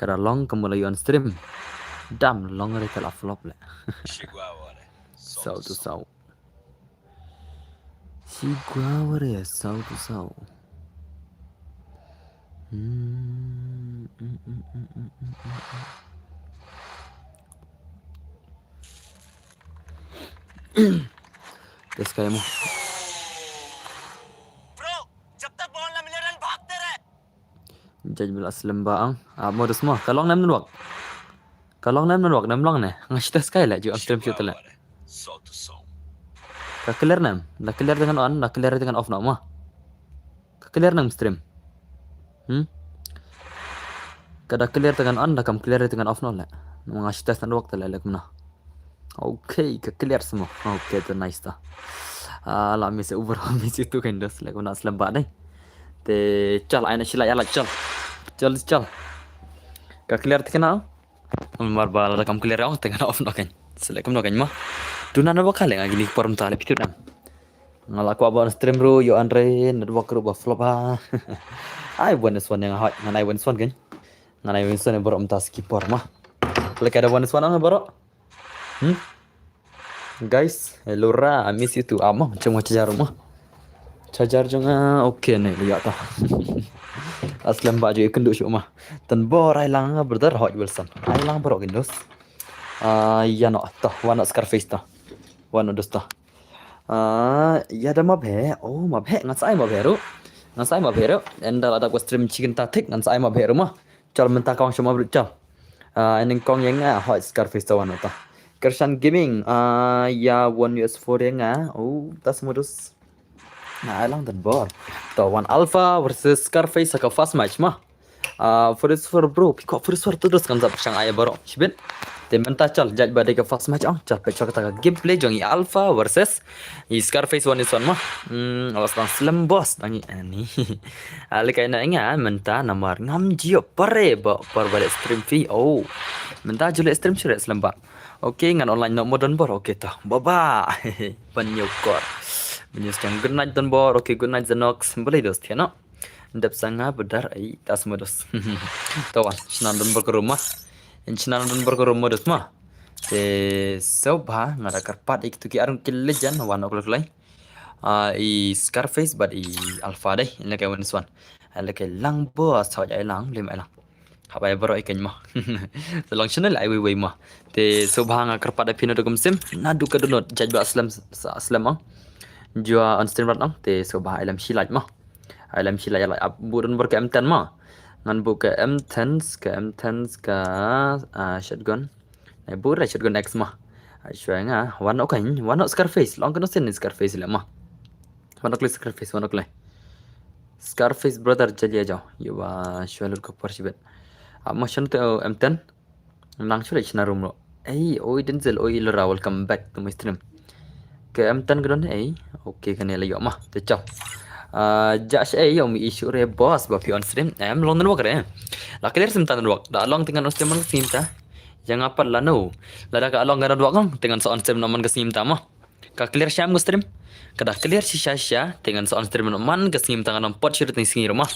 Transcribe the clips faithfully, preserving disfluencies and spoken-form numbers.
Ka da long ka mut la ïoh on stream. Dam long re ka la flop leh. Saw tu saw. Shi gua ware saw tu saw. Hmm, mm, mm, mm, mm, mm, mm, mm. Te sky mo. Bro, jab tak ball na mile run bhagte rahe. Judge ba la slem bha ang. Ah, modus mo. Ka long ne em network. Ka long ne em network, ne em long ne. Nga shu test kai leh, ju am stream shu te leh. Ka clear ne em. Da clear te ngan on, da clear te ngan off noh mo. Ka clear ne em stream. Hmm? Ka da clear te ngan on, da kam clear te ngan off noh leh. Nga shu test network te leh, leh kumno. Okay, ka clear semua. Okay, tu nice ta. Ah, la miss over, miss itu kan dos, leh kumno slem bha dei. Te chal, ai na sila ya la chal. Chal, chal. Ka clear te kena. Mar ba la kam clear ong, te ngan off noh kan. Select kumno kan mo. Tu na na ba ka leh nga kine ki por mynta leh phi tip ne em. Nga la kwah ban stream ruh, ïoh anre, network ruh ba flop ha. Ai, one is one ïa nga hoi, ngan ai one is one kan. Ngan ai one is one ïa baroh mynta skipper mo. Leh ka da one is one ong baroh. Hmm? Guys, hello ra, I miss you too. Ah, mo, jong nga charger mo. Charger jong nga, okay ne, ïa ta. Aslem ba ju ikun du shu mo. Tan bor ai lang brother, hoi Wilson. Ai lang baroh kin dos. Ah, ïa no, ta, wan no Scarface ta. Wan no dos ta. Ah, ïa da ma bhe, oh, ma bhe, ngan sa ai ma bhe ruh. Ngan sa ai ma bhe ruh. Ynda la da ko stream chicken ta thik, ngan sa ai ma bhe ruh mo. Chal mynta kong shoma brut chal. Ah, nyngkong ïa nga, hoi Scarface ta wan ta. Kershan Gaming, ah, ïa one U S four ïa nga. Oh, tas modus. Nga ai lang don bor. Ta wan Alpha versus Scarface ha ka first match mo. Ah, first four bro, phi kwah first four tu dos kan sa pyrshang ai baroh. Shibit. Te mynta chal, judge ba dei ka first match ong. Chal peit shuwa kata ka gameplay jong i Alpha versus i Scarface one is one mo. Hmm, awas tang slem boss, tang i ani. Ah, leh kai na nga mynta namar ngam jia pare ba, par ba leh stream phi. Oh. Mynta ju leh stream shu leh slem bha. Okay, ngan online noh mo don bor. Okay ta. Bye bye. Ban ñiew kor. Ban ñiew sdang. Good night don bor. Okay, good night Zenox. Balei dos thia no. Dep sa nga badar ai tas mo dos. Ta wan, shna don bor ka room mo. Shna don bor ka room mo dos mo. Te sngewbha nga da kyrpad ïa kitu ki arung ki legend wan ok lek lai. Ah, i Scarface bad i Alpha dei, ïa leh kai one is one. Ïa leh kai lang boss, hoi ai lang, lem ai lang. Hap ai baroh i keiñ mo. Te long channel ai wei wei mo. Te sngewbha nga kyrpad ïa phi naduh kum sim, naduh ka download, judge ba slem, sa slem ong. Jua on stream rat ong, te sngewbha ai lem shi like mo. Ai lem shi like, like, ap buh don bor ka M ten mo. Ngan buh ka M ten, ka M ten, ka, ah, shotgun. Ai buh ra shotgun X mo. Ai shwa nga, wan ok keiñ, wan ok Scarface, long kano sen Scarface leh mo. Wan ok leh Scarface, wan ok leh. Scarface brother jali aja. Ïa ba shwa lut ka por shibit. Ah, mo shon te, oh, M ten. Nang shwa leh shna room lo. Ei, oi Denzel, oi Lora, welcome back to my stream. Ka M ten ka don ei. Okay, kane la ïoh mo. Te chap. Ah, ja sha ei, ïoh mi issue re boss ba phi on stream. Em long network re. La clear sim ta network. Da long te ngan on stream man ka sngi mynta. Ïa nga pat lano. Lada ka long ka network ong, te ngan sa on stream noh man ka sngi mynta mo. Ka clear sham ka stream. Ka da clear shisha shisha, te ngan sa on stream noh man ka sngi mynta ngan ym pot shuh te sngi ruh mo.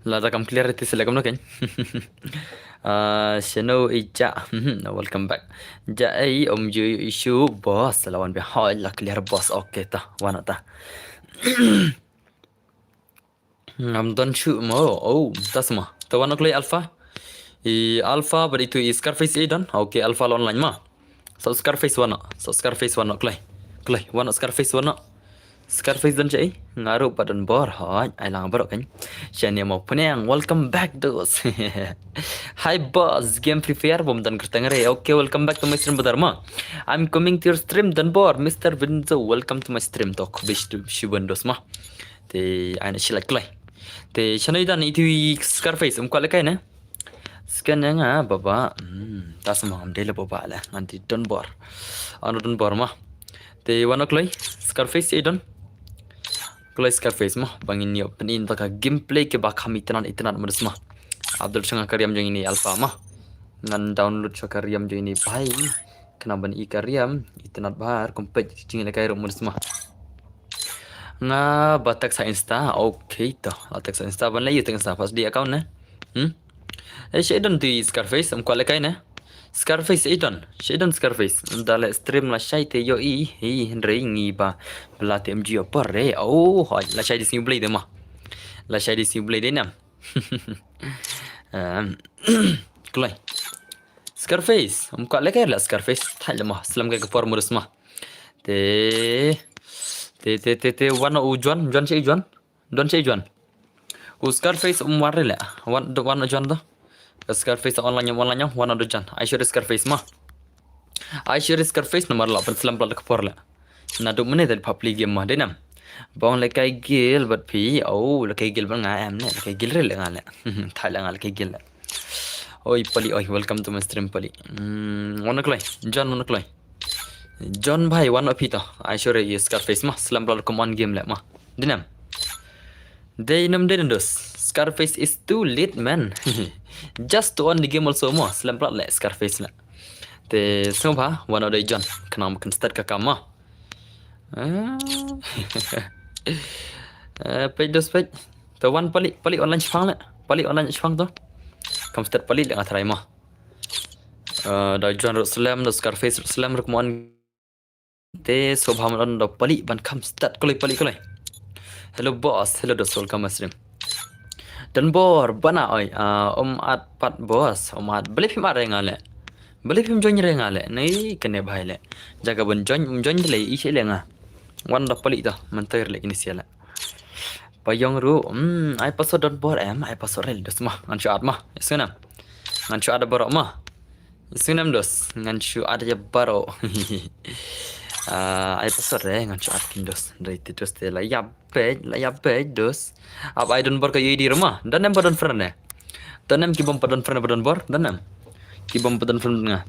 Lada kam clear te select kumno keiñ. Ah, shano i ja. Welcome back. Ja ei, ym ju issue boss, la wan bha hoi la clear boss. Okay ta, wan ta. Ngam don shuh mo. Oh, tas mo. Ta wan ok leh Alpha. I Alpha bad itu i Scarface i don. Okay, Alpha la online mo. Sa Scarface wan no. Sa Scarface wan no kloi. Kloi, wan no Scarface wan no. Scarface don chei. Nga ruh pat don bor hoi. Ai lang baroh keiñ. Shane mo pneng. Welcome back dos. Hi boss, game Free Fire bom don kyrteng re. Okay, welcome back to my stream brother mo. I'm coming to your stream don bor. Mister Vinzo, welcome to my stream. Tok bish tu shibun dos mo. Te ai na shilak kloi. Te shano i don itu i Scarface, um kwah leh kai ne? Scan ïa nga baba. Hmm, ta sa mo ngam dei leh baba leh, ngan dei don bor. Ano don bor mo. Te wan no kloi Scarface i don. Kloi Scarface mo, ba ngin ïoh pyni ïa ka gameplay kaba kham itynnad itynnad mo dos mo. Abdul shong ka riam jong ini Alpha mo. Ngan download shong ka riam jong ini bai. Khnang ban i ka riam, itynnad bha, kum peit jingïalehkai ruh mo dos mo. Nga ba text ha Insta, okay to. La text ha Insta, ban leh ïa text Insta, pas di account ne. Hmm? Eh, shaidon tu Scarface, em kwah lehkai ne? Scarface, shaidon, shaidon Scarface. Da leh stream lashai te ïohi, hi, hynrei ngi ba, ba la te em ju ïoh por re. Oh, hoi, lashai di sngi U Blei de ma. Lashai di sngi U Blei de nam. Em, kloi. Scarface, em kwah lehkai leh Scarface. Thait leh ma, slem kai ka por mudus ma. Te, te, te, te, te, wan u Juan, Juan shi Juan. Don shi Juan. U Scarface um war leh. Wan, do wan Juan do. Scarface online, online, wan do Juan. Ai sure Scarface ma. Ai sure Scarface namar la pynslem plat ka por leh. Naduh mynne da pha pli game ma, dei nam. Bong lehkai gil bad phi, oh, lehkai gil bad nga em ne, lehkai gil re leh nga leh. Thait leh nga lehkai gil leh. Oi, Pali, oi, welcome to my stream, Pali. Hmm, wan kloi, John wan kloi. John bhai, wan phi to. Ai sure ïa Scarface ma, slem plat kum on game leh ma. Dei nam. Dei nam dei nam dos. Scarface is too late, man. Just to on the game also mo, slem plat leh Scarface leh. Te sngewbha, wan dei John. Khnang ma kan start ka kam ma. Ah. Eh, peit dos peit. To wan Pali, Pali online shipang leh. Pali online shipang to. Kam start Pali leh nga try ma. Eh, da John ruh slem, da Scarface ruh slem, ruh kum on. Te sngewbha ma don da Pali ban kam start kloi Pali kloi. Hello boss, hello dos, welcome stream. Don bor, bana oi, ah, um at pat boss, um at, beli phim at re nga leh. Beli phim join re nga leh, nei kane bhai leh. Jaga ban join, um join de leh, i shi leh nga. Wan da Pali to, mynta leh ini sia leh. Payong ruh, hmm, ai password don bor em, ai password re dos ma, ngan shu at ma, isnam. Ngan shu at baroh ma. Isnam dos, ngan shu at ïa baroh. Ah, ai password re, ngan shu at kin dos. Dei ti dos te la ïap peit, la ïap peit dos. Ap ai don bor ka U I D ruh ma, don em ba don friend ne. Don em ki bom ba don friend ba don bor, don em. Ki bom ba don friend nga.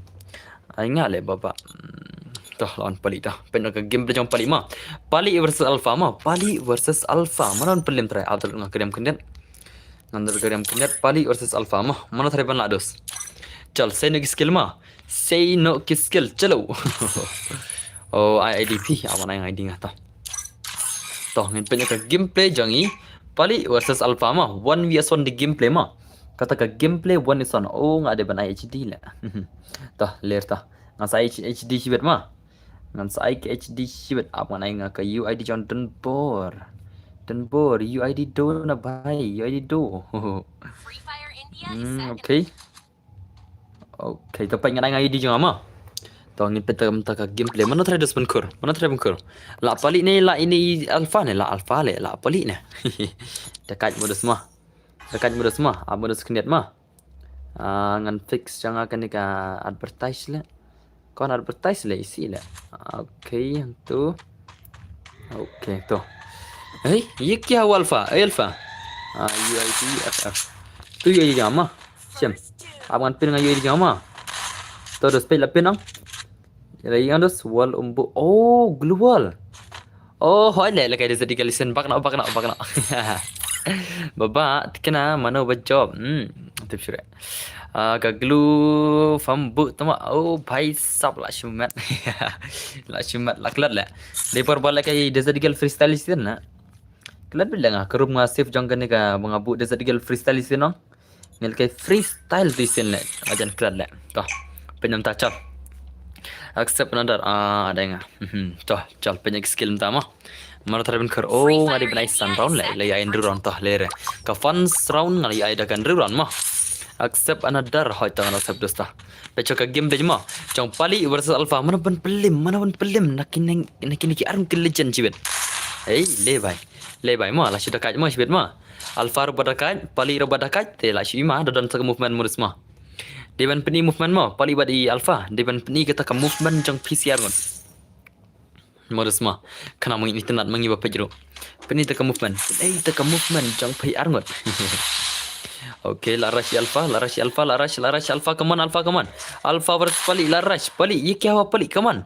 Ai nga leh baba. Hmm, to, lawan Pali to. Pyndonkam ka gameplay jong Pali ma. Pali versus Alpha ma. Pali versus Alpha. Mano pynlem trai. Atul nga keriam khyndiat. Ngan dur keriam khyndiat. Pali versus Alpha ma. Mano trai ban la dos. Chal, sei noh ki skill ma. Sei noh ki skill. Chalo. Oh, ai I D P. Awan ai I D nga to. To, ngin pyndonkam ka gameplay jong i. Pali versus Alpha ma. One versus one di gameplay ma. Kata ka gameplay one is one. Oh, nga dei ban ai H D leh. To, ler to. Ngan sa ai H D shibit ma. Ngan sa ai ka H D shibit, ap ngan ai nga ka U I D jong Don Bor. Don Bor, U I D do na bhai, U I D do. Hmm, okay. Okay, to peit ngan ai nga U I D jong ma. To ngin peit mynta ka gameplay. Mano trai dos ban khur? Mano trai ban khur? La Pali ne, la ini Alpha ne, la Alpha leh, la Pali ne. Da kait mudus ma. Da kait mudus ma, ap mudus khyndiat ma. Ah, ngan fix jong nga kane ka advertise leh. Kon advertise leh isi leh. Okay, hangtu. Okay, to. Hei, ye kya hua Alpha? Ei Alpha. Ah, U I D F F. Tu U I D jong ma. Shem. Ap ngan pin nga U I D jong ma. To dos peit la pin ang. Ila yang dos wall umbu. Oh, glue wall. Oh, hoi leh, lehkai Desert Eagle isen, bak na, bak na, bak na. Baba, tikna mano ba job. Hmm, tip sure. Ah, ka glue farm bu tama. Oh, bhai sab la shumat. La shumat la klat leh. Dei por ba lehkai Desert Eagle freestyle isen na. Klat bit leh nga, ka room nga save jong kane ka ba nga bu Desert Eagle freestyle isen no. Ngi lehkai freestyle tu isen leh. Ajan klat leh. To. Pynjam ta chal. Accept another. Ah, ada nga. Mhm. To, chal pynjam skill mynta ma. Mano trai ban khur. Oh, nga dei ban ai san round leh. Leh ai hynriew round to leh re. Ka fans round nga leh ai da ka hynriew round ma. Accept another. Hoi ta nga accept dos ta. Peit ka game dei ma. Jong Pali versus Alpha. Mano ban pynlem, mano ban pynlem. Na kine, na kine ki arm ki legend jibet. Hei, leh bhai. Leh bhai ma, la shu da kait ma, shibit ma. Alpha ruh ba da kait, Pali ruh ba da kait, te la shu i ma, da don sa ka movement mudus ma. Dei ban pyni movement ma, Pali bad i Alpha, dei ban pyni kata ka movement jong phi shi arngut. Mudus ma, khnang ma ngi internet ma ngi ba peit ruh. Pyni ta ka movement, pyni ta ka movement jong phi arngut. Okay, la rush i Alpha, la rush i Alpha, la rush, la rush Alpha, come on Alpha, come on. Alpha versus Pali, la rush, Pali, ye kya hua Pali, come on.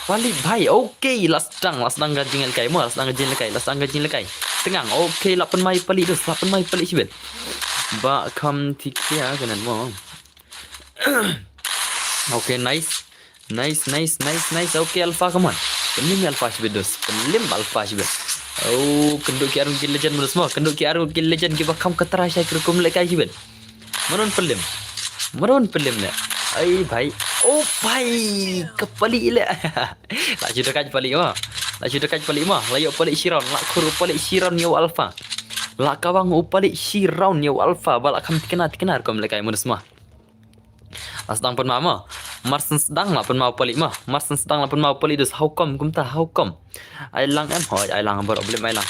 Pali bhai, okay, la sdang, la sdang ka jinglehkai mo, la sdang ka jinglehkai, la sdang ka jinglehkai. Tyngang, okay, la pynmai Pali dos, la pynmai Pali shibit. Ba kham thikia ka nan mo. Okay, nice. Nice, nice, nice, nice. Okay, Alpha, come on. Pynlem Alpha shibit dos. Pynlem Alpha shibit. Oh, kynduh ki arngut ki legend mo dos mo. Kynduh ki arngut ki legend kiba kham ka trai shai ki rukom lehkai shibit. Manon pelim. Manon pelim le. Ai bhai. Oh bhai. Ka pali le. La shu da kait pali ma. La shu da kait pali ma. La ïoh pali shi round. La khur u pali shi round ïa u Alpha. La kawang u pali shi round ïa u Alpha. Ba la kham tikna tikna rukom lehkai mudus ma. La sdang pynma ma. Mar sdang la pynma u pali ma. Mar sdang la pynma u pali dus, how come kumta, how come? Ai lang em hoi, ai lang baroh blim ai lang.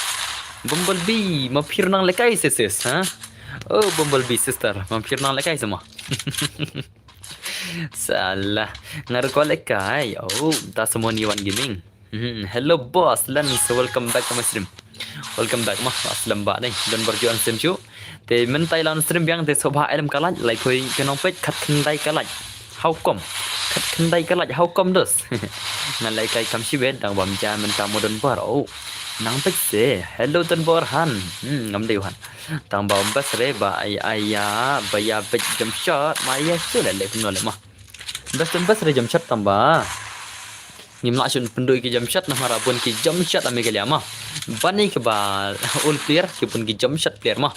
Bumblebee, ma phi ruh nang lehkai sis sis, ha? Oh Bumblebee sister, ma phi ruh nang lehkai sa ma. Salah. Nga ruh kwah lehkai. Oh, ta semua ni wan gaming. Hmm, hello boss Lens, welcome back to my stream. Welcome back ma, la slem ba dei. Don bor ju on stream shu. Te mynta i la on stream biang te sngewbha ai lem ka like, lai poi ki nongpeit khatkhyndai ka like. How come? Khatkhyndai ka like, how come dos? Nga lehkai kam shibit, dang bam ja mynta mo don bor. Oh. Nang peit se. Hello don bor han. Hmm, ngam dei u han. Tang ba um best re ba ai ai ya, ba ya peit jump shot, ma ya shu le le kumno le ma. Best um best re jump shot tang ba. Ngim lah shun pynduh ki jump shot namar bun ki jump shot ha Meghalaya ma. Ban ïa kiba old player ki bun ki jump shot player ma.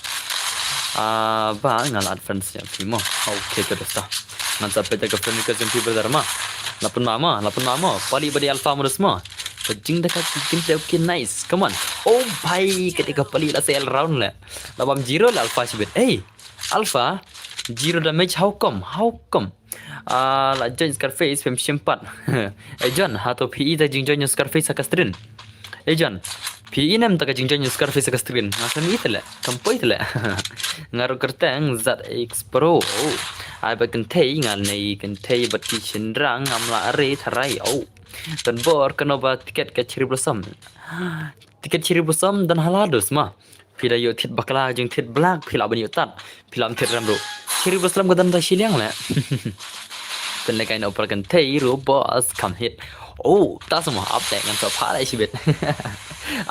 Ah, ba nga la add friends ïa phi ma. Okay, to dosta. Ngan sa peit ka friend request jong phi brother ma. La pynma ma, la pynma ma. Pali ba dei Alpha modus ma. Ka jingdakat ki kynthei, okay, nice. Come on. Oh bhai, ka dei ka pali la sel round le. La bam zero le Alpha shibit. Hey, Alpha, zero damage, how come? How come? Ah, la join Scarface, phim shim pat. Eh John, hato phi i ta ka jingjoin jong Scarface ha ka stream? Eh John, phi i ne em ta ka jingjoin jong Scarface ha ka stream? Nga kam i te le, kam poi te le. Nga ruh kyrteng Z X Pro. Ai ba kynthei, nga lei kynthei bad ki shynrang, ngam lah re tharai. Oh. Don bor, kano ba tiket ka Cherry Blossom? Tiket Cherry Blossom don ha la dos ma. Phi da ïoh thied bakla jong thied blak, phi lah ban ïoh tad. Phi lah ban thied rem ruh. Cherry Blossom ka don da shiliang le. Pynlehkai na u para kynthei ruh boss, kam hit. Oh, ta sama ap te ngan sa pha lai shibit.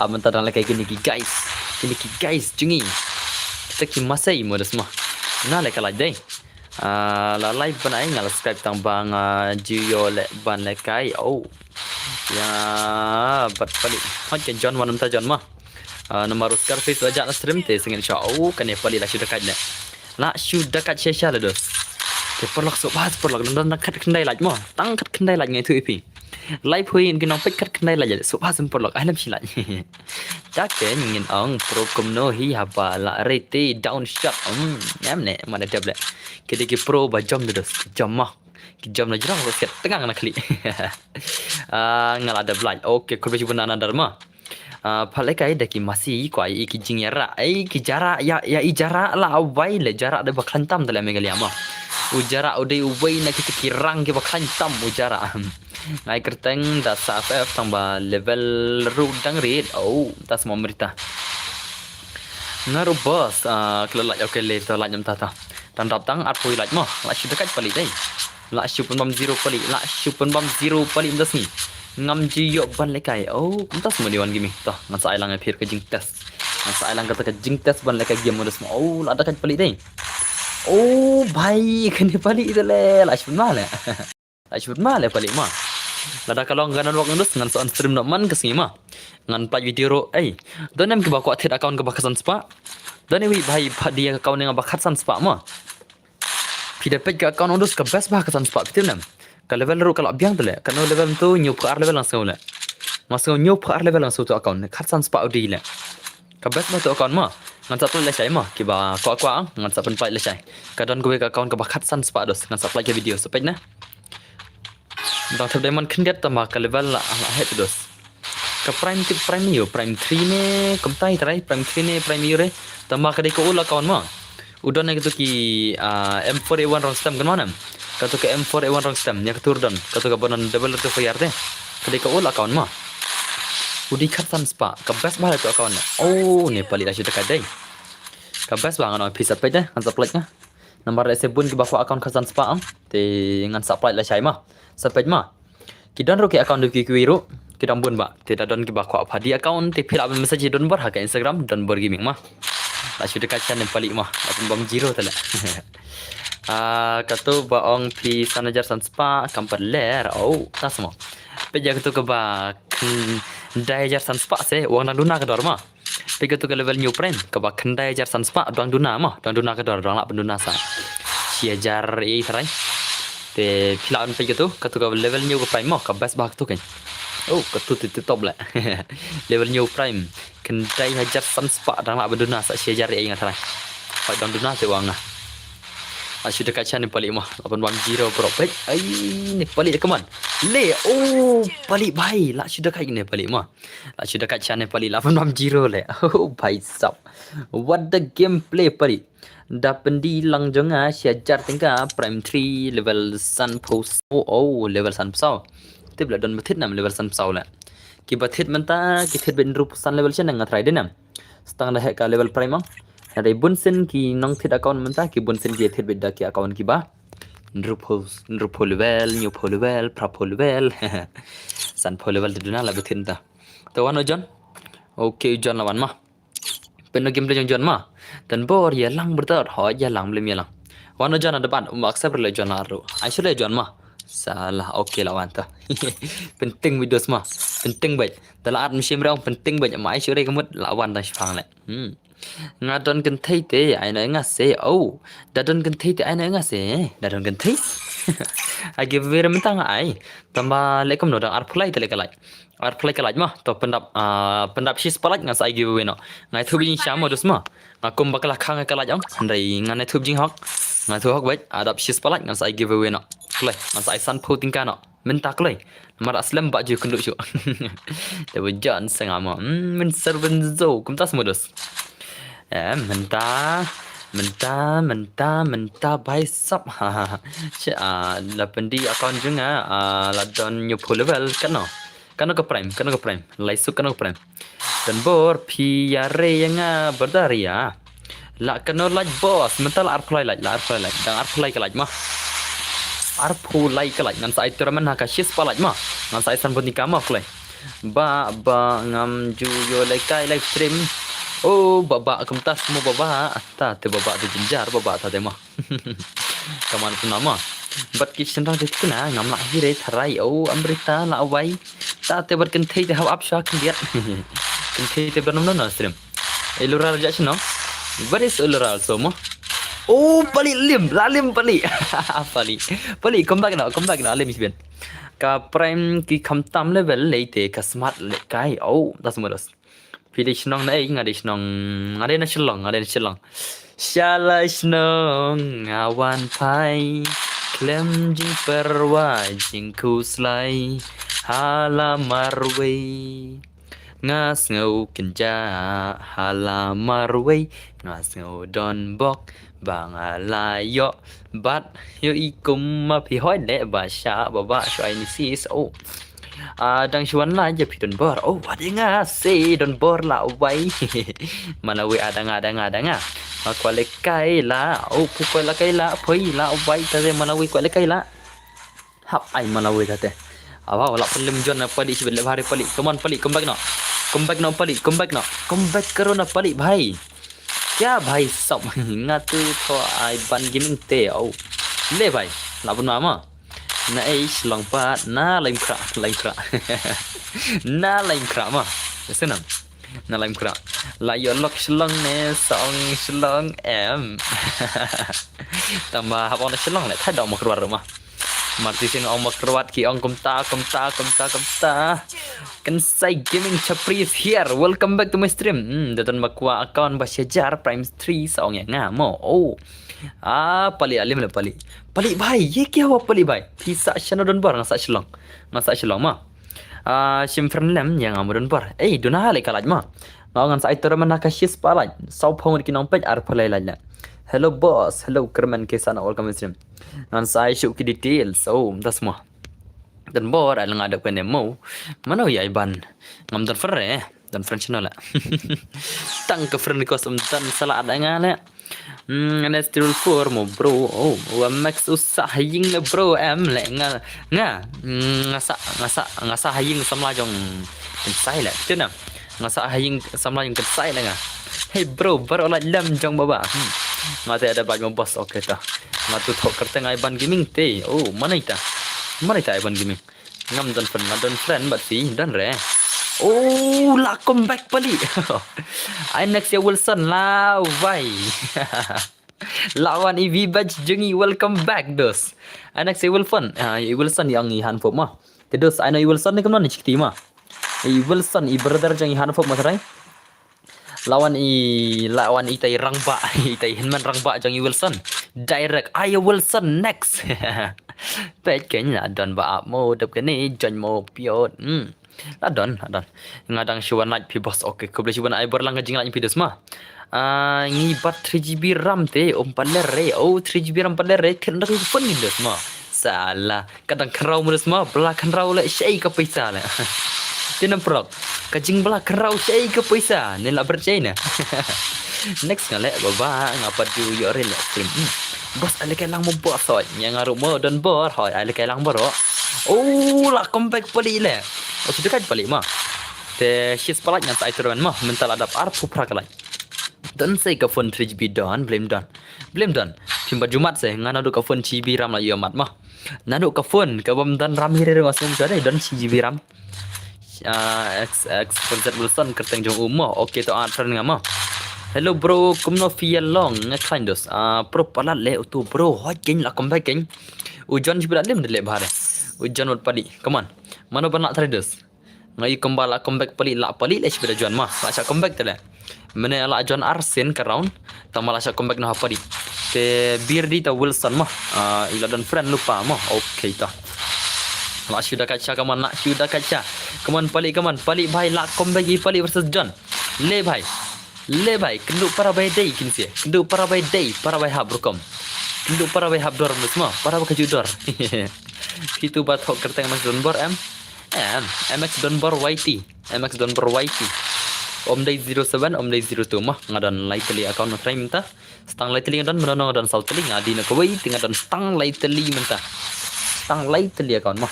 Ap mynta dang lehkai kine ki guys. Kine ki guys jong ngi. Kita ki masai modus ma. Na lehkai lai dei. Ah, la live ban ai nga la subscribe tang ba nga ju ïoh leh ban lehkai. Oh. Ya, bad pali. Hot ka John wan mynta John ma. Ah, namar u Scarface la jah na stream te sngewsih. Oh, kane pali la shu dakat ne. La shu dakat shisha le dos. Te paralok sngewbha paralok, don tang khatkhyndai like ma. Tang khatkhyndai like ngai tu ipi. Lai phui ki nongpeit khatkhyndai like, sngewbha paralok. Ai lem shi like. Jake ngin ong pro kumno hi haba la rete down shot. Hmm, em ne, mana dep le. Ki dei ki pro ba jom de dos, jom ma. Ki jom na jrong ko siat tengang na khlieh. Ah, nga la dep like. Okay, khublei shibun na nadar ma. Ah, pha lehkai da ki masi ko ai ki jingïarap. Ai ki jarak, ïa, ïa i jarak la awai le, jarak de ba khlaiñ tam de le Meghalaya ma. U jarak u dei uwei na kita ki rang ki ba khlaiñ tam u jarak. Ngai kyrteng da sa F F tang ba level ruh dang rit. Oh, ta sama merita. Nga ruh boss, ah, kala like, okay, le ta like nam ta ta. Tang dap tang arphew like ma. La shu dakat pali dei. La shu pynbam zero pali, la shu pynbam zero pali mynta sngi. Ngam ju ïoh ban lehkai. Oh, mynta sama di wan gimi. Ta, ngan sa ai lang ïa phi ka jingtest. Ngan sa ai lang kata ka jingtest ban lehkai game mynta sngi. Oh, la dakat pali dei. Oh, bhai, kane pali de le. La shu pynbam le. Ai shibit ma le pali ma. Lada ka long ka network ngan sa on stream noh man ka sngi ma. Ngan pynlait video ruh. Ei, don em kiba kwah thied account kaba khatsan spah? Don em, wei bhai, pha dei ka account nga ba khatsan spah ma. Phi da peit ka account ong dus ka best ba khatsan spah, phi tip ne em. Ka level ruh ka la biang te le. Kano level tu, hynñiew phew ar level nga sngew le. Nga sngew hynñiew phew ar level nga sngew tu account khatsan spah u dei le. Ka best ba tu account ma. Ngan sa pynlait lashai ma. Kiba kwah kwah ngan sa pynlait lashai. Ka don kawei ka account kaba khatsan spah dus. Ngan sa pynlait ka video sa peit ne. Dang thep diamond khyndiat tang ba ka level la, la heh te dus. Ka prime tip prime ïa u, prime three ne, kumta hi trai, prime three ne, prime ïa u re. Tang ba ka dei ka old account ma. U don ïa katu ki, ah, M four A one rong stem kan ma ne em. Katu ka M four A one rong stem, ïa katu u don, katu kaba don double tu fire te. Ka dei ka old account ma. U dei khatsan spah, ka best ba tu account ne. Oh, ne pali la shu dakat dei. Ka best ba ngan ong phi sa peit de, ngan sa pynlait nga. Namar lehse bun kiba kwah account khatsan spah, te ngan sa pynlait lashai ma. Sa peit ma. Ki don ruh ki account de ki kiwei ruh. Ki dang bun ba. Te da don kiba kwah pha dei account, te phi lah ban message Don Bor ha ka Instagram, Don Bor Gaming ma. La shu dakat sha ne pali ma. La pynbam zero te le. Ah, katu ba ong phi san hajar san spah, kam pat ler. Oh, ta sama. Peit ïa katu kaba khyndai hajar san spah se, u ong dang duna ka dor ma. Peit katu ka level hynñiew prime, kaba khyndai hajar san spah, dang duna ma, dang duna ka dor, dang lah pynduna sa. Shi hajar ei tharai. Te phi lah ban peit katu, katu ka level hynñiew ka prime mo, ka best bha katu kan. Oh, katu te te top leh. Level hynñiew prime. Khyndai hajar san spah dang lah ban duna sa shi hajar ei nga tharai. Hooid dang duna te wan nga. Lah shu da kait sha ne pali mo. Lah ban wan zero bro. Peit. Ai ne pali da kaman. Le. Oh, pali bhai. Lah shu da kait ne pali mo. Lah shu da kait sha ne pali lah ban wan zero le. Oh, bhai sab. What the gameplay pali. Da pyndi lang jong nga shi hajar tyngka prime three level sanphew saw. Oh, level sanphew saw. Tip la don ba thied nam level sanphew saw la. Ki ba thied mynta ki thied beit hynriewphew san level shen nga tharai de nam. Stang da heh ka level prime ang. Hynrei bun sien ki nongthied account mynta ki bun sien ki thied beit da ki account ki ba hynriewphew, hynriewphew level, hynñiewphew level, phraphew level. Sanphew level te duna la ba thied mynta. To wan u John. Okay u John la wan ma. Pynno gameplay jong John ma. Don bor ïalang brother. Hooid ïalang, blem ïalang. Wan u John da ban um accept le John la ruh. Ai shu le John ma. Salah, okay la wan ta. Pynting beit dos ma. Pynting beit. Da la at mynsiem re ong pynting beit ma ai shu re ka mut la wan dang shipang le. Hmm. Nga don kynthei te ai na nga se. Oh. Da don kynthei te ai na nga se. Da don kynthei. Ai giveaway re mynta nga ai. Tang ba le kumno dang arphew lai te le ka like. Arphew lai ka like ma, to pyndap, ah, pyndap shispah like ngan sa ai giveaway noh. Nga ithuh ba jingsham mo dos ma. Nga kum ba ka la khang ka like ong. Hynrei ngan ithuh ba jinghok. Nga ithuh hok beit, ah, dap shispah like ngan sa ai giveaway noh. Kloi, ngan sa ai sanphew tyngka noh. Mynta kloi. Namar da slem ba ju kynduh shuh. Te ba jan sa nga mo. Hmm, mynser bynzo. Kumta sa mo dos. Eh, mynta, mynta, mynta, mynta bhai sab. Shi, ah, la pyndi account jong nga, ah, la don hynñiewphew level kano. Kano ka prime, kano ka prime. Lai suk kano ka prime. Don bor phi ïa re ïa nga brother ïa. La kano like boss, mynta la arphew lai like, la arphew lai like. Dang arphew lai ka like ma. Arphew lai ka like, ngan sa ai tournament ha ka shispah like ma. Ngan sa ai sanphew tyngka ma kloi. Ba, ba, ngam ju ïoh lehkai live stream. Oh, ba, ba, kumta sa mo ba, ba. Ta te ba, ba te jynjar, ba, ba ta te ma. Kaman kumno ma. Bad ki shynrang te kina, ngam lah hi re tharai. Oh, Amrita, lah wai. Ta te bad kynthei te hap ap shwa khyndiat. Kynthei te bad nom nom stream. Elura la jah shano. Where is Elura also mo? Oh, pali lim, la lim pali. Pali. Pali, come back now, come back now, lim shibin. Ka prime ki khamtam level lei te ka smart lehkai. Oh, das mo dos. Phi dei shnong na ei, nga dei shnong, nga dei na Shillong, nga dei na Shillong. Sha la shnong nga wan phai, khlem jingpyrwa jingkhuslai, ha la marwei. Nga sngew kynjah ha la marwei, nga sngew don bok ba nga la ïoh bad ïoh i kum ma phi hoi leh ba shah ba ba shu ai ni sis. Oh. Ah, dang shu wan la ïa phi don bor. Oh, wat ïa nga se don bor la wai. Mala wei adang adang adang ah. Ma kwah lehkai la. Oh, phi kwah lehkai la, phi la wai ta de mala wei kwah lehkai la. Hap ai mala wei ta de. Awa, la pynlem jon na pali shibit le bhari pali. Come on pali, come back no. Come back no pali, come back no. Come back karo na pali bhai. Kya bhai sab nga tu tho ai ban gaming te au. Le bhai, la bun ma ma. Na ei Shillong pat na laim khra, laim khra. Na laim khra ma. Senam. Na laim khra. La ïoh lok Shillong ne song Shillong em. Tang ba hap ong na Shillong le thad ong ma kyrwat ma. Marti sin ong ma kyrwat ki ong kumta, kumta, kumta, kumta. Kynsai Gaming Chapri is here. Welcome back to my stream. Hmm, da don ma kwah account ba shajar prime three sa ong ïa nga mo. Oh. Ah, pali alim le pali. Pali bhai, ye kya hua pali bhai? Phi sa shano don bor nga sa Shillong. Nga sa Shillong ma. Ah, shim friend lem ïa nga mo don bor. Eh, duna le ka laj ma. Nga ngan sa ai tournament ha ka shispah laj. Saw phong ki nongpeit ar phalai laj le. Hello boss, hello Kerman ke sana welcome stream. Ngan sa ai shu ki details. Oh, das mo. Don bor ai nga dep kene mo. Mano ïa ai ban. Ngam don friend re. Don friend channel la. Tang ka friend request um don sala ada nga le. Hmm, next triple four mo bro. Oh, wa max u sa haying le bro em le nga nga mm, nga sa nga sa nga sa haying samla jong kynsai le. Tuna. Nga sa haying samla jong kynsai le nga. Hey bro, bro la lem jong baba. Hmm. Nga te ada baj mo boss okay ta. Nga tu thok kyrteng ai ban gaming te. Oh, mana ita? Mana ita ai ban gaming? Ngam don friend, nga don friend bad phi don re. Oh, la come back pali. Ai next year Wilson la wai. Lawan i Vibaj jong i, welcome back, dos. Ai next i Wilson. Ah, i Wilson ïa ngi hanfop ma. Te dos, ai no i Wilson ne kumno ne chikti ma. I Wilson, i brother jong i hanfop ma trai. Lawan i, lawan itai rangbah, itai hynmen rangbah jong i Wilson. Direct, ai Wilson next. Peit kein la don ba ap mo dep kane, join mo piot. Hmm. La don, la don. Nga dang shu wan like phi boss. Okay, khublei shibun ai bor lang ka jinglain phi dos ma. Ah, ngi bat three G B RAM te, um paler re. Oh, three G B RAM paler re. Kit rak phone ni dos ma. Sala, ka dang kynraw mo dos ma. Bla kynraw le shei ka pisa le. Te nam prok. Ka jing bla kynraw shei ka pisa. Ne la ber shei ne. Next nga le baba nga pat ju yo re le stream. Hmm. Boss ai le kai lang mo boss hoi. Nya nga ru mo don bor hoi. Ai le kai lang boro. Oh, la comeback pali le. Oh, sudah kai pali ma. Te shis palak ngan sa ai turun ma. Mental adap ar pupra kalai. Don sei ka phone three G B don, blame don. Blame don. Phim ba jumat sei, nga nadu ka phone three G B RAM la ïa mat ma. Nadu ka phone, ka bam don RAM hire re wasum jare, don three G B RAM. Ah, X, X, Konset Wilson, kerteng jong u mo. Okay, to art friend nga ma. Hello bro, kumno phi ïa long, nga khlain dos. Ah, pro palat le, utu bro, hot kein, la comeback kein. U John jibilat lim de le bahare. U John wat pali, come on. Mano ban la traders. Nga i kumba la comeback pali, la pali le shibida John ma. La sha comeback tele. Mene la John Arsen ka round. Tama la sha comeback na pali. Te Birdi ta Wilson ma. Ah, ila don friend lupa ma. Okay ta. La shuda kacha kaman, la shuda kacha. Kaman pali, kaman pali bhai, la comeback i pali versus John. Le bhai. Le bhai, kynduh para bai dei kin sia. Kynduh para bai dei, para bai hap rukom. Kynduh para bai hap dor mus ma, para bai kaju dor. Kitu ba thok kerteng M X Donbor em. Em, M X Donbor Y T. M X Donbor Y T. Om dei zero seven, om dei zero two ma. Nga don lai teli account na try mynta. Stang lai teli nga don, mano nga don saw teli nga di na kawei, ti nga don stang lai teli mynta. Stang lai teli account ma.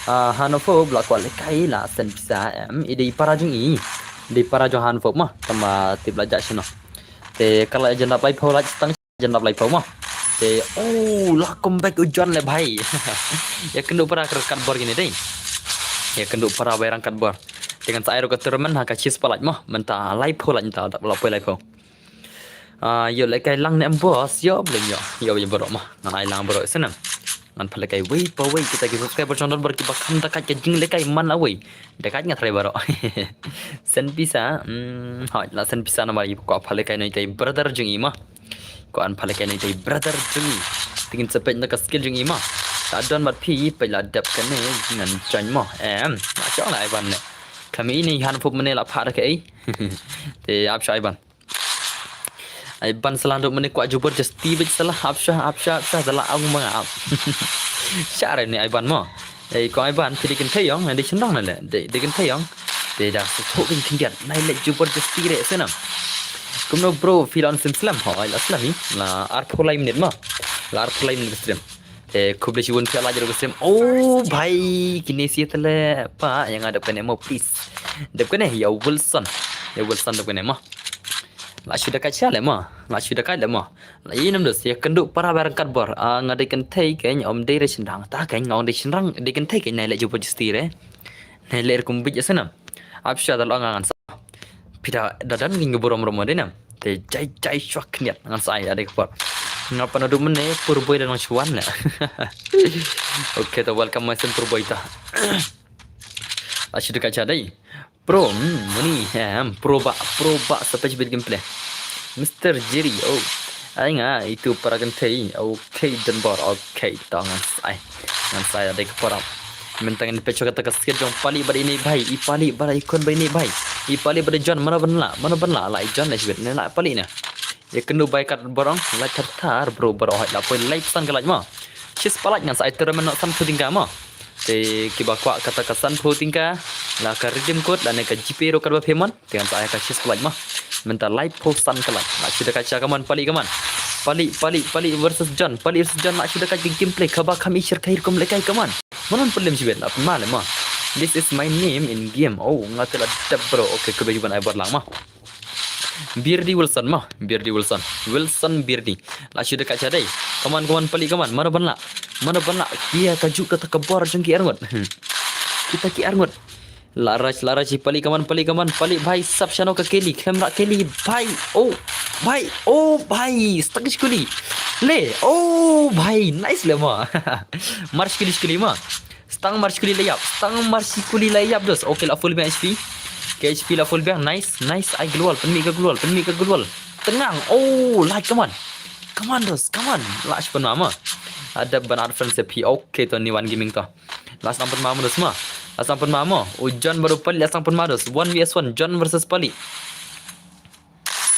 Ah, hano fo bla kwal kai la sen pisa em. I dei para jong i. Dei para jong hanfop ma. Tama tip la jak sino. Te kala jan dap lai pho la stang jan dap lai pho ma. Te, oh, la comeback u John le bhai. Ya kynduh para ka kat bor kine dei. Ya kynduh para bai rang kat bor. Te ngan sa ai ro ka tournament ha ka chis palaj ma. Mynta lai pho laj mynta dap la poi lai pho. Ah, yo le kai lang ne em boss, yo blem yo. Yo yo bro ma. Ngan ai lang bro senam. Ngan pha le kai wei pa wei kita ki subscriber chong don bor ki ba kham da kat ka jing le kai man la wei. Da kat nga try bro. Sen pisa, hmm, hoi la sen pisa na mari ko pha le kai noi tai brother jong i ma. Ko an pha le kai noi tai brother jong i. Tingin sepet na ka skill jong i ma. Ta don mat phi pela dep kane ngan join mo. Em, ma chong la ai ban ne. Kami ini hanfop mene la pha da kai. Te ap shai ban. Ai ban salah duk mene kwah jubur just ti bit salah hap shah hap shah hap shah salah ang manga ap. Shah re ni ai ban mo. Ai ko ai ban ti dikin thayong ni dikin dong le. Di dikin thayong. Ti da su thuk kin kindiat nai le jubur just ti re senam. Kumno bro filon sim slam ho ai la slam ni. La arpulai minit mo. La arpulai minit stream. Te khublei shibun phi la jero stream. Oh bhai kine si tele pa yang ada kene mo please. Dep kene ya Wilson. Ya Wilson dep kene mo. La shu da kai cha le ma. La shu da kai le ma. La inam dos ya kynduh para barang kat bor. Ah, nga dei kynthei kein om dei re shinrang. Ta kein nga ong dei shinrang dei kynthei kein nai le jubo jisti re. Nai le kum bij asanam. Ap sha da lo ngan sa. Pida da dan ngi borom rom dei nam. Te jai jai shwa kniat ngan sa ai ade kpor. Nga panadu mene pur boy da nang shwan le. Okay, to welcome my son pur boy ta. La shu da kai cha dei. Pro, hmm, muni, em, pro ba, pro ba, sa page bit gameplay. Mister Jerry, oh. Ai nga, itu para kynthei, okay, Donbor, okay, to ngan sai. Ngan sai ada ke para. Mentang ini pecho kata ka skit jong pali bad ini bhai, i pali bad i kon bad ini bhai. I pali bad i John, mana ban la, mana ban la, la i John le shibit, ne la pali ne. Ya kynduh bai kat borong, la thar thar, bro, bro, hoi la poi, la san ka la ma. Chis palak ngan sai tournament no san puting ka ma. Te kiba kwah kata ka san phew tyngka la ka redeem code lane ka G Pay ruh katba payment te ngan sa ai ka chis palak ma. Mynta lai phew san ka lak. La shu da ka cha kaman pali kaman. Pali pali pali versus John. Pali versus John la shu da ka gameplay kaba kham i shir kai rukom le kai kaman. Manon pelim shibet la ma le ma. This is my name in game. Oh nga te la dep bro. Okay kube juban ai bor lang ma. Birdi Wilson ma, Birdi Wilson. Wilson Birdi. La shu da ka cha dei. Kaman kaman pali kaman. Mana ban la. Mana ban la. Kia ka juk kata ka bor jong ki arngut. Hmm. Kita ki arngut. La raj la raj pali kaman pali kaman pali bhai sap shano ka keli khlem ra keli bhai. Oh. Bhai, oh bhai, stang shi kuli. Le, oh bhai, nice le mo. Mar shi kuli shi kuli mo. Stang mar shi kuli la ïap, stang mar shi kuli la ïap dos. Okay, la full biang H P. Okay, H P la full biang, nice, nice, ai gloo wall, pynmih ka gloo wall, pynmih ka gloo wall. Tyngang, oh, la, come on. Come on dos, come on. La shi pynmih mo. Ada ban add friends ïa phi, okay, to ni wan gaming to. La sdang pynmih mo dos mo. La sdang pynmih mo. U John bad u Palik la sdang pynmih dos. One versus one, John versus Palik.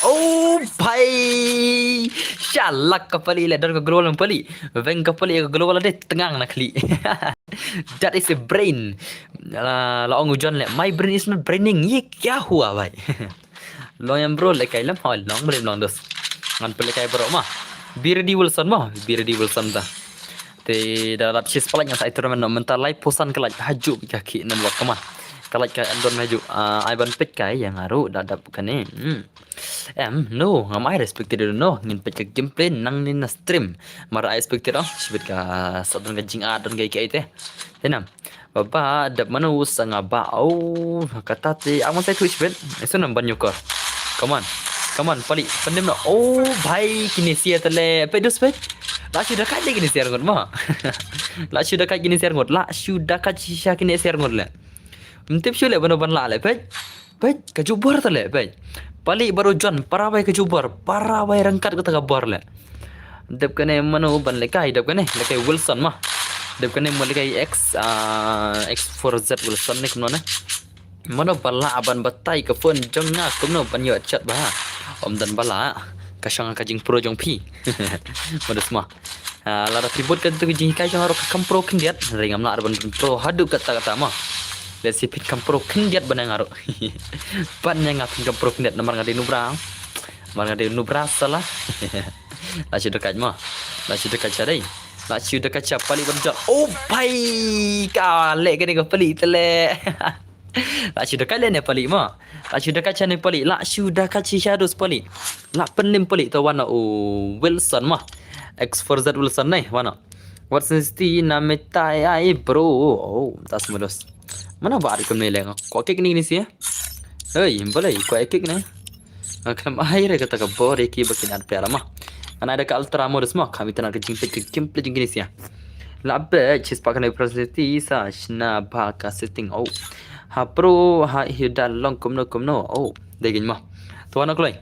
Oh bhai. Shalak ka Palik le, don ka gloo wall Palik. Weng ka Palik ka gloo wall de, tyngang na khlieh. That is a brain. La, la ong u John le, my brain is not braining. Ye kya hua bhai? Long ïa bro, lehkai lem, hoi, long bro, long dos. Ngan pynlehkai bro mo. Be ready Wilson mo, be ready Wilson ta. Te da dap shi spah lait ngan sa ai tournament noh, mynta laiphew san ka lait, hajuh beit ka khih network, come on. Ka lait ka don hajuh, ah, ai ban peit kai ïa nga ruh da dap kane. Hmm. Em, no, ngam ai respected no, ngin peit ka gameplay nangne na stream. Mar ai expected oh, shibit ka sa don ka jingad don ka ïa kiei te. Te nam. Ba ba dap mano sa nga ba oh, kata te, ang masai tu shibit. Eso nam ban nyukor. Come on. Come on, Palik. Pyndem noh. Oh bhai, kine sia te le. Peit dos peit. La shu da kait le kine sia ngut mo. La shu da kait kine sia ngut. La shu da kait shisha kine sia ngut le. Ym tip shuh le ban ban la le, peit. Peit, ka jubor te le, peit. Palik bad u John, para wei ka jubor, para wei ryngkat kata ka bor le. Dep kane mano ban lehkai, dep kane, lehkai Wilson mo. Dep kane mo lehkai X, ah, X four Z Wilson ne kumno ne. Mano ba lah ban batai ka phone jong nga kumno ban ïoh chat bha. Ym don ba lah, ka shong ka jingpro jong phi. Mo dos mo. Ah, lada phi bud katu ka jinghikai jong nga ruh ka kham pro khyndiat, hynrei ngam lah ban pro haduh katta katta mo. Let's see phin kham pro khyndiat ban ïa nga ruh. Ban ïa nga phin kham pro khyndiat namar nga dei u nubra. Namar nga dei u nubra sala. La shu da kait mo. La shu da kait sha dei. La shu da kait sha Palik ban jot. Oh bhai, ka leh kane ka Palik te le. La shu da kait le ne Palik mo. La shu da kait sha ne Palik. La shu da kait shisha dos Palik. La pynlem Palik to wan noh u Wilson mo. X four Z Wilson ne wan noh. What's in city na me tai ai bro. Oh, tas mo dos. Mano ba ri kumne le nga. Ko kick ni ni sia. Hei, balei ko kick ne. Nga khlem ai re kata ka bor ïa ki ba kin ad pera mo. Ngan ai da ka ultra mo dos mo, kham itynnad ka jingpeit ka gameplay jong kine sia. La beit shi spah kane opportunity sa shna bha ka setting. Oh. Ha pro ha hi da long kumno kumno. Oh, dei gin mo. To wan kloi.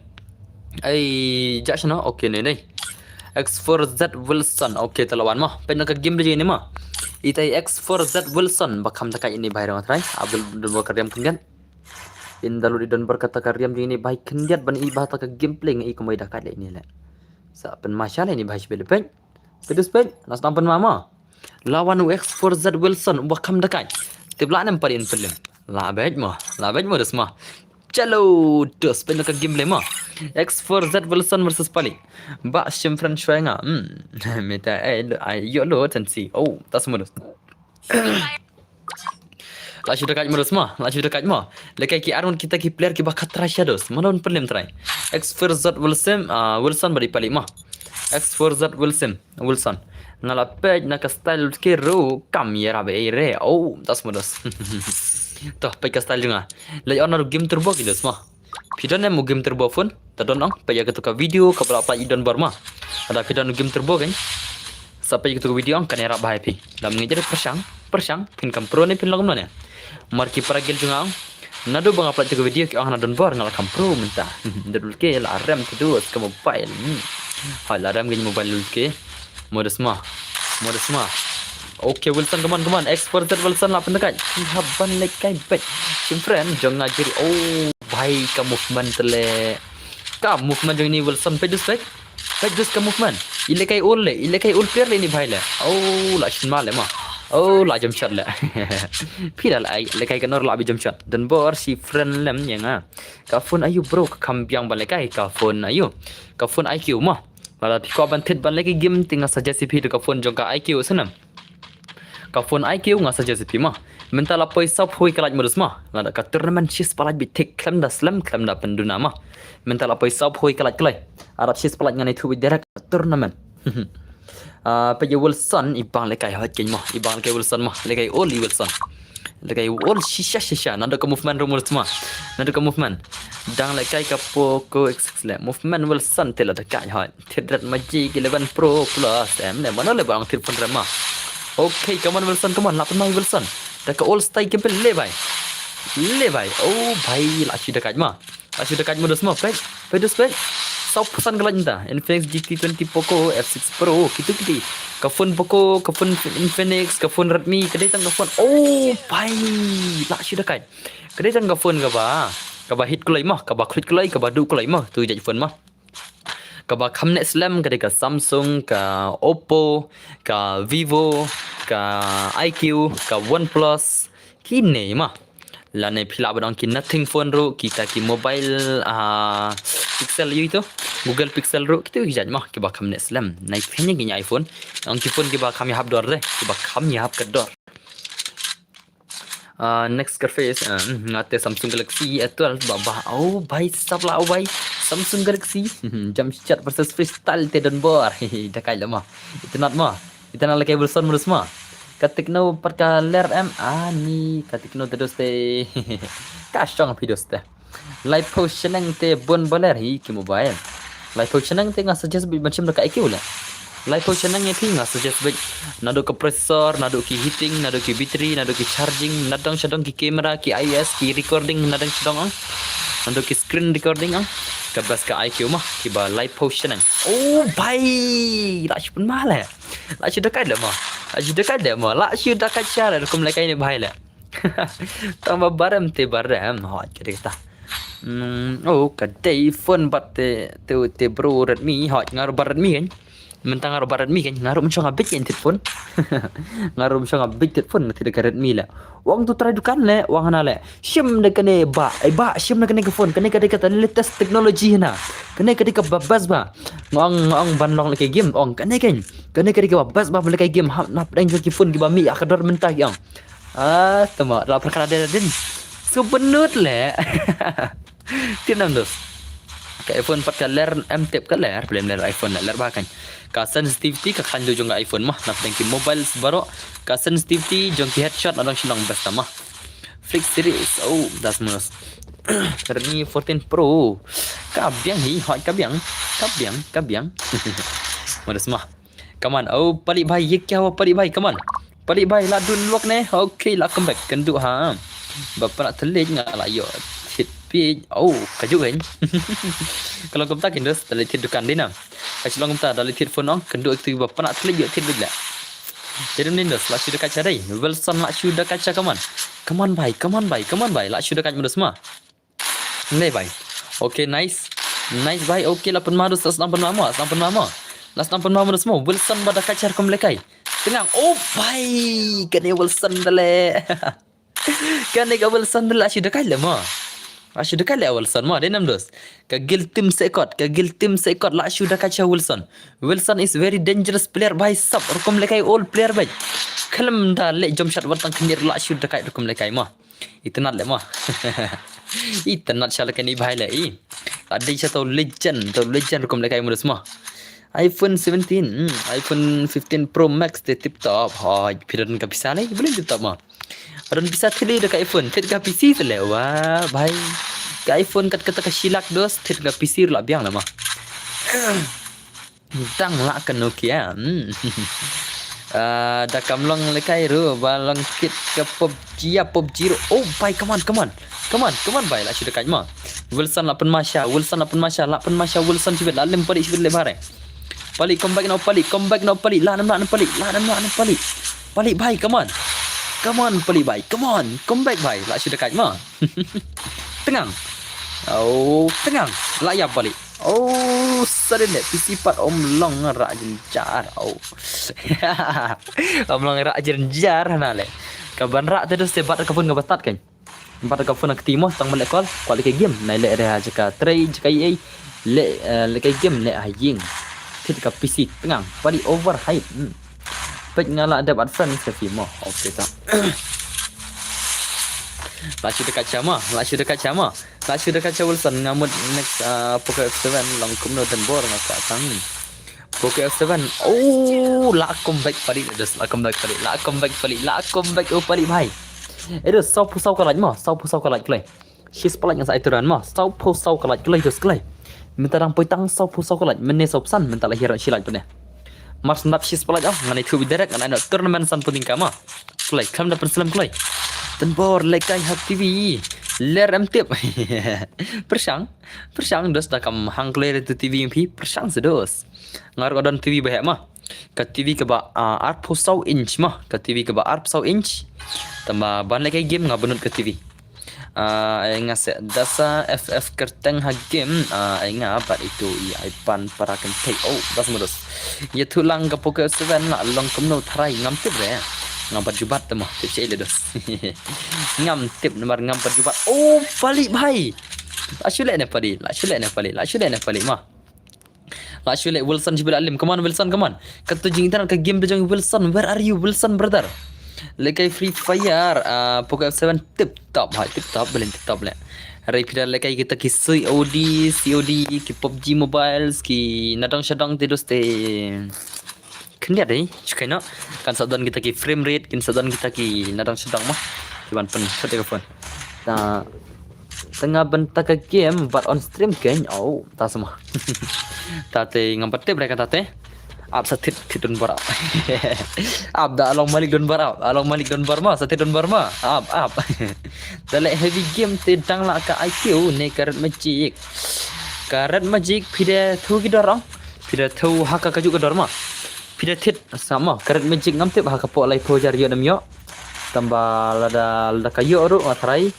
Ai, ja shano. Okay ne ne. X four Z Wilson. Okay, te la wan mo. Peit na ka game jong ine mo. Itai X four Z Wilson ba kham da ka ine bhai rong trai. Abdul dun ka riam khyndiat. Ynda lut i don bor kata ka riam jong ine bhai khyndiat ban i ba ta ka gameplay nga i kumbai da ka le ine le. Sa pynmashal ine bhai shibit le peit. Peit dus peit, la sdang pynmih mo. La wan u X four Z Wilson, u ba kham da kai. Tip la nem parin pynlem. La beit mo, la beit mo dus mo. Chalo, dus peit na ka gameplay mo. X four Z Wilson versus Palik. Ba shim friend shwai nga. Hmm. Meta ai ai yo lo tan si. Oh, tas mo dus. La shu da kait mo dus mo, la shu da kait mo. Lehkai ki arun kita ki player ki ba khatra sha dus. Mo don pynlem trai. X four Z Wilson, ah, Wilson bad i Palik mo. X four Z Wilson, Wilson. Nga la peit na ka style ki ru kam ïa rab ei re. Oh, tas mo dus. To peit ka style jong nga. Leh on na game turbo ki dus mo. Phi don em u game turbo phone? Ta don ong, peit ïa katu ka video kaba la pait i don bor mo. Lada phi don u game turbo kan. Sa peit ïa katu ka video ong kan ïarap bha ïa phi. Lada ngin jari pyrshang, pyrshang, phin kham pro ne phin long kumno ne. Mar ki para gel jong nga ong. Naduh ba nga pait ïa katu ka video ki ong hana don bor nga la kham pro mynta. Dul ke la rem tu dus ka mobile. Hmm. Hai la rem ke mobile dul ke. Mo dus mo. Mo dus mo. Okay, Wilson, come on, come on. X four Z Wilson la pyndekai. Ki hap ban lehkai beit. Shim friend jong nga jeri. Oh, bhai ka movement te le. Ka movement jong ini Wilson peit dus peit. Peit dus ka movement. I lehkai ul le, i lehkai ul player le ini bhai le. Oh, la shin ma le mo. Oh, la jump shot le. Phi la ai lehkai ka nor la bi jump shot. Don bor shi friend lem ïa nga. Ka phone ayu bro, ka kham biang ban lehkai ka phone ayu. Ka phone I Q mo. Lada phi kwah ban thied ban leh ki game te nga suggest ïa phi da ka phone jong ka I Q snem. Ka phone I Q nga suggest ïa phi mo. Mynta la poi sawphew ka lait mo dus mo. Lada ka tournament shispah lait beit thik khlem da slem khlem da pynduna mo. Mynta la poi sawphew ka lait kloi. Arap shispah lait ngan ïathuh beit direct ka tournament. Ah, peit ïa Wilson i bang lehkai hot keiñ mo. I bang lehkai Wilson mo. Lehkai ul i Wilson. Lehkai all shisha shisha. Naduh ka movement ruh mut sma. Naduh ka movement. Dang lehkai ka Poco X six leh. Movement Wilson te la da kai hoi. Thied rat Magic eleven Pro Plus. Em leh mano leh ba ong thied phone rem ma. Okay, come on Wilson, come on. Lah pynmai Wilson. Da ka all style ka bel leh bai. Leh bai. Oh bai, lah shu da kai ma. Lah shu da kai ma dos ma, peit. Peit dos peit. Saw percent ka light nta. Infinix G T twenty Poco F six Pro, kitu kiti. Ka phone Poco, ka phone Infinix, ka phone Redmi, ka dei tang ka phone. Oh bai, lah shu da kai. Ka dei tang ka phone kaba, kaba hit kulai ma, kaba khluit kulai, kaba duh kulai ma. Tu jait phone ma. Kaba kham neh slem ka dei ka Samsung, ka Oppo, ka Vivo, ka I Q, ka OnePlus, kine ma. Lane phi lah ban ong ki nothing phone ruh, kita ki mobile, ah, Pixel ïa itu, Google Pixel ruh, kitu ki jait ma, kiba kham neh slem. Nai phi ngi iPhone, ong ki phone kiba kham ïahap dor de, kiba kham ïahap ka dor. Ah, next ka face, ah, nga te Samsung Galaxy A twelve ba ba. Oh bai, sap lah, oh bai. Samsung Galaxy. Jamshed versus Freestyle te don bor. Da kai lah ma. Itynnat ma. Itynnat lehkai Wilson mut sma. Ka Tecno pat ka ler em. Ani ka Tecno te dos te. Ka shong phi dos te. Laiphew shaneng te bun ba ler hi ki mobile. Laiphew shaneng te nga suggest beit ban shim da ka I Q leh. Laiphew shaneng ïa phi nga suggest beit. Naduh ka processor, naduh ki heating, naduh ki battery, naduh ki charging, nadong shadong ki camera, ki I S, ki recording, nadong shadong ang. Naduh ki screen recording ang. Ka best ka I Q ma, kiba laiphew shaneng. Oh bai, lah shu pynmai leh. Lah shu da kai leh ma. Lah shu da kai leh ma. Lah shu da kai sha leh rukom lehkai ne bai leh. Tang ba barem te barem, hoi ka dei kata. Hmm, oh, ka dei phone bad te, te, te bro Redmi, hoi nga ruh bad Redmi kan. Mynta nga ruh bad Redmi kan, nga ruh mynshong nga bit kan thied phone. Nga ruh mynshong nga bit thied phone, nga thied ka Redmi leh. Ong tu trai dukan leh, ong hana leh. Shim da kane ba, eh ba, shim da kane ka phone, kane ka dei kata latest technology hana. Kane ka dei ka ba best ba. Nga ong, nga ong ban long lehkai game, ong kane kan. Kane ka dei ka ba best ba lehkai game, hap nap dang jong ki phone kiba mih ha ka dor mynta ki ong. Ah, tama, la perkara dia din. So benut leh. Tiap nam dos. Ka iPhone pat ka ler em tip ka ler, belum ler iPhone ler ba kan. Ka sensitivity ka khan jong ka iPhone mah, nap tang ki mobile baroh. Ka sensitivity jong ki headshot adang shnong best mah. Flix series, oh, das mus. Redmi fourteen Pro. Ka biang hi, hoi ka biang. Ka biang, ka biang. Madas mah. Come on. Oh, palik bhai, ye kya hua palik bhai, come on. Palik bhai, la dun lok ne. Okay, la come back. Kynduh ha. Ba pynah thylliej nga la ïoh thied phi. Oh, ka juk hein. Ka long kumta kin dos, da leit thied dukan dei na. Ka long kumta, da leit thied phone ong, kynduh tu ba pynah thylliej ïoh thied beit la. Jadi ni dos, la shu da kacha dei. Wilson la shu da kacha, come on. Come on bhai, come on bhai, come on bhai. La shu da kacha ma dos ma. Nei bhai. Okay, nice. Nice bhai. Okay, la pynmai dos, la sdang pynmai mo, la sdang pynmai mo. La sdang pynmai mo dos mo. Wilson ba da kacha rukom lehkai. Tyngang. Oh bhai. Kane Wilson da leh. Kane ka Wilson da leh, la shu da kai leh mo. La shu da kai leh Wilson mo, dei nam dos. Ka Gil Team Sekot, ka Gil Team Sekot, la shu da kacha Wilson. Wilson is very dangerous player bhai sab, rukom lehkai all player bhai. Khlem da leh jump shot wat tang khyndiat la shu da kai rukom lehkai mo. Itynnat leh mo. Itynnat sha lehkai ni bhai leh i. La dei sha tau legend, tau legend rukom lehkai mo dos mo. iPhone seventeen, hmm, iPhone fifteen Pro Max te tip top. Hoi, phi don ka pisa leh, boleh tip top mo. Don pisa thied da ka iPhone, thied ka P C te leh. Wah bhai. Ka iPhone kat kata ka shi lak dos, thied ka P C ruh la biang la mo. Dang lah ka Nokia. Hmm. Ah, da kam long lehkai ruh, ba long kit ka PUBG, ïa PUBG ruh. Oh bhai, come on, come on. Come on, come on bhai, la shu da kai mo. Wilson la pynmai sha, Wilson la pynmai sha, la pynmai sha Wilson shibit, la lem palik shibit leh bhai. Palik, come back now, palik, come back now, palik. La nam, la nam palik, la nam, la nam palik. Palik bhai, come on. Come on palik bhai, come on. Come back bhai, la shu da kai mo. Tyngang. Oh, tyngang. La ïa palik. Oh, sudden leh, P C pat ym long rah jynjar. Oh. Ym long rah jynjar na leh. Ka ban rah te dos te bat ka phone kaba tad kan. Bat ka phone ka kti mo, tang ban leh call, call lehkai game. Nai leh re ha jaka trei, jaka ei ei. Leh, eh, lehkai game, leh ha ïing. Thied ka P C tyngang. Palik overhype. Hmm. Peit nga la dep add friend sa phi mo. Okay ta. La shu da kacha mo, la shu da kacha mo. La shu da kacha Wilson, nga mut next, ah, Poco F seven long kumno, don bor nga kwah tang. Poco F seven. Oh, la come back palik dos, la come back palik, la come back palik, la come back, oh palik bhai. Edo, saw phew saw ka like mo, saw phew saw ka like kloi. Shi spotlight ngan sa ai turn mo, saw phew saw ka like kloi, dos kloi. Mynta dang poi tang saw phew saw ka like, mynne saw phew san, mynta la hiar shi like pynne. Mar sendap shi spotlight oh, ngan ai thuh direct, ngan ai noh tournament san phew tyngka mo. Kloi, khlem da pynslem kloi. Tynbor, lehkai ha TV. Ler em tip. Pyrshang, pyrshang dos da kam hang kloi re tu TV em phi, pyrshang se dos. Nga ruh nga don TV ba heh mo. Ka TV kaba, ah, arphew saw inch mo. Ka TV kaba arphew saw inch. Tangba ban lehkai game nga bynnud ka TV. Ah, ai nga se dasa FF kyrteng ha game. Ah, ai nga bat itu i ai pan para kynthei. Oh, das mudus. Ïathuh lang ka Poco F seven la long kumno tharai ngam tip re. Ngam pat ju bat te mo. Tip sha i le dos. Ngam tip namar ngam pat ju bat. Oh, pali bhai. La shu leh ne pali. La shu leh ne pali. La shu leh ne pali mo. La shu leh Wilson shu bela lim. Come on Wilson, come on. Katu jing internet ka game tu jong Wilson. Where are you Wilson brother? Lehkai Free Fire, ah, Poco F seven tip top, hai tip top, belen tip top le. Hare phi da lehkai kita ki COD, COD, ki PUBG Mobiles, ki nadong shadong te dos te. Khyndiat dei, shu kaino. Kan sa don kita ki frame rate, kin sa don kita ki nadong shadong mo. Ki ban pynshot ïa ka phone. Ta, tang nga bynta ka game, but on stream kein, oh, ta sa mo. Ta te ngam pat tip re kata te. Ap sa thied, thied don bor ap. Ap da along malik don bor ap, along malik don bor mo, sa thied don bor mo. Ap, ap. Da leh heavy game te dang lah ka IQ ne ka Red Magic. Ka Red Magic phi da thew ki dor ong. Phi da thew ha ka kajuh ka dor mo. Phi da thied sa mo, ka Red Magic ngam tip ha ka pok laiphew hajar ïoh ne em ïoh. Tangba lada, lada ka ïoh ruh nga tharai.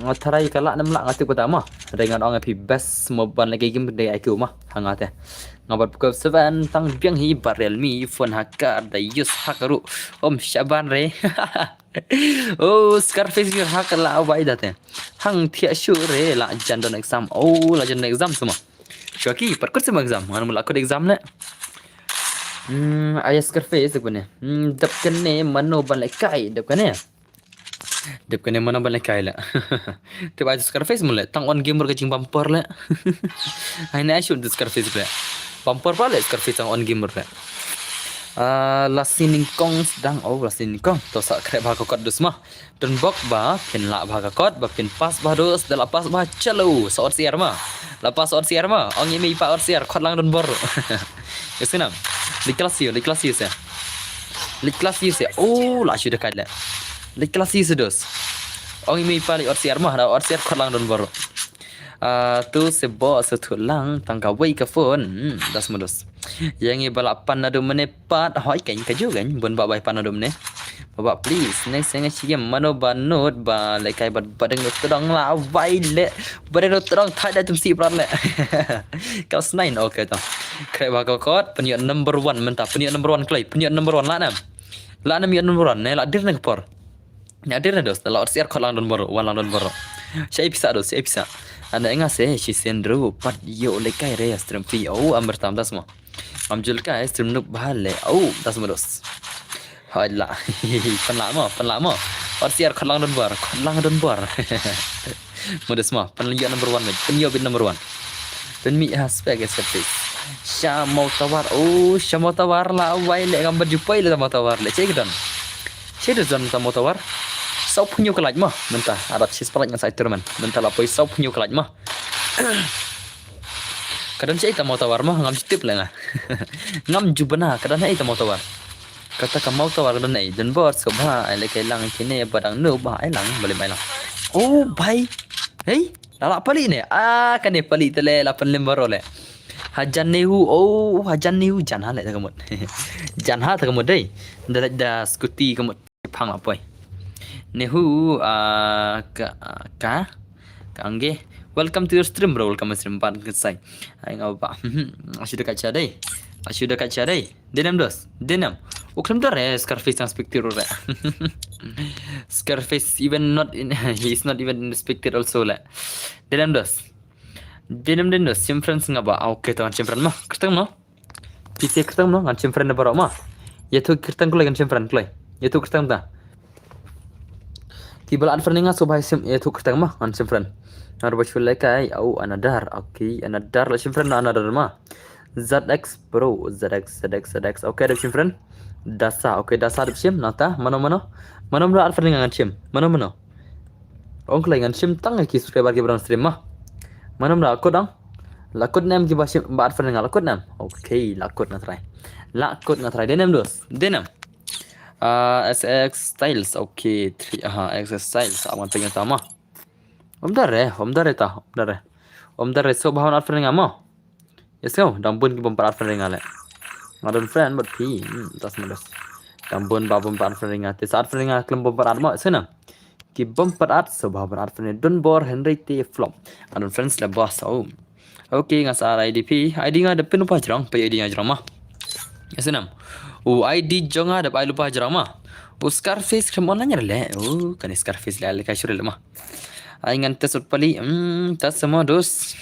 Nga tharai ka lah ne em lah nga tip kata mo. Hynrei ngan ong ïa phi best mo ban lehkai game dei IQ mo. Ha nga te. Nga bat Poco F seven tang biang hi, bat Realme phone ha ka da use ha ka ruh. Om shaban re. Oh, Scarface ïoh ha ka la wai da te. Hang thiah shuh re la jan don exam. Oh, la jan don exam sa mo. Shuwa ki, pat kut sa mo exam. Ngan mula kut exam le. Hmm, ai Scarface dep kane. Hmm, dep kane mano ban lehkai, dep kane. Dep kane mano ban lehkai le. Tip ai Scarface mo le, tang on game ka jing bumper le. Ai ne ai shu Scarface le. Bumper pa le Scarface tang on game le. Ah, la sining kong sdang, oh, la sining kong. To sa khreh bha ka kot dus mo. Don bok ba phin lah bha ka kot, ba phin pass bha dus, da la pass bha chalo, sa ot siar mo. La pass ot siar mo, ong i mei pa ot siar, kot lang don bor. Yes nam. Leit klas ïa, leit klas ïa se. Leit klas ïa se. Oh, la shu da kait le. Leit klas ïa se dus. Ong i mei pa leit ot siar mo, da ot siar kot lang don bor. Ah, tu se bo se tu lang tang ka wei ka phone. Hmm, das mo dus. Ïa ngi ba la pan naduh mynne pat hoi kein ka ju kein bun ba bai pan naduh mynne. Ba ba please next thing shi yam mano ba not ba lehkai ba ba deng not tdong la bai le ba deng not tdong thai da tum si prat le. Klas nine, okay to. Khreh bha ka kot, pynïoh number one mynta, pynïoh number one kloi, pynïoh number one la nam. La nam ïoh number one ne la dir ne ka por. Nya dir ne dos, la ot siar kot lang don bor, wan lang don bor. Sha i pisa dos, sha i pisa. Ana enga se shi sendru pat ïoh lehkai re stream free. Oh, amber tam das mo. Am jul kai stream nuk bha le. Oh, das mo dos. Hai la. Pynlah mo, pynlah mo. Ot siar kot lang don bor, kot lang don bor. Mo dos mo, pynïoh number one mo, pynïoh bit number one. Pynmih ha spek ya Scarface. Sha mo tawar, oh, sha mo tawar la wai le ngam ba ju poi le mo tawar le. Check don. Check don ta mo tawar. Saw phew hynñiew ka like mo. Mynta arap shi spotlight ngan sa ai tournament. Mynta la poi saw phew hynñiew ka like mo. Ka don shi ai ta mo tawar mo, ngam ju tip le nga. Ngam ju bana, ka don ai ta mo tawar. Kata ka mo tawar ka don ai, don bor sngewbha ai lehkai lang kine ba dang nu ba ai lang, ba lem ai lang. Oh, bhai. Hei, la la pali ne. Ah, kane pali te le la pynlem bor le. Hajan Nehu, oh, Hajan Nehu, jan ha le ta ka mut. Jan ha ta ka mut dei. Da da scooty ka mut. Phang la poi. Nehu, ah, ka, ka, ka angge. Welcome to your stream, bro. Welcome to stream, ban ka sai. Ai nga ba. Ashu da kacha dei. Ashu da kacha dei. Denem dos. Denem. U khlem dor eh, Scarface tang spectator re. Scarface even not in, he is not even in the spectator also le. Denem dos. Denem den dos. Sim friends nga ba. Ah, okay, to sim friend mo. Kyrteng mo. Phi se kyrteng mo, ngan sim friend baroh mo. Ïathuh kyrteng kloi ngan sim friend kloi. Ïathuh kyrteng ta. Ki ba la add friend nga sngewbha sim, ïathuh kyrteng mo, ngan sim friend. Ngan ruh ba shu lehkai, au, another. Okay, another, la sim friend another mo. Z X bro, Z X, Z X, Z X. Okay, da sim friend. Dasa, okay, Dasa dep shim, nangta, mano, mano? Mano mra at friend nga ngan shim, mano, mano? Ong kloi ngan shim tang ki subscriber ki ba don stream ma. Mano mra kut ang? La kut ne em ki ba shim, ba at friend nga la kut ne em? Okay, la kut nga try. La kut nga try, dei ne em dos, dei ne em? Ah, S X Styles, okay, three, aha, S X Styles, awan peng ta ma. Om dare, om dare ta, om dare. Om dare, so ba wan at friend nga ma. Yes, ko, dang bun ki bym pat at friend nga leh. Nga don friend, but phi, hmm, tas ma dos. Dang bun ba bym pat at friend nga, te sa at friend nga, khlem bym pat at ma, sena. Ki bym pat at, so ba bym pat at friend, don bor, Henry te flop. Nga don friends leh boss, oh. Okay, nga sa I D phi, I D nga da pin lypa jrong, phi I D nga jrong ma. Yes, nam. U I D jong nga da pin lypa jrong ma. U Scarface khlem online leh, oh, kane Scarface leh, leh ka shuril ma. Ai ngan test ut pali, hmm, tas ma dos.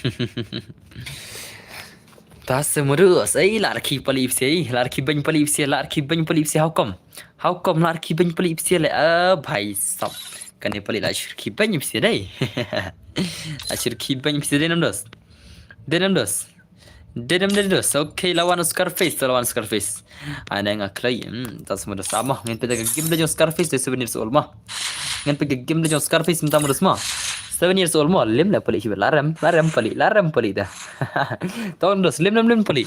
Tas ma dos, ei, la rkhie pali phi, ei, la rkhie beiñ pali phi, la rkhie beiñ pali phi, how come? How come la rkhie beiñ pali phi leh, ah, bhai sab. Kane pali la shu rkhie beiñ phi dei. La shu rkhie beiñ phi dei nam dos. Dei nam dos. Dei nam dei dos. Okay, la wan Scarface, la wan Scarface. Ai nang a kloi, hmm, tas ma dos ama. Ngin peit ka game da jong Scarface, de seven years old ma. Ngin peit ka game da jong Scarface, mynta ma dos ma. Seven years old ma, lim leh pali shibit, la rem, la rem pali, la rem pali da. Tong dos, lim, lim, lim pali.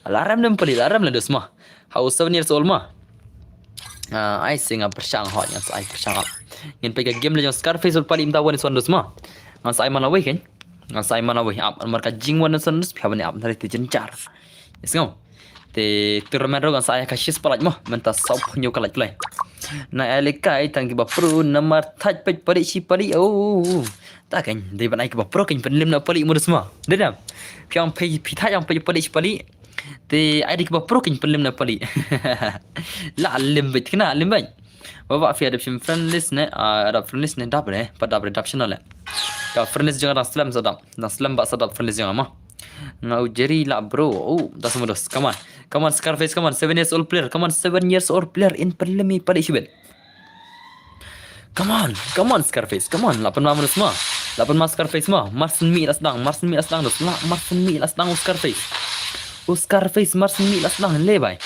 La rem, lim pali, la rem leh dos ma. How seven years old ma. Ah, ai sing a pyrshang hot, ngan sa ai pyrshang ap. Ngin peit ka game da jong Scarface, ul pali mynta wan is wan dos ma. Ngan sa ai man away kan. Ngan sa ai man away ap, mar ka jingwan is wan dos, phi hap ban ap, nari te jynjar. Yes, ngau. Te tournament ruh ngan sa ai ka shis palat mo, mynta saw phew hynñiew ka lait play. Na ai lehkai tang ki ba pro namar thait peit pali shi pali. Oh. Ta kan dei ban ai ki ba pro kan pynlim na pali mo dos ma. Dei dam. Phi ong phi phi thait ong peit pali shi pali. Te ai dei ki ba pro kan pynlim na pali. La lim beit kena lim beit. Ba ba phi adoption friend list ne, ah, adop friend list ne dap re, pa dap re adoption le. Ka friend list jong dang slem sa dap. Dang slem ba sa dap friend list jong ma. Nga u Jerry la bro. Oh, das ma dos. Come on. Come on Scarface, come on. Seven years old player. Come on seven years old player in pynlim i pali shibit. Come on, come on Scarface. Come on, la pynma ma dos ma. La pynma Scarface ma. Marsen mi la sdang, marsen mi la sdang dos. La marsen mi la sdang u Scarface. U Scarface marsen mi la sdang le bai.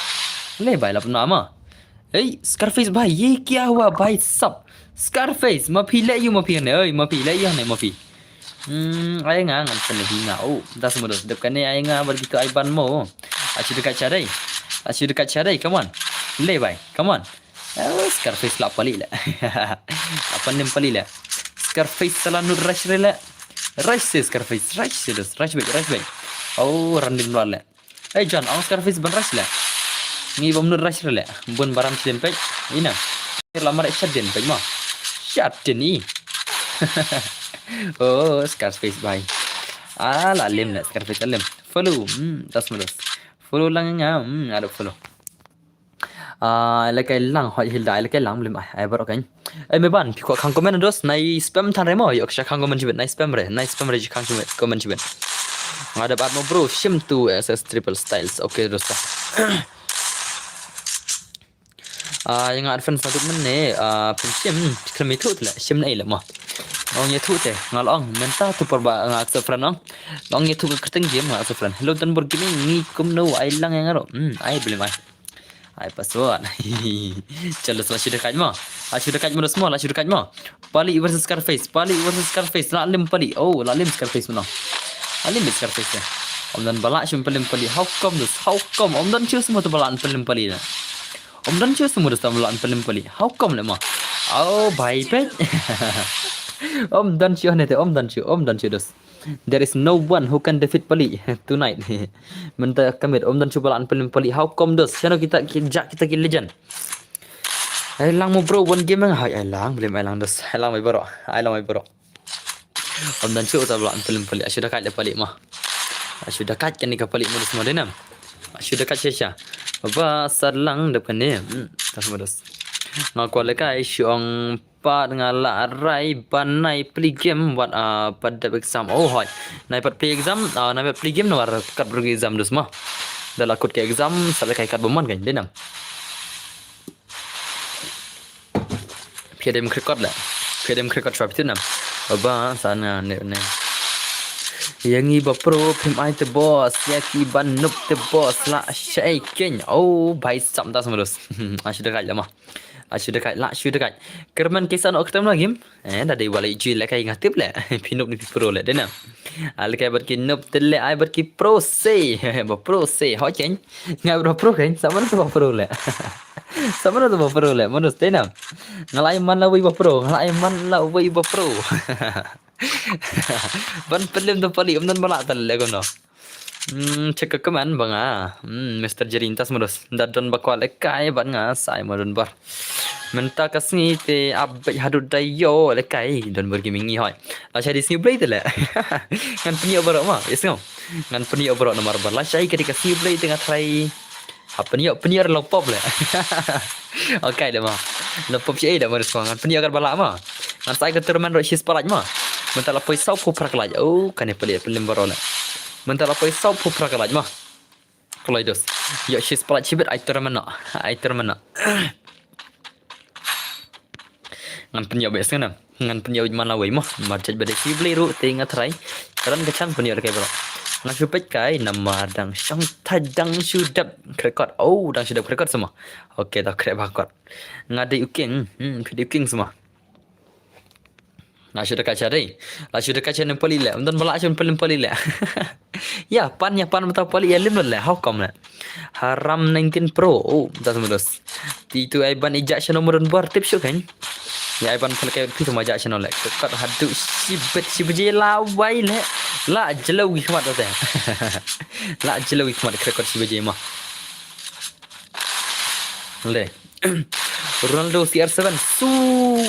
Le bai la pynma ma. Hey, Scarface bhai, ye kya hua bhai sab? Scarface, ma phi le yu ma phi ne, oi, ma phi le yu ne, ma phi. Hmm, ai nga ngan pynleh hi nga. Oh, das ma dos. Dep kane ai nga bad kito ai ban mo. Ashi dekat shadai. Ashi dekat shadai, come on. Le bai, come on. Oh, Scarface la pali le. La pynlim pali le. Scarface sa la nud rush re le. Rush se Scarface, rush se dos, rush back, rush back. Oh, running la le. Hey John, ong Scarface ban rush le. Ngi bym nud rush le. Bun baram slim pek. Ina. La mar shot din pek ma. Shot din i. Oh, Scarface bhai. Ah, la lim le Scarface la lim. Follow. Hmm, das ma dos. Follow lang nga. Hmm, ada follow. Ah, lehkai lang hoi Hilda, lehkai lang blim ai, ai baroh kan. Eh, me ban, phi kwah khang comment dos, nai spam than re mo, ïoh sha khang comment shibit, nai spam re, nai spam re khang comment shibit. Nga dep at mo bro, shim tu S S triple styles. Okay, dos ta. Ah, ïa nga at friends naduh mynne, ah, phin shim, khlem ïathuh te le, shim na ei le mo. Ong ïathuh te, nga la ong, mynta tu por ba nga accept friend ong. Ong ïathuh ka kyrteng game nga accept friend. Hello Tanbur Gaming, ngi kumno ai lang ïa nga ruh. Hmm, ai blim ai. Ai password. Chalo, la shu da kait mo. La shu da kait mo dos mo, la shu da kait mo. Pali versus Scarface, Pali versus Scarface. La lim Pali. Oh, la lim Scarface mo. La lim Scarface ya. Om don ba la shu pynlim Pali. How come dos? How come? Om don shu mo to ba la pynlim Pali na. Om don shu mo dos ba la pynlim Pali. How come le mo? Oh, bye bye. Om don shu ne te, om don shu, om don shu dos. There is no one who can defeat Pali tonight. Mynta kamit, om don shu ba la pynlim Pali. How come dos? Shano kita ki ja kita ki legend. Ai lang mo bro, one game nga hai ai lang, blim ai lang dos. Ai lang bai bro. Ai lang bai bro. Om don shu ta ba la pynlim Pali. Ashu da kait le Pali ma. Ashu da kait kani ka Pali mo dos mo denam. Ashu da kait sha sha. Ba sat lang dep kane. Hmm, tas mo dos. Nga kwah lehkai shu ong pat nga la rai ban nai pli game wat, ah, pat dep exam. Oh hoi. Nai pat pli exam, ah, nai pat pli game na war kat bru exam dos ma. Da la kut ka exam, sa lehkai kat ba mon kan, denam. Phi dem cricket la. Phi dem cricket shwa phi nam. Ba sa na ne ne. Ïa ngi ba pro phim ai te boss, ïa ki ban noob te boss la shai keng. Oh, bhai sahab, mynta sngewdus. Ai shu da kai la ma. Ai shu da kai la, shu da kai. Kyrmen ki sa noh kyrtem la game. Eh, da dei wala ju le kai nga tip le. Phi noob ne phi pro le, dei na. Ai le kai bad ki noob te le ai bad ki pro se. Ba pro se, ho keng. Nga ba pro keng, sa man ba pro le. Sa man ba pro le, mynta dei na. Nga la ai man la wei ba pro, nga la ai man la wei ba pro. Ban pynlem da pali, ym don ba lah tang le kumno. Hmm, check ka comment ba nga. Hmm, Mister Jerry, mynta sngewdus. Da don ba kwah le kai bad nga, sa ai ma don bor. Mynta ka sngi te ap beit haduh da ïoh le kai, don bor ki mingi hoi. La shai dei sngi Blei te le. Ngan pynïoh baroh ma, ïa sngew. Ngan pynïoh baroh namar ba la shai ka dei ka sngi Blei te nga trai. Ha pynïoh, pynïoh la pop le. Okay le ma. La pop shi ei da ma, ris ma. Ngan pynïoh kat ba lah ma. Ngan sa ai ka tournament ruh shi spotlight ma. Mynta la poi saw phew phra ka like. Oh, kane pynlem, pynlem baroh le. Mynta la poi saw phew phra ka like ma. Kloi dos. Ïoh shi spotlight shibit, ai tournament noh. Ai tournament noh. Ngan pynïoh beit sngewbha. Ngan pynïoh beit man la wei mo. Mar jait ba dei sngi Blei ruh te nga trai. Ka don ka chance pynïoh da kai baroh. Nga shu peit kai namar dang shong thait dang shu dep krekot. Oh, dang shu dep krekot sa mo. Okay, da kre ba kot. Nga dei u king. Hmm, phi dei u king sa mo. La shu da kai sha dei. La shu da kai sha ne pali le. Ym don ba la shu pali, pali le. Ïa pan, ïa pan mynta pali ïa lim le. How come le? Haram nineteen Pro. Oh, da sngewdus. Ti tu ai ban ïa jak shano mo don bor tip shu kan. Ïa ai ban pynlehkai phi tu ma jak shano le. Krekot haduh shibit shi baje la wai le. La jylliew ki khmat te. La jylliew ki khmat, krekot shi baje ma. Le. Ronaldo C R seven. So,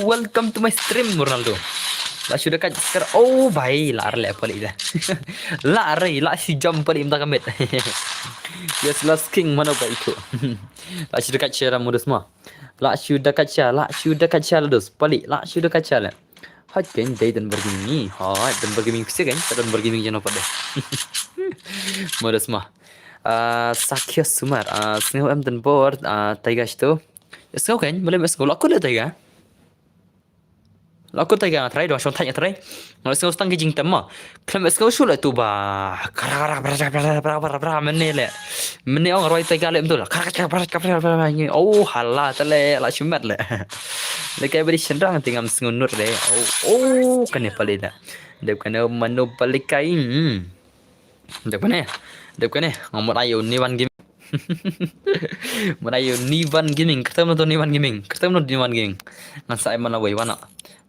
welcome to my stream, Ronaldo. La shu da kai sha. Oh bhai, la ar le pali da. La ar, la shu jam pali mynta ka met. Yes, last king mano ba itu. La shu da kai sha, la shu da kai sha, la shu da kai sha la dos. Pali, la shu da kai sha le. Hot kan dei don bor gaming. Hot don bor gaming pisa kan? Don bor gaming jano pada. Modus ma. Ah, Sakya Sumar. Ah, sngew em don bor, ah, Taiga shitu. Sngew kan? Mula em sngew, la kut le Taiga. La kut Taiga nga trai, dong shong thait nga trai. Nga sngew stang ki jingtem ma. Khlem sngew shu le tu ba. Kara kara bra bra bra bra bra bra mene le. Mene ong roi Taiga le em tu la. Kara kara bra bra bra bra. Oh hala te le la shu met le. Le kai beri shenrang tingam sngew nur le. Oh, oh, kane pali da. Dep kane mano pali kai. Hmm. Dep kane, dep kane, nga mut ai u Niwan Gaming. Mut ai u Niwan Gaming, kyrteng no to Niwan Gaming, kyrteng no Niwan Gaming. Ngan sa ai man la wei wan na.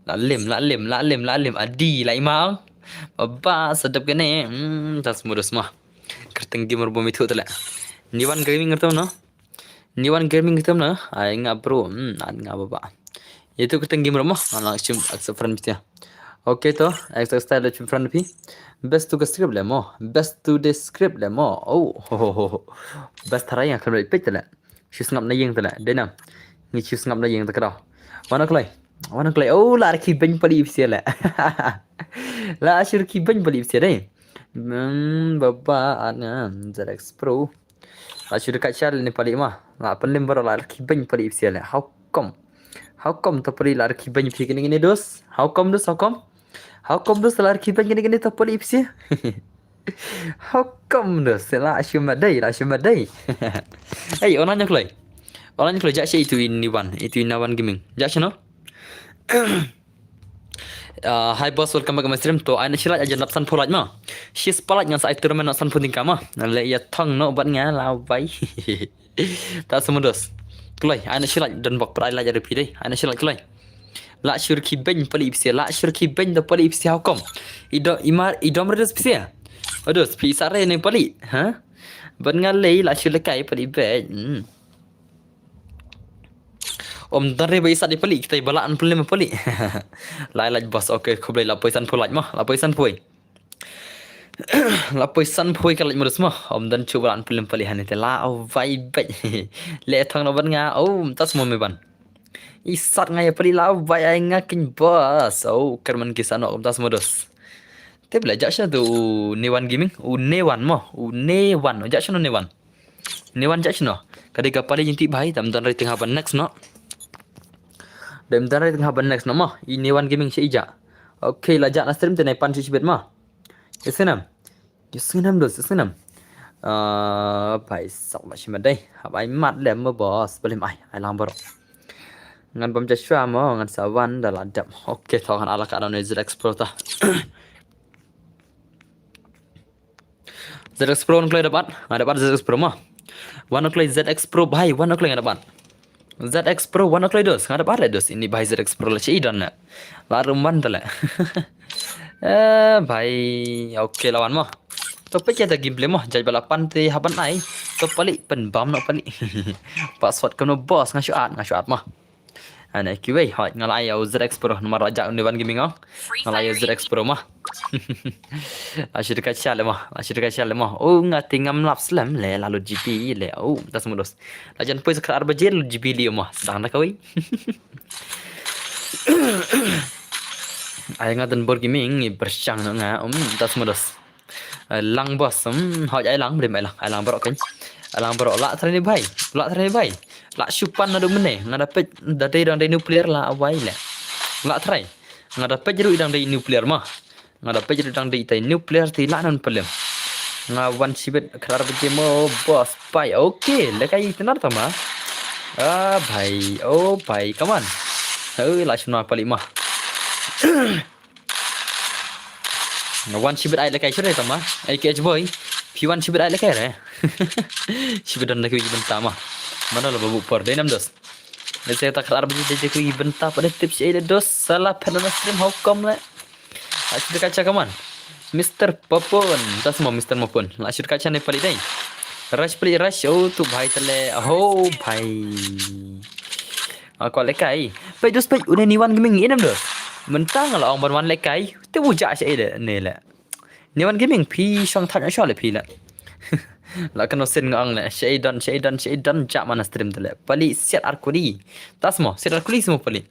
La lim, la lim, la lim, la lim, adi, la ima. Baba, sa dep kane, hmm, tas modus ma. Kyrteng gamer bom itu tele. Niwan Gaming kyrteng no. Niwan Gaming kyrteng na, ai nga bro, hmm, ai nga baba. Itu kyrteng game mo, nga lang shim accept friend phi. Okay to, accept style shim friend phi. Best to the script le mo, best to the script le mo. Oh, ho, ho, ho, ho. Best tharai nga khlem peit tele. Shu sngap na ïing tele, dei na. Ngi shu sngap na ïing te ka daw. Wan kloi, wan kloi. Oh, la rki beng pali phi le. La shu rki beng pali phi dei. Hmm, baba, ana, Z X Pro. La shu da kai sha ne pali ma. La pynlem baroh la rki beng pali phi le. How come? How come to pali la rki beng phi kene kene dos? How come dos? How come? How come dos la rki beng kene kene to pali phi? How come dos? La shu ma dei, la shu ma dei. Hey, ona nyok lai. Ona nyok lai, jak sha itu i Niwan, itu i Niwan Gaming. Jak sha no? Uh, hi boss, welcome back to my stream. To ai na shi like, ajan lap san pho like ma. Shi spah like ngan sa ai tournament no san pho tyngka ma. Le ïa thong no bad nga la bai. Ta sumudus. Kloi, ai na shi like, don bok prai like ada phi dei. Ai na shi like kloi. La shur ki beng pali phi, la shur ki beng da pali phi, how come? Ido imar idom redes phi. Odus phi sare ne pali, ha? Ban nga lei la shur le kai pali beng. Hmm. Om dare ba isat di pali, kita bala an pali ma pali. Lai laj bos, okay, khublei la poi san pho laj ma, la poi san poi. La poi san poi ka laj modus ma, om dan chu bala an pali ma pali hani te la, oh, vai bai. Le thang no ban nga, oh, tas mo me ban. Isat nga ya pali la, oh, vai ai nga kin bos, oh, kerman kisa no, om tas modus. Te bela jak sha tu, u Newan Gaming, u Newan mo, u Newan, jak sha no Newan. Newan jak shano. Ka dei ka pali jingtip bhai, tam don rating haban next no. Dam don rating haban next no mo. I Newan Gaming shi ija. Okay, la jak na stream te nai pan shi shibit mo. Isinam. Ïa sngewnem dos, ïa sngewnem. Ah, bhai, sok ma shi ma dei. Hap ai mat lem mo boss, ba lem ai, ai lang baroh. Ngan bam ja shwa mo, ngan sa wan da la dep. Okay, to ngan ala ka da ne Z X Pro ta. Z X Pro ngan kloi da bat, nga da bat Z X Pro mo. Wan kloi Z X Pro bhai, wan kloi nga da bat. Z X Pro wan kloi dos, nga da bat le dos. Ini bhai Z X Pro la shi don na. La rum wan tale. Eh, bhai, okay la wan mo. To peit ïa da gameplay mo, judge ba la pan te haban ai. To pali pen bam no pali. Password kono boss, nga shu at, nga shu at mo. Ane kiwei, hoi, nga la ïa Z X Pro, namar la jak ni wan gaming oh. Nga la ïa Z X Pro mo. La shu dekat shal mo, la shu dekat shal mo. Oh, nga tingam lap slem le, la lut G P le. Oh, tas mudos. La jan poi sekar arba jil G P li mo. Sedang da kawei. Ai nga dan bor gaming ni bersyang nga, um, tas mudos. Eh, lang boss, hmm, hoj ai lang, blim ai lang, ai lang baroh kan. Ai lang baroh, la trai ni bhai, la trai ni bhai. La shu pan na du mene, nga da peit da dei dang dei nuclear la awai le. La trai. Nga da peit ru dang dei nuclear ma. Nga da peit ru dang dei tai nuclear ti la nan pelem. Nga wan shibit klar bejemo boss pai. Okay, le kai tenar tama. Ah, bhai, oh bhai, come on. Oh, la shuna pali ma. Nga wan shibit ai le kai sure tama. Ai ke boy. Phi wan shibit ai le kai re. Shibit don le kai benta ma. Mana lo babu por dei nam dos. Nese ta klar bejemo dei kai benta pada tips ai le dos. Salah pen na stream how come le. Asyik dekat cak man. Mister Popon, tas mo Mister Mopon. Asyik dekat cak ne pali dai. Rush pali rush, oh tu bhai tale. Oh bhai. Aku lekai. Pai dos pai une ni wan gaming inem dos. Mentang la ong ban wan lekai. Te bu ja sya ide ne le. Ni wan gaming phi shong thak sya le phi le. La kano sen nga ong le. Sya don, sya don, sya don ja mana stream tale. Pali siat arkuri. Tas mo, siat arkuri semua pali.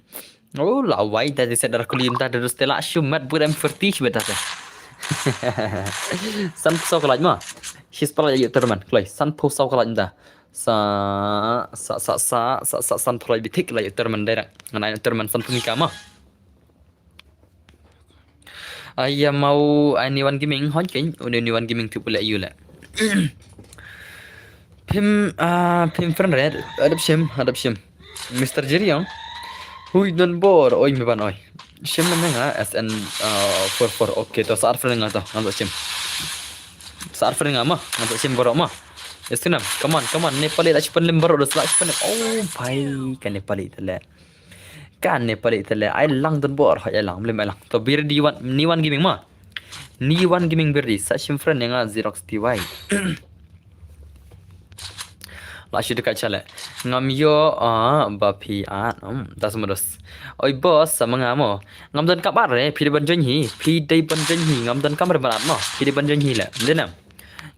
Oh, la wai da di sedar kulim ta terus tela shu mat buram ferti shu beta te. San phew saw ka lait ma. Shi spala yu terman. Kloi, san phew saw ka lait ta. Sa, sa, sa, sa, sa, sa, san phew lait bitik la yu terman direct. Ngana yu terman san phew mika ma. Aya mau ai ni wan gaming hon ken, uni ni wan gaming tu pula yu la. Phim, ah, phim friend red, adap shim, adap shim. Mister Jiriong. Hui non bor, oi me ban oi. Shim na menga S N, ah, four four. Okay, to sa ar friend nga to, ngan sa shim. Sa ar friend nga ma, ngan sa shim borok ma. Yes, kenam. Come on, come on. Nepali la shim lim borok, dos la shim. Oh, bhai, ka Nepali tele. Ka Nepali tele. Ai lang don bor, ai lang, lim ai lang. To bir di wan, ni wan gaming ma. Ni wan gaming bir di. Sa shim friend nga Xerox T Y. La shu dekat chale. Ngam yo, ah, ba phi at. Hmm, das mudos. Oi boss, sama nga mo. Ngam don kabar re, phi dei ban join hi. Phi dei ban join hi. Ngam don kam re ban at mo. Phi dei ban join hi le. Denam.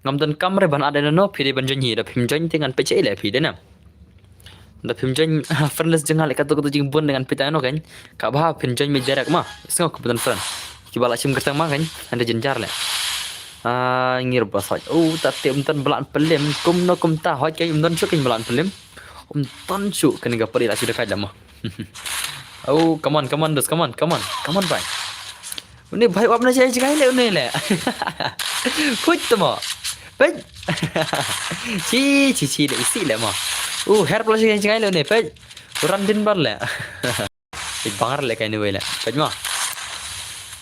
Ngam don kam re ban at no, phi dei ban join hi. Da phim join te ngan peit le phi denam. Da phim join, friendless jeng le kato kato jing bun dengan peit no kan. Ka ba phim join me direct ma. Sngo ku bun friend. Ki ba la shim gertang ma kan. Ande jenjar le. Ah, ngir ba soi. Oh, ta te um tan blan pelim. Kum no kum ta hoi kan um don shu kan blan pelim. Um tan shu kan ga pari la shu dekat lama. Oh, come on, come on, dos, come on, come on, come on, bhai. Une bhai wap na jai jai le une le. Put tamo. Pet. Chi, chi, chi le isi le ma. Uh, her pula jai jai le une pet. Uran din bar le. Ibangar le kaini wei le. Pet ma.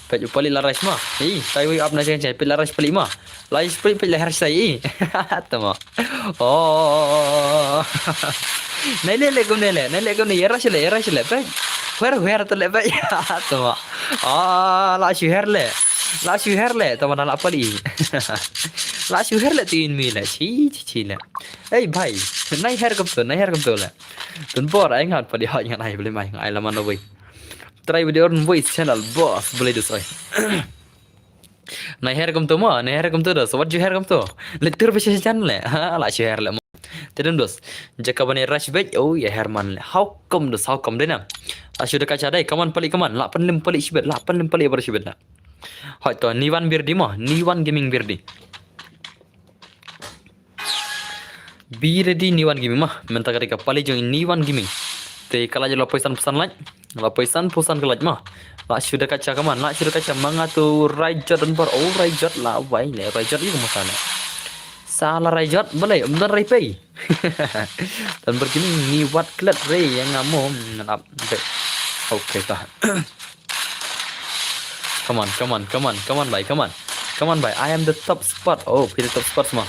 Pet upali la rush ma. Hi, tai wei up na jai jai pet la rush pali ma. La rush pali pet la her sai. Tamo. Oh. Nai le le gum ne le, nai le gum ne yara shile, yara shile, bai. Wer wer to le bai. Tama. Ah, la shu her le. La shu her le, tama na la pali. La shu her le tin mi le, chi chi chi le. Hey bhai, nai her gum to, nai her gum to le. Tun bor ai ngat pali hoi ngat ai beli mai ngai la mano bai. Try video on voice channel boss beli dus oi. Nai her kum tu mo, nai her kum tu dos. What you her kum tu? Le tur be shan le. Ha, la shu her le mo. Tedem dos. Jaka bane rush bait. Oh, ya her man le. How come dos? How come dena? La shu deka chadai. Come on pali, come on. La pen lim pali shibet. La pen lim pali bar shibet na. Hoi to, ni wan birdi mo. Ni wan gaming birdi. Be ready ni wan gaming ma. Menta ka deka pali jong ni wan gaming. Te ka lait la poi san phew san lait. La poi san phew san ka lait mo. La shu da ka cha kaman, la shu da ka cha ma nga tu Raijot don bor. Oh Raijot la wai le, Raijot ïa ka mo sa le. Sa la Raijot, balei, um don rai pei. Don bor kini ngi wat klet re ïa nga mo, ngan ap. Okay ta. Come on, come on, come on, come on, bai, come on. Come on, bai, I am the top spot. Oh, phi the top spot mo.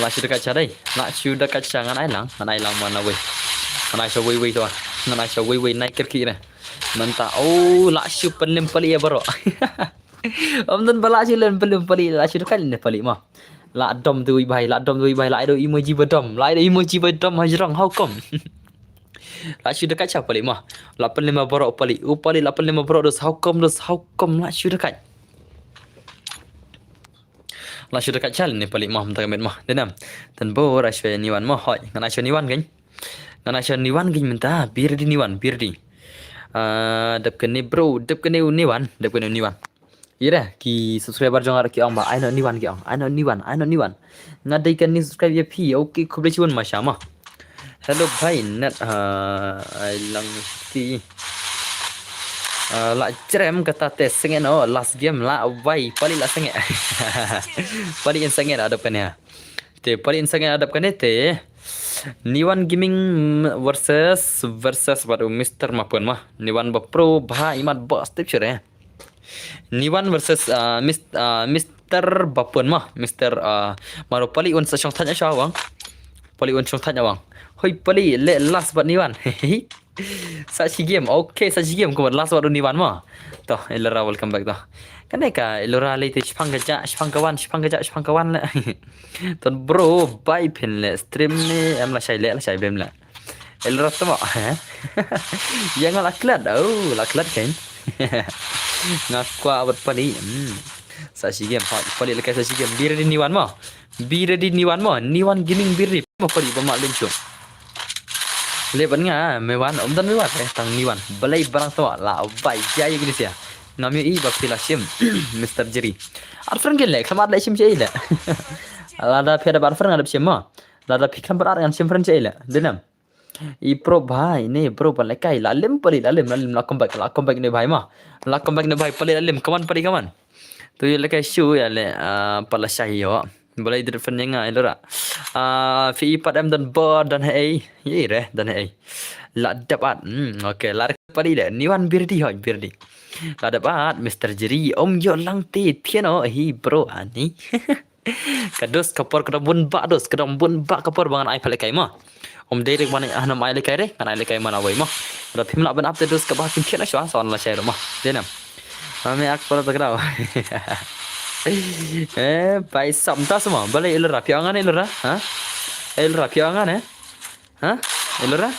La shu da ka cha dei. La shu da ka cha ngan ai lang, ngan ai lang mana wei. Ngan ai sha wei wei to. Ngan ai sha wei wei nai ker ki ne. Mynta, oh, la shu pynlem pali ïa bro. Om don ba la shu lem pynlem pali, la shu da ka ne pali mo. La dom tu bai, la dom tu bai, la do emoji ba dom, la do emoji ba dom hajrong, how come? La shu da ka cha pali mo. La pynlem bro pali. U pali la pynlem bro dos, how come dos, how come la shu da ka. La shu da ka cha ne pali mo, mynta ka met mo. Denam. Tan bo ra shu ni wan mo, hoi. Ngan ai shu ni wan kan. Ngan ai shu ni wan kan mynta, birdi ni wan, birdi. Ah, dep kene bro, dep kene ni wan, dep kene ni wan. Ira, ki subscriber jong nga ki ong ba, ai no ni wan ki ong, ai no ni wan, ai no ni wan. Nga dei kan ni subscribe ïa phi, okay, khublei shibun ma sha mo. Hello bhai, net, ah, ai lang ki. Ah, la jrem kata te senge no, last game la wai, pali la senge. Pali in senge da dep kane. Te pali in senge da dep kane te. Niwan Gaming versus, versus bad u Mister Mapun ma. Niwan ba pro ba imat ba step sure. Niwan versus, uh, Mis-, uh, Mister Bapun ma, Mister, uh, maro pali un sa shong thanya shawang. Pali un shong thanya wang. Hoi pali le last bad Niwan. Sa shi game. Okay, sa shi game ko last bad Niwan ma. To, Elora welcome back to. Kane ka Elora le te shpang ka ja, shpang ka wan, shpang ka ja, shpang ka wan le. Ton bro, bai pin le stream ni em la shai le, la shai bem le. Elora tama, eh? Yang la klat, oh, la klat kan. Nga kwa wat pali. Hmm. Sa shi game, pa-, pali lekai sa shi game. Bi ready Niwan mo. Bi ready Niwan mo. Niwan Gaming bi ready. Mo pali ba ma lim shu. Leban nga, mewan, um dan mewan, eh, tang Niwan. Balai barang tama, la, bai, jai gini sia. Ngam ïohi ba phi la shim, Mister Jerry. Ar friend ke le, khlem ar le shim che le. Lada phi da ar friend ngan da shim mo. Lada phi khlem ar ngan shim friend che le. Denam. I pro bhai, ne pro ba lekai, la lim pali, la lim, la lim, la come back, la come back ne bhai ma. La come back ne bhai, pali la lim, come on pali, come on. Tu ïa lekai shu ïa le, ah, pala shai yo. Balai drit friend ïa nga, Elora. Ah, phi pat em don bor, don hei. Ye re, don hei. La dep at. Hmm, okay, la pali le. Niwan bi ready hoi, bi ready. La dep at, Mister Jerry, om yo lang te, thieno, hi bro, ani. Ka dos ka por ka dang bun ba dos, ka dang bun ba ka por ba ngan ai pha lekai ma. Om dei rek ban ai, ah, nam ai lekai re, ngan ai lekai mana wei ma. Ba phim lah ban ap te dos ka ba phim khian shwa, sa wan la shai ro ma. Dei nam. Ma me ak por ta ka dau. Eh, bai sam ta sama, balai Elora, phi ong ngan Elora, ha? Elora, phi ong ngan, eh? Ha? Elora?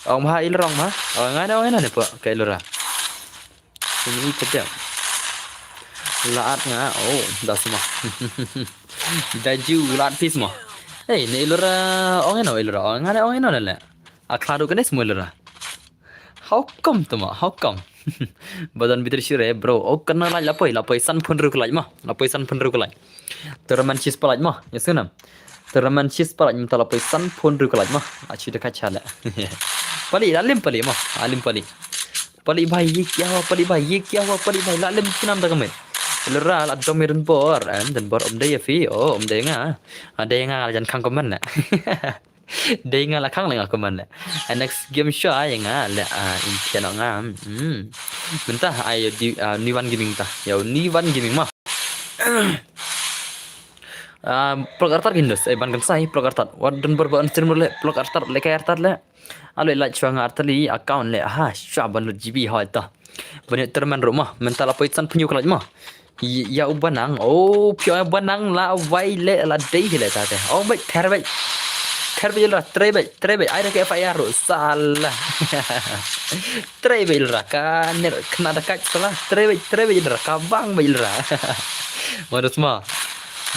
Ong ma, Elora ong ma. Ong ngan, ong ngan ne po, ka Elora. Ini ketiak. Laat nga, oh, da semua. Daju laat pis mo. Hey, ne Elora, ong eno Elora, ong ane ong eno le. Akhladu kene semua Elora. How come tu mo? How come? Badan bitir shure, bro. Oh, kena laj lapoi, lapoi san pun ru kelaj mo. Lapoi san pun ru kelaj. Teraman sis palaj mo. Ya sunam. Teraman sis palaj minta lapoi san pun ru kelaj mo. Achi dekat chala. Pali, lalim pali mo. Alim pali. Pali bhai, ye kya hua, pali bhai, ye kya hua, pali bhai, lalim kinam da kamit. Lura, la dom don bor, em, don bor om dei ya phi, oh, om dei nga. Ah, dei nga, jan khang comment na. Dei nga la khang la nga comment na. Ah, next game sha ya nga, le, ah, in piano nga, hmm. Minta, ayo di, ah, Niwan Gaming ta. Yo, Niwan Gaming ma. Ah, plug artat gindos, eh, ban kan sai, plug artat. Wat don bor ba on stream le, plug artat le, kai artat le. Alo, like chwa nga artali account le, ha, chwa ban lut G B hoi ta. Ban ïa terman ruh mo, mental apoy san pynïew klait mo. Ya u banang, oh, phi ong banang la wai le la dei hi le ta te. Oh, bai, ter bai. Ter bai la, tre bai, tre bai. Ai da ke F I R ruh, sala. Tre bai la, ka ner, kena da kaj sala. Tre bai, tre bai la, ka bang bai la. Modus mo.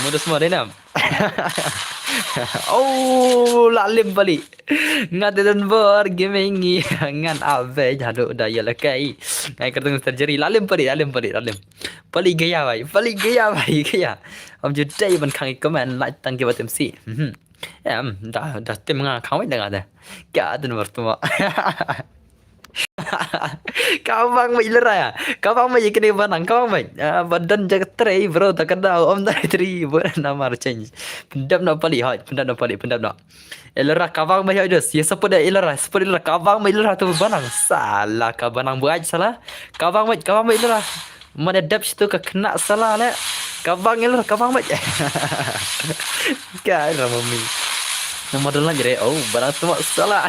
Modus mo, dei nam. Oh, la lim pali. Nga te don bor gaming ngi. Ngan ave jadu da ya la kai. Ngai kertung surgery. La lim pali, la lim pali, la lim. Pali gaya bai, pali gaya bai, gaya. Am ju dei ban khang comment, like tang ki batem si. Mhm. Em, da, da tim nga khang wei da nga da. Ka dun bar tuma. Ka bang mai lera ya. Ka bang mai kene banang, ka bang mai. Ah, badan jaga trei, bro, tak ada om dari trei, bro, namar change. Pendap na pali, hoi, pendap na pali, pendap na. Ilera ka bang mai hoi dos. Ya support da ilera, support ilera ka bang mai ilera tu banang. Salah ka banang buat salah. Ka bang mai, ka bang mai ilera. Mana dap situ ka kena salah le. Ka bang ilera, ka bang mai. Ka ilera mami. Nama dalam jere. Oh, banang tu salah.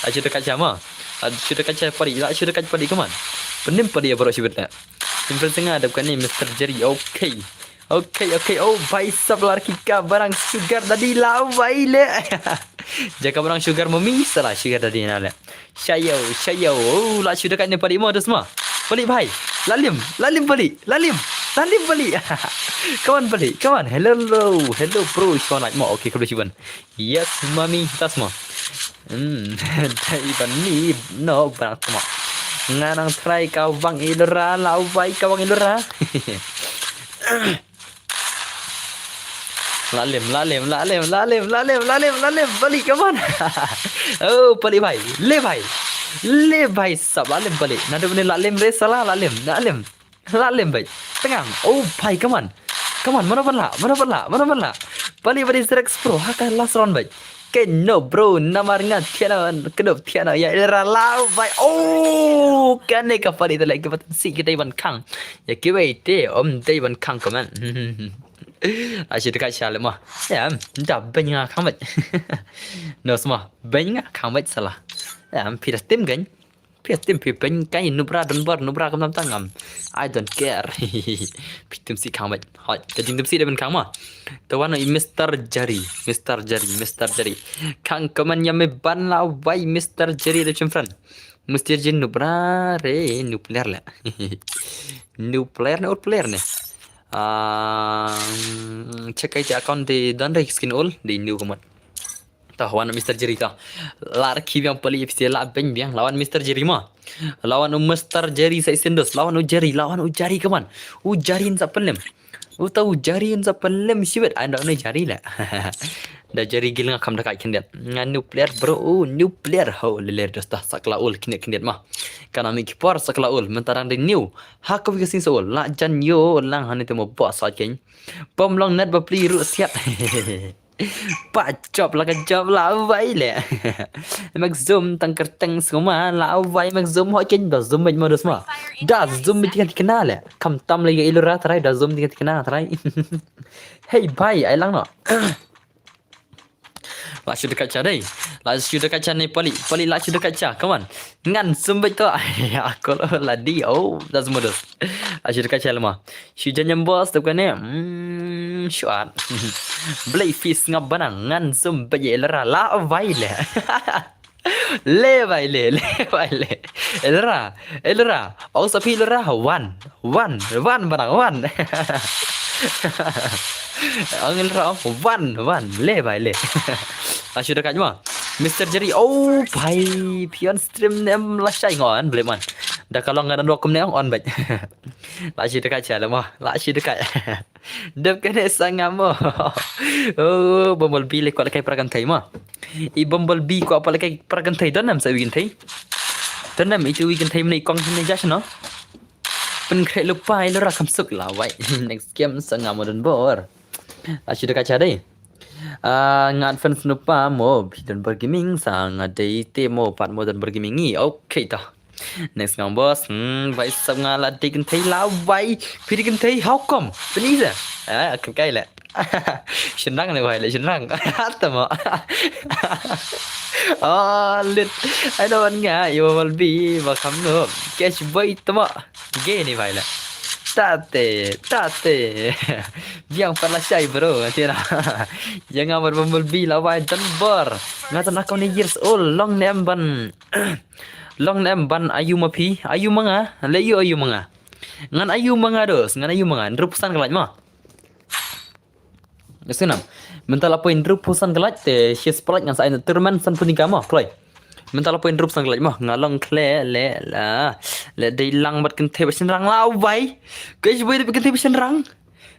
Aja dekat sama. Aja dekat saya pali. Aja dekat pali keman. Penim pali ya baru sibet le. Simple sengaja dekat ni Mister Jerry. Okay. Okay, okay. Oh, bhai sab lar ki ka barang sugar daddy la bhai le. Jaka barang sugar mami salah sugar daddy na le. Shayo, shayo. Oh, la sudah kat ni pali mo dos mo. Pali bhai. Lalim, lalim pali. Lalim. Lalim pali. Come on pali. Come on. Hello, hello. Hello bro. Shona mo. Okay, kebel siban. Yes, mami. Tas mo. Hmm. Dai ban ni no barang tuma. Nganang try ka bang ilera la bhai ka bang ilera. Lalim, lalim, lalim, lalim, lalim, lalim, lalim, pali, come on. Oh, pali bhai, le bhai. Le bhai sab lalim pali. Nadu ni lalim re salah lalim, lalim. Lalim bhai. Tengang. Oh bhai, come on. Come on, mana pala, mana pala, mana pala. Pali pali Rex Pro, haka last round bhai. Ke no bro, namar nga thiana, kedop thiana, ya ilera la bhai. Oh, kane ka pali tale ke batan si kita iban kang. Ya kiwei te om te iban kang komen. Ashi dekat shalem ah. Ya, da benya kang bet. No semua, benya kang bet salah. Ya, pira tim kan? Pira tim pi ben kai nubra don bor nubra kam tam tangam. I don't care. Pi tim si kang bet. Hoi, ta jing tim si da ben kang ma. Ta wan i Mister Jerry, Mister Jerry, Mister Jerry. Kang komen ya me ban la wai Mister Jerry da chim friend. Mister Jerry nubra re nubler la. Nubler ne ol player ne. Ah, check ai account de don re skin ol de new komen. Ta wan Mister Jerry ta. Lar ki biang pali F C la ben biang lawan Mister Jerry ma. Lawan u Mister Jerry sa isin dos. Lawan u Jerry, lawan u Jerry kaman. U Jerry sa pelem. U ta u Jerry sa pelem sibet. Ai ndak ne Jerry la. Da Jerry gil nga kam da kai kindet. Nga new player bro, u new player ho leler dos ta sakla ul kindet kindet ma. Kana mi kipor sakla ul mentarang de new. Ha ko bi sing sa ul la jan yo lang hani te mo boss sa ken. Pom long net ba pli ru siat. Pa chop la ka chop la vai le. Mak zoom tang kerteng semua la vai mak zoom ho ken da zoom mo dos ma. Da zoom mi tikan tikna le. Kam tam lagi ilura trai da zoom tikan tikna trai. Hey bhai ai lang no. La shu dekat cha dei. La shu dekat cha ni pali. Pali la shu dekat cha. Come on. Ngan zoom bet to. Ya aku la di. Oh, da zoom dos. La shu dekat cha lama. Shu jan nyam bos tu kane. Hmm, shuat. Blai fis ngap banang ngan zoom beit ilera la vai le. Le vai le, le vai le. Ilera, ilera. Au sapi ilera wan, wan, wan banang wan. Ang ilera wan, wan, le vai le. Ashu dekat ma. Mister Jerry, oh bhai, pion stream nem la shai ngon, blai man. Da kalong ngadan dokum ne on bait. La shi dekat cha lama, la shi dekat. Dep kane sanga mo. Oh, Bumblebee le kwah kai prakan thai ma. I Bumblebee kwah pala kai prakan thai don nam sa wi kan thai. Don nam itu wi kan thai mne kong ne jash no. Pen kre lupa ilera kam suk la wai. Next game sanga mo don bor. Ashi dekat cha dei. Ah, ngat fans nupa mo bi don bor gaming sanga dei te mo pat mo don bor gaming ni. Okay ta. Next ngam bos. Hmm, vai sab nga la dei kan thai la vai. Phi dei kan thai how come? Pini sa. Ah, kan kai le. Shenang ne vai le shenang. Tama. Oh, lit. Ai no wan nga yo mal bi ba kam no. Cash boy tama. Ge ni vai le. Tate, tate. Biang pala shai bro, tina. Yang amar bumblebee la vai dan bor. Ngata nakon years old long nem ban. Long nem ban ayu ma phi, ayu ma nga, le yu ayu ma nga. Ngan ayu ma nga dos, ngan ayu ma nga, ndrup san kalaj ma. Sinam. Mental apa ndrup san kalaj te shis palaj ngan sa ain termen san punika ma, kloi. Mental apa ndrup san kalaj ma, ngalong kle le la. Le dei lang bat kenthe ba shenrang la bai. Guys boy de kenthe ba shenrang.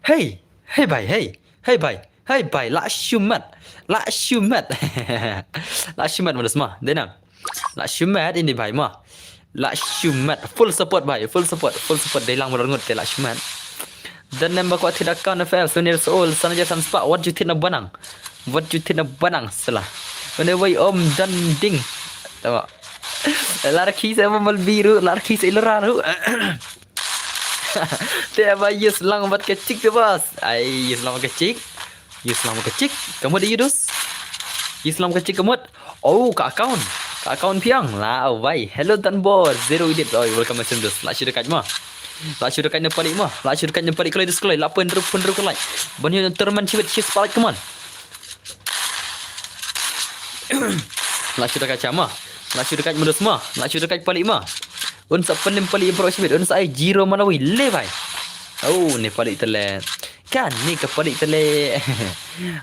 Hey, hey bai, hey. Hey bai. Hey bhai, la shu met. La shu met. La shu met, Modus ma. Dei na. La shu met ini bhai ma. La shu met. Full support bhai, full support, full support. Dei lang Modus ngut te la shu met. Dan number ko thida kan F L, seven years old, sana je san spa. What you think of Banang? What you think of Banang sala? When we om dan ding. Tama. Larki sa mo mal biru, larki sa ilraru. Te ba yes lang bat ka chik te bas. Ai yes lang ka chik. Yes lang ka chik. Kamu di Yudus. Yes lang ka chik kamu. Oh, ka account. Ka account piang la wai. Hello dan bor. Zero edit. Oh, welcome to Yudus. La shu dekat ma. La shu dekat ne palik ma. La shu dekat ne palik kalau diskolai. La pun rup pun rup kelai. Banyak terman chibet shis palik kaman. La shu dekat chama. La shu dekat Modus ma. La shu dekat palik ma. Un sa penim palik bro shibit. Un sa ai zero mana wi le bhai. Oh, ni palik tele. Kan ni ka palik tele.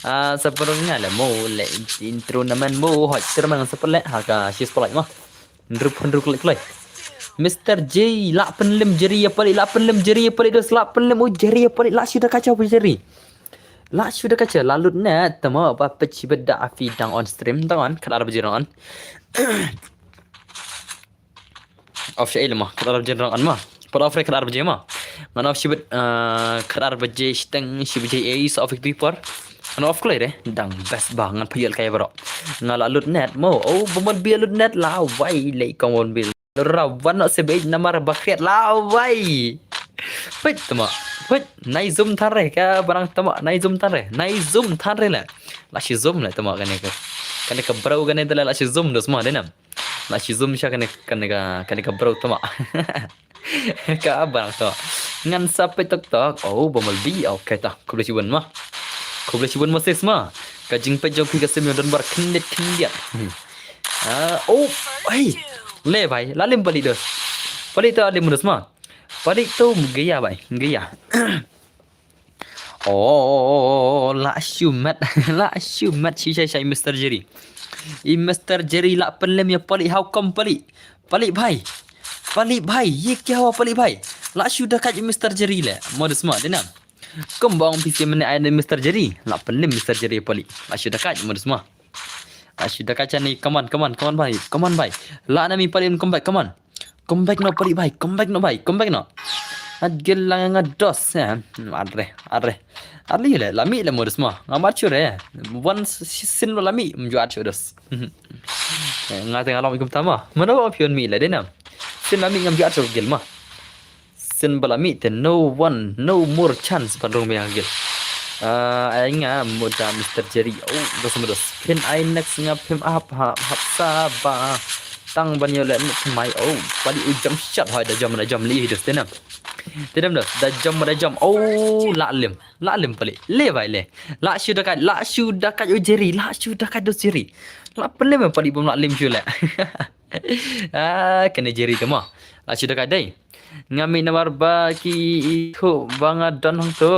Ah, sa perunga le mo le intro naman mo hot terman sa palik ha ka shis palik ma. Ndrup ndrup klik klik. Mister J, la penlim jeri ya palik, la penlim jeri ya palik dos, la penlim u jeri ya palik, la shu dekat chama jeri. La shu dekat cha, la lut ne, tama ba pech beda afi dang on stream, dang on, kadar bejeri on. Off sha ilma, kadar bejeri on ma. Par off kadar bejeri ma. Ngan off shibit, uh, kadar bejeri steng, shibit jeri eh, so off tu par. Ngan off kloi re, dang best ba, ngan payal kai bro. Ngan la lut net mo, oh, bumon bi lut net la, wai, lei kong mon bil. Ra wan no sebe namar bakriat la, wai. Peit tama, peit, nai zoom tare ka barang tama, nai zoom tare, nai zoom tare le. La shi zoom le tama kane ka. Kane ka bro kane tale la shi zoom dos ma denam. La shi zoom sha kane, kane ka, kane ka bro tama. Ka barang tama. Ngan sa peit tok tok. Oh, bumol bi. Okay ta. Khublei shibun ma. Khublei shibun ma sis ma. Ka jingpeit jong phi ka sim ïa don bar khyndiat khyndiat. Ah, oh, hey. Le bhai, la lim palik dos. Palik to la lim dos ma. Palik to gaya bhai, gaya. Oh, la shu met, la shu met shi shai shai Mister Jerry. I Mister Jerry la penlem ïa palik, how come palik? Palik bhai. Palik bhai, ye kya hua palik bhai? La shu dekat Mister Jerry le. Modus ma denam. Kum bong pisi mene ai Mister Jerry. La penlem Mister Jerry palik. La shu dekat modus ma. La shu dekat chani, come on, come on, come on bhai. Come on bhai. La na mi palik, come back, come on. Come back no palik bhai, come back no bhai, come back no. At gel lang nga dos ya. Arre, arre. Arre le, la mi le modus ma. Nga mat shure. One sin lo la mi, mju at shu dos. Nga tengah lom ikum tama. Mana ba pion mi le denam. Sin la mi ngam ju at shu gel ma. Sin ba la mi te no one, no more chance ban rung biang gel. Ah, ai nga muda Mister Jerry. Oh, dos modus. Pin ai next nga pin ap hap hap saba. Tang ban yo le mut mai. Oh, palik u jump shot hai da jump da jump li dos tenam. Tenam dos. Da jump da jump. Oh, la lim. La lim palik. Le bhai le. La shu dekat, la shu dekat u Jerry, la shu dekat dos Jerry. La penlem palik bom la lim shu le. Ah, kane Jerry te ma. La shu dekat dei. Nga mi namar ba ki i khu ba nga don hong tu.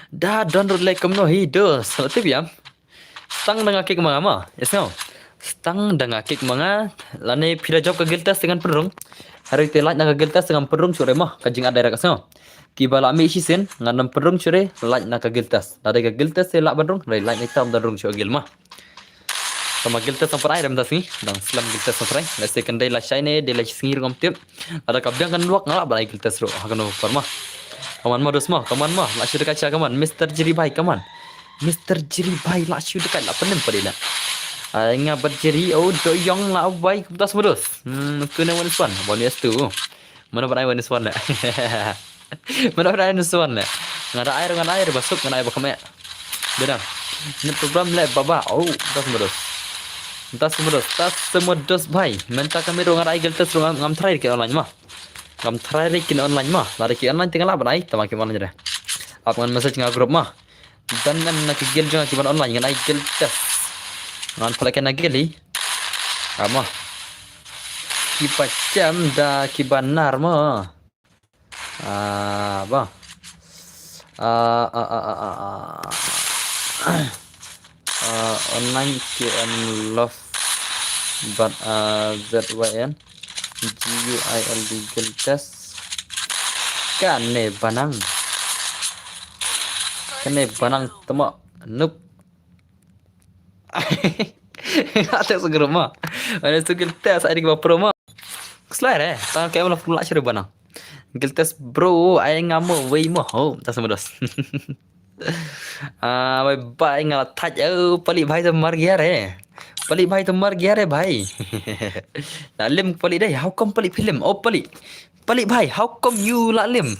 Da don rut le kumno hi dos. Sala tip ïam. Stang da nga kick ma nga ma. Yes no. Stang da nga kick ma nga. Lane phi da jop ka guild test te ngan pynrung. Hari te like na ka guild test te ngan pynrung shuh re ma. Ka jing adai ra ka sngew. Kiba la mih shisien ngan ym pynrung shuh re like na ka guild test. Lada ka guild test te lah ban rung re like na tam da rung shuh guild ma. Tama guild test ngan pynai re mynta sngi. Dang slem guild test ngan pynai. Let's say kan dei la shai ne dei la sngi ruh ngam tip. Lada ka biang kan luak nga lah ban ai guild test ruh. Ha kano por ma. Come on ma dos ma, come on ma. La shu dekat sha, come on. Mister Jerry bhai, come on. Mister Jerry bhai la shu dekat la penem palik la. Ai nga bad Jerry, oh do yong la bhai, dos ma dos. Hmm, tu ne one is one. One is two. Mana ban ai one is one la. Mana ban ai one is one la. Nga da ai, nga da ai ba suk, nga da ai ba kame. Beda. Ni problem le baba. Oh, dos ma dos. Das ma dos, das ma dos bhai. Mynta kami ruh nga da ai guild test ruh ngam, ngam try ki online ma. Ngam try re kin online ma. Lada ki online te nga lah ban ai, tama ki online re. Ap ngan message nga group ma. Dan ngan na ki guild jong nga ki ban online ngan ai guild test. Ngan pala ken na guild hi. Ama. Ki pachem da ki ban nar ma. Ah, ba. Ah, ah, ah, ah, ah, ah. Ah, online K M love but ah, Z Y N G U I L D guild test. Kane banang. Kane banang temo. Noob. Nga test group ma. Ane su guild test ai dei ba pro ma. Slide eh. Tang ke la pula sure banang. Guild test bro ai nga mo wei mo ho. Tas mudos. Ah, bye bye nga la thait. Oh, palik bhai to mar gya re. Palik bhai to mar gya re bhai. Na lim palik dai. How come palik film? Oh, palik. Palik bhai, how come you la lim?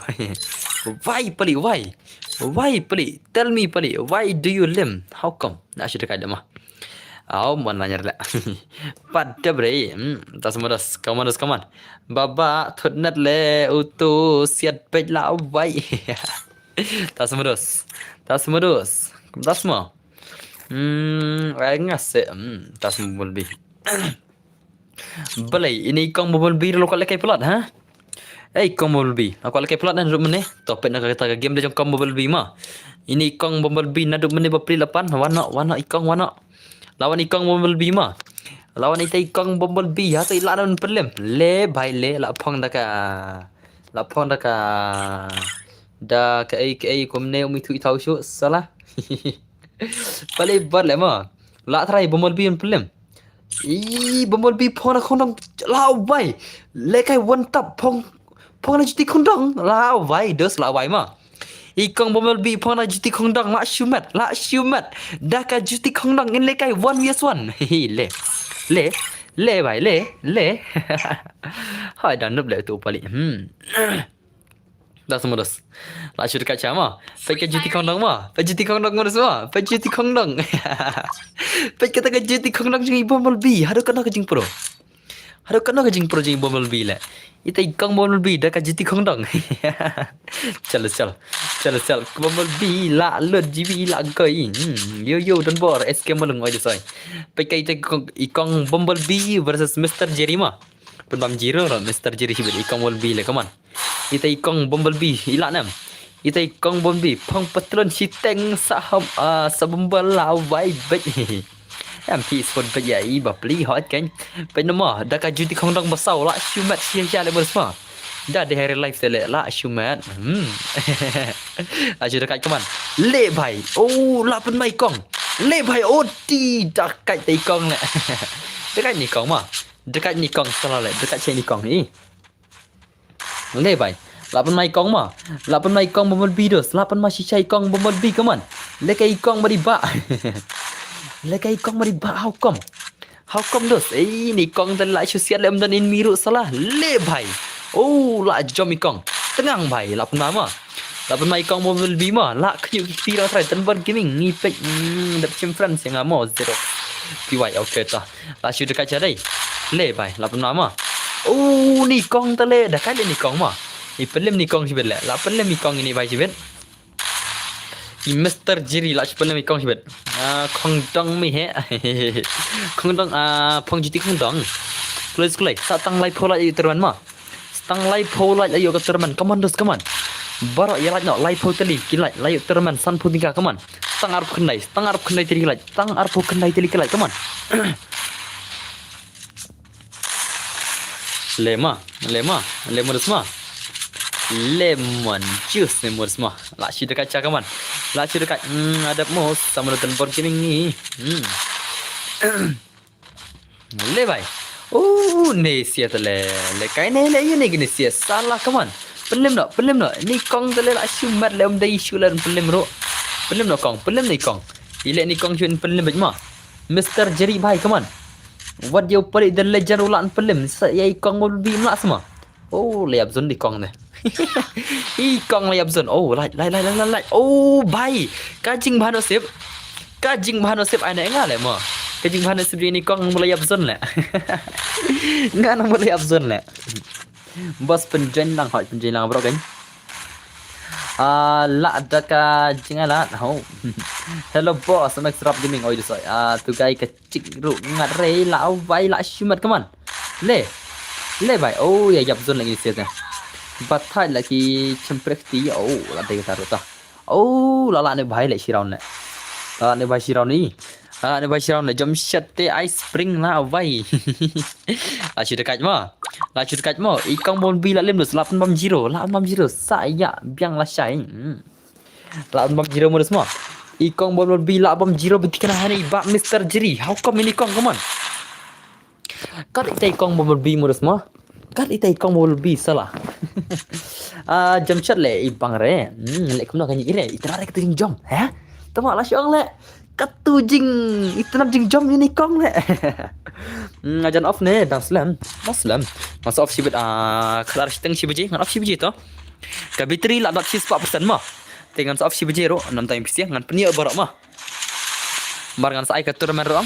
Why palik, why? Why palik? Tell me palik, why do you lim? How come? Na shu dekat dama. Au mon la nyar la. Pat da bre. Hmm, tas mudos. Come on, come on. Baba thut nat le utu siat pej la wai. Tas mudos. Tas mudos. Tas mo. Hmm, ai ngase. Hmm, tas mo bulbi. Balei ini kong Bumblebee lo kwah leh kai plot ha? Ei kong Bumblebee, lo kwah leh kai plot na rup mene. To peit na kata ka game da jong kong Bumblebee ma. Ini kong Bumblebee na rup mene ba pli lapan. Wano, wano i kong wano. Lawan i kong Bumblebee ma. Lawan ita i kong Bumblebee ha to i la na pynlem. Le bhai le la phong da ka. La phong da ka. Da ka ei ka ei kumne umi thu i thau shu sala. Pale bad le ma. La trai Bumblebee pynlem. I Bumblebee phong na khondong la wai. Le kai one tap phong phong na juti khondong la wai dos la wai ma. I kong Bumblebee phong na juti khondong la shumat la shumat. Da ka juti khondong in le kai one vs one. Le le le bai le le. Hai dan nup le tu pali. Hmm. Das mudos. La shu dekat cha ma. Peit ka juti khondong ma. Peit juti khondong mudos ma. Peit juti khondong. Peit kata ka juti khondong jong i Bumblebee. Haduh kano ka jingpro. Haduh kano ka jingpro jong i Bumblebee le. Ita i kong Bumblebee da ka juti khondong. Chalo chalo. Chalo chalo. Bumblebee la lut jibi la goi. Hmm. Yo yo don bor S K Malung oi desoi. Peit ka ita i kong Bumblebee versus Mister Jerry ma. Pun bam zero ro Mister Jerry shibit i kong Bumblebee le kaman. Ita i kong Bumblebee i la nem. Ita i kong Bumblebee phong patlon shiteng sa ham ah, sa Bumble la wai bet. Em pi spot bet ya i ba pli hot kan. Bet nama da ka juti khondong ba saw la shumat shia shia le bersma. Da de hari life tele la shumat. Hmm. Aju dekat kaman. Le bai. Oh la pun mai kong. Le bai oh ti dekat te kong le. Dekat ni kong ma. Dekat ni kong sala le. Dekat che ni kong ni. Le bai. La pun mai kong ma. La pun mai kong Bumblebee dos. La pun ma shisha i kong Bumblebee kaman. Le kai kong bari ba. Le kai kong bari ba how come? How come dos? Ei ni kong dan la shu siat le um dan in miru sala. Le bai. Oh la jom i kong. Tengang bai. La pun ma ma. La pun mai kong Bumblebee ma. La kyu ki ti rang trai dan bar gaming ni pek. Hmm, dap chim friends yang amo zero. P Y okay ta. La shu dekat chadai. Le bai. La pun ma ma. Oh ni kong ta le da kai le ni kong ma. I pelem ni kong shibit le. La pelem ni kong ini bai shibit. I Mister Jerry la shibit ni kong shibit. Ah kong dong mi he. Kong dong ah phong jiti kong dong. Kulai kulai. Sa tang lai phola i terman ma. Sa tang lai phola i ka terman. Come on dos come on. Baro ya lai no lai pho tali ki lai lai terman san pho tingka come on. Sa tang ar pho kendai. Sa tang ar pho kendai tali ki lai. Sa tang ar pho kendai tali ki lai. Come on. Lema, lema, lemon sma. Lemon juice lemon sma. La shi dekat cha kaman. La shi dekat. Hmm, adap mo sama dengan bor kini ni. Hmm. Le bai. Oh, ne sia tele. Le kai ne le yu ne gini sia. Salah kaman. Pelim no, pelim no. Ni kong tele la shu mat le um dai shu le pelim ro. Pelim no kong, pelim ni kong. Ile ni kong shu pelim bej ma. Mister Jerry bai kaman. Wat yow palik da legend u la an pelim sa ya i kong mo bi mla sma. Oh layap zon di kong ne. I kong layap zon. Oh lai lai lai lai lai. Oh bai. Ka jing bha nasib. Ka jing bha nasib ai ne nga le mo. Ka jing bha nasib ni kong mo layap zon le. Nga na mo layap zon le. Bos penjoin lang hoi penjoin lang bro kan. Ah la da ka jing alat ho. Hello boss, Max Rap Gaming oi desoi. Ah tu gai ka Chik ruh ngat rei la wai la shumat kaman. Le. Le bai. Oh ya yap zon lagi siat ne. Batai lagi chemprek ti. Oh la dei ta ruta. Oh la la ne bai le shiraun le. La la ne bai shiraun ni. La la ne bai shiraun le jom shat te ice spring la wai. La shu dekat mo. La shu dekat mo. Ikong bon bi la lim dus la pen bam zero. La pen bam zero. Sa ya biang la shai. Hmm. Lah ban bam zero mo dos mo. I kong Bumblebee lah bam zero beti kana hani ba Mister Jerry. How come ini kong, come on. Kat ita i kong Bumblebee mo dos mo. Kat ita i kong Bumblebee sala. Ah, jam chat le i bang re. Hmm, le kumno kan i re. Ita re katu jing jom, ha? Tama la shong le. Katu jing, ita na jing jom ini kong le. Hmm, ajan off ne, dang slem. Dang slem. Masa off shibit, ah, khadar shiteng shi baje, ngan off shi baje to. Ka battery la dap shispah persen mo. Te ngan sa off shi baje ro, nam tang pisia, ngan pynïoh baroh mo. Mar ngan sa ai ka tournament ro.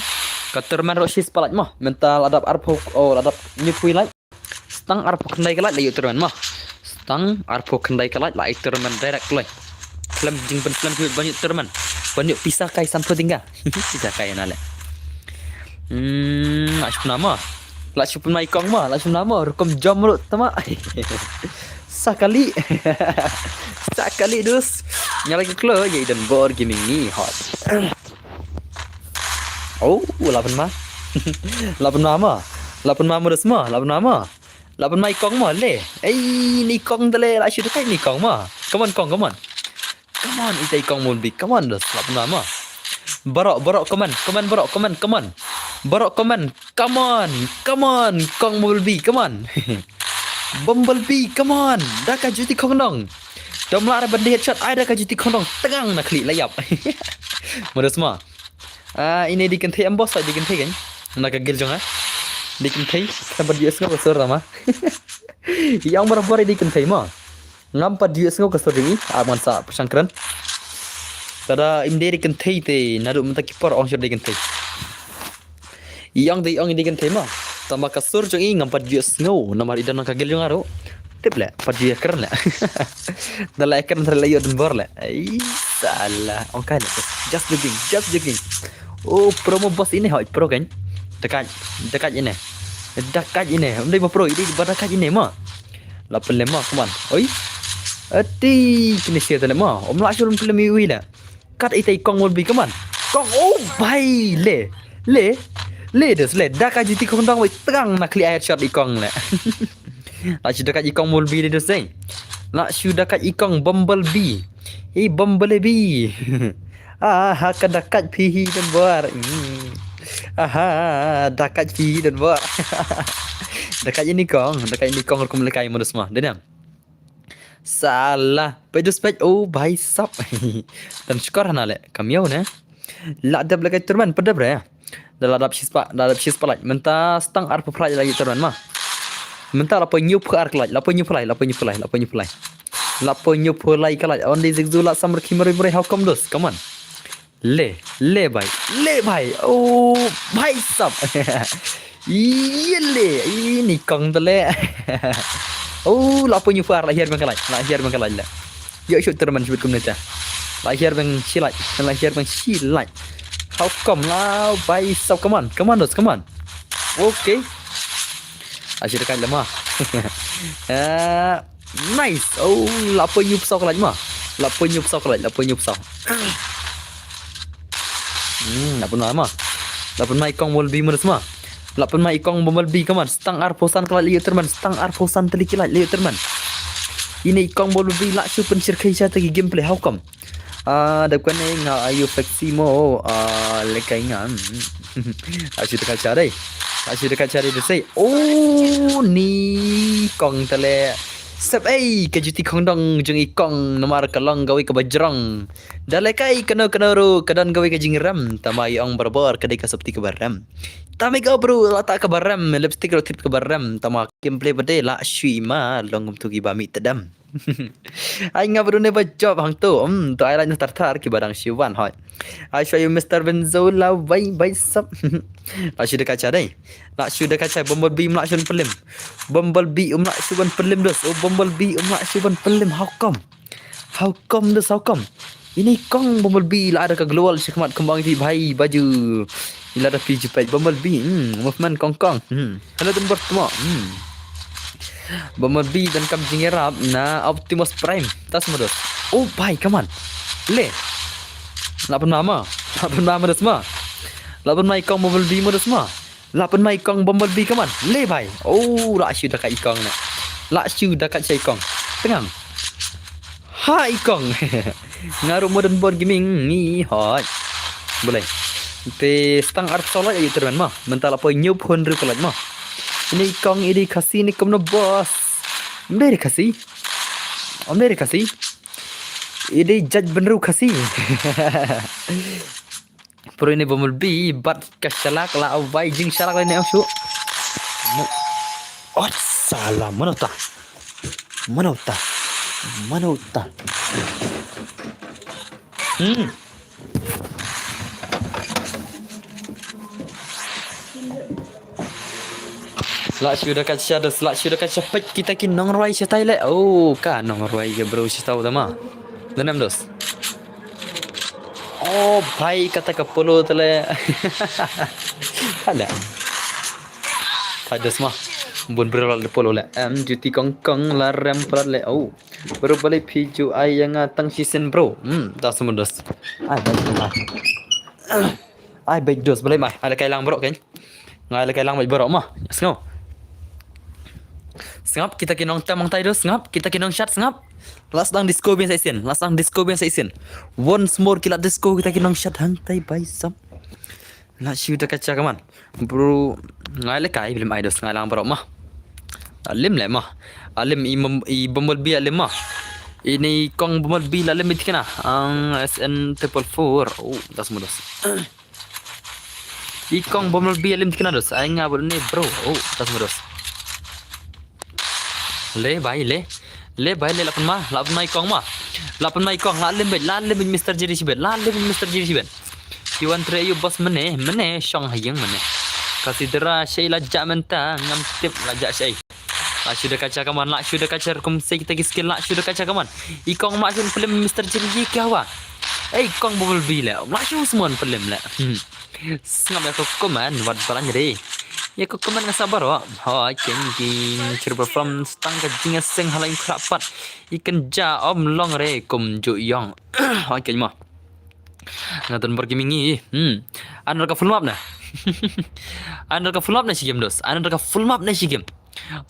Ka tournament ro shispah lait mo. Mynta la dap arphew, oh, la dap hynñiewphew lait. Stang arphew khyndai ka lait la ïoh tournament mo. Stang arphew khyndai ka lait la ïoh tournament direct lait. Khlem jing ban khlem jing ban ïoh tournament. Ban ïoh pisa kai sanphew tyngka. Pisa kai na le. Hmm, la shu pynmai kong mo, la shu pynmai mo. Rukom jom ruh tama. Sakali. Sakali dus. Nga lagi klo ya idan bor gaming ni hot. Oh, la pynma. La pynma mo. La pynma mo dus mo. La pynma mo. La pynma i kong mo le. Ei, ni kong dale la shu dekai ni kong mo. Come on kong, come on. Come on, ita i kong Bumblebee. Come on dus. La pynma mo. Baroh, baroh, come on. Come on, baroh, come on, come on. Baroh, come on. Come on. Come on, kong Bumblebee. Come on. Bumblebee, come on. Da ka juti khongdong. Dom la ra ban di headshot. Ai da ka juti khongdong. Tengang na khlieh la ïap. Mo dus mo. Ah, ine di kynthei em boss, di kynthei kan. Na ka gil jong nga. Di kynthei, ka bad U S ngo ka sur tama. Ïa ong barabor di kynthei mo. Ngam pat U S ngo ka sur di, ah, man sa pyrshang kren. Tada im di kynthei te, naduh mynta ki por ong shur di kynthei. Ïa ong di ong di kynthei mo. Tama ka sur jong i ngam pat U S ngo, namar i don na ka gil jong nga ruh. Tip le, pat ju ïa kren le. Da la ïa kren tara la ïoh don bor le. Ai, salah. Ong kai le. Just joking, just joking. Oh, promo boss ine hoi, pro kan. Dekat, dekat ine. Dekat ine. Ym dei ba pro, ine ba dekat ine mo. La pynlem mo, come on. Oi. Ati, kine sia tane mo. Ym la shul pynlem ui le. Kat ita i kong Bumblebee, come on. Kong, oh, bhai, le. Le. Le, dus, le. Da ka juti khongdong, wei, tengang na khlieh headshot i kong, le. La shu da ka i kong Bumblebee, le, dus, eh. La shu da ka i kong Bumblebee. Ei, Bumblebee. Ah, ha, ka da ka phi hi don bor. Hmm. Aha, da ka phi hi don bor. Da ka ini kong, da ka ini kong rukom lekai mo dus mo. Daniam. Salah. Peit dus peit. Oh, bhai sab. Tan skor hana le. Kam ïoh ne. La dep le ka tournament, pat dep re. Da la dap shispah, da la dap shispah lait. Mynta stang arphew phra lait la ïoh tournament mo. Mynta la poi hynñiewphew ar ka lait, la poi hynñiewphew lait, la poi hynñiewphew lait, la poi hynñiewphew lait. La poi hynñiewphew lait ka lait. Only Zigzu la samar ki mari mari, how come dus. Come on. Le, le bhai, le bhai. Oh, bhai sab. Ye le, ini kong tale. Oh, la poi hynñiewphew ar, la hiar beng ka lait, la hiar beng ka lait le. Ïoh shoot tournament shibit kumne ta. La hiar beng shi lait, la hiar beng shi lait. How come la bhai sab, come on, come on dus, come on. Okay. Ashi dekat le mo. Ah, nice. Oh, la poi hynñiewphew saw ka lait mo. La poi hynñiewphew saw ka lait, la poi hynñiewphew saw. Hmm, la pynma mo. La pynma i kong Bumblebee mo dus mo. La pynma i kong Bumblebee, come on. Stang arphew san ka lait la ïoh tournament, stang arphew san tylli ki lait la ïoh tournament. Ine i kong Bumblebee la shu pynshyrkhei sha ta ki gameplay, how come. Ah, da kane nga ayu flexi mo, ah, lekai nga. Ashi dekat sha dei. Ashi dekat sha dei de sei. Oh, ni kong tale. Sep ei, ka juti khongdong jong i kong namar ka long kawei kaba jrong. Da lekai kano kano ruh ka don kawei ka jingrem, tama ïa ong barabor ka dei ka sopti kaba rem. Tama ïa ka bru la ta kaba rem, lipstick ruh tip kaba rem, tama gameplay ba dei la shui ma long kumtu kiba mih tdem. Ai nga bru ne ba jop hangto, um, to ai la na tar tar kiba dang shu wan hoi. Ai shu ayu Mister Benzola bai bai sap. La shu dekat sha dei. La shu dekat sha Bumblebee um la shu ban pynlem. Bumblebee um la shu ban pynlem dus. Oh Bumblebee um la shu ban pynlem, how come. How come dus, how come. Ini kong Bumblebee la ada ka global shikmat kembang di bhai baju. Ila da phi jipet Bumblebee. Hmm, movement kong kong. Hmm. Hello don bor tmo. Hmm. Bumblebee don kam jingïarap na Optimus Prime. Tas mo dus. Oh bhai, come on. Le. La pynma mo. La pynma mo dus mo. La pynma i kong Bumblebee mo dus mo. La pynma i kong Bumblebee, come on. Le bhai. Oh, la shu da ka i kong ne. La shu da ka sha i kong. Tengang. Ha i kong. Nga ruh mo don bor gaming ngi hoi. Boleh. Te stang arphew saw like ïa u tournament mo. Mynta la poi hynñiewphew hynriew ka like mo. Ine i kong i dei Khasi ne kumno boss. Ym dei Khasi. Ym dei Khasi. I dei jait bynriew Khasi. Pero ine Bumblebee bad ka shalak la wai jingshalak lane ong shu. Mo-, oh, salah, mano ta? Mano ta? Mano ta? Hmm. Lah shu da ka sha dos, lah shu da ka sha peit kita ki nongrwai shatai le. Oh, ka nongrwai ka bro shatai tama. Dei nam dos. Oh, bhai, kata ka polo tale. Ada. Tha dos ma. Bun bro la polo le. Em, juti kong kong la rem plat le. Oh. Bro balik phi ju ai ïa nga tang shisien bro. Hmm, da semua dos. Ai, balik ma. Ai, balik dos, balik ma. Ada kai lang bro kan. Nga lehkai lang bad baroh ma. Sngap. Sngap, kita ki nongtem hangtai dos, sngap. Kita ki nongshat, sngap. Lah sdang disco biang sa shisien. Lah sdang disco biang sa shisien. Once more ki la disco kita ki nongshat hangtai bai sap. Lah shu da ka cha kaman. Bro, nga lehkai, bym ai dos, nga lang baroh ma. Alim leh ma. Alim i mem-, i Bumblebee alim ma. Ine i kong Bumblebee la alim i thikna. Ang S N triple four. Oh, das mudos. I kong Bumblebee alim thikna dos. Ai nga bad ne bro. Oh, tas mudos. Le bai le. Le bai le la pynma, la pynma i kong ma. La pynma i kong, la lim bad, la lim bad Mister Jerry shibet. La lim bad Mister Jerry shibet. Ki wan tre yu boss mene, mene shong hayeng mene. Kasi dera shei la ja mynta, ngam tip la ja shei. Lah shu da ka cha kaman, lah shu da ka cha kum sei kita ki skill, lah shu da ka cha kaman. I kong ma shun film Mister Jerry ki hawa. Ei kong Bumblebee le, lah shu smon film le. Hmm. Sngap ïa ko comment wat balang re. Ïa ko comment nga sa baroh. Ha keng king chirba from stang ka jingïaseng ha la ïing khrap pat. I kynja ym long re kum ju ïong. Ha keng ma. Nga don bor gaming i. Hmm. Another ka full map na. Another ka full map na shi game dos. Another ka full map na shi game.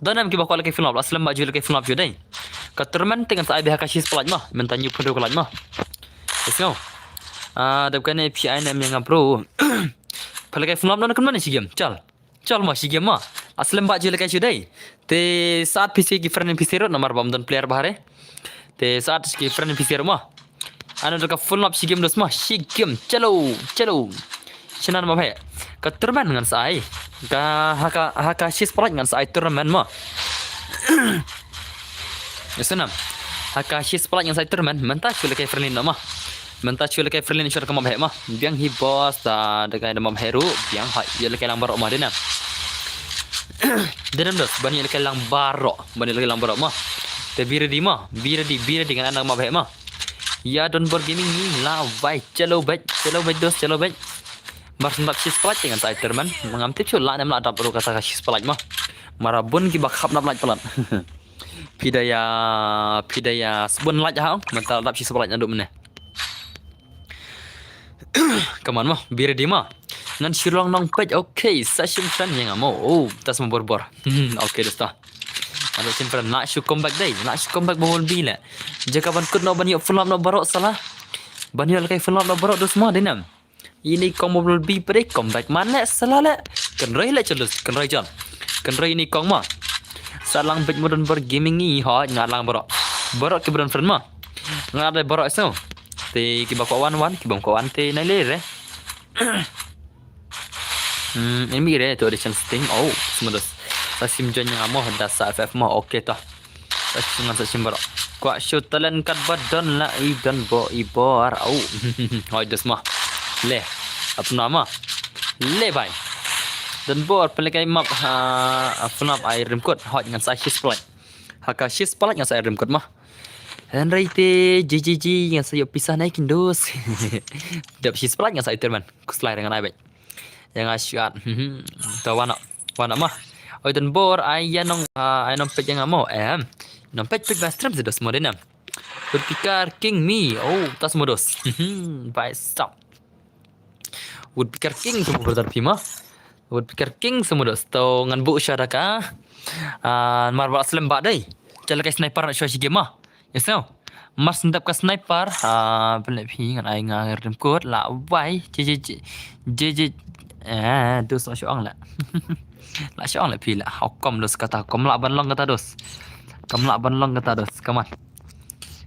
Don em kiba kwah lehkai full map, la slem ba ju lehkai full map ju dei. Ka tournament te ngan sa ai beit ha ka shi spot ma. Mynta hynñiewphew hynriew ka like ma. Let's go. Ah, dep kane phi ai ne em ïa nga bro. Phi lehkai full map na kumno ne shi game. Chal. Chal ma shi game ma. La slem ba ju lehkai ju dei. Te saat phi shu ki friend phi shu namar bym don player bahare. Te saat ki friend phi shu ma. Another ka full map shi game dos ma, shi game. Chalo, chalo. Shana ma bhai. Ka tournament ngan sa ai. Ka ha ka, ha ka shi spot ngan sa ai tournament ma. Ïa sana. Ha ka shi spot ngan sa ai tournament. Mynta shu lehkai friendly no ma. Mynta shu lehkai friendly shu ka ma bhai ma. Biang hi boss ta da kai da ma bhai ru. Biang hai. Ïa lehkai lang baroh ma dina. Dina dos. Ban ïa lehkai lang baroh. Ban ïa lehkai lang baroh ma. Te be ready ma. Be ready, be ready ngan anak ma bhai ma. Ïa don bor gaming ni la bai chalo bai chalo bai dos chalo bai. Mar sendap shi spot ngan sa ai tournament. Ngam tip shu la nem la dap ru kata ka shi spot ma. Mara bun kiba khap nap like palat. Phi da ïa, phi da ïa sbun like ha ong. Mynta dap shi spot naduh mynne. Kaman ma, be ready ma. Ngan shu long nongpeit, okay, sa shim friend ïa nga mo. Oh, tas mo bor bor. Hmm, okay, dosta. Ado shim friend, lah shu comeback dei, lah shu comeback Bumblebee le. Jaka ban kut no ban ïoh full map no baroh sala. Ban ïoh lehkai full map no baroh dos ma dei nam. Ine i kong Bumblebee pyrshah comeback man le sala le. Kynroi le chal dos, kynroi chal. Kynroi ine i kong ma. Sa lang beit mo don bor gaming i hoi nga lang baroh. Baroh kiba don friend ma. Nga dei baroh so. Te kiba kwah wan wan, kiba kwah wan te nai le re. Hmm, enemy re to addition sting. Oh, smudos. Sa sim join nga mo da sa F F mo. Okay to. Sa sim ngan sa sim baroh. Kwah show talent kat ba don la i don bo i bor. Au. Hoi dos ma. Le. Apna ma. Le bai. Don bor pynlehkai map ha apna ai rim kot. Hoi ngan sa shi spot. Ha ka shi spot ngan sa ai rim kot ma. Hynrei te J J J ngan sa ïoh pisa nai kin dos. Dap shi spot ngan sa ai tournament. Kuslai ngan ai bai. Ïa nga shuat. To wan wan ma. Oi don bor ai ïa nong ai nong peit ïa nga mo. Em. Nong peit peit ba stream se dos mo dei nam. Woodpecker King me. Oh, tas mo dos. Bai stop. Woodpecker King se mo brother phi ma. Woodpecker King se mo dos. To ngan bu sha da ka. Ah, mar ba slem ba dei. Chal kai sniper na shuwa shi game ma. Yes no. Mar syn dep ka sniper, ah, pynleh phi ngan ai nga rim kut la wai. Je je je je je. Eh, dus la shu ong la. La shu ong la phi la. Hukum dus kata, kam lah ban long kata dus. Kam lah ban long kata dus. Come on.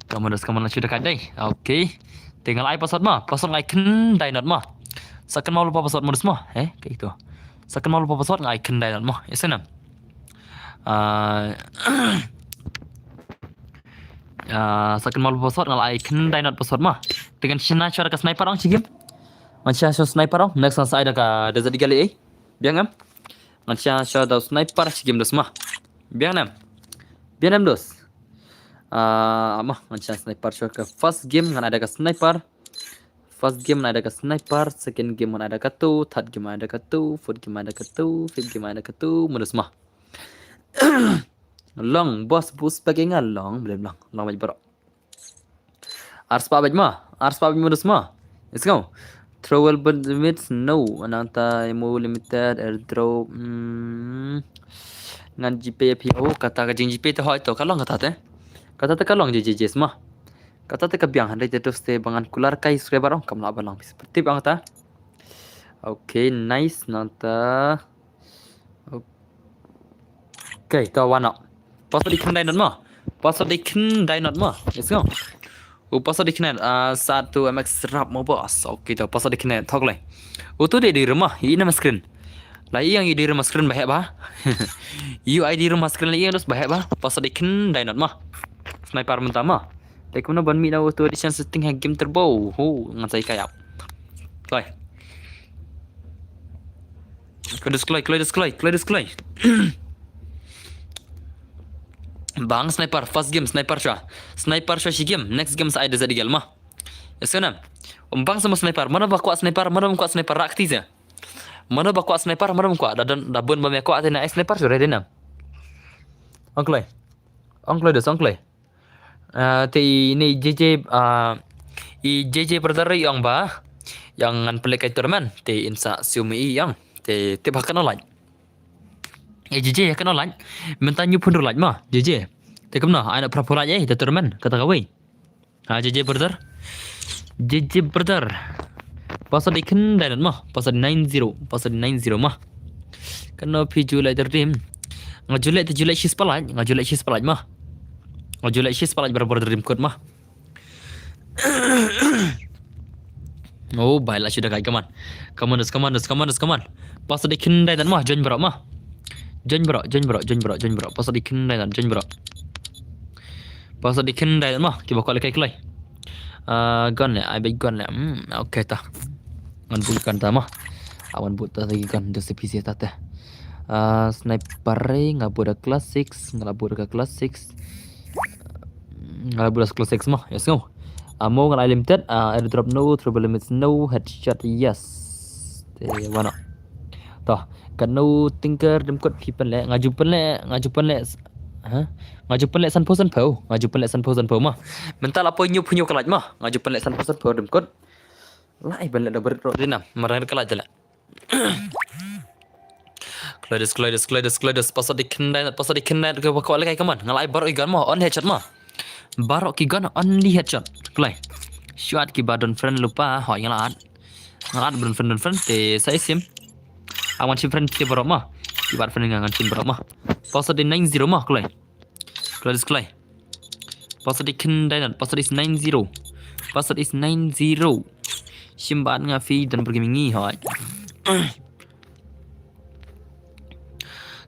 Come on dus, come on, la shu da kai dei. Okay. Te nga la ai password ma. Password nga ai khyndai not ma. Sa kynmaw lypa password ma dus ma. Eh, kaei to. Sa kynmaw lypa password nga ai khyndai not ma. Ïa sngewbha. Ah, ah, sa kynmaw lypa password nga la ai khyndai not password ma. Te ngan shna shuwa da ka sniper ong shi game. Ngan shna shuwa sniper ong. Next ngan sa ai da ka Desert Eagle eh. Biang em. Ngan shna shuwa da sniper shi game dus ma. Biang em. Biang em dus. Ah, ma ngan shna sniper shuwa ka first game ngan ai da ka sniper. First game ngan ai da ka sniper, second game ngan ai da katu, third game ngan ai da katu, fourth game ngan ai da katu, fifth game ngan ai da katu, ma dus ma. Long, boss, boost bagi nga long, blem long, long bait baroh. Arspah bait ma, arspah bait ma dus ma. Let's go. Travel but limits, no. Nangta mo limited airdrop. Hmm. Ngan GPay phi o, kata ka jing GPay te hoi to, ka long kata te. Kata te ka long je je je ma. Kata te ka biang hynrei te dus te ba ngan kular kai subscriber ong kam lah ban long phi. Tip ong kata. Okay, nice nangta. Okay, to wan noh. Password i khyndai not ma. Password i khyndai not ma. Let's go. U password i khyndai, ah, satu M X rap mo boss. Okay, to password i khyndai thok lai. U tu dei di rumah, i nama screen. Lai i yang i di rumah screen bahek ba. U I di rumah screen lai i yang dus bahek ba. Password i khyndai not ma. Sniper mynta ma. Te kumno ban mih na u tu addition setting ha game turbo. Hu, ngan sa i kayap. Kloi. Kloi dus kloi, kloi dus kloi, kloi dus kloi. Bang sniper, first game sniper shuwa. Sniper shuwa shi game, next game sa ai da Desert Eagle ma. Ïa sngewbha. Ym bang sa mo sniper, mano ba kwah sniper, mano ba kwah sniper rak ti se. Mano ba kwah sniper, mano ba kwah da don da bun ba me kwah te na ai sniper shuwa re de na. Ong kloi. Ong kloi dus, ong kloi. Ah, te i ne J J, ah, i J J brother i ong ba. Ïa ngan pynleh kai tournament, te in sa siew me i ong. Te, te ba kan online. Eh, J J, kan online. Mynta hynñiew phew hynriew lait ma, J J. Te kumno, ai na phra phew lait eh, da tournament, kata kawei. Ha, J J brother. J J brother. Password i khyndai not ma, password nine zero, password nine zero ma. Kano phi ju lait da rim. Nga ju lait te ju lait shispah lait, nga ju lait shispah lait ma. Nga ju lait shispah lait brother rim kot ma. Oh, bai la shu da kai, come on. Come on, come on, come on, come on. Password i khyndai not ma, join baroh ma. Join baroh, join baroh, join baroh, join baroh. Password i khyndai not, join baroh. Password i khyndai not ma, kiba kwah leh kai kloi. Ah, gun leh, ai beit gun leh. Hmm, okay ta. Ngan bud gun ta ma. Ah, ngan bud ta lagi gun, da se P C ta te. Ah, sniper nga bud da class six, nga la bud da class six. Nga la bud da class six ma, yes, ngo. Ah, mo nga la limited, ah, airdrop no, travel limits no, headshot yes. Te wan noh. To, kano tinker dim kot phi pynleh, nga ju pynleh, nga ju pynleh, ha? Nga ju pynleh sanphew sanphew, nga ju pynleh sanphew sanphew ma. Mynta la poi hynñiew phew hynñiew ka lait ma, nga ju pynleh sanphew sanphew dim kot. La ai pynleh da bret ro dinam, marang ka lait da la. Kloi dus, kloi dus, kloi dus, kloi dus. Password i khyndai not, password i khyndai not, kiba kwah leh kai, come on. Nga la ai baroh ki gun ma, only headshot ma. Baroh ki gun only headshot. Kloi. Shuwa kiba don friend lypa, hoi nga la add. Nga la add don friend, don friend, te sa i sim. Awan shim friend te baroh ma. Kiba add friend nga ngan shim baroh ma. Password i nine zero ma, kloi. Kloi dus kloi. Password i khyndai not, password is nine zero. Password is nine zero. Shim bad nga phi don pergi mingi hoi.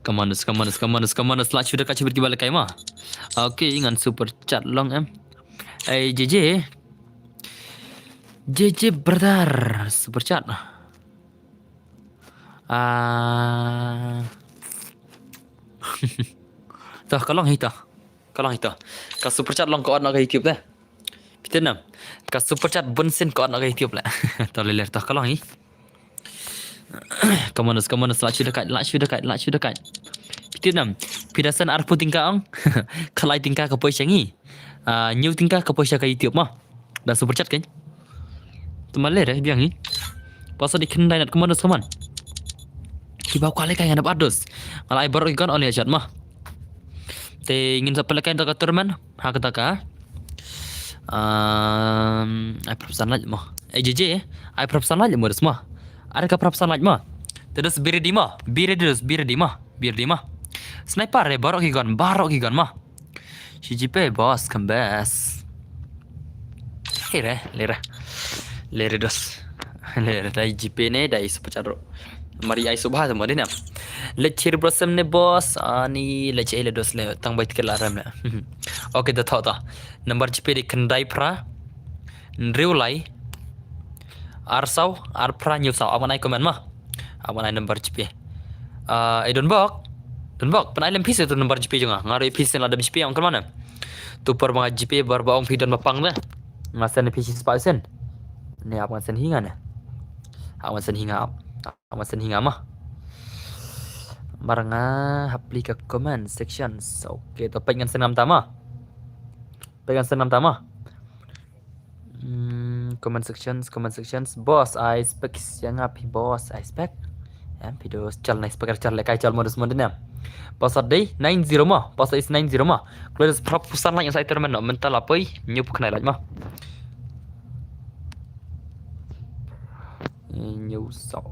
Come on, come on, come on, come on. Lah shu da kai, shu bit kiba leh kai ma. Okay, ngan super chat long em. Ai, J J. J J brother, super chat. Ah. Toh, ka long hi toh. Ka long hi toh. Ka super chat long ka ot noh ka YouTube te. Phi tip nam. Ka super chat bun sien ka ot noh ka YouTube leh. Toh, leh leh toh ka long hi. Come on, come on, lah shu da kai, lah shu da kai, lah shu da kai. Phi tip nam. Phi da send arphew tyngka ong. Khatlai tyngka ka poi sha ngi. Ah, hynñiew tyngka ka poi sha ka YouTube ma. Da super chat kan. Te ma leh re biang hi. Password i khyndai not, come on, come on. Kiba kwah leh kai ngan ap add dus. Nga la ai baroh ki gun only headshot ma. Te ngin sa pynleh kai da ka tournament. Ha kata ka. Um, ai prap san laj mo. Eh, J J, ai prap san laj mo, dos mo. Are ka prap san laj mo. Te dos be ready mo. Be ready, dos, be ready mo. Be ready mo. Sniper re, baroh ki gun, baroh ki gun mo. Shi G P, boss, kambas. Lere, lere. Lere, dos. Lere, dai G P ne, dai super charo. Mari ai subha sama dina. Lechir brosem ne, boss. Ani lechir le, dos le, tang bai tiket la ram ne. Okay, da thok ta. Number G P de khyndai phra, hynriew lai, ar saw, ar phra, hynñiew saw. Aban ai comment mo. Aban ai number G P. Ah, eh, don bok. Don bok. Pynai lem phi se tu number G P jong nga. Nga ruh phi sen la dem G P ong kyrman. Tu por ba nga G P bar ba ong phi don ba pang de. Nga sen phi shi spah sen. Ne ap nga sen hi nga ne. Ap nga sen hi nga ap. Ap nga sen hi nga mo. Mar nga hap plie ka comment sections. Okay, to peit ngan sen ngam ta mo. Peit ngan sen ngam ta mo. Hmm, comment sections, comment sections. Boss, ai spek siang api, boss, ai spek. Em, phi dos chal nai spek, chal le kai chal modus modus nem. Password dei nine zero mo. Password is nine zero mo. Kloi dos prap phew san laj ngan sa ai tournament noh. Mynta la poi, hynñiew phew khyndai laj mo. Hynñiew saw.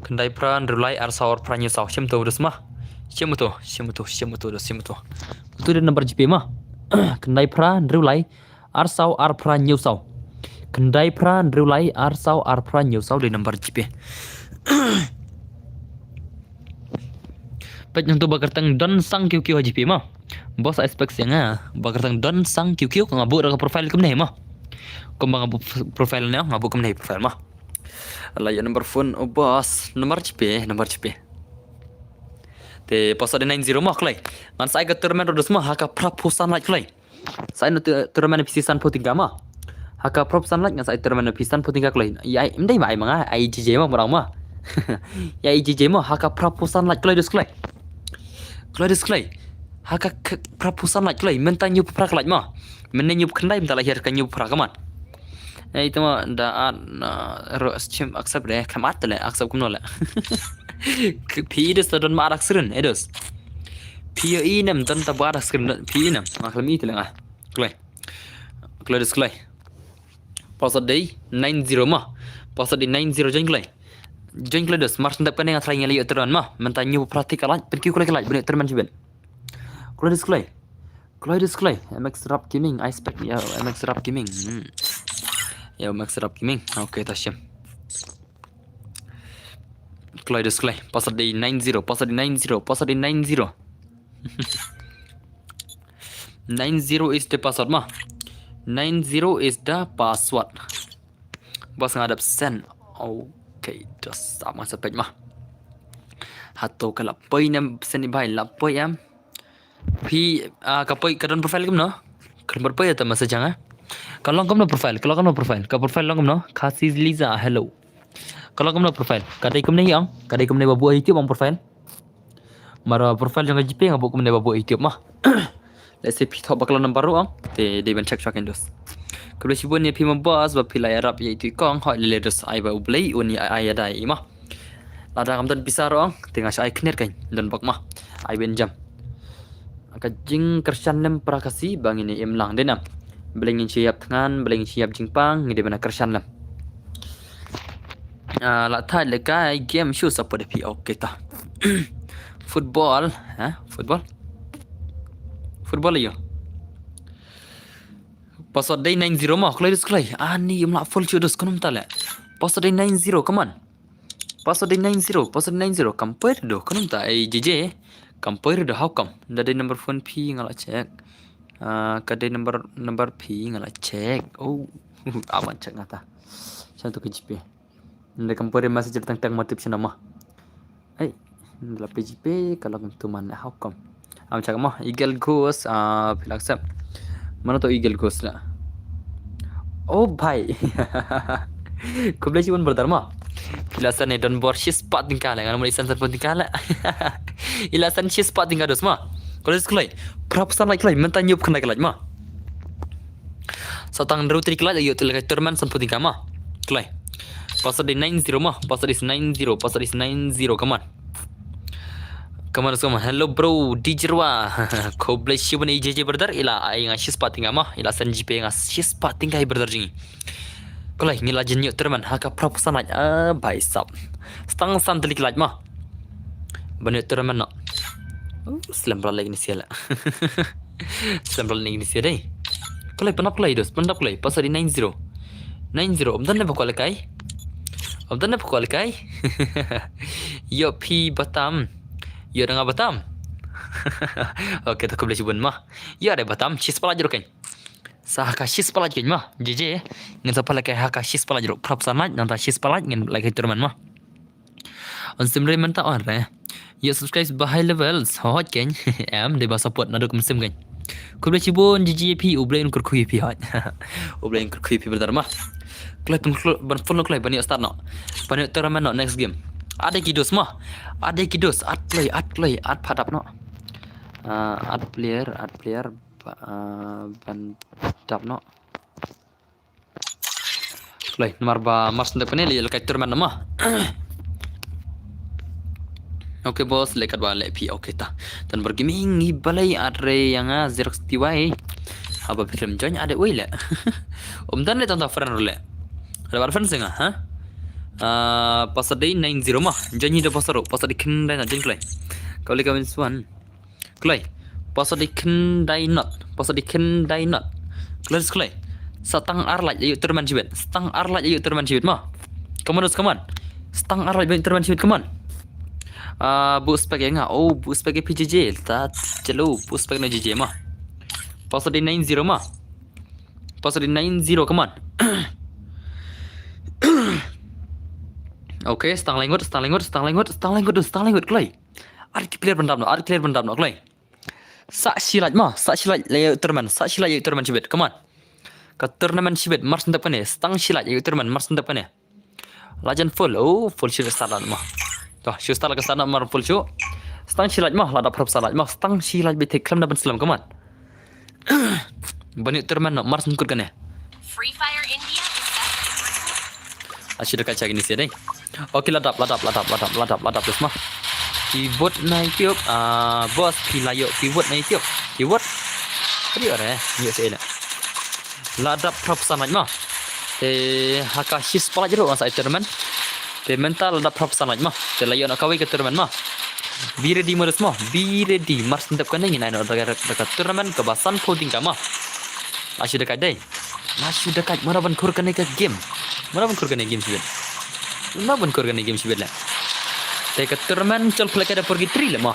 Khyndai phra, hynriew lai, ar saw, ar phra, hynñiew saw. Shim to, dos mo. Shim to, shim to, shim to, dos, shim to. Tu dei number G P mo. Khyndai phra, hynriew lai, ar saw, ar phra, hynñiew saw. Khyndai phra, hynriew lai, ar saw, ar phra, hynñiew saw dei number G P. Peit nang tu ba kyrteng don sang kiew kiew ha G P mo. Boss, ai spek siang nga. Ba kyrteng don sang kiew kiew, nga buh da ka profile kumne mo. Kumba nga buh profile ne, nga buh kumne profile mo. La ïa number phone, oh boss, number G P, number G P. Te password dei nine zero mo, kloi. Ngan sa ai ka tournament ruh dos mo, ha ka prap phew san laj, kloi. Sa ai no tu-, tournament phi san phew tyngka mo. Ha ka prap phew san laj ngan sa ai tournament phi san phew tyngka, kloi. Ïa ai, ym dei ma ai ma nga, ai J J mo, mrang mo. Ïa ai J J mo, ha ka prap phew san laj, kloi, dos, kloi. Kloi, dos, kloi. Ha ka k-, prap phew san laj, kloi. Mynta hynñiew phew phra ka laj mo. Mynne hynñiew phew khyndai, mynta la hiar ka hynñiew phew phra, come on. Ei, tama da at na ro, shim accept de, khlem at le, accept kumno le. Phi dos ta don ma at aksrin, eh, dos. Phi ïohi nem don ta ba at aksrin, phi ïohi nem, ma khlem i te le nga. Kloi. Kloi, dos, kloi. Password dei nine zero mo. Password dei nine zero, join, kloi. Join, kloi, dos. Mar sendap kane nga try ngi la ïoh tournament mo. Mynta hynñiew phew phra te ka laj, pynkiew kloi ka laj, bynriew tournament shibit. Kloi, dos, kloi. Kloi, dos, kloi. M X Rap Gaming, ai spek ïa M X Rap Gaming. Hmm. Ïa M X Rap Gaming. Okay, ta shim. Kloi, dos, kloi. Password dei nine zero, password dei nine zero, password dei nine zero. Nine zero is the password mo. Nine zero is the password. Boss, nga dep send. Okay, just sama sa page mo. Hato ka la poi ne send i bhai, la poi em. Phi, ah, ka poi, ka don profile kumno? Ka don poi ata message nga. Ka long kumno profile? Ka long kumno profile? Ka profile long kumno? Khasi Liza, hello. Ka long kumno profile? Ka dei kumne ïa ong? Ka dei kumne ba buh YouTube ong profile? Mar profile jong ka G P nga buh kumne ba buh YouTube mo. Let's say phi thoh ba ka long number ruh ong. Te dei ban check check in, dos. Khublei shibun ïa phi mo boss, ba phi la ïarap ïa itu i kong, hoi lele, dos, ai ba U Blei un ïa ai ïa dei i mo. Lada ngam don pisa ruh ong, te nga shu ai khyndiat, kan don bok mo. Ai ban jam. Ka jingkyrshan lem para Khasi ba ngin im lang, dei ne em? Balei ngin shu ïap thngan, balei ngin shu ïap jingpang, ngi dei ban kyrshan lem. Ah, la thait le kai game shu support phi, okay ta. Football, ha? Football? Football ïa. Password dei nine zero mo, kloi, dos, kloi. Ani ym lah full shu, dos, kumno mynta le. Password dei nine zero, come on. Password dei nine zero, password dei nine zero. Kam poi ruh, kumno mynta, ei J J. Kam poi ruh, how come? Nda dei number phone phi nga la check. Ah, ka dei number, number phi nga la check. Oh, aban check nga ta. Sha tu ka G P. Nda kam poi message tang tang ma tip sha nama. Ei, nda la phi G P, ka la kum tu man, how come? Am check mo, Eagle Ghost, ah, phi la accept. Mano to Eagle Ghost la. Oh bhai. Khublei shibun brother mo. Phi la send ne don bor shi spah tyngka le, ngan mo i send san phew tyngka le. I la send shi spah tyngka, dos mo. Kloi, dos, kloi. Prap san laj, kloi, mynta hynñiew phew khyndai ka laj mo. Sa tang hynriew tylli ka laj ïoh tylli ka tournament san phew tyngka mo. Kloi. Password dei nine zero mo. Password is nine zero. Password is nine zero. Come on. Come on, come on. Hello bro, D J Rwa. Khublei shibun i J J brother, ila ai nga shispah tyngka mo, ila send G P nga shispah tyngka i brother jong ngi. Kloi, ngi la jan ïoh tournament ha ka prop sanad. Ah, bhai sab. Stang san tylli ki lait mo. Ban ïoh tournament noh. Uh, slem bra lek ni sia la. Slem bra lek ni sia dei. Kloi, pyndap kloi dos, pyndap kloi. Pasa di nine zero. Nine zero. Ym don ne ba kwalikai. Ym don ne ba kwalikai. Ïoh phi batam. Ïoh da nga batam. Okay, ta khublei shibun mo. Ïoh da batam, shispah lait ruh kan. Sa ha ka shispah lait kan mo. J J. Ngin sa pynlait kai ha ka shispah lait ruh. Prop sanad, nangta shispah lait ngin lait kai tournament mo. Yn sim re mynta, on re. Ïa subscribe ba high levels. Hot kan. Em, dei ba support naduh kum sim kan. Khublei shibun J J phi, U Blei un kyrkhu ïa phi hot. U Blei un kyrkhu ïa phi brother mo. Kloi, pyn kloi, ban phone kloi, ban ïoh start noh. Ban ïoh tournament noh next game. Ade ki dos mo. Ade ki dos, at kloi, at kloi, at pat dap noh. Ah, at player, at player, ba, ah, ban dap noh. Kloi, namar ba mar sendep kane lei leit kai tournament mo. Okay boss, leh katba leh phi, okay ta. Tan bar gaming ngi balei at re ïa nga Xerox T Y. Haba phi khlem join ade wei leh. Ym don leh tang ta friend ruh leh. Ada bar friend se nga, ha? Ah, pasa dei nine zero mo. Join hi da pasa ruh, pasa dei khyndai noh, join kloi. Kau leh kau min swan. Kloi. Pasa dei khyndai noh. Pasa dei khyndai noh. Kloi, kloi. Sa tang ar lait ïa u tournament shibit. Sa tang ar lait ïa u tournament shibit mo. Come on, come on. Sa tang ar lait ïa u tournament shibit, come on. Ah, buh spec ïa nga. Oh, buh spec ïa phi J J. Ta, chalo, buh spec na J J mo. Pasa dei nine zero mo. Pasa dei nine zero, come on. Okay, sa tang lai ngut, sa tang lai ngut, sa tang lai ngut, sa tang lai ngut, sa tang lai ngut, kloi. Ar ki player ban dap noh, ar ki player ban dap noh, kloi. Sa shi lait mo, sa shi lait ïa u tournament, sa shi lait ïa u tournament shibit, come on. Ka tournament shibit, mar sendep kane, sa tang shi lait ïa u tournament, mar sendep kane. La jan full, oh, full shu start lad mo. To, shu start lad ka start noh mar full shu. Sa tang shi lait mo, la dap prop sa lait mo, sa tang shi lait beit thik khlem da ban slem, come on. Ban ïoh tournament noh, mar sendep kane. Free Fire India is definitely virtual. Ashi da kacha gini sia dei. Okay, la dap, la dap, la dap, la dap, la dap, la dap, la dap, mo. Ki vote na YouTube, ah, boss, ki la ïoh, ki vote na YouTube. Ki vote. Kadi ore, ïoh sha ila. La dap prop sanad mo. Te ha ka shispah lait ruh sa tournament. Te mynta la dap prop sanad mo. Te la ïoh na kawei ka tournament mo. Be ready mo dos mo. Be ready. Mar sendep kane ngin ai noh da ka, da ka tournament kaba sanphew tyngka mo. Ashi da kai dei. Ashi da kai, mara ban khur kane ka game. Mara ban khur kane game shibit. Mara ban khur kane game shibit leh. Te ka tournament chol phlek ka da purgatory leh mo.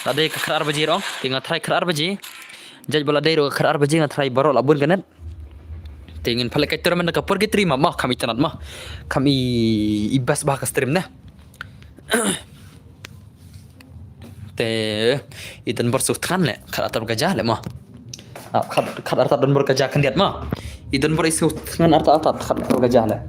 La dei ka khat ar baje ruh. Te nga try khat ar baje. Judge ba la dei ruh ka khat ar baje nga try baroh la bun ka net. Te ngin phlek ka tournament da ka purgatory mo, mo, kham itynnad mo. Kham i, i best ba ka stream ne. Te i don bor suk thngan leh, khat artat ka ja leh mo. Ah, khat, khat artat don bor ka ja khyndiat mo. I don bor i suk thngan artat artat khat artat ka ja leh.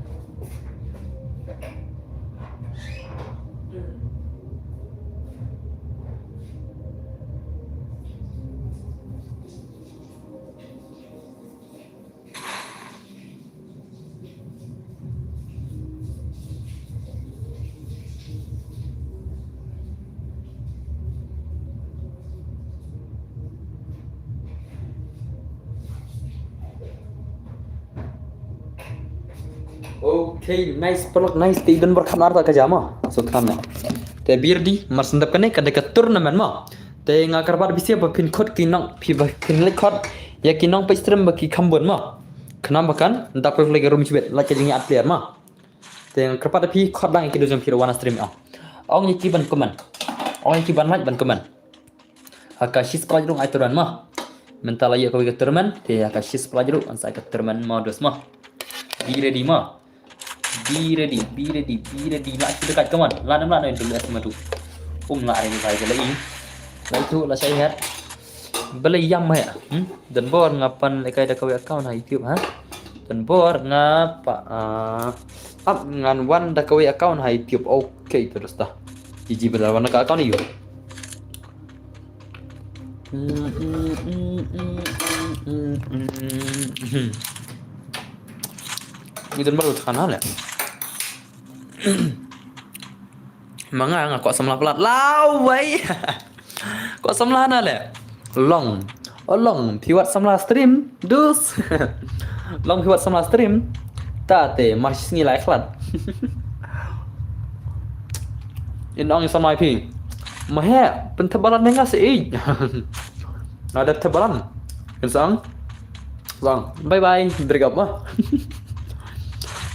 Okay, nice, paralok, nice. Te i don bor khat artat ka ja mo. So, tram ne. Te be ready, mar sendep kane ka dei ka tournament mo. Te nga kyrpad bisi ba phin khot ki nong, phi ba phin leit khot ïa ki nong peit stream ba ki kham bun mo. Khnang ba kan da poi phlek room shibit, lait ka jingïa at player mo. Te nga kyrpad phi khot lang ïa ki do jong phi ruh wan stream ong. Ong ïa ki ban comment. Ong ïa ki ban like ban comment. Ha ka shispah lait ruh ngan ai tournament mo. Mynta la ïoh kawei ka tournament, te ha ka shispah lait ruh ngan sa ai ka tournament mo dos mo. Be ready mo. Be ready, be ready, be ready. La shu da kait, come on. La nam la nam dum es madu. Um la ai ni bai la i. La itu la shai het. Balei ïam he. Hmm? Don bor nga pynlehkai da kawei account ha YouTube ha. Don bor nga pa, ah, ap ngan wan da kawei account ha YouTube. Okay, terus dah. Jiji bela wan ka account ïa u. Ngi don baru tekan hal ya. Ma nga nga kwah samla palat. Lawei. Kwah samla na le. Long. O Long, phi wad samla stream. Dus. Long, phi wad samla stream. Ta te, ma shi sngi lai khlad. In ong samla phi. Ma he, pynthep balan ne nga se i. Nga da thep balan. In sang. Bang, bye bye, break up ma.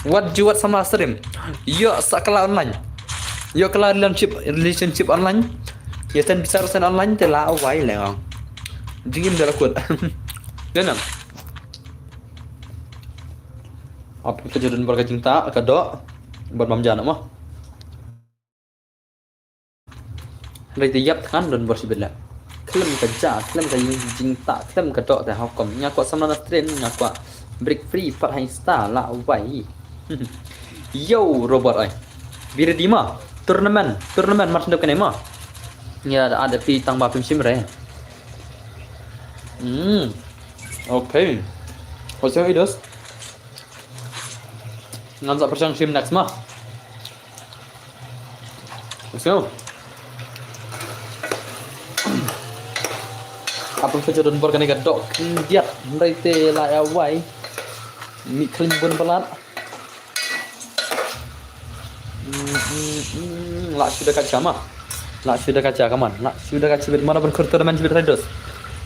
Wat ju wat samla stream. Yo, sa kala online. Yo, kala relationship, relationship online. Yo, ten besar sen online te la awai le. Jingim da la kut. Denang. Apa ka jadon bar ka jingta ka do. Bar bam jana ma. Hynrei te ïap thngan don bor shibit leh. Khlem ka ja, khlem ka jingta, khlem ka doh te ha hukum. Nga kwah samla na stream, nga kwah break free pat ha Insta la wai. Yo, Robert ai. Be ready ma. Tournament, tournament mar sendep kane ma. Ya, da ada phi tang ba phim shim re. Hmm. Okay. What's your ideas? Ngan sa pyrshang shim next ma. Let's go. Apa phi don bor kane ka dok khyndiat hynrei te la ya wai. Mi khlem bun balat. Mm, mm, mm. La shu da ka cha ma. La shu da ka cha kaman. La shu da ka cha bit mana ban kur tournament bit Traders.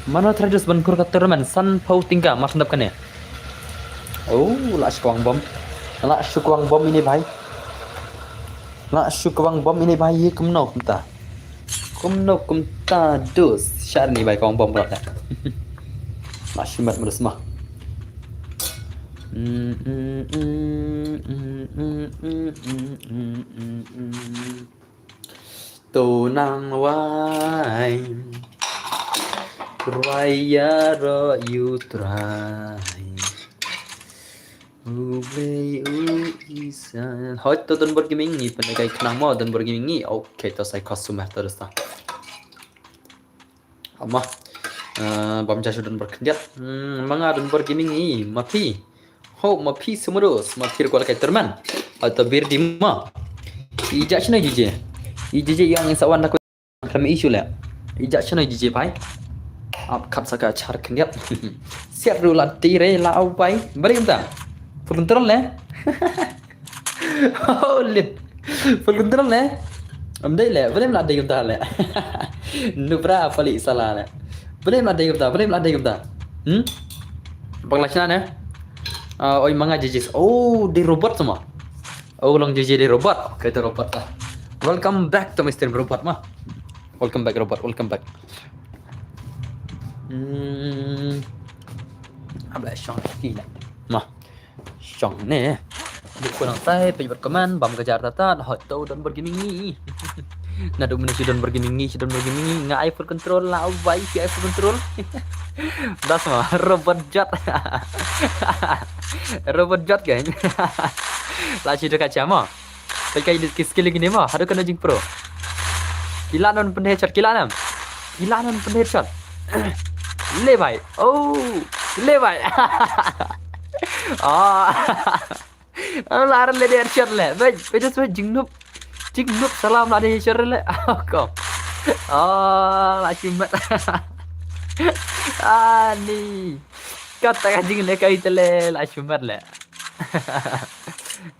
Mana Traders ban kur ka tournament san pau tingga mar sendap kane. Oh, la shu kwang bom. La shu kwang bom ini bhai. La shu kwang bom ini bhai, ye kumno kumta. Kumno kumta dus. Shar ni bhai kwang bom bro. La shu mat mudus ma. To nang wai. Rwai ya ro yu trai. U Blei u Israel. Hoi to Donbor Gaming ngi pynlehkai khnang mo Donbor Gaming ngi. Okay, to sai customer to dosta. Ama. Eh, bam ja shu Donbor khyndiat. Hmm, manga Donbor Gaming ngi. Ma phi. Ho, ma phi sumudus. Ma phi kwah kai terman. Hoi to bir di ma. Ija shna jije. Ija jije yang sa wan da Khlem issue leh. Ija shano jiji pai. Ap khat sa ka char khyndiat. Siat ru la tire la au pai. Bari kumta. Full control leh. Holy. Full control leh. Am dei leh. Bari la dei kumta leh. Nubra pali sala leh. Bari la dei kumta. Bari la dei kumta. Hmm? Bang la shna ne. Ah, oi manga jijis. Oh, di robot semua. Oh, long jiji di robot. Okay, to robot lah. Welcome back to my stream robot ma. Welcome back, Robert. Welcome back. Hmm. Abla shong kila. Ma. Shong ne. Duk ko nang tai pej bad comment bam ka jar tata hot to Donbor Gaming ngi. Na duk mene si Donbor Gaming ngi, si Donbor Gaming ngi nga ai full control la wai si ai full control. Das ma robot jot. Robot jot kan. La si dekat siapa? Peit ka edit ki skill kine ma, haduh kano jingpro. Kila non pynheadshot, kila nam. Kila non pynheadshot. Le bai. Oh, le bai. Ah. Lar le headshot le. Bai, bai just bai jingnop. Jingnop salam la headshot le. Ko. Ah, la chimat. Ani. Kata ka jingle kai tele la chimat le.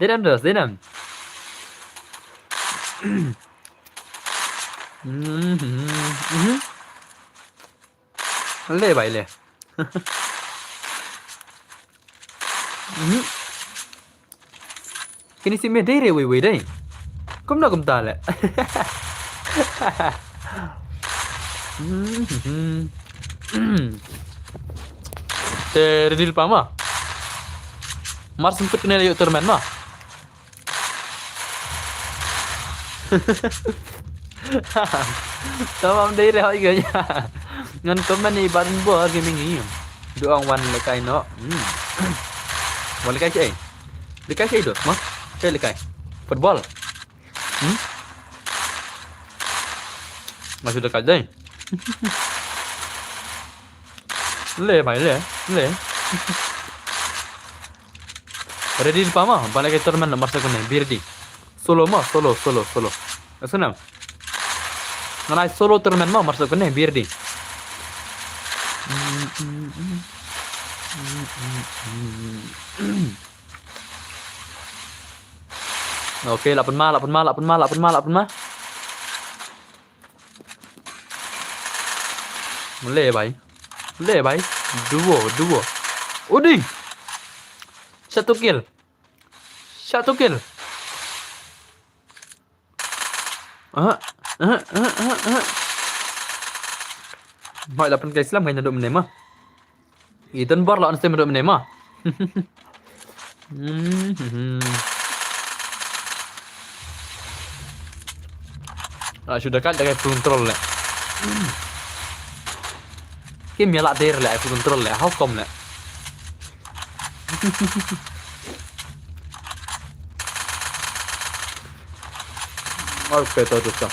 Denam dos, denam. Mhm, mhm. Le bai le. Mhm. Kini si me dei re wei wei dei. Kumno kumta le. Mhm. Te ready pa ma. Mar sempet kena yuk termen ma. Tamam dei re hoi ganya. Ngan comment ni badan bor gaming ni. Doang wan lekai no. Hmm. Wan lekai si ai. Lekai si ai dos ma. Te lekai. Football. Hmm. Masih dekat dei. Le mai le. Le. Ready pa ma, bana ke tournament nomor satu ni, be ready. Solo ma, solo, solo, solo. Asana. Ngan ai solo tournament mo, mar shu kane, B R D. Okay, lah pynma, lah pynma, lah pynma, lah pynma, lah pynma. Mele bai. Mele bai. Duo, duo. Udi. Satu kill. Satu kill. Aha, aha, aha, aha, aha. Mai lah pynkai slam ngai naduk mene ma. Iten bar lah ansem naduk mene ma. Hmm, hmm, hmm. Ah, sudah kat dah full control le. Kim ya lah der le full control le. How come le? Okay, to, to, to.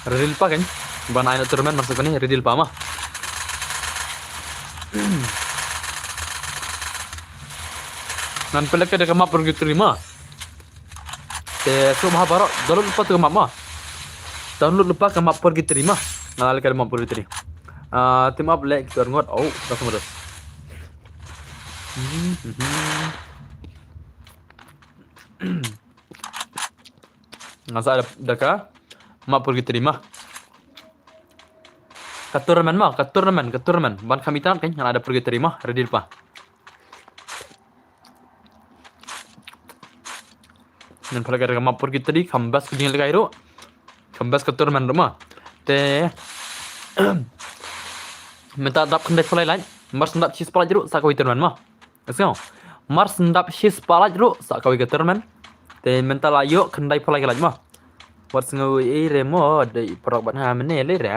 Ready lypa kan? Ban ai na tournament mar shu kane, ready lypa ma. Ngan pynleit ka da ka map Purgatory ma. Te sngewbha baroh download lypa ka map ma. Download lypa ka map Purgatory ma. Nga la leh ka map Purgatory. Ah, team up leh kita ngot. Oh, dah semua dah. Hmm, hmm, hmm. Nga sa da, da ka map Purgatory ma. Ka tournament ma, ka tournament, ka tournament. Ban kham itynnad kan, ngan ai da Purgatory ma, ready lypa. Ngan pynleit ka da ka map Purgatory, kham best ka jinglehkai ruh. Kham best ka tournament ruh ma. Te mynta dap khyndai phew lai like, mar shu dap shispah like ruh sa kawei tournament ma. Sngew. Mar shu dap shispah like ruh sa kawei ka tournament. Te mynta la ïoh khyndai phew like like ma. Wat sngew ei re mo, dei paralok bad nga mynne lei re.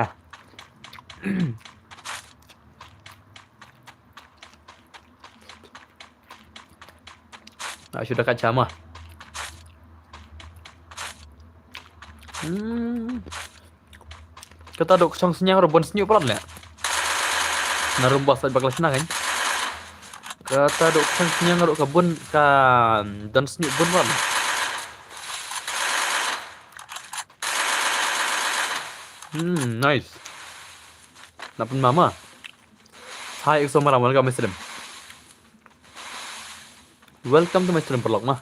Ah, sudah kaca ma. Hmm. Kata dok chong sniang ro bon sniu prat le. Na rum bas bakla sna kan. Kata dok chong sniang ro ka bon ka don sniu bon prat. Hmm, nice. Na pun mama. Hai, exo mara, welcome, Mister Lim. Welcome to my stream, paralok ma.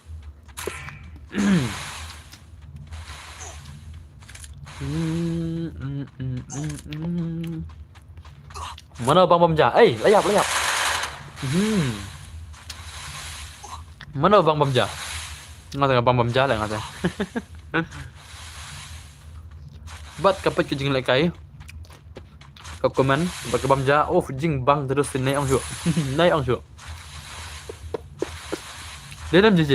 Mano bang bam ja? Ei, layap, layap. Hmm. Mano bang bam ja? Nga tengah bang bam ja lah nga tengah. Bat kapit ke jing lekai. Ka comment, bad ka bam ja, oh, jingbang terus, nai ong shu. Nai ong shu. Denem J J.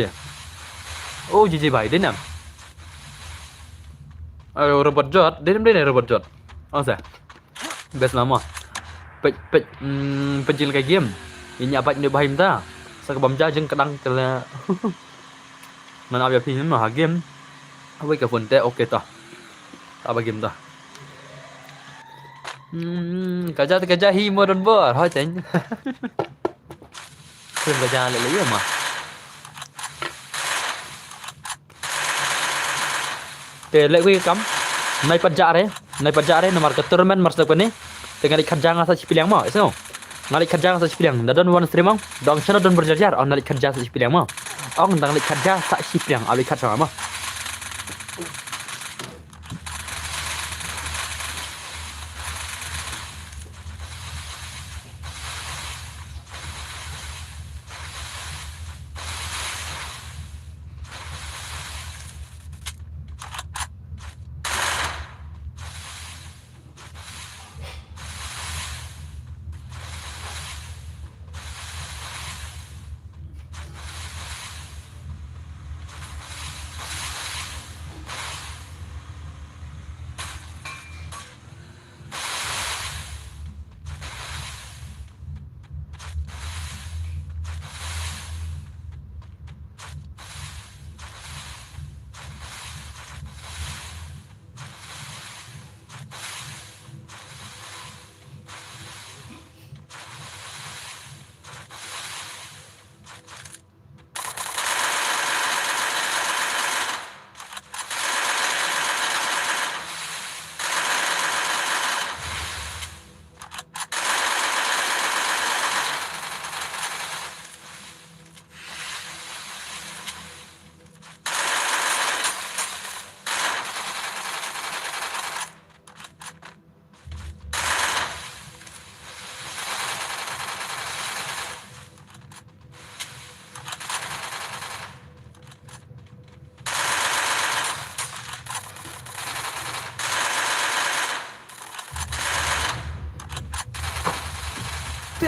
Oh, J J bai, denem. Ayo, robot jot, denem, denem robot jot. Ong sa. Best nama. Pej, pej, mm, pej jing lekai game. Ini abat ni bahim ta. Sa ka bam ja jing kedang kela. Nan ap ya phi ma ha game. Awei ka phone te, okay ta. Ta ba game ta. Hmm, kaja te kaja hi mo don bor, ha cheng. Kren kaja le le ma. Te le kui kam. Nai pat ja re, nai pat ja re, namar ka tournament mar sdep kane. Te nga leit khat ja nga sa shi piliang mo, isno. Nga leit khat ja nga sa shi piliang. Da don wan stream ong. Dang chano don berjar jar. Ong nga leit khat ja sa shi piliang mo. Ong dang leit khat ja sa shi piliang. Ap leit khat sa mo.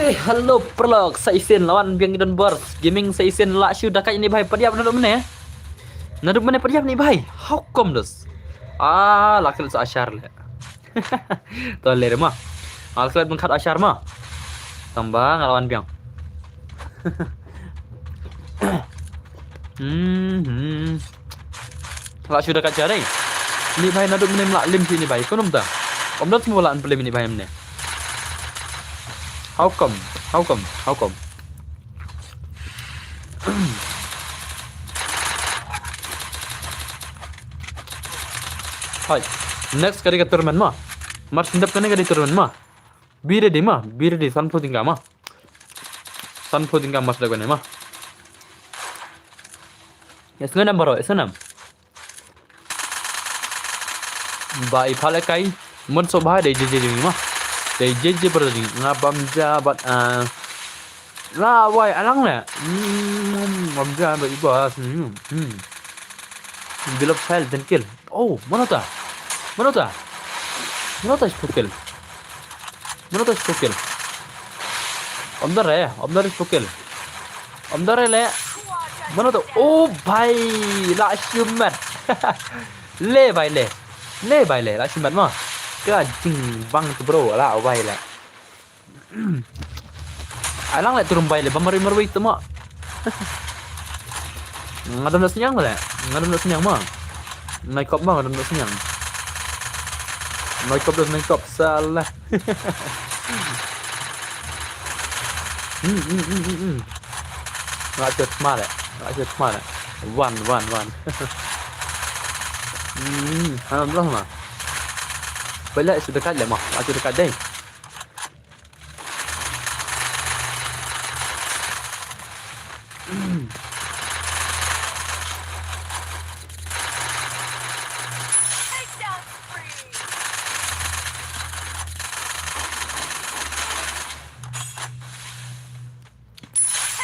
Eh, hello paralok, sa shisien la wan biang ïa u Don Bor Gaming, sa shisien la shu da kait ne bhai, pat ïap naduh mynne. Naduh mynne pat ïap ne bhai. How come this? Ah, la klet sa ashar leh. To leh re ma. Nga la klet ban khat ashar ma. Tang ba nga la wan biang. Hmm, hmm. La shu da kait sha dei. Ni bhai naduh mynne la lim shi ni bhai. Kumno mynta? Ym don sngewbha la pynlem ni bhai mynne. How come? How come? How come? Hai. Next ka dei ka tournament ma. Mar shu dep kane ka dei tournament ma. Be ready ma. Be ready, sanphew tyngka ma. Sanphew tyngka ma sdang kane ma. Ïa sngew nam baroh, ïa sngew nam. Ba i pha lehkai, mynshuwa bha dei JJ jong i ma. Dei JJ brother jong i, nga bam ja bad, ah, la wai alang leh. Hmm, bam ja bad i ba, hmm, hmm. Bill of Sale, ten kill. Oh, mano ta? Mano ta? Mano ta shiphew kill? Mano ta shiphew kill? Ym don re, ym don re shiphew kill. Ym don re leh. Mano ta? Oh bhai, la shimet. Le bhai le. Le bhai le, la shimet ma. Ka jingbang tu bro, la bhai le. Alang leh tu rumbei leh ba marwei marwei tu ma. Nga dang da sniang leh. Nga dang da sniang ma. Nai kop ma, nga dang da sniang. Nai kop da nai kop salah. Hmm, hmm, hmm, hmm, hmm. Nga chet ma leh. Nga chet ma leh. Wan, wan, wan. Hmm, hanam lah ma. Balik sudah kat leh ma. Nga sudah kat deh.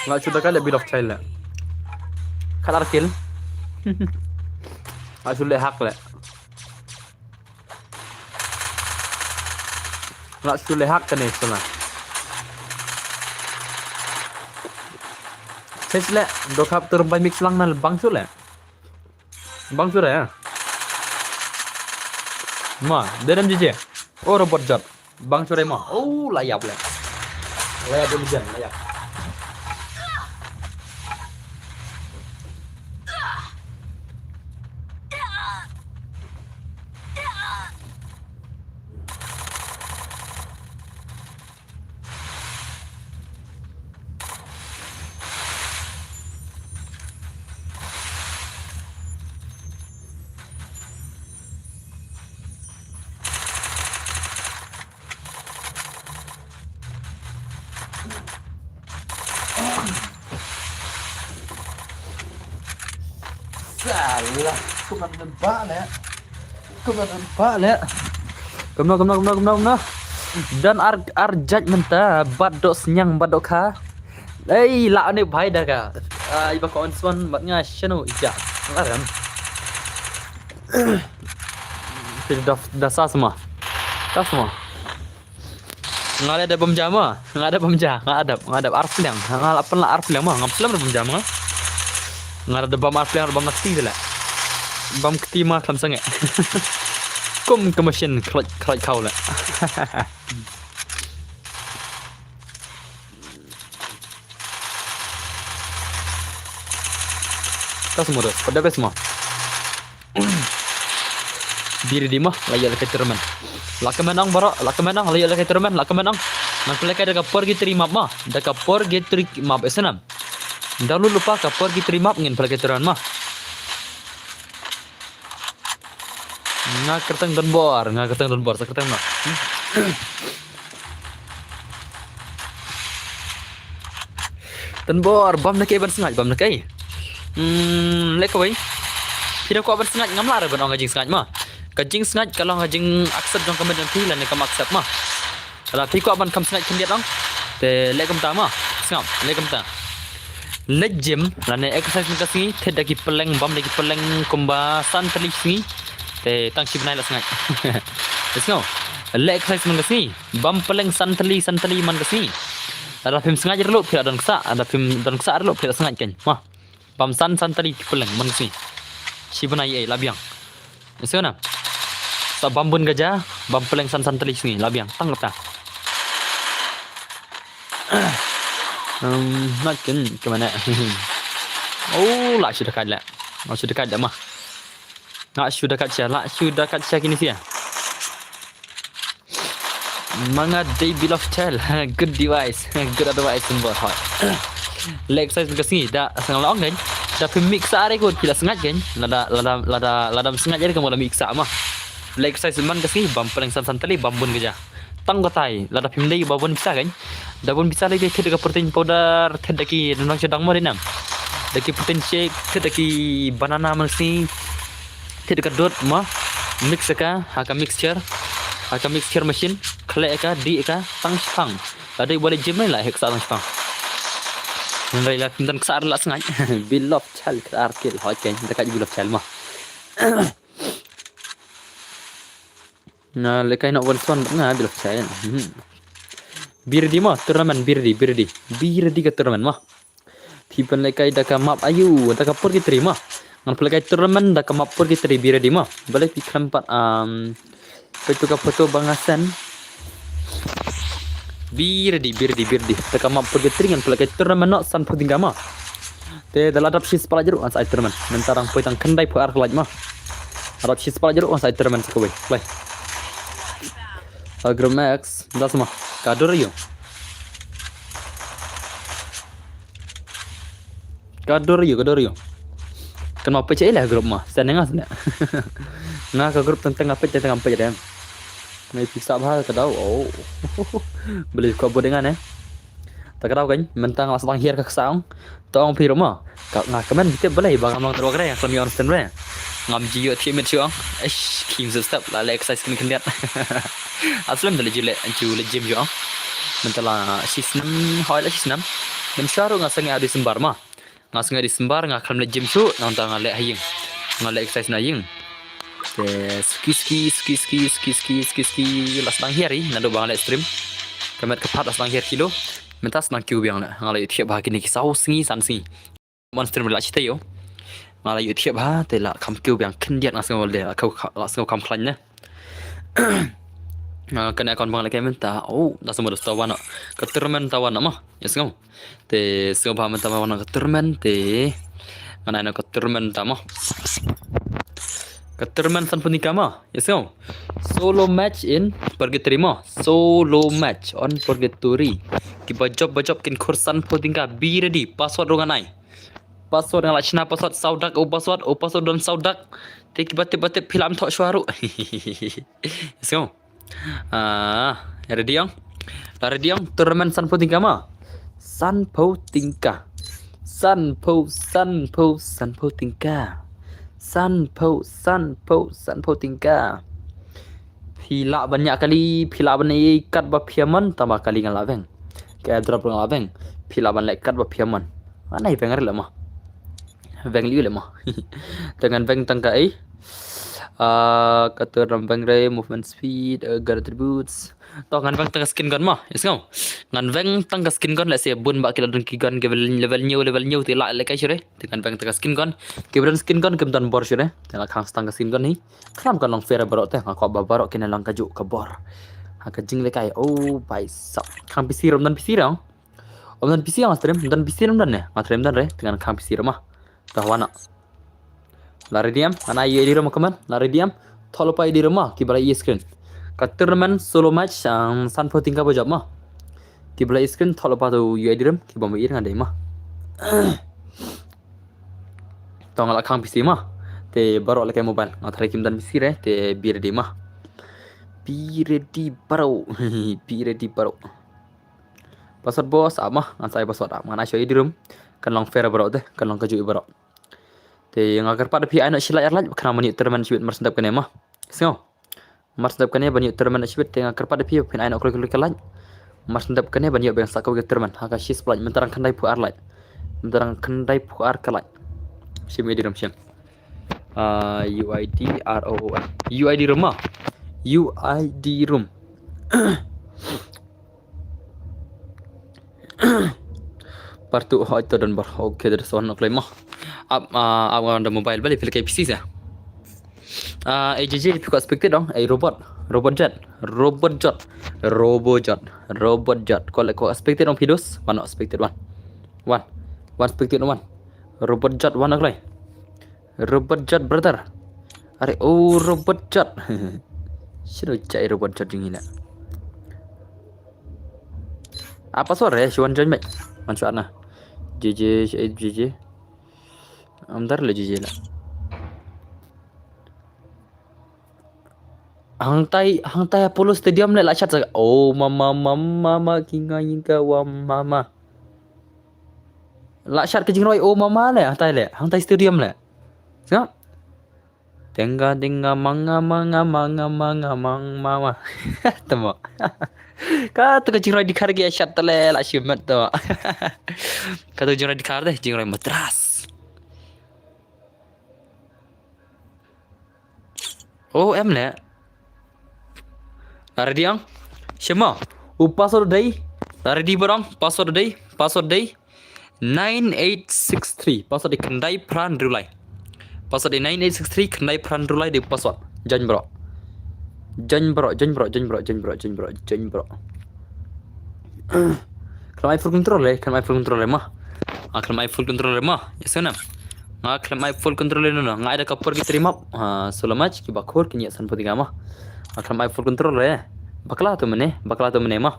Nga shu da ka leh bit of child leh. Khat ar kill. Nga shu leh hack leh. Nga shu leh hack kane sala. Ses leh, do khap tur bai mix lang na bang shu leh. Bang shu leh. Ma, denem jije. Oh, robot jat. Bang shu leh ma. Oh, la ïap leh. La ïap dum jan, la ïap. Salah, kumno nampak leh. Kumno nampak leh. Kumno, kumno, kumno, kumno, kumno. Dan ar, ar judge mynta, bad dok sniang, bad dok kha. Ei, la ne bhai da ka. Ah, iba ko on swan, bad nga shano ija. Nga ram. Pil da, da sa semua. Sa semua. Nga la da bam ja ma, nga da bam ja, nga adap, nga adap ar pliang, nga la pynlah ar pliang ma, nga slem da bam ja ma. Nga da bam ar pliang, bam na kti de la. Bam kti ma khlem sangeh. Kum ka machine khlot, khlot khaw la. Ta semua dah, pada best ma. Diri di ma, la ïa la ka tournament. La ka menang baroh, la ka menang, la ïa la ka tournament, la ka menang. Ngan pynlehkai da ka purgatory map ma, da ka purgatory map, eh, snam. Da lu lupa ka purgatory map ngin pynlehkai tournament ma. Nga kyrteng Don Bor, nga kyrteng Don Bor, sa kyrteng ma. Don Bor, bam na kaei ban sngaid, bam na kaei. Hmm, leh kawei. Phi da kwah ban sngaid, ngam lah re ban ong ka jingsngaid ma. Ka jingsngaid ka long ka jing accept jong ka met jong phi lane kam accept ma. Lada phi kwah ban kham sngaid khyndiat ong. Te leh kumta ma. Sngap, leh kumta. Leh gym lane exercise man ka sngi, thied da ki pylleng, bam da ki pylleng kumba san tylli sngi. Te tang shi bnai la sngaid. Te sngew. Leh exercise man ka sngi. Bam pylleng san tylli, san tylli man ka sngi. Lada phim sngaid ruh phi la don ksa, lada phim don ksa ruh phi la sngaid kan. Mo. Bam san san tylli ki pylleng man ka sngi. Shi bnai ei la biang. Ïa sngewna. Sa bam bun ka ja, bam pylleng san san tylli sngi la biang tang kata. Um, not kin kemana. Oh, la shu da kat la. La shu da kat la mo. La shu da kat sha, la shu da kat sha kine sha. Manga dei bill of child. Good device. Good advice, symbol hot. Lek size ka sngi da sang la ong kan. Da phim mix are ko phi la sngaid kan. Lada lada lada lada sngaid are ko la mix ma. Lek size man ka sngi bam pylleng san san tylli bam bun ka ja. Tang katai lada phim dei ba bun pisa kan. Da bun pisa lei thied ka protein powder, thied da ki dang sha dang mo dei nam. Da ki protein shake, thied da ki banana man ka sngi. Thied ka dud mo, mix ka ha ka mixture, ha ka mixture machine, khleh ka, dih ka tang shipang. Lada ba leit gym la hek sa tang shipang. Hynrei la phim don ksa la sngaid. Bill of child ka ar kil hoi kan, da ka bill of child mo. Na lekai nok wan swan nga bill of child. Hmm. Be ready mo, tournament be ready, be ready. Be ready ka tournament mo. Phi pynlehkai da ka map aïu, da ka purgatory mo. Ngan pynlehkai tournament da ka map purgatory, be ready mo. Balei phi khlem pat, um, peit tu ka photo ba nga send. Be ready, be ready, be ready. Da ka map purgatory ngan pynlehkai tournament noh sanphew tyngka mo. Te da la dap shispah lait ruh ngan sa ai tournament. Mynta dang poi tang khyndai phew ar ka lait mo. Dap shispah lait ruh ngan sa ai tournament sa kawei. Play. Agro Max, da sa mo. Ka dur aïu. Ka dur aïu, ka dur aïu. Kan ma peit ei la group mo. Send nga send. Nga ka group teng teng nga peit teng teng nga peit dang. Ngai pisa bha ka dau. Oh. Beli ko bo dengan eh. Ta ka dau kan, mynta nga la sdang hiar ka ksaong. Ta ong phi ruh mo. Ka nga kmen bit balei ba ngam long tyrwa kre, nga khlem ïoh on stand re. Ngam ju ïoh thiah miet shuh ong. Eish, kim step la leh exercise kine khyndiat. Aslem da la ju leh, ju leh gym shuh ong. Mynta la shisnem, hoi la shisnem. Mynshwa ruh nga sngewbha December mo. Nga sngewbha December nga khlem leh gym shuh, nangta nga leh ha ïing. Nga leh exercise na ïing. Te suki suki suki suki suki suki suki suki la sdang hiar i naduh ba nga leh stream. Ka met ka phad la sdang hiar kilo. Mynta sdang kiew biang la. Nga la ïoh thiah bha kine ki saw sngi san sngi. Mon stream la shi taïew. Nga la ïoh thiah bha te la kham kiew biang khyndiat nga sngew de la kham, la sngew kham khlaiñ ne. Ah, kane account ba nga leh kai mynta. Oh, da sumar da wan. Ka tournament ta wan mo. Ïa sngew. Te sngewbha mynta ba wan ka tournament te. Ngan ai noh ka tournament ta mo. Ka tournament sanphew tyngka mo. Ïa sngew. Solo match in purgatory mo. Solo match on purgatory. Kiba jop ba jop kin khur sanphew tyngka, be ready. Password ruh ngan ai. Password nga la shna password saw dak, oh password, oh password don saw dak. Te kiba tip ba tip phi lah ban thoh shuwa ruh. Ïa sngew. Ah, ready ong? La ready ong? Tournament sanphew tyngka mo. Sanphew tyngka. Sanphew, sanphew, sanphew tyngka. Sanphew, sanphew, sanphew tyngka. Phi lah ban ñiah kali, phi lah ban ïa katba phi mon, tangba kali nga la weng. Ka airdrop nga la weng. Phi lah ban leh katba phi mon. Ngan ai weng re la mo. Weng liu le mo. Te ngan weng tang ka ei. Ah, ka tur ram weng re, movement speed, uh, gun attributes. To ngan weng tang ka skin gun mo. Ïa sngew. Ngan weng tang ka skin gun, lehse bun ba ki la don ki gun ki level, level hynñiew, level hynñiew te lah lehkai shuh re. Te ngan weng tang ka skin gun. Kiba don skin gun kim don bor shuh re. Te la khang tang ka skin gun hi. Khlem kan long fair baroh te, nga kwah ba baroh kin long kajuh ka bor. Ha ka jinglehkai, oh bhai sab. Khang P C ruh ym don P C ruh. Ym don P C nga stream, ym don P C ruh ym don ne. Nga stream don re, te ngan khang P C ruh mo. Dah wana. La ready em, ngan ai U I D ruh mo kaman, la ready em. Thoh lypa U I D ruh mo, kiba la ïa screen. Ka tournament solo match, um, sanphew tyngka ba jop mo. Kiba la ïa screen, thoh lypa tu U I D ruh, kiba ma ïa nga dei mo. To nga la khang P C mo. Te baroh lehkai mobile. Nga tharai kim don P C re, te be ready mo. Be ready baroh. Be ready baroh. Password bos, ap mo. Ngan sa ai password ap. Ngan ai shuwa ïa u Idrom. Kan long fair baroh te. Kan long kajuh ïa baroh. Te nga kyrpad da phi ai noh shi like ar like. Khnang ban ïoh tournament shibit mar sdep kane mo. Sngew. Mar sdep kane ban ïoh tournament shibit te nga kyrpad da phi phin ai noh klik klik like. Mar sdep kane ban ïoh biang sa kawei ka tournament ha ka shispah like, mynta dang khyndai phew ar like. Mynta dang khyndai phew ar ka like. Shim Idrom shim. Ah, U I D R O O M. U I D Rom ah. U I D Rom. Partu hoi to don bor. Okay, there's one o'clock mo. Ap, ah, ap on the mobile bali pil kai P C sa. Ah, A J J phi ko expected dong. A robot. Robot jet. Robot jet. Robot jet. Robot jet. Ko le ko expected dong pidos. One expected one. One. One expected one. Robot jet one o'clock. Robot jet brother. Are oh robot jet. Sino chai robot jet jing ina. Apa sore si wan join mai. Man shuat na. J J, J J. Amdar le J J la. Hangtai, hangtai Apollo Stadium le la shat sa. Oh mama mama mama kinga yinga wa mama. La shat ka jingroi oh mama le hangtai le. Hangtai stadium le. Sngap. Tenga tenga manga manga manga manga mang mama. Tamo. Ka tu ka jingroi di khar ki shat tale la shimet to. Ka tu jingroi di khar de jingroi matras. Oh em le. La ready ang? Shema. U password dei. La ready barang. Password dei. Password dei. Nine eight six three. Password dei khyndai phra hynriew lai. Password dei nine eight six three khyndai phra hynriew lai dei password. Join bro. Join bro, join bro, join bro, join bro, join bro, join bro. Khlem ai full control le, khlem ai full control le ma. Ah, khlem ai full control le ma. Yes na. Nga khlem ai full control le no. Nga ai da ka por ki three map. Ah, so la mach ki ba khor ki nyi san poti nga ma. Nga khlem ai full control le. Bakla tu mene, bakla tu mene ma.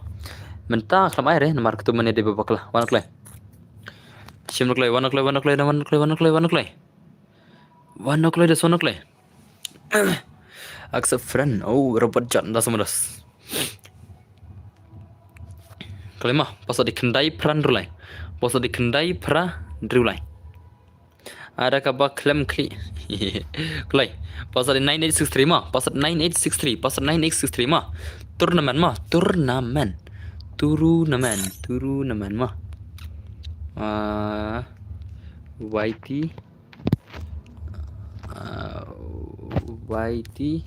Mynta khlem ai re, namar tu mene de bakla. Wan klai. Shim klai, wan klai, wan klai, wan klai, wan klai, wan klai, wan klai. Wan klai, das wan klai. Accept friend. Oh, robot jet, das sama das. Klai ma, password dei khyndai phra hynriew lai. Password dei khyndai phra hynriew lai. Ada ka ba khlem kli. Klai. Password dei nine eight six three ma. Password nine eight six three. Password nine eight six three ma. Tournament ma. Tournament. Tournament. Tournament ma. Ah, Y T. Ah, Y T.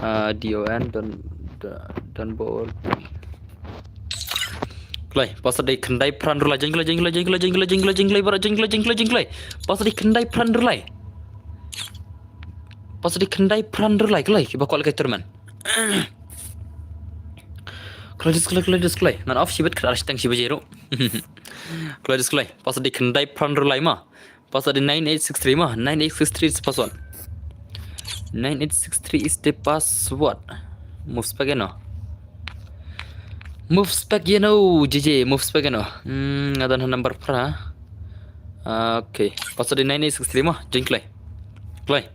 Ah, D O N, don, don, don bor. Klai, password dei khyndai phra hynriew lai, jeng klai, jeng klai, jeng klai, jeng klai, jeng klai, jeng klai, bara, jeng klai, jeng klai, jeng klai. Password dei khyndai phra hynriew lai. Password dei khyndai phra hynriew lai, klai, ki ba kwal kai tournament. Klai, dis klai, klai, dis klai. Ngan off shibit khat ar shiteng shiba jero. Klai, dis klai. Password dei khyndai phra hynriew lai ma. Password dei nine eight six three ma, nine eight six three is the password. Nine eight six three is the password. Move spec ino. Move spec ino, J J, move spec ino. Hmm, nga don ha number phra. Ah, okay. Password dei nine eight six three ma, join klai. Klai.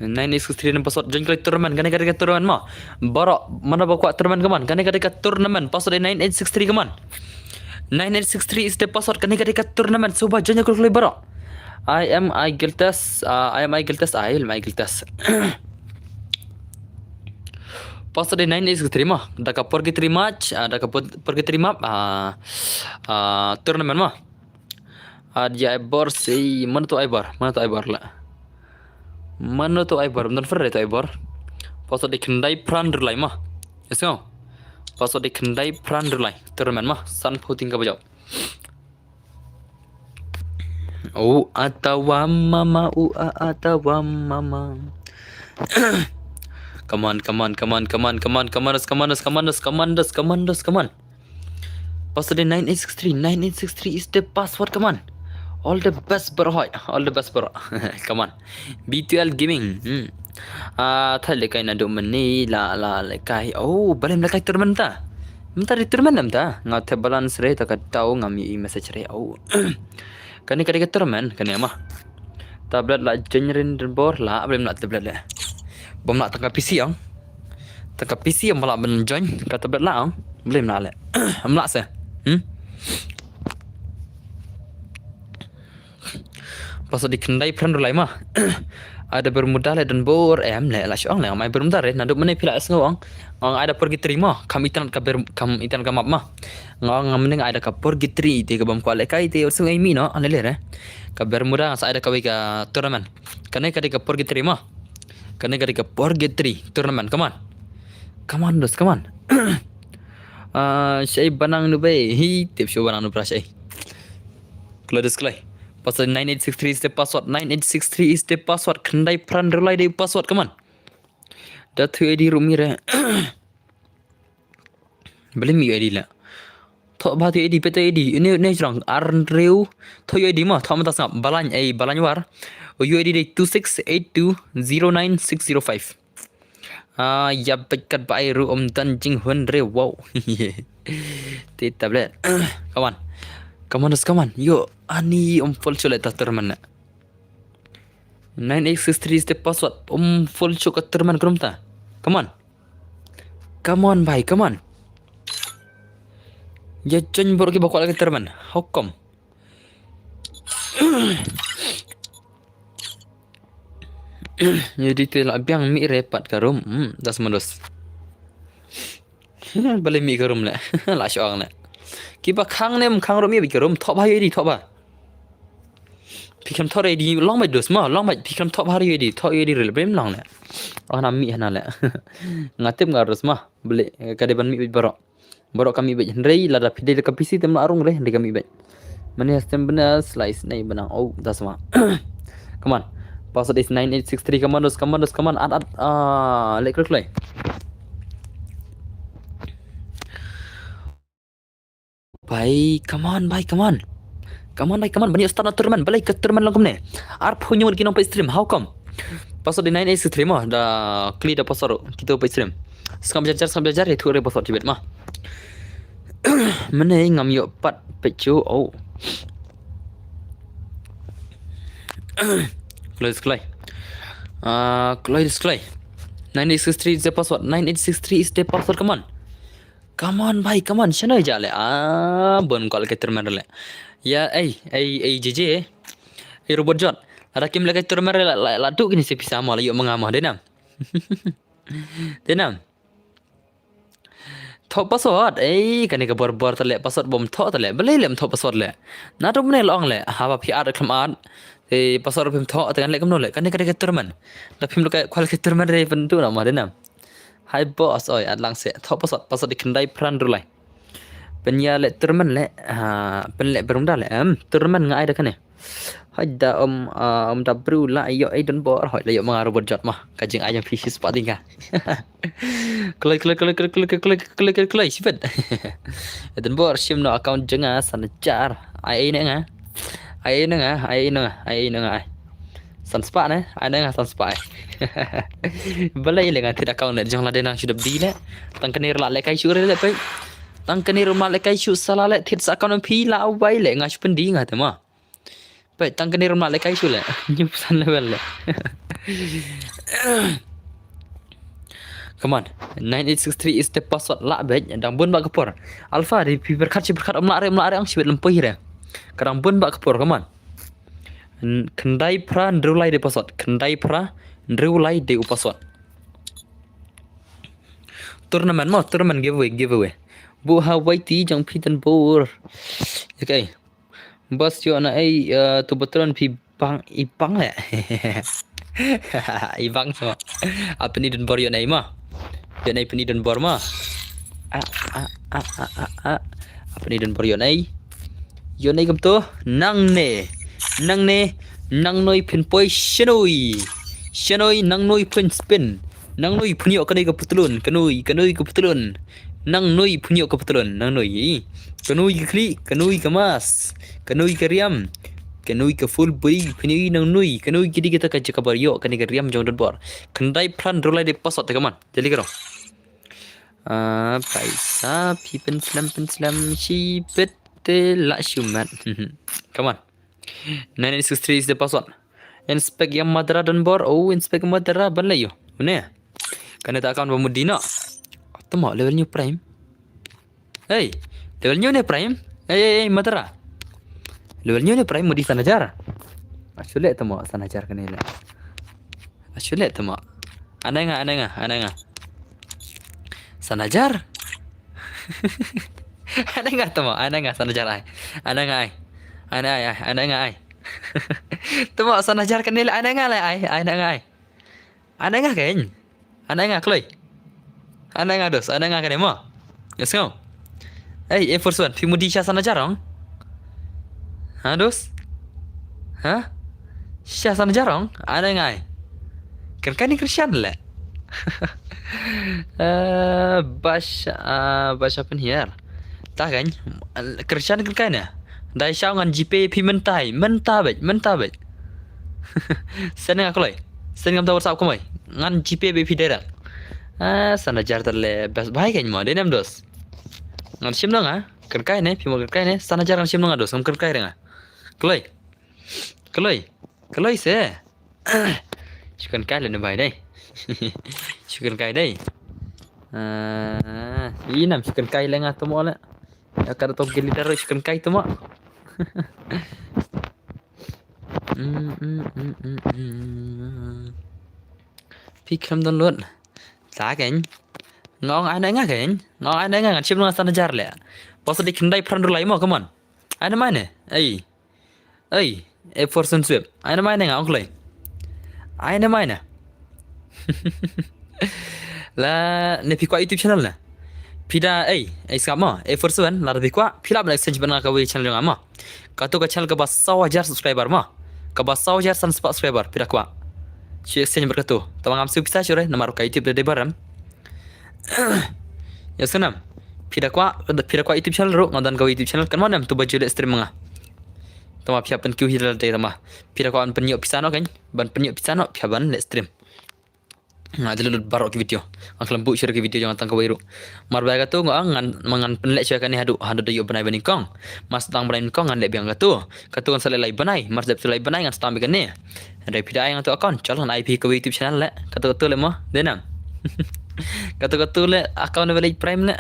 Nine eight six three number password, join klai tournament, kane kane ka tournament ma. Baro, mana ba kwah tournament kaman, kane kane ka tournament, password dei nine eight six three kaman. Nine eight six three is the password, kane kane ka tournament, suba join klai baro. I am I guiltless, uh, I am I guiltless, I am I guiltless. Password dei nine eight six three ma, da ka purgatory match, uh, da ka pur-, purgatory map, uh, uh, tournament ma. Ad ya ai bor si, mana tu ai bor, mana tu ai bor la. Mana tu ai bor, mana tu ai bor. Password dei khyndai phra hynriew lai ma. Yes no. Password dei khyndai phra hynriew lai. Tournament ma, san phuting ka bajau. Oh, atawa mama, oh, a, atawa mama. Come on, come on, come on, come on, come on, come on, come on, come on, come on, come on, come on, come on. Password dei nine eight six three, nine eight six three is the password, come on. All the best bro, hoi. All the best bro. Come on. B two L Gaming. Hmm. Ah, thale kai na do mene la la le kai. Oh, balem le kai tournament ta. Mynta dei tournament mynta. Nga te balance re ta ka tau nga mi message re. Oh. Kane ka dei ka tournament kane ma. Tablet la join rin den bor la, balem la tablet le. Bom la tang ka P C ang. Tang ka P C ang ba la ban join ka tablet la ang. Balem la le. Am la se. Hmm? Password dei khyndai phra hynriew lai ma. Ada Bermuda le don bor em le la shong le mai Bermuda re naduh mynne phi la sngew ang. Ang ada purgatory ma, kam internet ka ber, kam internet ka map ma. Nga nga mending ada ka purgatory te ka bam kwale kai te sung ai mi no, ane le re. Ka Bermuda sa ada ka wei ka tournament. Kane ka dei ka purgatory ma. Kane ka dei ka purgatory tournament, come on. Come on, dos, come on. Ah, shai banang nu bai. Hi, tip shu banang nu pra shai. Kladis klai. Password nine eight six three is the password. Nine eight six three is the password. Khyndai phra hynriew lai dei u password. Come on. Da thu edi rumi re. Beli mi edi la. Tho ba thu edi, peta edi. Ini, ini jrong. Ar hynriew. Tho edi ma. Tho mata sngap. Balai, eh, balai war. U edi dei two six eight two zero nine six zero five. Ah, ya bad kat ba ai ruh um don jinghun re, wow. Ti tablet. Come on. Come on, just come on. Yo, ani um full shuh le ta tournament na. Nine eight six three is the password. Um full shuh ka tournament krum ta. Come on. Come on, bhai, come on. Ya jon bor ki ba kwal ka tournament. How come? Jadi te la biang mi re pat ka room. Hmm, das mandos. Balei mi ka room le. La shong le. Ki ba khang ne khang room mi ka room. Tho ba edi, tho ba. Phi khlem tho edi long ba dos ma, long ba phi khlem tho ba edi, tho edi re bem long le. Oh na mi hana le. Nga tip nga ros ma. Beli ka dei ban mi bit barok. Barok ka mi bit hynrei lada phi dei ka P C tem la rung re hynrei ka mi bit. Mane stem bena slice nei benang. Oh, das ma. Come on. Password is nine eight six three. Come on, dos, come on, dos, come on. At, at. Ah, lek lek lek. Bhai, come on, bhai, come on. Come on, bhai, come on. Bani start na tournament. Balei ka tournament long kumne. Arphew ngut ki nong peit stream. How come? Password di nine eight six three mo. Da kli da password. Kita peit stream. Sngap jajar, sngap jajar. Itu re password tibet ma. Mane ngam ïoh pat peit chu. Oh. Kloi, kloi. Ah, kloi, kloi. Nine eight six three is the password. Nine eight six three is the password. Come on. Come on, bhai, come on. Shano ja le. Ah, bon kwal ka tournament le. Ya, ei, ei, ei, J J. Ei, robot jot. Ada kim le ka tournament le, la, la, la tu kini si pisa mo, la ïoh manga mo, dei nam. Dei nam. Tho password, ei, kane ka bor bor tale, password bom tho tale. Balei lem tho password le. Na tu mene long le. Haba phi at khlem at. Ei, password phim tho, te kan le kam no le. Kane kane ka tournament. Da phim le ka kwal ka tournament re pen tu na mo, dei nam. Hai boss, oi, at lang se. Tho password, password di khyndai phra hynriew lai. Pynïa le tournament le, ha, pynle berung da le, em, tournament nga ai da kane. Hai da, um, ah, um da bru la ïoh ai don bor, hoi la ïoh manga robot jot ma. Ka jing ai jong phi shi spah ding ka. Kloi, kloi, kloi, shibet. Don bor, shim no account jong nga, san hajar. Ai, ai ne nga. Ai ne nga, ai ne nga, ai ne nga, ai. San spah ne, ai ne nga san spah ai. Balei le nga thied account ne, jong la dei nang shu dep di le. Tang kane ruh la lehkai shuh re le peit. Tang kane ruh ma lehkai shuh sala le thied sa account phi la wai le nga shu pynti nga te ma. Peit tang kane ruh ma lehkai shuh le. Nyngkong san level le. Come on. Nine eight six three is the password. Lah beit, dang bun ba ka por. Alpha, dei phi pyrkhat shi pyrkhat, ym lah re, ym lah re, ang shibit lem poi re. Ka dang bun ba ka por, come on. N-, khyndai phra hynriew lai dei password. Khyndai phra hynriew lai dei u password. Tournament mo, tournament giveaway, giveaway. Bu ha wai ti jong phi don bor. Okay. Bas ïoh na ei, eh, tu patron phi bang i bang le. I bang so. Apa ni don bor ïoh na ei ma. Ïoh na ei pyn i don bor ma. A, a, a, a, a, a. Apa ni don bor ïoh na ei. Ïoh na ei kam tu. Nangne. Nangne. Nangnoi phin poi shanoi. Shanoi nangnoi phin spin. Nangnoi phin ïoh kanoi ka putlun. Kanoi, kanoi ka putlun. Nangnoi phin ïoh ka putlun. Nangnoi. Kanoi ka khlieh, kanoi ka mas. Kanoi ka riam. Kanoi ka full body, phin ïoh nangnoi. Kanoi ki dei kita ka jaka bor ïoh, kane ka riam jong don bor. Khyndai phra hynriew lai dei password te, come on. Jali karo. Ah, paisa, phi pynslem, pynslem, shibit te la shumat. Come on. Nine eight six three is the password. Inspect ïa Madara don bor. Oh, inspect Madara ban leh ïoh. Une. Kane ta account ba mut dina. Tamo level new prime. Hey, level new ne prime. Hey, hey, hey, Madara. Level new ne prime mut di san hajar. Ashu le tamo san hajar kane le. Ashu le tamo. Anai nga, anai nga, anai nga. San hajar. Anai nga tamo, anai nga san hajar ai. Anai nga ai. Anai ai, ai, anai nga ai. Tamo san hajar kane le, anai nga le ai, anai nga ai. Anai nga kane. Anai nga kloi. Anai nga dos, anai nga kane mo. Yes, ngau. Ei, A four seven, phi mudi sha san hajar ong? Ha, dos? Ha? Sha san hajar ong? Ai na ngai. Kyrkai ne kyrshan leh. Eh, basha, ah, basha pynhiar. Ta kan, kyrshan kyrkai ne. Dei sha ngan GPay phi mynta, mynta beit, mynta beit. Send nga kloi. Send ngam ta WhatsApp kumoi. Ngan GPay beit phi direct. Ah, san hajar ta leh best buy kan mo, dei nem dos. Ngan shim dong ah. Kyrkai ne, phi mo kyrkai ne. San hajar ngan shim dong ah dos, ngam kyrkai re nga. Kloi. Kloi. Kloi se. Shu kyrkai leh ne bai dei. Shu kyrkai dei. Ah, i nam shu kyrkai leh nga to mo leh. Ya ka da to gili daro shu kyrkai to mo. Mm, mm, mm, mm, mm. Phi khlem download. Ta kan. Nga ong ai na nga kan. Nga ong ai na nga ngan shim nga san hajar leh. Pos di khyndai phrang rulai mo, come on. Ai na mai ne. Ei. Ei, A four seven sweep. Ai na mai ne nga ong kloi. Ai na mai ne. La ne phi kwah YouTube channel ne. Phi da ei, ei sngap mo. A four seven, la da phi kwah, phi lah ban exchange ban nga kawei channel jong nga mo. Kato ka channel kaba saw hajar subscriber mo. Kaba saw hajar san spah subscriber, phi da kwah. Shu exchange bad kato. Tang ba ngam siew pisa shuh re, namar ka YouTube da dei baram. Ya snam. Phi da kwah, phi da kwah YouTube channel ruh, nga don kawei YouTube channel, kan mo nem to ba ju leh stream nga. Tang ba phi hap ban kiew hi da lade tang ba. Phi da kwah ban pynïoh pisa noh kan, ban pynïoh pisa noh, phi hap ban leh stream. Nga da lut baroh ki video. Nga khlem buh shuh ki video jong nga tang kawei ruh. Mar ba kato nga ngan, ma ngan pynleh shuh kane haduh, haduh da ïoh bnai ba nyngkong. Mar sdang bnai nyngkong ngan leh biang kato. Kato kan sa leh lai bnai, mar dep sa lai bnai ngan sdang beit kane. Hynrei phi da ai nga to account, chal ngan ai phi kawei YouTube channel leh. Kato kato leh mo, dei nam. Kato kato leh account ba leh prime leh.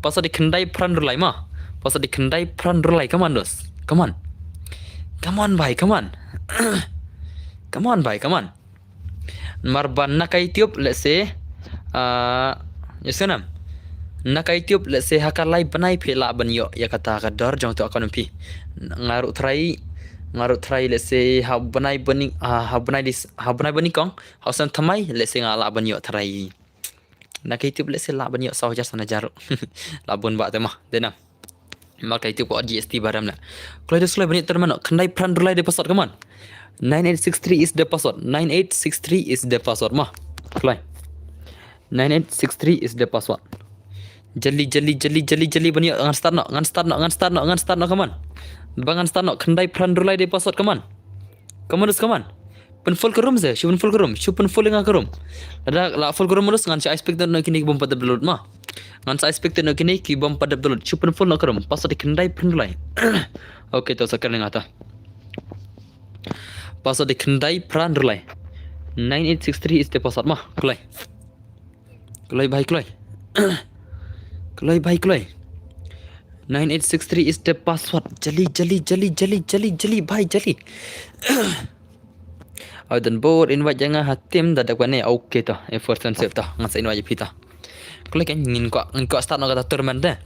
Pos di khyndai phrang rulai mo. Pos di khyndai phrang rulai, come on dos. Come on. Come on bai, come on. Come on bai, come on. Mar ba na ka YouTube, let's say, ah, ya snam. Na ka YouTube, let's say, ha ka lai bnai phi lah ban ïoh ïa kata ka dor jong to account phi. Nga ruh trai, nga ruh trai, let's say, ha bnai ba nyng-, ah, ha bnai dis-, ha bnai ba nyngkong, ha u snem thymmai, let's say, nga lah ban ïoh trai. Na ka YouTube, let's say, lah ban ïoh saw hajar san hajar. Lah bun ba te mo, dei nam. Mar ka YouTube ko GST baram na. Kloi dos kloi ba nyngkong ter mano. Khyndai phrang rulai dei password, come on. Nine eight six three is the password. Nine eight six three is the password mo. Kloi. Nine eight six three is the password. Jali, jali, jali, jali, jali ba nyngkong ngan start noh, ngan start noh, ngan start noh, ngan start noh, come on. Ba ngan start noh, khyndai phrang rulai dei password, come on. Come on, dos, come on. Pyn full ka room se, shu pyn full ka room, shu pyn full nga ka room. Lada la full ka room dos ngan sa expect noh kine ki bym pat dep download mo. Ngan sa expect noh kine ki bym pat dep download, shu pyn full noh ka room. Password dei khyndai phrang rulai. Okay, to sa kren nga ta. Password dei khyndai phrang rulai. Nine eight six three is the password mo. Kloi. Kloi bai kloi. Kloi bai kloi. Nine eight six three is the password. Jali, jali, jali, jali, jali, jali, bai jali. Ai don bor invite ïa nga ha team da dep kane. Okay to. A four seven sweep to. Ngan sa invite ïa phi to. Kloi kan ngin kwah, ngin kwah start noh kata tournament te.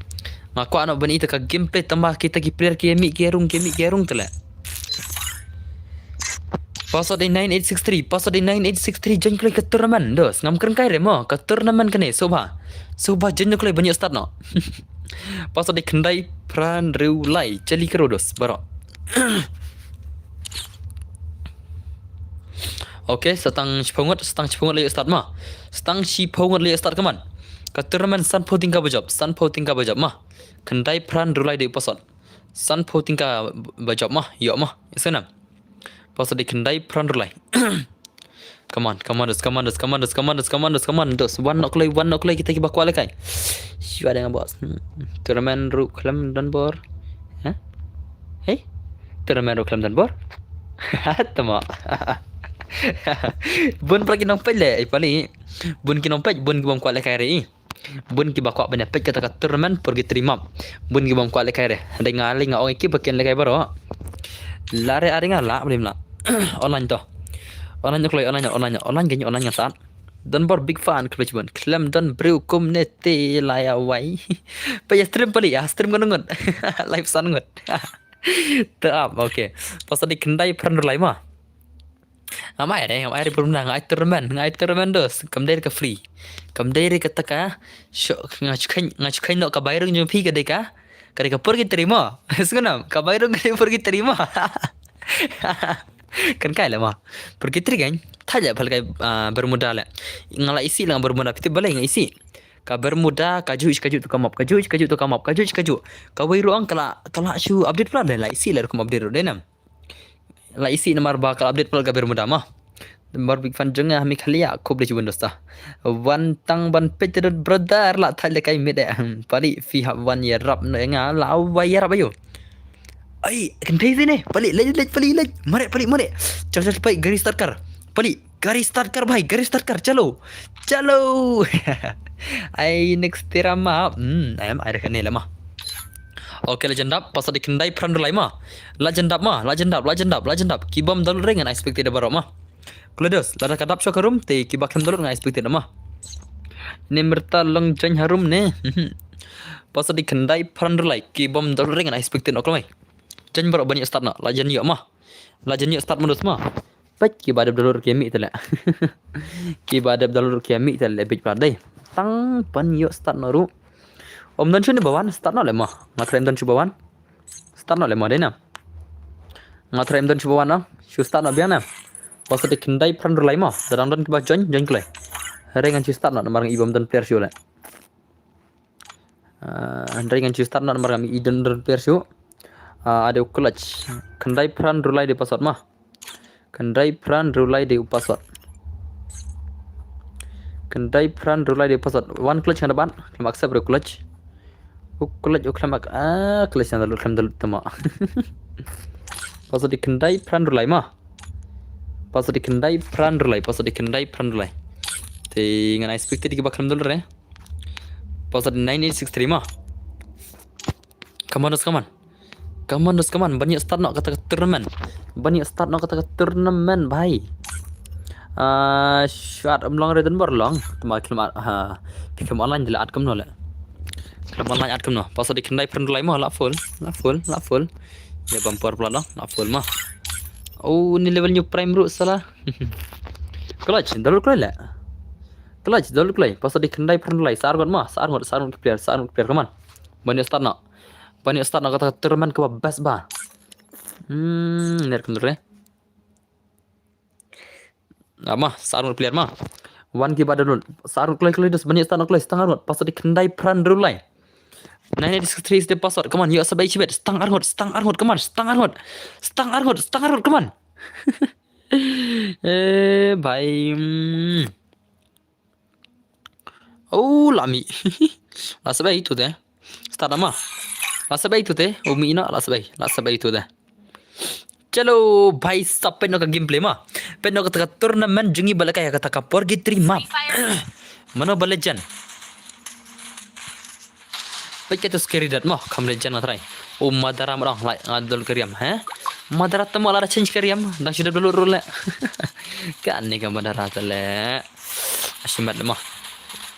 Nga kwah noh ban ïa ita ka gameplay tang ba kita ki player ki mih ki rung, ki mih ki rung te leh. Password dei nine eight six three, password dei nine eight six three, join kloi ka tournament, dos, ngam kren kai re mo, ka tournament kane, soba. Soba join kloi ban ïoh start noh. Password dei khyndai phrang rulai, jali kyrwoh dos, baroh. Okay, sa tang shiphew ngut, sa tang shiphew ngut la ïoh start mo. Sa tang shiphew ngut la ïoh start, come on. Ka tournament sanphew tyngka ba jop, sanphew tyngka ba jop mo. Khyndai phrang rulai dei password. Sanphew tyngka ba jop mo, ïoh mo, ïa snam. Password dei khyndai phrang rulai. Come on, come on, dos, come on, dos, come on, dos, come on, dos, come on, dos. Wan noh kloi, wan noh kloi kita kiba kwah lehkai. Shu da nga bos. Hmm. Tournament ruh khlem don bor. Ha? Hei? Tournament ruh khlem don bor. Tama. Bun para ki nongpeit leh, ai pali. Bun ki nongpeit, bun ki bym kwah lehkai re. Bun kiba kwah ban ïa peit kata ka tournament purgatory map. Bun kiba ym kwah lehkai re. Dei nga lei nga ong ïa ki ba kin lehkai baroh. La re are nga lah blim lah. Online to. Online kloi online online online gen online nga sat. Don bor big fan kloi bun. Khlem don briew kum ne te la ïa wai. Pa ïa stream pali ïa stream ka ngut. Live san ngut. Te ap, okay. Password dei khyndai phrang rulai mo. Ngam ai re, ngam ai re bermuda, nga ai tournament, nga ai tournament dos. Kam dei re ka free. Kam dei re kata ka, sho, nga shu kheiñ, nga shu kheiñ noh ka bai rung jong phi ka dei ka, ka dei ka purgatory mo. Sngewbha, ka bai rung ka dei purgatory mo. Kan kai la mo. Purgatory kan. Thait la pha lehkai, ah, bermuda la. Nga la isih la nga bermuda, phi tip balei nga isih. Ka bermuda, kajuh kajuh tu ka map, kajuh kajuh tu ka map, kajuh kajuh. Kawei ruh ong ka la, ka la shu update pla la, la isih la rukom update ruh dei nam. La isih namar ba ka la update pla ka bermuda mo. Namar big fan jong nga Meghalaya, khublei shibun dosta. Wan tang ban peit te brother, la thait lehkai miet eh. Pali phi hap wan ïarap noh ïa nga, la wai ïarap aïu. Ai, kynthei sini, pali leit leit pali leit. Mare pali mare. Chal chal pali gari start kar. Pali gari start kar bhai, gari start kar, chalo. Chalo. Ai next tera ma. Hmm, em ai da kane la ma. Okay, la jan dap, pas dei khyndai phrang rylai ma. La jan dap ma, la jan dap, la jan dap, la jan dap. Ki bym download re ngan expect da baroh ma. Kledos, lada ka dap shuwa ka room te ki ba khlem download ngan expect da ma. Ne myrta long join harum ne. Pas dei khyndai phrang rylai, ki bym download re ngan expect da, okay mai. Join baroh ban ïoh start noh, la jan ïoh ma. La jan ïoh start ma dos ma. Peit ki ba dep download ki mih te leh. Ki ba dep download ki mih te leh bit pla dei. Tang ban ïoh start noh ruh. Ym don shuh ne ba wan, start noh leh ma. Nga tharai ym don shuh ba wan. Start noh leh ma dei na. Nga tharai ym don shuh ba wan noh. Shu start noh biang na. Pas dei khyndai phrang rylai ma. Da dang don ki ba join, join kloi. Hynrei ngan shu start noh namar nga i bym don player shuh leh. Ah, hynrei ngan shu start noh namar nga i don don player shuh. Ah, ade u clutch. Khyndai phrang rylai dei password ma. Khyndai phrang rylai dei u password. Khyndai phrang rylai dei u password. Wan clutch nga da ban. Khlem accept re u clutch. U clutch u khlem ak-, ah, clutch nga da lut khlem da lut tama. Password dei khyndai phrang rylai ma. Password dei khyndai phrang rylai, password dei khyndai phrang rylai. Te ngan expect dei ki ba khlem download re. Password nine eight six three ma. Come on, come on. Come on, come on. Ban ïoh start noh kata ka tournament. Ban ïoh start noh kata ka tournament, bhai. Ah, shot ym long re don bor long. Tama khlem at, ha. Phi khlem online dei la at kumno leh. Khlem online at kumno. Password dei khyndai phrang rylai ma, la full, la full, la full. Ïa bam por pla long, la full ma. Oh, ni level new prime ruh sala. Clutch, download kloi leh. Clutch, download kloi. Password dei khyndai phrang rylai, sa arngut ma, sa arngut, sa arngut ki player, sa arngut ki player, come on. Ban ïoh start noh. Ban ïoh start noh kata ka tournament kaba best ba. Hmm, ner kynre. Ah, ma, sa arngut player ma. Wan ki ba download. Sa arngut kloi kloi dos, ban ïoh start noh kloi, stang arngut. Password dei khyndai phrang rylai. Nine eight six three is the password. Come on, ïoh sa bai chibet. Stang arngut, stang arngut, come on, stang arngut. Stang arngut, stang arngut, come on. Eh, bhai. Hmm. Oh, la mih. La sbai tu te. Start ma. La sbai tu te. Oh, mih noh, la sbai. La sbai tu te. Chalo, bhai sab, peit noh ka gameplay ma. Peit noh kata ka tournament jong ngi ba lehkai ha kata ka purgatory map. Mano ba legend. Peit kato scary dad mo, kham legend nga tharai. Oh, Madara ma dang, lai, nga dol ka riam, he? Madara te mo la da change ka riam, dang shu dep download ruh leh. Kane ka Madara te leh. Ashimat mo.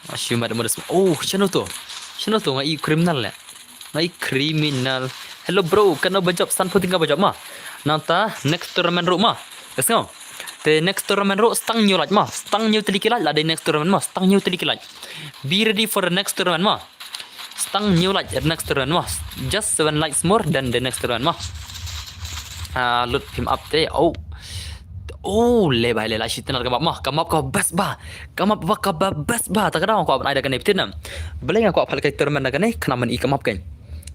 Ashimat mo des mo. Oh, shano to? Shano to, nga i criminal leh. Nga i criminal. Hello bro, kano ba jop, san phew tyngka ba jop ma. Nangta next tournament ruh ma. Let's go. Te next tournament ruh stang hynñiew like ma. Stang hynñiew tylli ki like la dei next tournament ma. Stang hynñiew tylli ki like. Be ready for the next tournament ma. Stang hynñiew like the next tournament ma. Just seven likes more than the next tournament ma. Ah, lut phim ap te. Oh. Oh, le bai le la shi tynat ka map ma. Ka map ka best ba. Ka map ba ka ba best ba. Ta ka dang ko ban ai da kane phi tip ne. Balei nga kwah pha lehkai tournament da kane, khnang ban i ka map kan.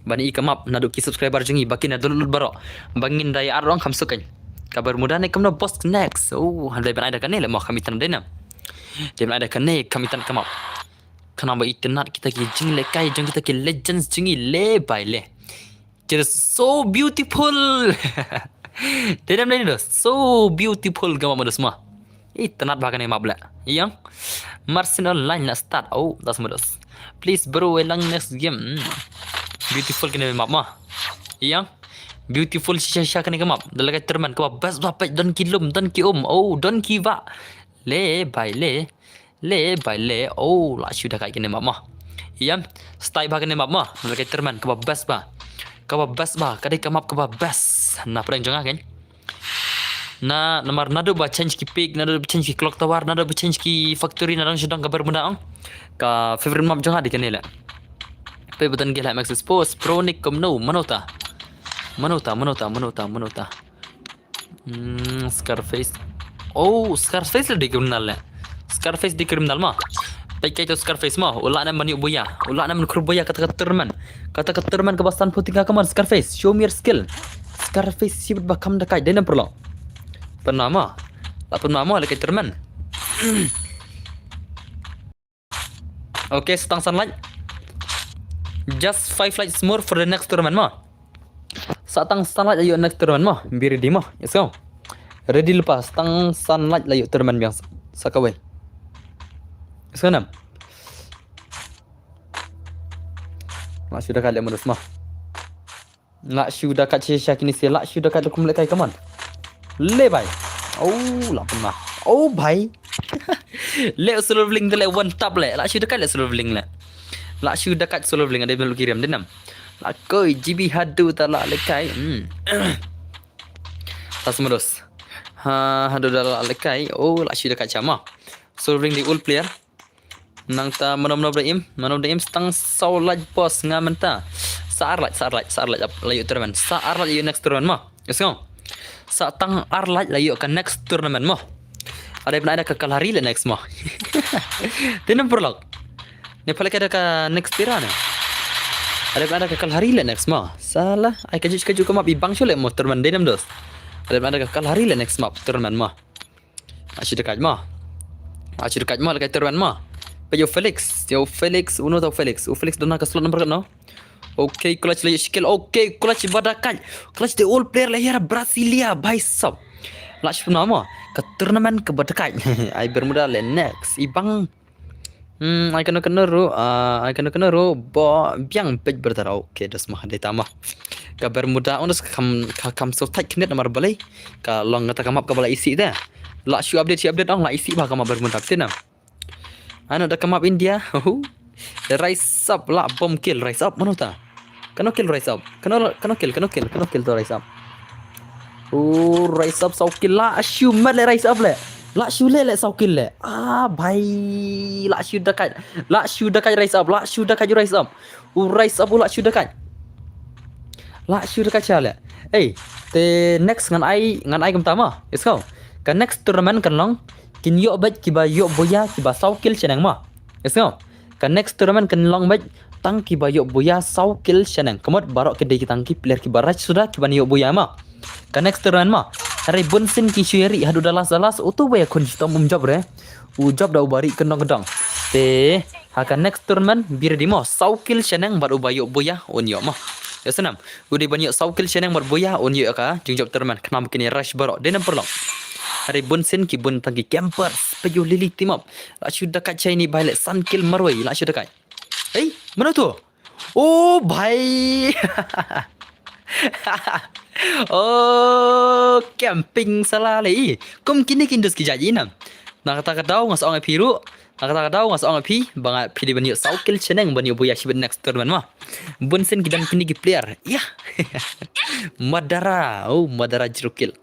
Ban i ka map naduh ki subscriber jong ngi ba kin da lut baroh. Ba ngin da ïa ar rong kham suk kan. Ka Bermuda ne kumno boss next. Oh, hynrei ban ai da kane le mo, kham i tynat dei ne. Dei ban ai da kane, kham i tynat ka map. Khnang ba i tynat kita ki jinglehkai jong kita ki legends jong ngi le bai le. It is so beautiful. Dei ne em dei ne, so beautiful ka map ma dos ma. I tynat ba kane map leh. Ïa. Marsin online na start. Oh, das ma dos. Please bro, eh, lang next game. Hmm. Beautiful kane map ma. Ïa. Beautiful shisha shisha kane ka map. Da lehkai tournament kaba best ba, peit don ki lum, don ki um. Oh, don ki ba. Le bai le. Le bai le. Oh, la shu da kai kane map ma. Ïa. Style ba kane map ma. Da lehkai tournament kaba best ba. Kaba best ba. Ka dei ka map kaba best. Na pdeng jong nga kan. Na, namar naduh ba change ki peak, naduh ba change ki clock tower, naduh ba change ki factory, naduh shu dang ka Bermuda ong. Ka favorite map jong nga dei kane leh. Peit ba don ki leh Maxis Post, Pronic, kumno, mano ta? Mano ta, mano ta, mano ta, mano ta? Hmm, Scarface. Oh, Scarface leh dei criminal leh. Scarface dei criminal mo. Peit kaito Scarface mo. U lah ne ban ïoh buya. U lah ne ban khur buya kata ka tournament. Kata ka tournament kaba san phew tyngka, come on Scarface. Show me your skill. Scarface shibit ba kham dakaid, dei ne em paralok? Pynmih mo. Lah pynmih mo leh ka tournament. Okay, sa tang san lait. Just five lights more for the next tournament mo. Sa tang san lait la ïoh next tournament mo. Be ready mo. Let's go. Ready lypa, sa tang san lait la ïoh tournament biang sa, sa kawei. Let's go nam. Lah shu dakaid leh modus mo. Lah shu dakaid shisha kine sha, lah shu dakaid da kum lehkai, come on. Leh bhai. Oh, lah pynmih. Oh bhai. Leh u Silverblink te leh one tap leh. Lah shu dakaid leh Silverblink leh. Lah shu dakaid Silverblink, ade bel kirim, dei nam? Lah koi G B haduh ta lah lehkai. Hmm. Tas modus. Ha, haduh da lah lehkai. Oh, lah shu dakaid sha mo. Silverblink dei ul player. Nangta mano mano ba im, mano ba im, sa tang saw lait boss nga mynta. Sa ar lait, sa ar lait, sa ar lait la ïoh tournament. Sa ar lait la ïoh next tournament mo. Yes, ngong. Sa tang ar lait la ïoh ka next tournament mo. Ade pynai da ka Kalahari leh next mo. Dei ne em paralok? Ne pynlait ka da ka next tira ne. Ade pynai da ka Kalahari leh next mo. Salah, ai ka juh ka juh ka map i bang shu leh mo tournament, dei ne em dos? Ade pynai da ka Kalahari leh next map tournament mo. Lah shu dakaid mo. Lah shu dakaid mo, lehkai tournament mo. Peit ïa u Felix, ïa u Felix, uno ta u Felix. U Felix don ha ka slot number katno? Okay, Clutch la ïoh shi kill. Okay, Clutch ba dakaid. Clutch dei ul player leh ïa Brasilia, bhai sab. Lah shu pynmih mo. Ka tournament kaba dakaid. Ai Bermuda leh next. I bang. Hmm, ai kano kano ruh, ah, ai kano kano ruh, ba biang peit bertara. Okay, dos mo, dei ta mo. Ka Bermuda, ong dos ka kham, ka kham sngewthuh khyndiat namar balei. Ka long kata ka map kaba la isih te. Lah shu update, shu update ong lah isih bha ka map Bermuda, peit nam. Ano da ka map India. Rise Up lah bom kill, Rise Up, mano ta? Kano kill Rise Up? Kano, kano kill, kano kill, kano kill to Rise Up? Oh, Rise Up saw kill, lah shu mat leh Rise Up leh. Lah shu leh leh saw kill leh. Ah, bhai. Lah shu dakaid. Lah shu dakaid Rise Up, lah shu dakaid Rise Up. U Rise Up u lah shu dakaid. Lah shu dakaid sha leh. Ei, te next ngan ai, ngan ai kumta mo. Let's go. Ka next tournament kan long kin ïoh beit kiba ïoh buya kiba saw kill shaneng mo. Let's go. Ka next tournament kan long beit tang kiba ïoh buya saw kill shaneng. Ka mut baroh ki dei ki tang ki player kiba rush suda kiban ïoh buya mo. Ka next tournament mo. Hynrei bun sien ki shu ïa ri haduh da last da last, uto ba ïakhun shitom um jop re. U jop da uba ri kyndong kyndong. Te ha ka next tournament, be ready mo. Saw kill shaneng bad uba ïoh buya un ïoh mo. Ïoh snam. U dei ban ïoh saw kill shaneng bad buya un ïoh ka jingjop tournament. Khnang ba kine rush baroh. Dei ne em paralok? Hynrei bun sien ki bun tang ki campers. Peit ïa u Lily team up. Lah shu dakaid shai ni bhai leh san kill marwei. Lah shu dakaid. Ei, mano to? Oh, bhai. Oh, camping salah leh i. Kum kine kin dos ki jait i nam. Na kata ka daw nga sa ong ïa phi ruh. Na kata ka daw nga sa ong ïa phi ba nga phi dei ban ïoh saw kill shaneng ban ïoh buya shibit next tournament mo. Bun sien ki don kine ki player. Ïa. Madara. Oh, Madara zero kill.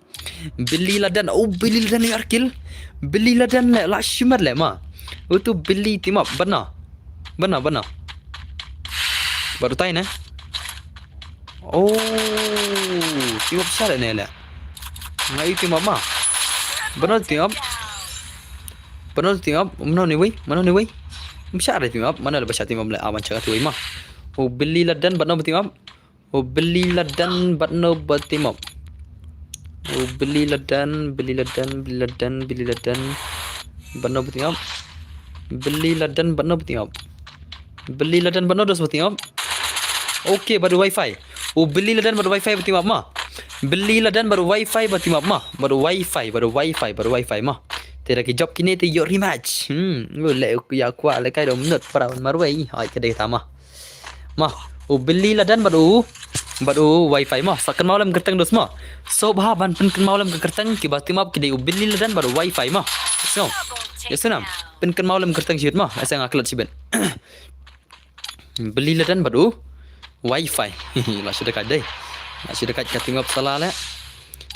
Billy Laden, oh, Billy Laden ïa ar kill. Billy Laden leh, lah shu mat leh mo. Uto Billy team up, bad no? Bad no, bad no? Bad utai ne? Oh, team up sha leh ne leh. Nga ïoh team up mo. Bad no team up? Bad no team up? Mano ne wei? Mano ne wei? Ym shah re team up, mano leh ba shah team up leh, awan shah ka tu wei mo. Oh, Billy Laden, bad no ba team up? Oh, Billy Laden bad no ba team up. Oh, Billy Laden, Billy Laden, Billy Laden, Billy Laden. Bad no ba team up. Billy Laden bad no ba team up. Billy Laden bad no dos ba team up. Okay, bad Wi-Fi. Oh, Billy Laden bad Wi-Fi ba team up mo. Billy Laden bad Wi-Fi ba team up mo. Bad Wi-Fi, bad Wi-Fi, bad Wi-Fi mo. Te da ki jop kine te ïoh rematch. Hmm, u leh ïa kwah lehkai da u minot para marwei. Hai, ka dei ta mo. Mo, u Billy Laden bad u, bad u Wi-Fi mo. Sa kynmaw lem kyrteng dos mo. Sngewbha ban pynkynmaw lem ka kyrteng kiba team up ki dei u Billy Laden bad u Wi-Fi mo. Sngew. Ïa snam. Pynkynmaw lem kyrteng shibit mo. Asa nga klet shibit. Billy Laden bad u Wi-Fi. Lah shu dakaid dei. Lah shu dakaid ka team up salah leh.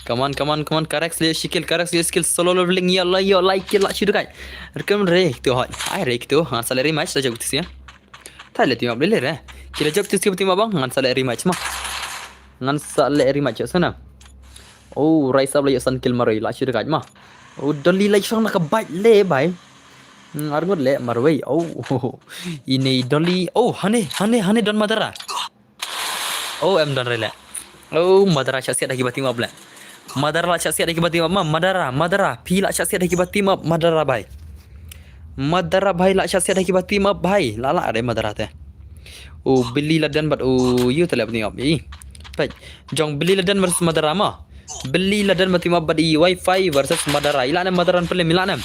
Come on, come on, come on. Ka Rex leh shi kill, ka Rex leh shi kill. Solo leveling, ïa la, ïa la, kill la shu dekai. Rekem re tu hot. Ai re tu. Ngan sa leh rematch, la jop tu sia. Thai leh team up leh re. Ki la jop tu sia team up bang. Ngan sa leh rematch ma. Ngan sa leh rematch ïa sana. Oh, Rise Up la ïa san kill marwei, la shu dekai ma. Oh, Dolly la ïa shong na ka bike leh bai. Hmm, arngut leh marwei. Oh, ine Dolly. Oh, hane, hane, hane don Madara. Oh, em don re leh. Oh, Madara shah siat ha kiba team up leh. Madara la shah siat ha kiba team up ma, Madara, Madara. Phi la shah siat ha kiba team up, Madara bhai. Madara bhai la shah siat ha kiba team up bhai. La la re Madara te. Oh, Billy Laden bad oh, ïu te leh ba team up. Ih. Peit. Jong Billy Laden versus Madara ma. Billy Laden ba team up bad i Wi-Fi versus Madara. Ila ne Madara pynlem, ila ne.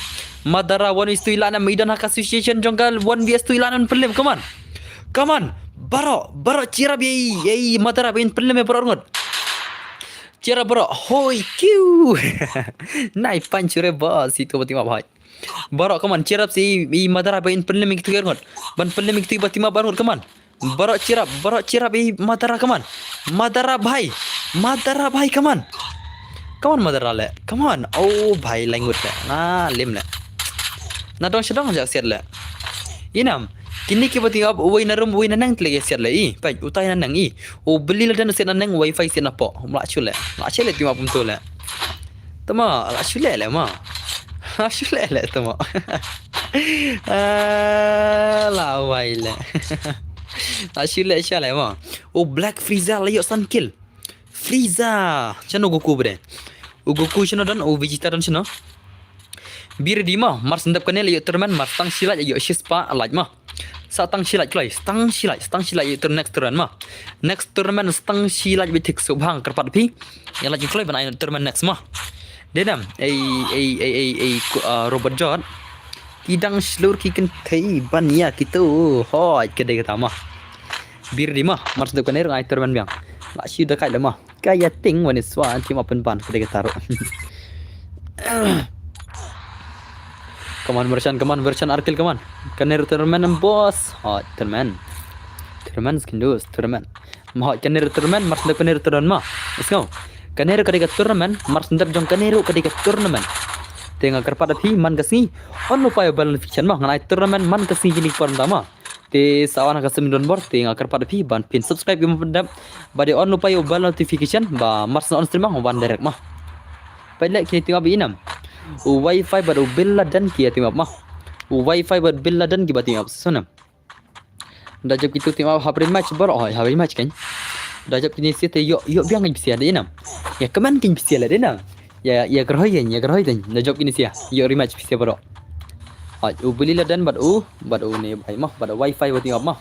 Madara one versus two, ila ne. I don ha ka situation jong ka one versus two, ila ne pynlem. Come on. Come on. Baroh, baroh cheer up ïa i, ïa i Madara ba in pynlem ïa baroh arngut. Cheer up baroh. Hoi kiu. Nai pan chure ba si tu ba team up hoi. Baroh, come on, cheer up ïa i Madara ba in pynlem ïa kitu arngut. Ban pynlem ïa kitu ba team up arngut, come on. Baroh cheer up, baroh cheer up ïa i Madara, come on. Madara bhai. Madara bhai, come on. Come on Madara leh. Come on. Oh bhai, langut leh. Na lim leh. Na dong sha dong ja siat leh. Inam. Kine kiba team up uwei na rum uwei na neng te leh siat leh i. Peit utai na neng i. U Billy Laden siat na neng, Wi-Fi siat na poh. La shu leh. La shu leh team up kumtu leh. Tama, la shu leh leh ma. La shu leh leh tama. Ah, la wai leh. La shu leh sha leh ma. U Black Frieza la ïoh san kill. Frieza. Shano Goku bede. U Goku shano don, u Vegeta don shano. Be ready ma, mar shen dep kane la ïoh tournament, mar tang shi lait ïoh shispah lait ma. Sa tang shi lait kloi, tang shi lait, tang shi lait ïoh tour-, next tournament ma. Next tournament tang shi lait bit thik subhang kyrpad phi. Ïa lait kloi ban ai tournament next ma. Denam, ei, ei, ei, ei, ei, ku, ah, Robot Jot. Ki dang shlur ki kynthei ban ïa kitu. Hoi, ka dei kata ma. Be ready ma, mar shen dep kane ruh ai tournament biang. La shi da kai la ma. Ka ïa ting wan i swa team up pynban ka dei kata ruh. Come on version, come on version, Arkil, come on. Kane ruh tournament em boss. Hot tournament. Tournament skin dus, tournament. Ma hot kane ruh tournament, mar shen dep kane ruh tournament ma. Let's go. Kane ruh ka dei ka tournament, mar shen dep jong kane ruh ka dei ka tournament. Te nga kyrpad da phi man ka sngi. On lypa ïa u bell notification ma, ngan ai tournament man ka sngi kine ki por mynta ma. Te sa wan ha ka sien don bor, te nga kyrpad da phi ban phin subscribe ïa ma pyndep. Ba dei on lypa ïa u bell notification, ba mar shen on stream ma wan direct ma. Peit leh kine team up i nam. U Wi-Fi bad u Billy Laden ki ïa team up ma. U Wi-Fi bad Billy Laden kiba team up. Sngewbha nam. Da jop kitu team up hap rematch baroh, hoi, hap rematch kan. Da jop kine sia te ïoh, ïoh biang kan pisa da i nam. Ïa kmen kan pisa leh da i nam. Ïa, ïa kyrhoi kan, ïa kyrhoi kan. Da jop kine sia. Ïoh rematch pisa baroh. Hoi, u Billy Laden bad u, bad u ne bhai ma, bad u Wi-Fi bad team up ma.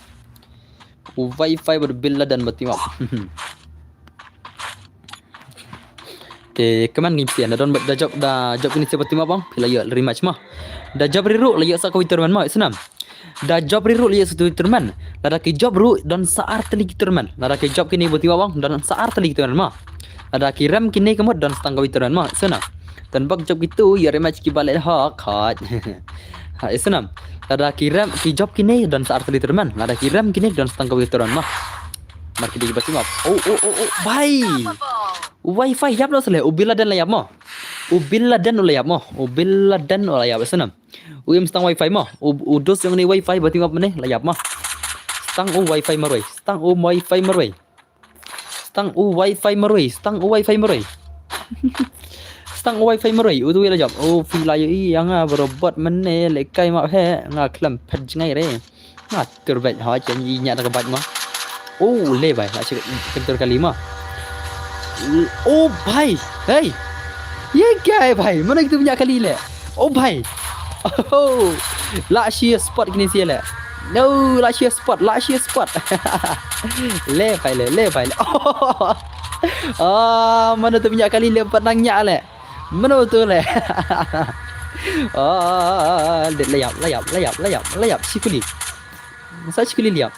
U Wi-Fi bad Billy Laden bad team up. Te kmen ngi pisa da don bad da jop, da jop kine sia bad team up bang. Phi la ïoh rematch ma. Da jop ri ruh la ïoh sa kawei tournament ma, i snam. Da jop ri ruh la ïoh sa kawei tournament. Lada ki jop ruh don sa ar tylli ki tournament. Lada ki jop kine bad team up bang don sa ar tylli ki tournament ma. Lada ki rem kine ka mut don sa tang kawei tournament ma, i snam. Don bak jop kitu ïa rematch kiba leh hok hot. Ha, i snam. Lada ki rem, ki jop kine don sa ar tylli tournament. Lada ki rem kine don sa tang kawei tournament ma. Mar ki dei ba team up. Oh, oh, oh, oh, bhai. U Wi-Fi ïap noh sa leh, u Billy Laden la ïap mo. U Billy Laden u la ïap mo. U Billy Laden u la ïap, i snam. U im stang Wi-Fi mo. U, u dos jong ne Wi-Fi ba team up mane la ïap mo. Stang u Wi-Fi marwei. Stang u Wi-Fi marwei. Stang u Wi-Fi marwei. Stang u Wi-Fi marwei. Stang u Wi-Fi marwei. U tu la jop. U phi la ïohi ïa nga ba robot mane leh kai ma he. Nga khlem phet jngai re. Nga tur bad ha chen i ñiah da ka bad ma. Oh, le bhai. La shi kyntur kali ma. Oh bhai. Hey. Ye kai bhai. Mano kitu ñiah kali le. Oh bhai. Oh. La shi spot kini sia le. No, la shi spot, la shi spot. Le bhai le, le bhai le. Ah, mano tu ñiah kali le, pat nang ñiah le. Mano tu le. Ah, la ïap, la ïap, la ïap, la ïap, la ïap. Shi kuli. Sa shi kuli la ïap.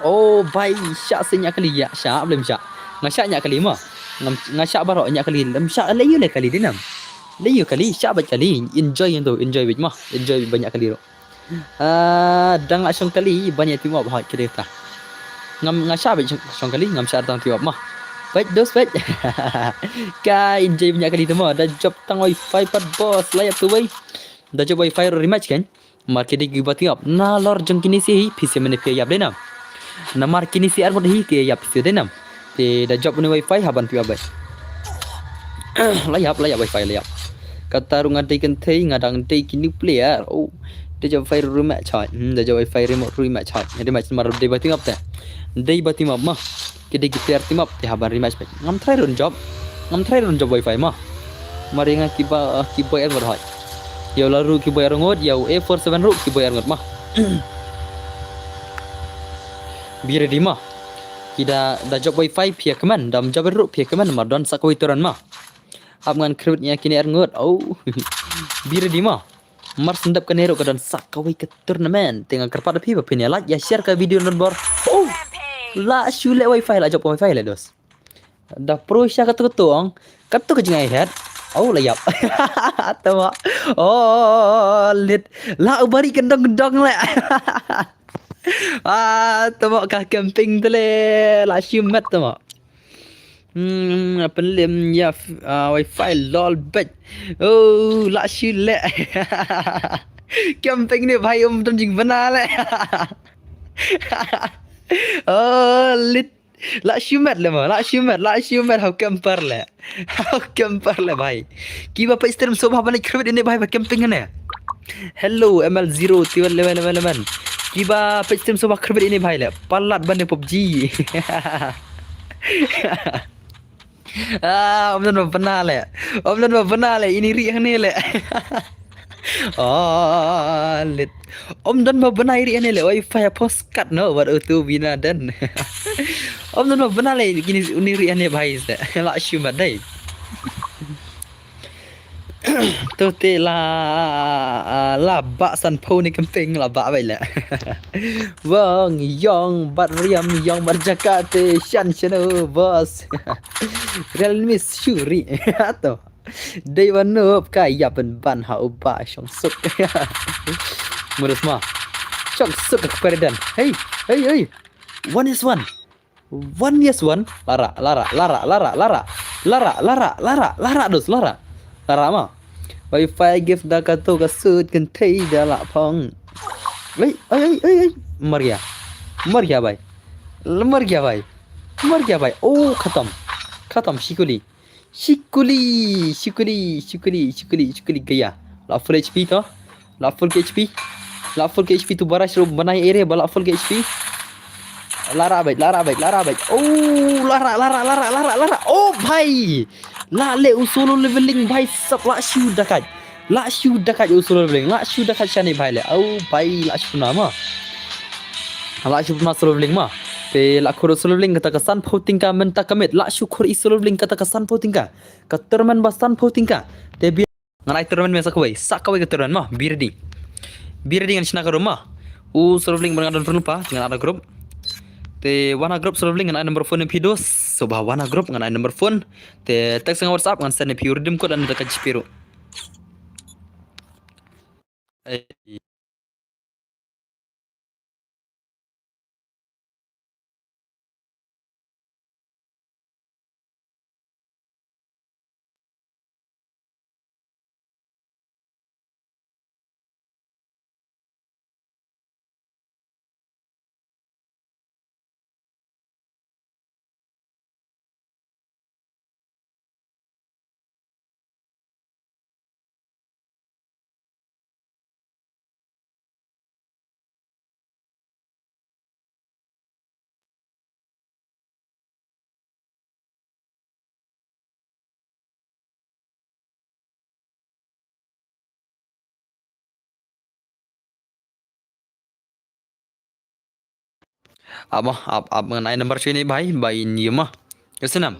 Oh bhai, shah sa ñiah kali ïa, shah blem shah. Nga shah ñiah kali ma. Ngam, nga shah baroh ñiah kali, lem shah le ïu le kali dinam. Le ïu kali, shah bad kali. Enjoy ïa tu, enjoy bad ma. Enjoy bad ñiah kali ruh. Ah, dang la shong kali ban ïa team up ha kiri ta. Ngam, nga shah bad shong, shong kali, ngam shah tang team up ma. Peit dos peit. Ka enjoy bniah kali te mo, da jop tang wifi pat boss, la ïap tu wei. Da jop wifi ruh rematch kan. Mar ki dei kiba team up. Nalor jong kine shi hi phi shem ne phi ïap dei nam. Namar kine shi ar ngut hi ki ïap phi dei nam. Te da jop ne wifi haban phi ïap bai. La ïap, la ïap wifi la ïap. Kata ruh nga dei kynthei nga dang dei ki new player. Oh. Da jop wifi rematch hoi. Hmm, da jop wifi remote rematch hoi. Rematch mar dei ba team up te. Dei ba team up ma. Ki dei ki player team up te haban rematch peit. Ngam try run jop. Ngam try run jop wifi ma. Mar ïa nga kiba, kiba ar ngut hoi. Ïa u la ruh kiba ar ngut, ïa u A four seven ruh kiba ar ngut ma. Be ready ma. Ki da, da jop wifi phi ïa kmen, da ym jop ruh phi ïa kmen, mar don sa kawei turn ma. Hap ngan khribit ïa kine ar ngut. Oh. Be ready ma. Mar sendap kane ruh ka don sa kawei ka tournament. Te nga kyrpad ïa phi ba phin ïa like, ïa share ka video nonbor. Oh. La shu leh wifi, la jop wifi leh dos. Da pro sha kato kato ong. Kato ka jingai head. Oh la ïap. Tama. Oh lit. La u bari kendong kendong leh. Ah, tama ka camping te leh. La shu met tama. Hmm, pynlem ïa f-, ah, wifi lol bet. Oh, la shu leh. Camping ne bhai um don jingbna leh. Oh, lit. La shu met leh ma, la shu met, la shu met ha u camper leh. Ha u camper leh bhai. Kiba peit stream sngewbha ban leit khribit ine bhai ba camping ne. Hello M L zero seven eleven eleven. Kiba peit stream sngewbha khribit ine bhai leh. Palat ban ne PUBG. Ah, ym don ba bna leh. Ym don ba bna leh, ine rieh hangne leh. Oh, lit. Ym don ba bna ine rieh hangne leh. Oi, fire post cut no, wat utu bina den. Ym don ba bna leh, kine ine rieh hangne bhai se. La shu mat dei. To te la, la ba sanphew ne kempeng la ba bai leh. Wang yong bat riam yong bat jaka te shan shano boss. Real miss shuri. To. Dei ba nup ka ïap ban ban ha u ba shong suk. Murus ma. Shong suk ka kperidan. Hey, hey, hey. One is one. One yes one. Lara, lara, lara, lara, lara. Lara, lara, lara, lara, dos, lara. Lara ma. Wi-Fi gift da ka tu ka sut kan tei da la phong. Ei, ei, ei, ei, ei. Mar gaya. Mar gaya bhai. Mar gaya bhai. Mar gaya bhai. Oh, khatam. Khatam, shikuli. Shikuli, shikuli, shikuli, shikuli, shikuli gaya. La full H P to. La full H P. La full H P tu bara shru banai ere ba la full H P. Lara bait, lara bait, lara bait. Oh, lara, lara, lara, lara, lara. Oh, bhai. La le u solo leveling bhai sap la shu dakat. La shu dakat u solo leveling. La shu dakat shane bhai le. Oh, bhai la shu nama. La shu ma solo leveling ma. Te la khur solo leveling kata ka sanphew tyngka mynta ka miet. La shu khur i solo leveling kata ka sanphew tyngka. Ka tournament ba sanphew tyngka. Te bi ngan ai tournament me sa kawei. Sa kawei ka tournament ma. Be ready. Be ready ngan shna ka room ma. U solo leveling ba ngan don pyrnu pa. Ngan ada group. Te wana group solo leveling ngan ai number phone em phi dos. So ba wana group ngan ai number phone. Te text ngan WhatsApp ngan send em phi u redeem code an da ka G P ru. Ei. Ap ma, ap, ap ngan ai number shu ini bhai, bhai in yu ma. Yu sinam.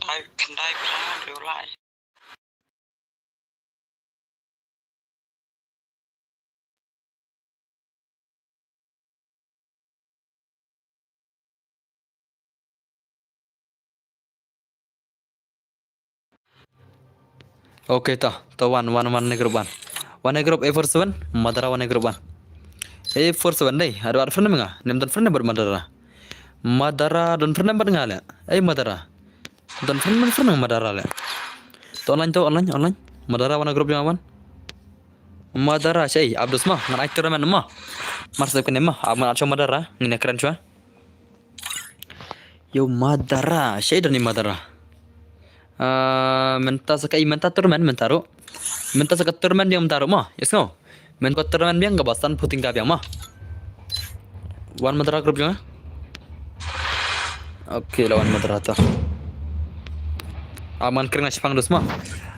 Okay, to, to wan, wan, wan ne group wan. Wan ne group A four seven, Madara wan ne group wan. A four seven dei, aduh, aduh friend nga, nem don friend bad Madara. Madara don friend bad nga le. Ei Madara. Don friend man friend Madara le. To online to online online. Madara wana group jong wan. Madara shei Abdus ma ngan ai tournament ma. Mar sep kene ma aman acho Madara ngine kren chwa. Yo Madara shei doni Madara. Ah, mynta saka i mynta tournament mynta ro. Mynta saka tournament yang mynta ro ma. Yes no. Men ko tournament biang ka ba san puting ka biang ma. Wan Madara group jong. Okay, lawan Madara to. Aman kren shipang dus ma.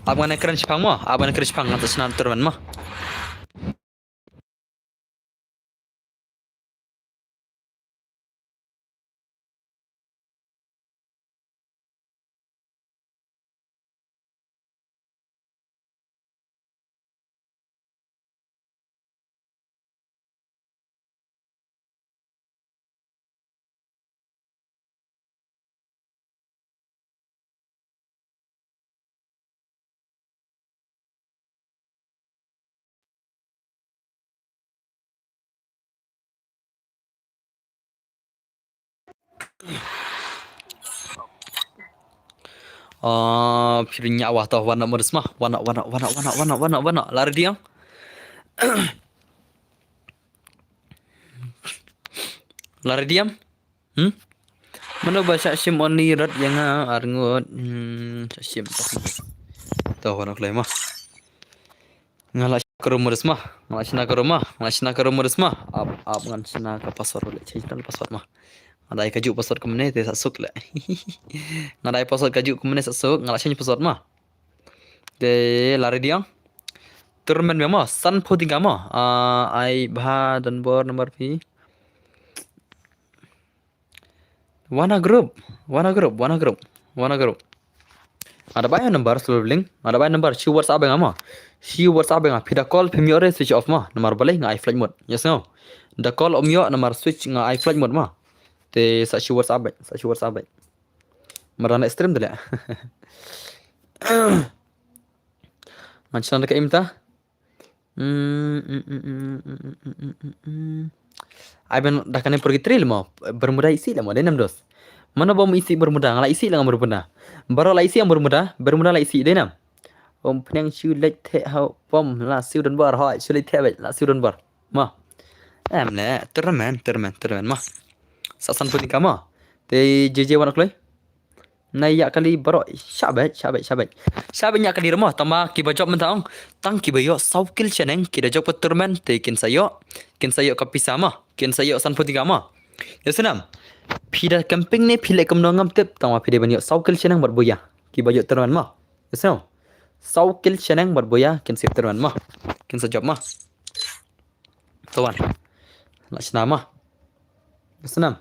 Aman kren shipang ma. Aman kren shipang ngan sa shna tournament ma. Ah, phi nya wa to wana modus ma wana wana wana wana wana wana wana la ready am. La ready am. Hmm? Mano ba shah shim only rat yang ar ngut. Hmm, shah shim to. To wana klai ma. Nga la shna ka room modus ma. Nga la shna ka room ma. Nga la shna ka room modus ma. Ap ap ngan shna ka password le. Change ka password ma. Nga dai ka ju password kumne te sa suk le. Nga dai password ka ju kumne sa suk. Nga la change password ma. Te la ready ang. Tournament me ma san pho tingka ma. Ah, ai bha don bor number phi. Wana group, wana group, wana group, wana group. Ada bai number sulu link, ada bai number shi WhatsApp nga ma. Shi WhatsApp nga phi da call phi mute re switch off ma. Number balai nga ai flight mode. Yes no. Da call om yo number switch nga ai flight mode ma. Te sa shi WhatsApp bai, sa shi WhatsApp bai. Maran extreme dele. Ngan chna ka im ta. Ai ben da kane por ki tril mo Bermuda isi la mo denam dos. Mano bom isi Bermuda ngala isi la Bermuda. Baro la isi Bermuda, Bermuda la isi denam. Om pneng shu lek the ha pom la siu don bar ha shu lek the la siu don bar. Ma. Em le termen termen termen ma. Sasan pun ka ma. Te jeje wan kloi. Na ïa kali bro shabet shabet shabet. Shabet ïa kali remo tama kiba job mynta ong. Tang kiba ïoh saw kill shaneng ki da job ka tournament te kin sa ïoh. Kin sa ïoh ka pisa ma. Kin sa ïoh san pho tingka ma. Ya sanam. Phi da camping ne phi le kumno ngam tip tang ma phi da ban ïoh saw kill shaneng bad buya. Kiba ïoh tournament ma. Ya sanam. Saw kill shaneng bad buya kin sa ïoh tournament ma. Kin sa job ma. Tawan. La shna ma. Ya sanam.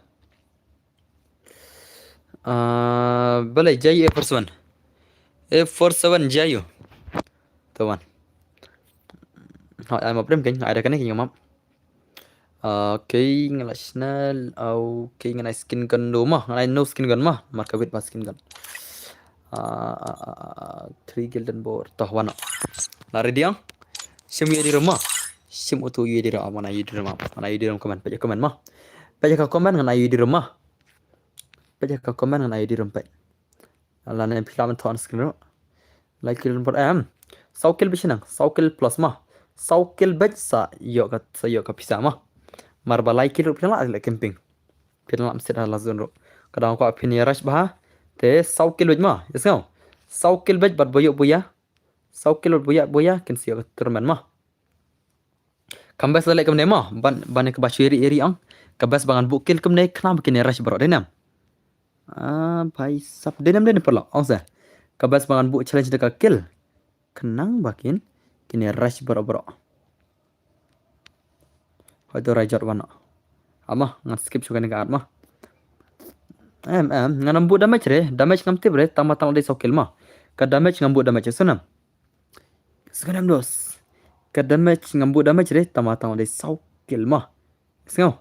Ah, balai jai F four seven. F four seven jai yu. Tawan. Ha ai ma prem keng ai da kane keng map. Okay, ngala shna. Okay, ngan ai skin gun do ma. Ngan ai no skin gun ma. Marka wit ma skin gun. Ah, ah, ah, ah, three golden boar. Toh wana. La ready ang. Shim yu di rumah. Shim utu yu di rumah. Mana yu di rumah. Mana yu di rumah comment. Pajak comment ma. Pajak comment ngan ai yu di rumah. Peit ïa ka comment ngan ai ïa di rumpet. Lane phi lah ban thoh on screen ruh. Lai kill per em. Saw kill beit shaneng, saw kill plus ma. Saw kill beit sa ïoh ka sa ïoh ka pisa ma. Mar ba lai kill ruh phi lah leh camping. Phi lah mset ha la zone ruh. Ka dang kwah phin ïa rush bha. Te saw kill beit ma. Ïa sngew. Saw kill beit bad ba ïoh buya. Saw kill beit buya buya kin sa ïoh ka tournament ma. Kam best da leh kumne mo ban ban ka ba shu ri ri ang. Ka best ba ngan buh kill kumne khnang ba kin rush bro dei nam. Ah bhai sab dei nam dei nam paralok ong sa. Ka best ba ngan buh challenge da ka kill khnang ba kin kin rush bro bro. Hoi to rai jot wan. Ama ngan skip shu kane ka ad ma. Em em ngan buh damage re damage ngam tip re tang ma tang dei saw kill ma. Ka damage ngam buh damage sunam. Sngewdam dos. Ka damage ngam buh damage re tama tang dei saw kill ma. Sngew.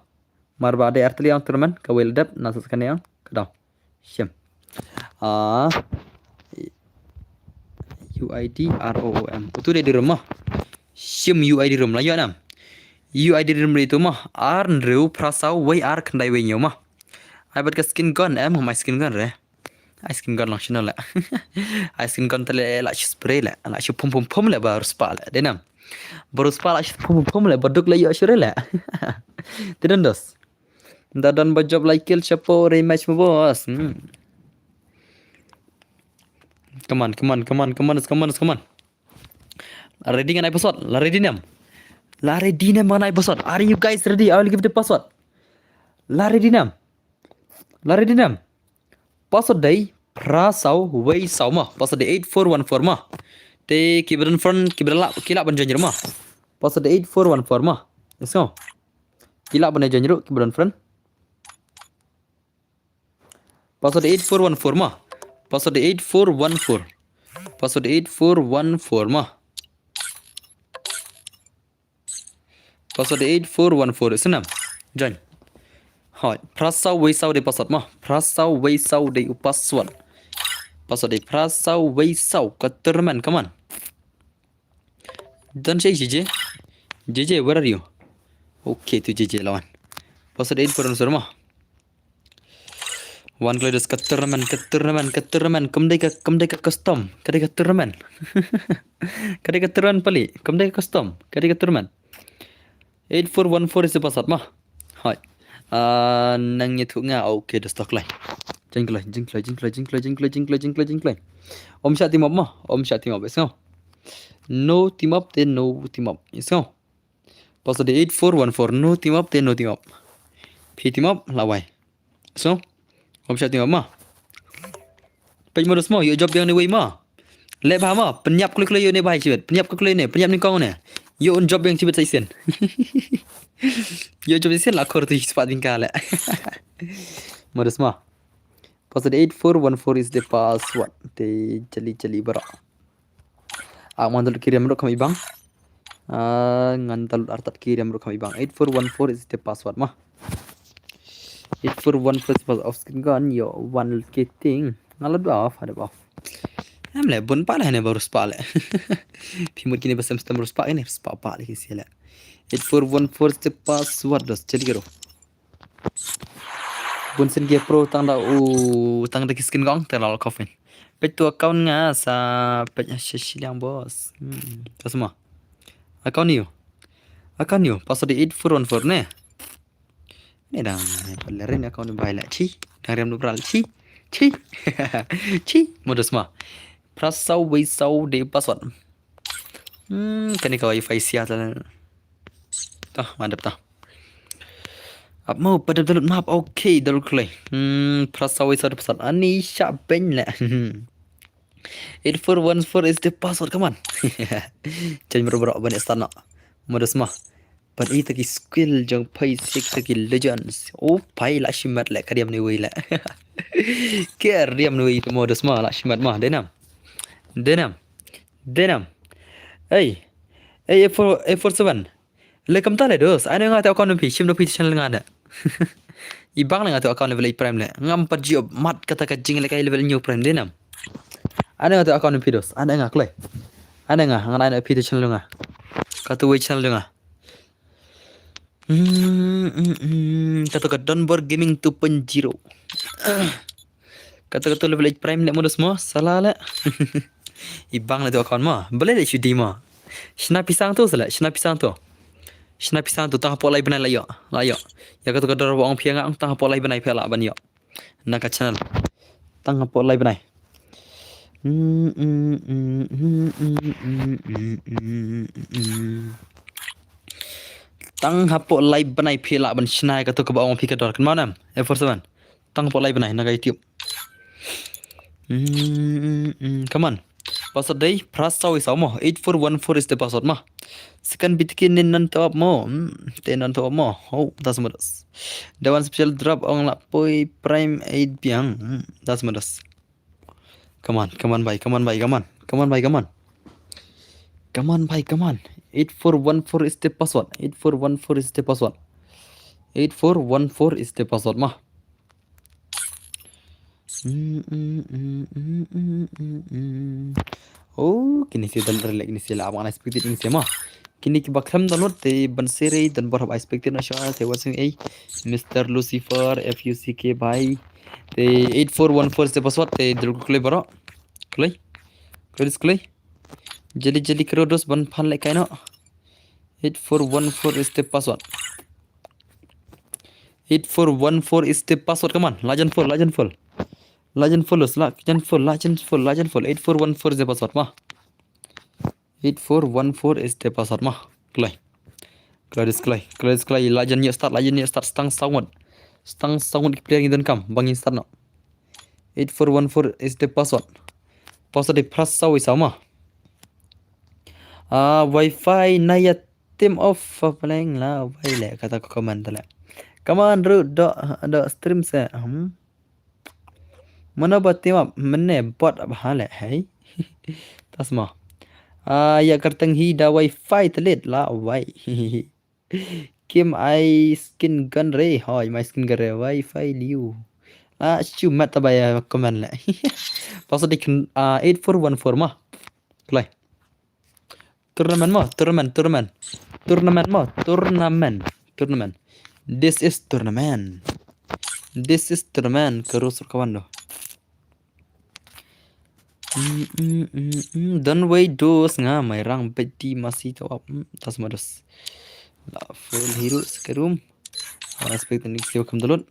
Mar ba dei artli ang tournament ka wel dep na sa skane ang ka dau. Shim. Ah. U I D R O O M. Utu dei di room ma. Shim U I D room la yo nam. U I D room re tu ma. Ar nreu phra saw wei ar khyndai wei ñiew ma. Ai bad ka skin gun em my skin gun re. Ai skin gun long shano le. Ai skin gun te le la shi spray le. La shi pum pum pum le ba riewspah le. Dei nam. Ba riewspah la shi pum pum pum le ba duk le ïoh shi re le. Te don dos. Da don ba jop lai kill shapo re match mo boss. Hmm. Come on, come on, come on, come on, come on, come on. Ready ngan ai password. La ready nam. La ready nam ngan ai password. Are you guys ready? I will give the password. La ready nam. La ready nam. Password dei phra saw wei saw ma. Password dei eight four one four ma. Te ki ba don friend ki ba lah ki lah ban join ruh ma. Password dei eight four one four ma. Let's go. Ki lah ban join ruh ki ba don friend. Password eight four one four ma. Password eight four one four. Password eight four one four ma. Password eight four one four. Snam. Join. Hoi. Phra saw wei saw dei password ma. Phra saw wei saw dei u password. Password dei phra saw wei saw. Ka tournament. Come on. Don shei J J. J J, where are you? Okay, tu J J lawan. Password eight four one four ma. Wan kloi dos ka tournament, ka tournament, ka tournament. Kam dei ka, kam dei ka custom. Ka dei ka tournament. Ka dei ka tournament pali. Kam dei ka custom. Ka dei ka tournament. Eight four one four is the password ma. Hoi. Ah, nang ïathuh nga. Okay, dos to kloi. Jingkloi, jingkloi, jingkloi, jingkloi, jingkloi, jingkloi, jingkloi, jingkloi. Om sha team up ma. Om sha team up. Is no. No team up te no team up. Is no. Password eight four one four. No team up te no team up. Phi team up la wai. So, om sha team up ma. Peit mo dos mo, ïoh job biang ne wei ma. Leh bha ma, pynïap kloi kloi ïoh ne bha shibit. Pynïap kloi kloi ne, pynïap nyngkong ne. Ïoh un job biang shibit sa shisien. Ïoh job shisien la khor tu spah tyngka leh. Mo dos mo. Password eight four one four is the password. Te jali jali baroh. Ah, ngan download ki riam ruh kham ibang. Ah, ngan download artat ki riam ruh kham ibang. Eight four one four is the password ma. Eight four one four is the password of skin gun. Yo, one key thing. Ngan la dua off, ada off. Em le, bun pa le ne baru spa le. Pimut kini basem stem baru spa ini, spa pa le kisi le. Eight four one four is the password, dos, jadi kero. Bun sien ki pro tang da u, tang da ki skin gong te lal coffin. Peit tu account nga sa peit ha shi liang boss. Hmm, ka semua. Account you. Account you. Password eight four one four ne. Ne dang lerin account bai la chi. Dang riam dubral chi. Chi. Chi. Modus ma. Prasau wei sau de password. Hmm, kani ka wifi sia ta. Tah, mantap tah. Ap mo pada download map. Okay, download klei. Hmm, prasau wei sau de password. Ani sha ben le. Eight four one four is the password, come on. Chen bro bro ban start no. Modus ma. Pat ita ki skill jong phai sik ta ki legends. Oh, phai la shimat le kariam ni wei le. Kariam ni wei tu modus ma la shimat ma. Denam. Denam. Denam. Hey. Hey, eight four, eight four seven. Le kam ta le dos. Ane nga te account phi, shim do phi channel nga ne. I bang le nga te account level eight prime le. Ngam pat jioh mat kata ka jing le kai level new prime denam. Ane nga te account phi dos. Ane nga klei. Ane nga ngan ane phi te channel nga. Kata wei channel nga. Hmm, hmm, hmm. Kata ka Donbor Gaming two point zero. Kata kata level eight prime le modus mo sala le. I bang le tu account mo. Bele le shudi mo. Shna pisang tu sala, shna pisang tu. Shna pisang tu tang hapoh lai benai la yo. La yo. Ya kata kata ro ong phi nga tang hapoh lai benai phi la ban yo. Na ka channel. Tang hapoh lai benai. Tang hapoh lai benai phi la ban shna kata kaba ong phi ka dor kan mo nam. Eight four seven. Tang hapoh lai benai na ka YouTube. Hmm, hmm, hmm, come on. Password dei prasau wei sau mo. Eight four one four is the password mo. Second bit ki nin non top mo. Hmm, te non top mo. Oh, das modus. The one special drop ong la poi prime eight biang. Hmm, das modus. Come on, come on, bhai, come on, bhai, come on. Come on, bhai, come on. Come on, bhai, come on. Eight four one four is the password. Eight four one four is the password. Eight four one four is the password ma. Oh, kini si dal rele kini si la abang expected kini si ma. Kini ki bakram download te ban sere dan borhab expected na sha te wasing ei. Mister Lucifer F U C K bhai. Te eight four one four is the password, te dul kloi baroh. Kloi. Kloi dis kloi. Jali jali kero dos ban pan leh kai noh. Eight four one four is the password. Eight four one four is the password, come on. Lajan full, lajan full. Lajan full, lajan full, lajan full, lajan full. Eight four one four is the password ma. Eight four one four is the password ma. Kloi. Kloi dis kloi. Kloi dis kloi. Lajan ïa start, lajan ïa start. Stang saw ngut. Stang saw ngut ki player ngi donkam ba ngin start noh. Eight four one four is the password. Password di press saw i saw ma. Ah, wifi na ïa tim off pleng la wai leh kata ka comment leh. Come on ruh do do stream se. Hmm. Mano ba tim up mynne bot ba ha leh hei. Tas ma. Ah, ïa kyrteng hi da wifi telit la wai. Kim ai skin gun re, hoi mai skin gun re, wifi liu. La shu mat ta ba ïa comment leh. Password di kyn, ah, eight four one four ma. Kloi. Tournament ma, tournament, tournament. Tournament ma, tournament, tournament. This is tournament. This is tournament. Ka ruh sur ka wan do. Mm, mm, mm, mm. Don wei dos nga mai rang beti masi tawap. Mm, tas ma dos. La full hero sekerum. Expect ni siwa kam download.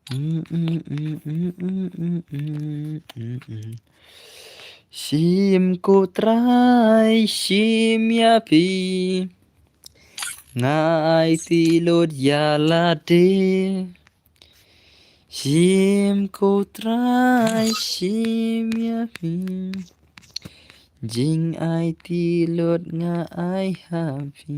Mm, mm, mm. Shim ko trai, shim ïa phi. Nga ai ti lut ïa lade. Shim ko trai, shim ïa phi. Jing ai ti lut nga ai ha phi.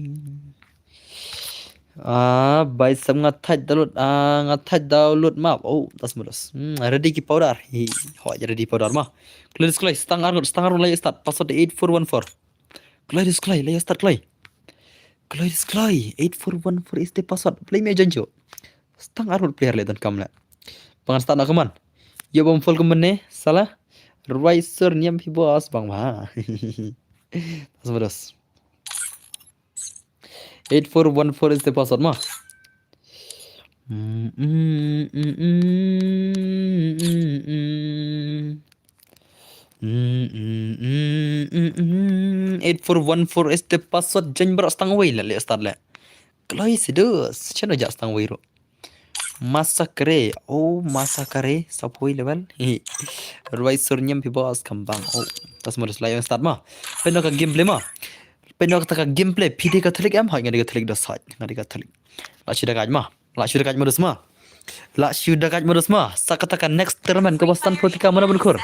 Ah, bai sam nga thait download, ah, nga thait download map. Oh, tas ma dos. Hmm, ready ki powder. Hi, hoi ready powder ma. Kloi dis kloi, stang arngut, stang arngut la ïa start. Password eight four one four. Kloi dis kloi, la ïa start kloi. Kloi dis kloi, eight four one four is the password. Play me janjo. Stang arngut player leh donkam leh. Pangan start na kaman. Ïa bom full kaman ne, salah. Rwai sur niam phi boss bang ba. Tas ma dos. Eight four one four is the password ma. Eight four one four is the password. Jan baroh stang wei leh, leh start leh. Kloi sidu, chano ja stang wei ro. Masakre, oh masakre, sapoi level. Rwai sur niam phi boss kambang. Oh, tas ma dos la ïa start ma. Pynno ka gameplay ma. Pynno ka gameplay, phi dei Catholic em, hoi nga dei Catholic dos hoi, nga dei Catholic. La shu da kaj ma. La shu da kaj ma dos ma. La shu da kaj ma dos ma. Sa kata ka next tournament ka Boston Protika mana ban khur.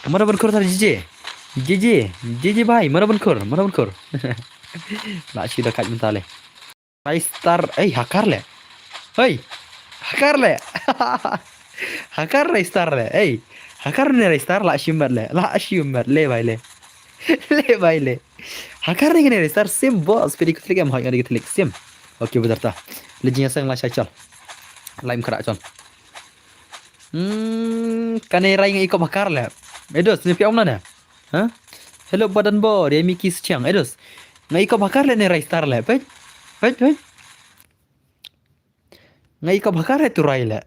Mana ban khur tar J J. J J, J J bhai, mana ban khur, mana ban khur. La shu da kaj mynta leh. Rai star, ei, hakar leh. Hei. Hakar leh. Hakar rai star leh. Ei. Hakar ne rai star la shu mat leh. La shu mat leh bai leh. Leh bai leh. Hakar ne rai star sim boss phi dei Catholic em hoi nga dei Catholic sim. Okay, betul ta. Leh jingïaseng la shai chal. Laim khra chal. Hmm, kane rai nga ikop hakar leh. Edos, ni phi ong na ne. Ha? Hello, badan bo, dia Miki Siang. Edos. Nga ikop hakar leh ne rai star leh. Peit? Peit, peit? Nga ikop hakar leh tu rai leh.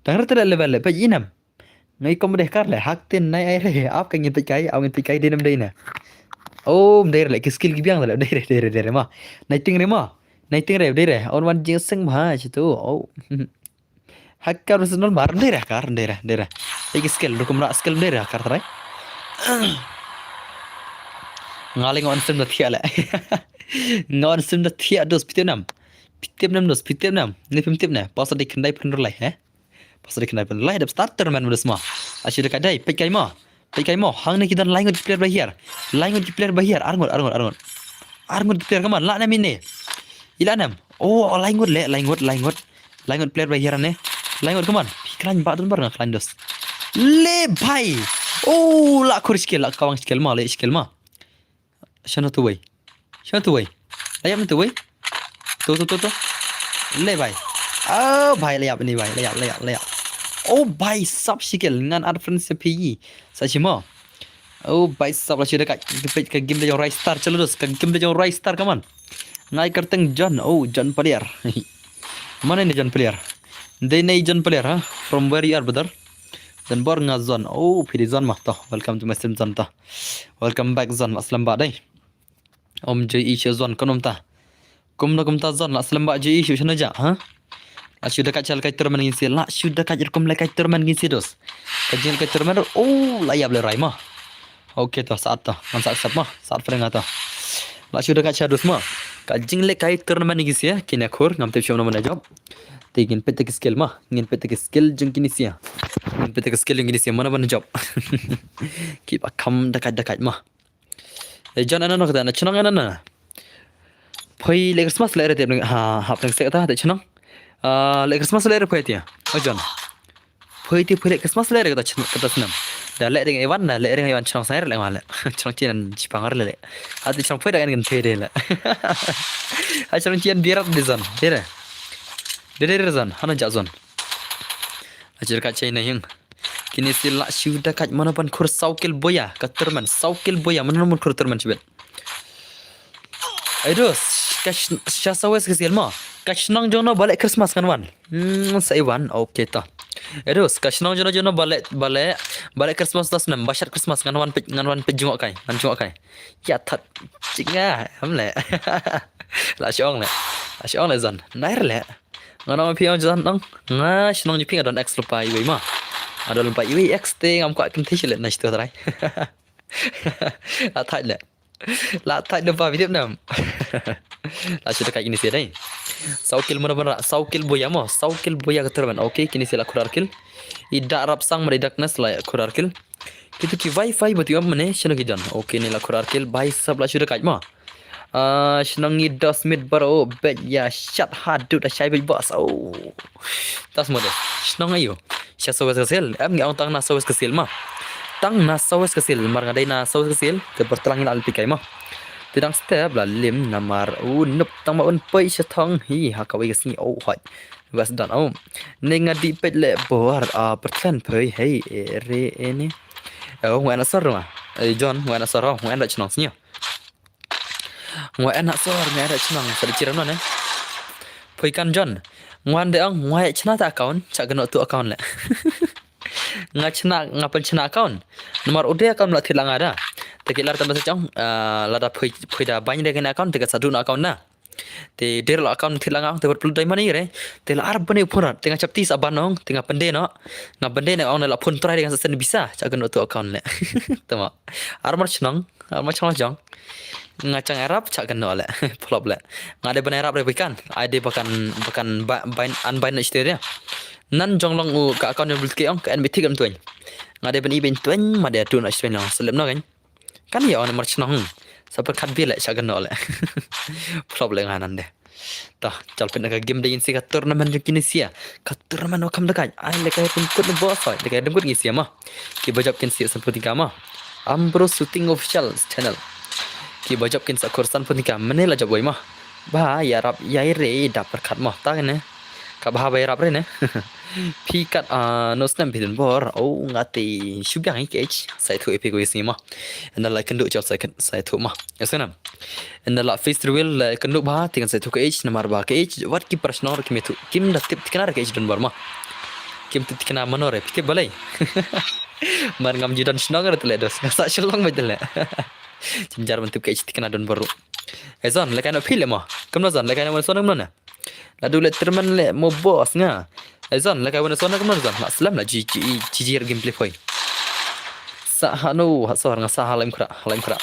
Dang rata leh level leh. Peit inam. Nga ikop mdeh hakar leh. Hak tin nai ai re. Ap ka ngin peit kai. Ap ngin peit kai dei nam dei na. Oh, mdei re leh. Ki skill ki biang leh. Dei re, dei re, dei re ma. Nai ting re ma. Nai ting re, dei re. On wan jing seng ma. Chitu. Oh. Hakar versus Nolmar, ndei re hakar, ndei re, ndei re. Ei ki skill, rukum ra skill ndei re hakar trai. Nga leh nga on stream da thiah leh. Nga on stream da thiah dos, phi tip nam. Phi tip nam dos, phi tip nam. Ni phim tip ne, pas dei khyndai pynrlai, he. Pas dei khyndai pynrlai, dep start tournament dos ma. Ashi dei kai dei, peit kai ma. Peit kai mo, hangne ki don lai ngut ki player ba hiar. Lai ngut ki player ba hiar, ar ngut, ar ngut, ar ngut. Ar ngut ki player ka man, lah ne mine. Ila nem. Oh, lai ngut le, lai ngut, lai ngut. Lai ngut player ba hiar ne. Lai ngut ka man. Phi khlaiñ ba don bar nga khlaiñ dos. Le bhai. Oh, la khur skill, la kawang skill ma, le skill ma. Shano tu wei. Shano tu wei. La ïap na tu wei. Tu, tu, tu, tu. Le bhai. Oh bhai, la ïap ni bhai, la ïap, la ïap, la ïap. Oh bhai, sap shikel ngan add friends sa phi. Sa shimo. Oh bhai, sap la shida ka, ka peit ka game da jong Rai Star, chalo dos, ka game da jong Rai Star, come on. Ngai kyrteng John, oh John Paliar. Mane ne John Paliar? Dei nei John Paler ha? From where you are, brother? Don Bor nga Zon. Oh, phi dei Zon ma to. Welcome to my stream Zon to. Welcome back Zon. Aslam ba dei. Om joi i shu Zon kan om ta. Kum na kum ta Zon la slem ba joi i shu shana ja ha. La shu da ka chal kai tournament ngin si la shu da ka rukom le kai tournament ngin si dos. Ka jing kai tournament oh la yap le rai ma. Okay to saat to. Man saat sap ma. Saat freng to. La shu da ka cha dos ma. Ka jing le kai tournament ngin si kine khur ngam tip shom na mana job. Te ngin pet ki skill ma. Ngin pet ki skill jong kine si. Ngin pet ki skill jong kine si mana mana job. Ki ba kam da ka da ka ma. Eh, John, ano, ano, kata, na chnong, ano, ano. Poi le Christmas le re te ha hap tang se kata te chnong. Ah, le Christmas le re poi te. Oh, John. Poi te poi le Christmas le re kata chnong kata snam. Da le ding Iwan da le ding Iwan chnong sai le ngale. Chnong chin chipang le le. Ati chnong poi da kan te de le. Ha chnong chin birat de Zon. De de. De de Zon. Hana ja Zon. Achir ka chai na hing. Kini si la shu da kaj mana ban khur saw kill boya ka terman saw kill boya mana ban khur terman chibet. Edos ka sha saw wes ka sil ma ka shnong jong no bale Christmas kan wan. Hmm, sa iwan okay ta. Edos ka shnong jong no jong no bale bale bale Christmas tas nem bashat Christmas ngan wan pej ngan wan pej jungok kai ngan jungok kai. Ya that chinga am le. La shong le la shong le Zon nair le. Nga nong phi ong jan nong nga shnong ju phi nga don ex lupa iwi ma. Nga don lupa iwi ex te ngam kwah kynthei shu le na shtu trai. La thait le. La thait lupa video nam. La shu dekat kini sia dai. Saw kill mana mana saw kill boya mo saw kill boya ka terban. Okay kini sia la kurar kill. Ida rap sang mari darkness la kurar kill. Kitu ki wifi batu am mane shano ki don. Okay ni la kurar kill bai sab la shu dekat ma. Ah, shnong ngi dos mit baro bet ya shat hadut da shai bej bas. Oh. Tas mo de. Shnong ayo. Sha sawes ka sil. Em ngi ong tang na sawes ka sil ma. Tang na sawes ka sil. Mar nga dei na sawes ka sil. Te bertelang ngi la alpi kai ma. Te dang step la lim namar. Uh, nup tang ma un poi sha thong. Hi ha kawai ka sngi. Oh, hoi. Bas dan. Oh. Ne nga di pet le bor. Ah, bertlan poi. Hei, ere ene. Oh, ngwa na sor ma. Eh, John, ngwa na sor. Oh, ngwa na chnong sngi. Ngwa en na sor ngwa en chnang sa di chiram no ne. Pui kan John. Ngwan de ong ngwa chna ta account cha gano tu account le. Nga chna nga pen chna account. Nomor ude account la thit la nga da. Te ki lar tam sa chong lada pui pui da bany de kena account te ka sadu na account na. Te der la account thit la nga te ber plu dai mani re. Te la ar bane phone te nga chap ti sa ban ong te nga pende no. Nga pende ne ong la phone try de nga sa send bisa cha gano tu account le. Tama. Ar mar chnang. Ar mar chnang jong. Nga chang arap cha kan no le. Plop le. Nga de ban arap re bikan. Ai de bakan bakan bain an bain na stereo. Nan jong long u ka account yang bulke ong ka en bitik am tuan. Nga de ban i ben tuan ma de tu na stereo long selem no kan. Kan ya on mar chnang. Sa perkat bi le cha kan no le. Plop le nga nan de. Ta, chal pin ka game de yin si ka tournament jong kini sia. Ka tournament wa kam da kai. Ai le kai pun kut bo soi. Le kai dum kut ngi sia ma. Ki bajap kin sia samputika ma. Ambro Shooting Official Channel. Ki bajap kin sa kursan putika mene la jap wai ma. Ba ya rap ya re da perkat ma. Ta ne. Ka ba ba ya rap re ne. Pi kat a no snam pidin bor. Oh ngati shubiang i kech. Sai thu epic wis ni ma. Enda la kendu chap sai sai thu ma. Esena. Enda la face reveal la kendu ba tingan sai thu kech namar ba kech wat ki prashnong ki metu. Kim da tip tikna re kech don bor ma. Kim tip tikna mano re tip balai. Mar ngam jidan shnong re tele dos. Ngasa shlong ba tele. Jinjar ban tip kech tikna don bor. Ezon lekai no phi le ma. Kam no zon lekai no sona mano. La du le terman le mo boss nga. Ai zon la kai wana sona kaman zon la slam la ji ji ji ji gameplay poi. Sa ha no ha sor nga sa ha laim kra ha laim kra.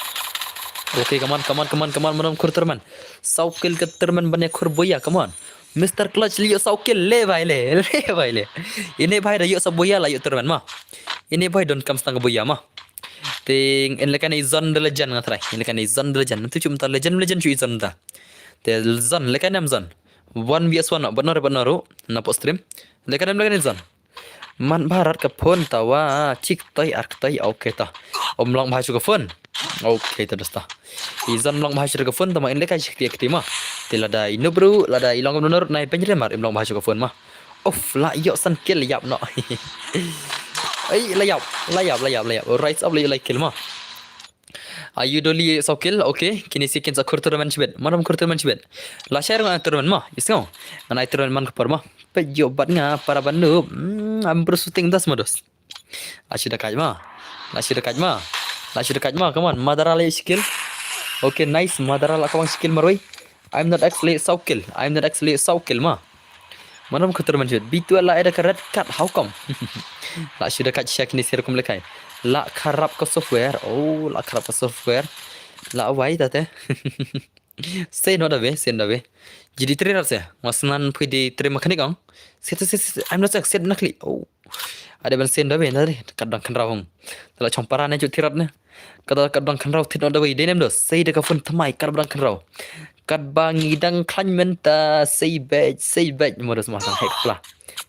Okay kaman kaman kaman kaman manam khur terman. Saw kill ka terman bane khur boya kaman. Mister Clutch liyo saw kill le bai le le bai le. Ine bai da yo sa boya la yo terman ma. Ine bai don kam stang boya ma. Ting in lekan i zon de legend nga trai. In lekan i zon de legend. Tu chum ta legend legend chu i zon ta. Te zon lekan am zon. One vs one, benar benar ru, na po stream. Lekan em lekan zon. Man Bharat ka phone ta wa chik toi ar toi okay ta. Om long bha chu ka phone. Okay ta dosta. Izan long bha chu ka phone ta ma in leka chik ti ma. Ti lada inu bru lada ilong benar nai penjre mar im long bha chu ka phone ma. Of la yo san kill yap no. Ai la yap la yap la yap la yap. Rise up la kill ma. Ayu doli saw kill, okay. Kini si kin sa khur tournament chibet. Manam khur tournament chibet. La share ngan tournament ma. Isngo. Ngan ai tournament man khapar ma. peit ïoh bat nga para ban noob. Hmm, Ambrose shooting das ma dos. La shu da kait ma. La shu da kait ma. La shu da kait ma. Come on. Madara la ïoh shi kill. Okay, nice. Madara la kawang shi kill marwei. I'm not actually saw kill. I'm not actually saw kill ma. Mana khutur man jut. B twelve la ai da ka red card. How come? La shu da kait sha kine ser kum lekai. La kharap ka software. Oh, la kharap ka software. La wai ta te. Sei no da be, sei no da be. Jidi tri rat se. Mas nan pui di tri mechanic ong. Sei, sei, sei, sei. I'm not sure. Sei nakli. Oh. Ada ban sei no da be na ri. Kadang kan raung. Tala chong para ne jut tri rat ne. Kada kadang kan raung tit no da be. Denem dos. Sei da ka phone thamai kadang kan raung. Kad ba ngi dang khlaiñ mynta sei bej, sei bej. Mo dos ma tang hek pla.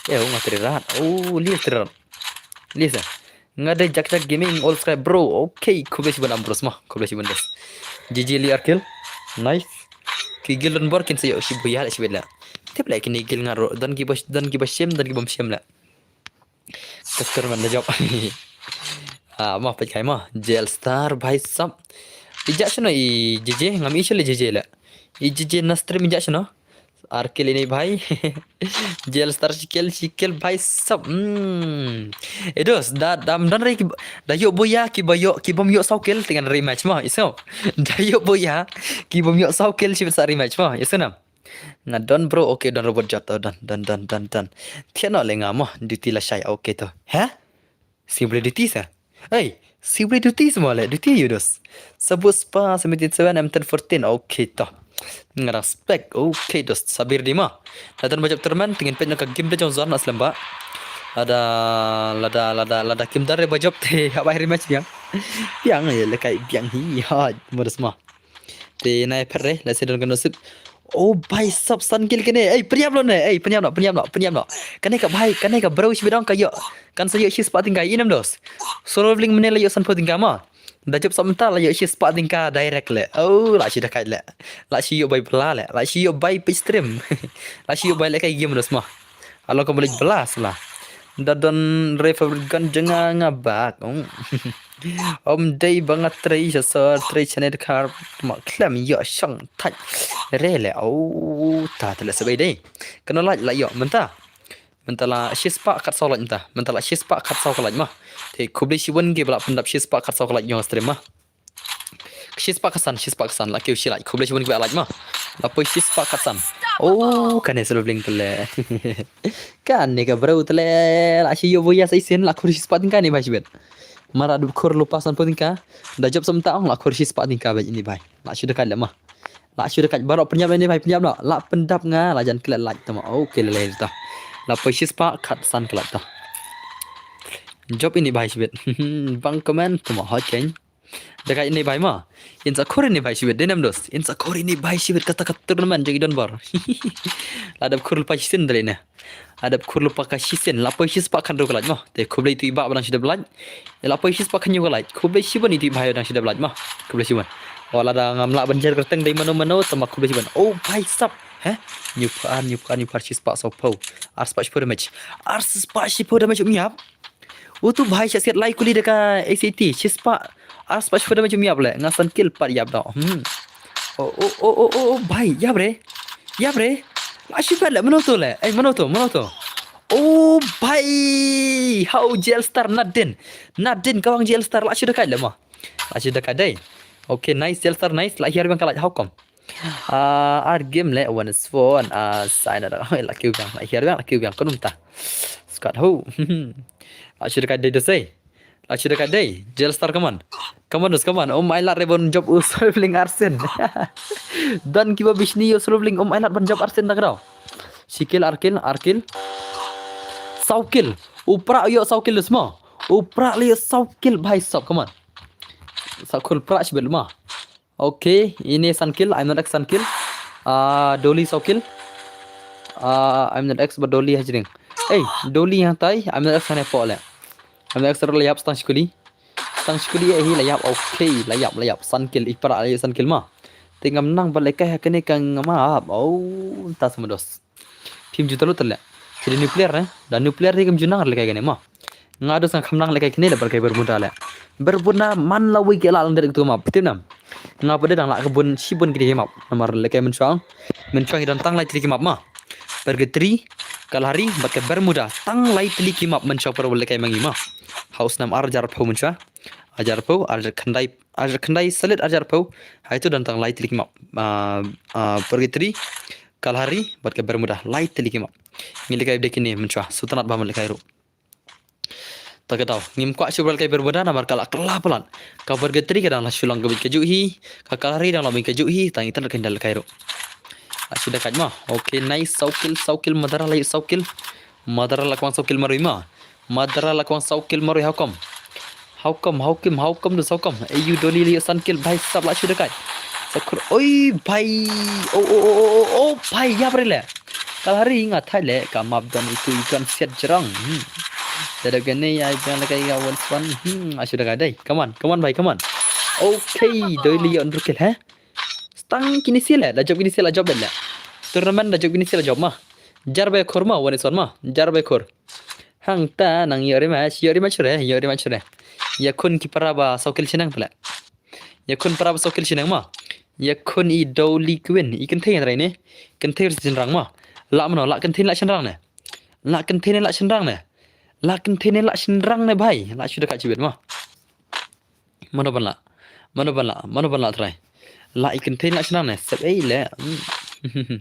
Eh, oh, nga tri rat. Oh, li tri rat. Li se. Nga dei Jak Jak Gaming, all subscribe bro. Okay, khublei shibun Ambrose ma, khublei shibun dos. G G li ar kill. Nice. Ki guild don bor kin sa ïoh shi buya la shi bej la. Tip la kini guild nga ro don ki ba, don ki ba shem, don ki bym shem la. Customer man da job. Ah, ma peit kai ma. J L Star bhai sab. I jak shano i J J, ngam i shano i J J la. I J J na stream i jak shano. Ar kill ini bhai. J L Star shi kill, shi kill bhai sab. Hmm. Eh dos, da, da ym don re ki, da ïoh buya ki ba ïoh, ki bym ïoh saw kill, te ngan rematch ma, iso. Da ïoh buya ki bym ïoh saw kill, shi bit sa rematch ma, iso nam. Nga don bro, okay, don robot jot, don, don, don, don, don. Thiano le nga mo, duty la shai, okay to. Heh? Sibri duty sa? Hey, sibri duty sa mo le, duty ïa dos. Sabut spa, seventeen seven, M ten fourteen, okay to. Nga respect, okay dos, sabir di ma. Lada ba jop tournament, te ngin peit na ka game da jong zone aslam ba. Lada, lada, lada, lada kim dare ba jop te, haba rematch biang. Biang ïa le kai biang hi, ha, mo dos ma. Te nai phet re, la se don kano sip. Oh, bhai sab san kill kane. Ei, pynïap lo ne. Ei, pynïap lo, pynïap lo, pynïap lo. Kane ka bhai, kane ka bro shi bidong ka ïoh. Kan sa ïoh shi spah tyngka, inem dos. Solo bling mene la ïoh san phew tyngka ma. Da jop sa mynta la ïoh shi spah tyngka direct le. Oh, la shi da kait le. La shi ïoh bai bla le. La shi ïoh bai page stream. La shi ïoh bai le kai game dos ma. Alo ka balik bla sla. Da don re favorite gun jong nga nga bak. Oh. Om dei ba nga trei sha sor trei chane de kar ma klem ïoh shong thait. Re le, oh, ta te le sabai dei. Kano lait la ïoh mynta. Mynta la shi spah kat saw lait mynta. Mynta la shi spah kat saw ka lait ma. Te khublei shibun ki ba la pyndap shi spah kat saw ka lait ïong stream ma. Shi spah kat san, shi spah kat san, la kiew shi lait. Khublei shibun ki ba lait ma. La poi shi spah kat san. Oh, kane solo bling tele. Kane ka bro tele, la shi ïoh buya sa isin, la khur shi spah tyngka ni bhai shibit. Mara du khur lupa san phew tyngka. Da jop sa mynta ong la khur shi spah tyngka bhai ini bhai. La shu da kait le ma. La shu da kait baroh pynïap le ini bhai pynïap noh. La pyndap nga la jan klet lait tama. Okay le le ta. La poi shi spah kat san klet ta. Jop ini bhai shibit. Bang comment tama hot keng. Da kait ini bhai ma. In sa khur ini bhai shibit denem dos. In sa khur ini bhai shibit kata ka tournament jagi don bor. La dap khur lupa shisien dali ne. Adap khur lupa ka shisien, la poi shi spah khat ruh ka lait mo. Te khublei tu i bah ba dang shi dap lait. La poi shi spah khat nyu ka lait. Khublei shibun i tu i bah ba dang shi dap lait mo. Khublei shibun. Wala da ngam lah ban jer kyrteng dei mano mano tama khublei shibun. Oh bhai sab. Heh? Nyu pha ar, nyu pha ar, nyu pha ar shi spah saw phew. Ar spah shi phew damage. Ar spah shi phew damage um ïap. Utu bhai sha siat lai kuli da ka A C T, shi spah. Ar spah shi phew damage um ïap le, nga san kill pat ïap da. Hmm. Oh, oh, oh, oh, oh, oh, bhai, ïap re. Ïap re. La shi pat le, mano to le. Eh, mano to, mano to. Oh, bhai. How J L Star, Nadin. Nadin, kawang J L Star, la shi da kai le mo. La shi da kai dei. Okay, nice, J L Star, nice. La hiar biang ka lait, how come? Ah, ar game le, one is one. Ah, sign ada. La kiew biang, la hiar biang, la kiew biang. Kunum ta. Squad ho. La shi da kai dei dosei. La shi da kai dei. J L Star, come on. Come on, dos, come on. Um ai lad re ban jop u Solo Bling Arsen. Don kiba bishni u Solo Bling, um ai lad ban jop Arsen da ka daw. Shi kill, ar kill, ar kill. Saw kill. U Prah ïoh saw kill dos mo. U Prah le ïoh saw kill bhai sab, come on. Saw kill Prah shibit mo. Okay, ini san kill, I'm not X san kill. Ah, Dolly saw kill. Ah, I'm not X ba Dolly ha jring. Eh, Dolly hangtai, I'm not X hane pok le. I'm not X ruh la ïap stang shikuli. Stang shikuli eh hi la ïap, okay, la ïap, la ïap. San kill, i Prah le san kill mo. Te ngam nang ba le kai ha kane ka ngam ap. Oh, ta sama dos. Phim ju talut le. Te da nuclear ne. Da nuclear te kam ju nang le kai kane mo. Nga dos nga kham nang le kai kane le bar kai Bermuda le. Bermuda man la wei ki la lang direct to map. Tip nam. Nga pat dang la ka bun shibun ki map. Namar le kai mynshwa. Mynshwa ki don tang la ki map mo. Purgatory. Kalahari bad ka Bermuda, tang lai tylli ki map mynshuwa para bad lehkai ma ngi ma. Ha u snem ar hajar arphew mynshuwa. Ar hajar arphew, ar hajar khyndai, ar hajar khyndai salit ar hajar arphew. Haito don tang lai tylli ki map. Ah, ah, Purgatory, Kalahari bad ka Bermuda, lai tylli ki map. Ngi lehkai de kine mynshuwa, sngewtynnat bha ban lehkai ruh. Ta ka daw, ngim kwah shuh ban lehkai Bermuda namar ka la kylla palat. Ka Purgatory ka dang la shu long ka beit kajuh hi, ka Kalahari dang la beit kajuh hi, tang itynnat kan da lehkai ruh. La shu da kat ma. Okay, nice, saw kill, saw kill, Madara la ïoh saw kill. Madara la kwang saw kill marwei ma. Madara la kwang saw kill marwei, how come? How come, how come, how come, du saw come? Ei, u Dolly la ïoh san kill, bhai sab la shu da kat. Sakur, oi, bhai. Oh, oh, oh, oh, oh, oh, bhai, ïa bre leh. Kalahari nga thait leh, ka map don itu i gun fiat jrong. Hmm. Da dep kane ïa i biang lehkai ka one one. Hmm, la shu da kat dei. Come on, come on, bhai, come on. Okay, Dolly ïoh hynriew kill, he? Stang kine sien leh, la jop kine sien, la jop bet leh. Tournament la jop kine sien, la jop ma. Jar bad khor ma, one is one ma. Jar bad khor. Hangta nang ïoh rematch, ïoh rematch re, ïoh rematch re. Ïa khun ki para ba saw kill shaneng pala. Ïa khun para ba saw kill shaneng ma. Ïa khun i Dolly Queen, i kynthei trai ne. Kynthei shynrang ma. La mano, la kynthei la shynrang ne. La kynthei la shynrang ne. La kynthei la shynrang ne bhai. La shu da kat shibit ma. Mano ban lah? Mano ban lah? Mano ban lah trai? Lah i kynthei lah shnang ne, sep ei leh. Hmm.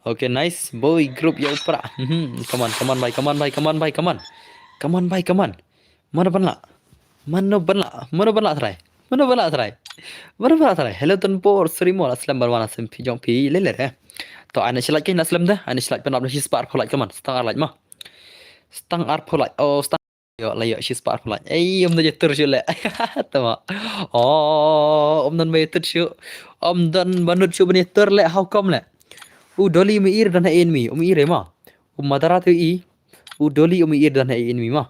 Okay, nice boy group ïa u Pra. Hmm, come on, come on, bhai, come on, bhai, come on, bhai, come on. Come on, bhai, come on. Mano ban lah? Mano ban lah? Mano ban lah trai? Mano ban lah trai? Mano ban lah trai? Hello, Tonpor, Sri Mol, aslam ban wan aslam phi jong phi lele re. To, ana shilak ke na aslam dah, ana shilak penap na shispah arphew like, come on. Stang ar like ma. Stang arphew like. Oh, stang Ïoh, la ïoh shispah arphew like. Ei, ym don ba ïa tur shuh leh. Tama. Oh, ym don ba ïa tur shuh. Ym don ba nud shuh ban ïa tur leh, how come leh? U Dolly um ïohi re don ha enemy, um ïohi re ma. U Madara te i. U Dolly um ïohi re don ha enemy ma.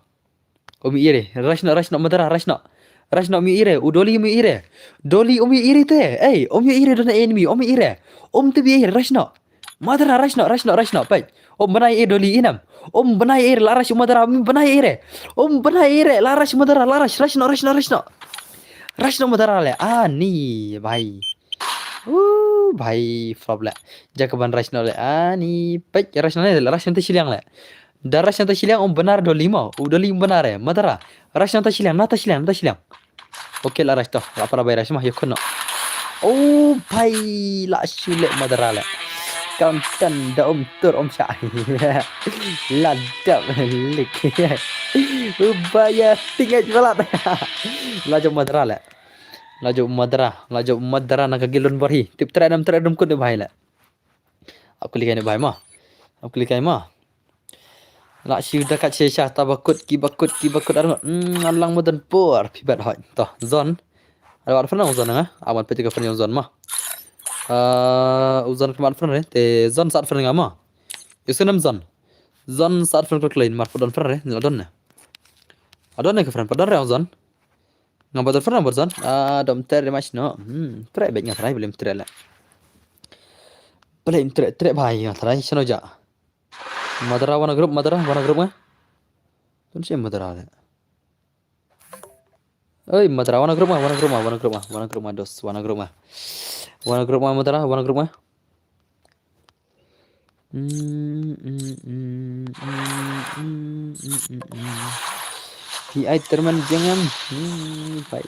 Um ïohi re. Rush noh, rush noh, Madara, rush noh. Rush noh, um ïohi re. U Dolly um ïohi re. Dolly um ïohi re te. Ei, um ïohi re don ha enemy, um ïohi re. Um te bi ei, rush noh. Madara, rush noh, rush noh, rush noh, peit. Um bnai ei Dolly inem. Um bnai ei la rush Madara, um bnai ei re. Um bnai ei re la rush Madara, la rush, rush noh, rush noh, rush noh. Rush noh Madara leh, ani, bhai. Uh, bhai, flop leh. Jaka ban rush noh leh, ani, peit, rush noh leh, rush noh te shiliang leh. Da rush noh te shiliang, um bnai Dolly mo, u Dolly um bnai re, Madara. Rush noh te shiliang, na te shiliang, na te shiliang. Okay, la rush to. La para bai rush ma, ïa khun noh. Oh, bhai, la shu leh Madara leh. Kam tan da um tur um sha. La dap lik. U bhai ïa tingait balat. La jop Madara leh. La jop Madara, la jop Madara na ka gilun barhi. Tip trai nam trai dum kun bhai leh. Ap kali kai ne bhai ma. Ap kali kai ma. La shu da kat shisha ta bakut ki bakut ki bakut arngut. Hmm, alang madan por. Pi bat hoi. To, zon. Ada wat fana zon nga. Awan peti ka fana zon ma. Eh, u zon ka mat fana re. Te zon sat fana nga ma. Yusunam zon. Zon sat fana ko klein mar padon fana re. Ni la don ne. Adon ne ka fana padon re zon. Nga ba telefon number zon. Ah, dom ter de mach no. Hmm, tre bet nga trai belum tre le. Belum tre tre bhai nga trai shano ja. Madara wana group, Madara wana group nga. Tun si Madara le. Oi, Madara wana group nga, wana group nga, wana group nga, wana group nga dos, wana group nga. Wana group nga Madara, wana group nga. Hi ai terman jangan. Hmm, baik.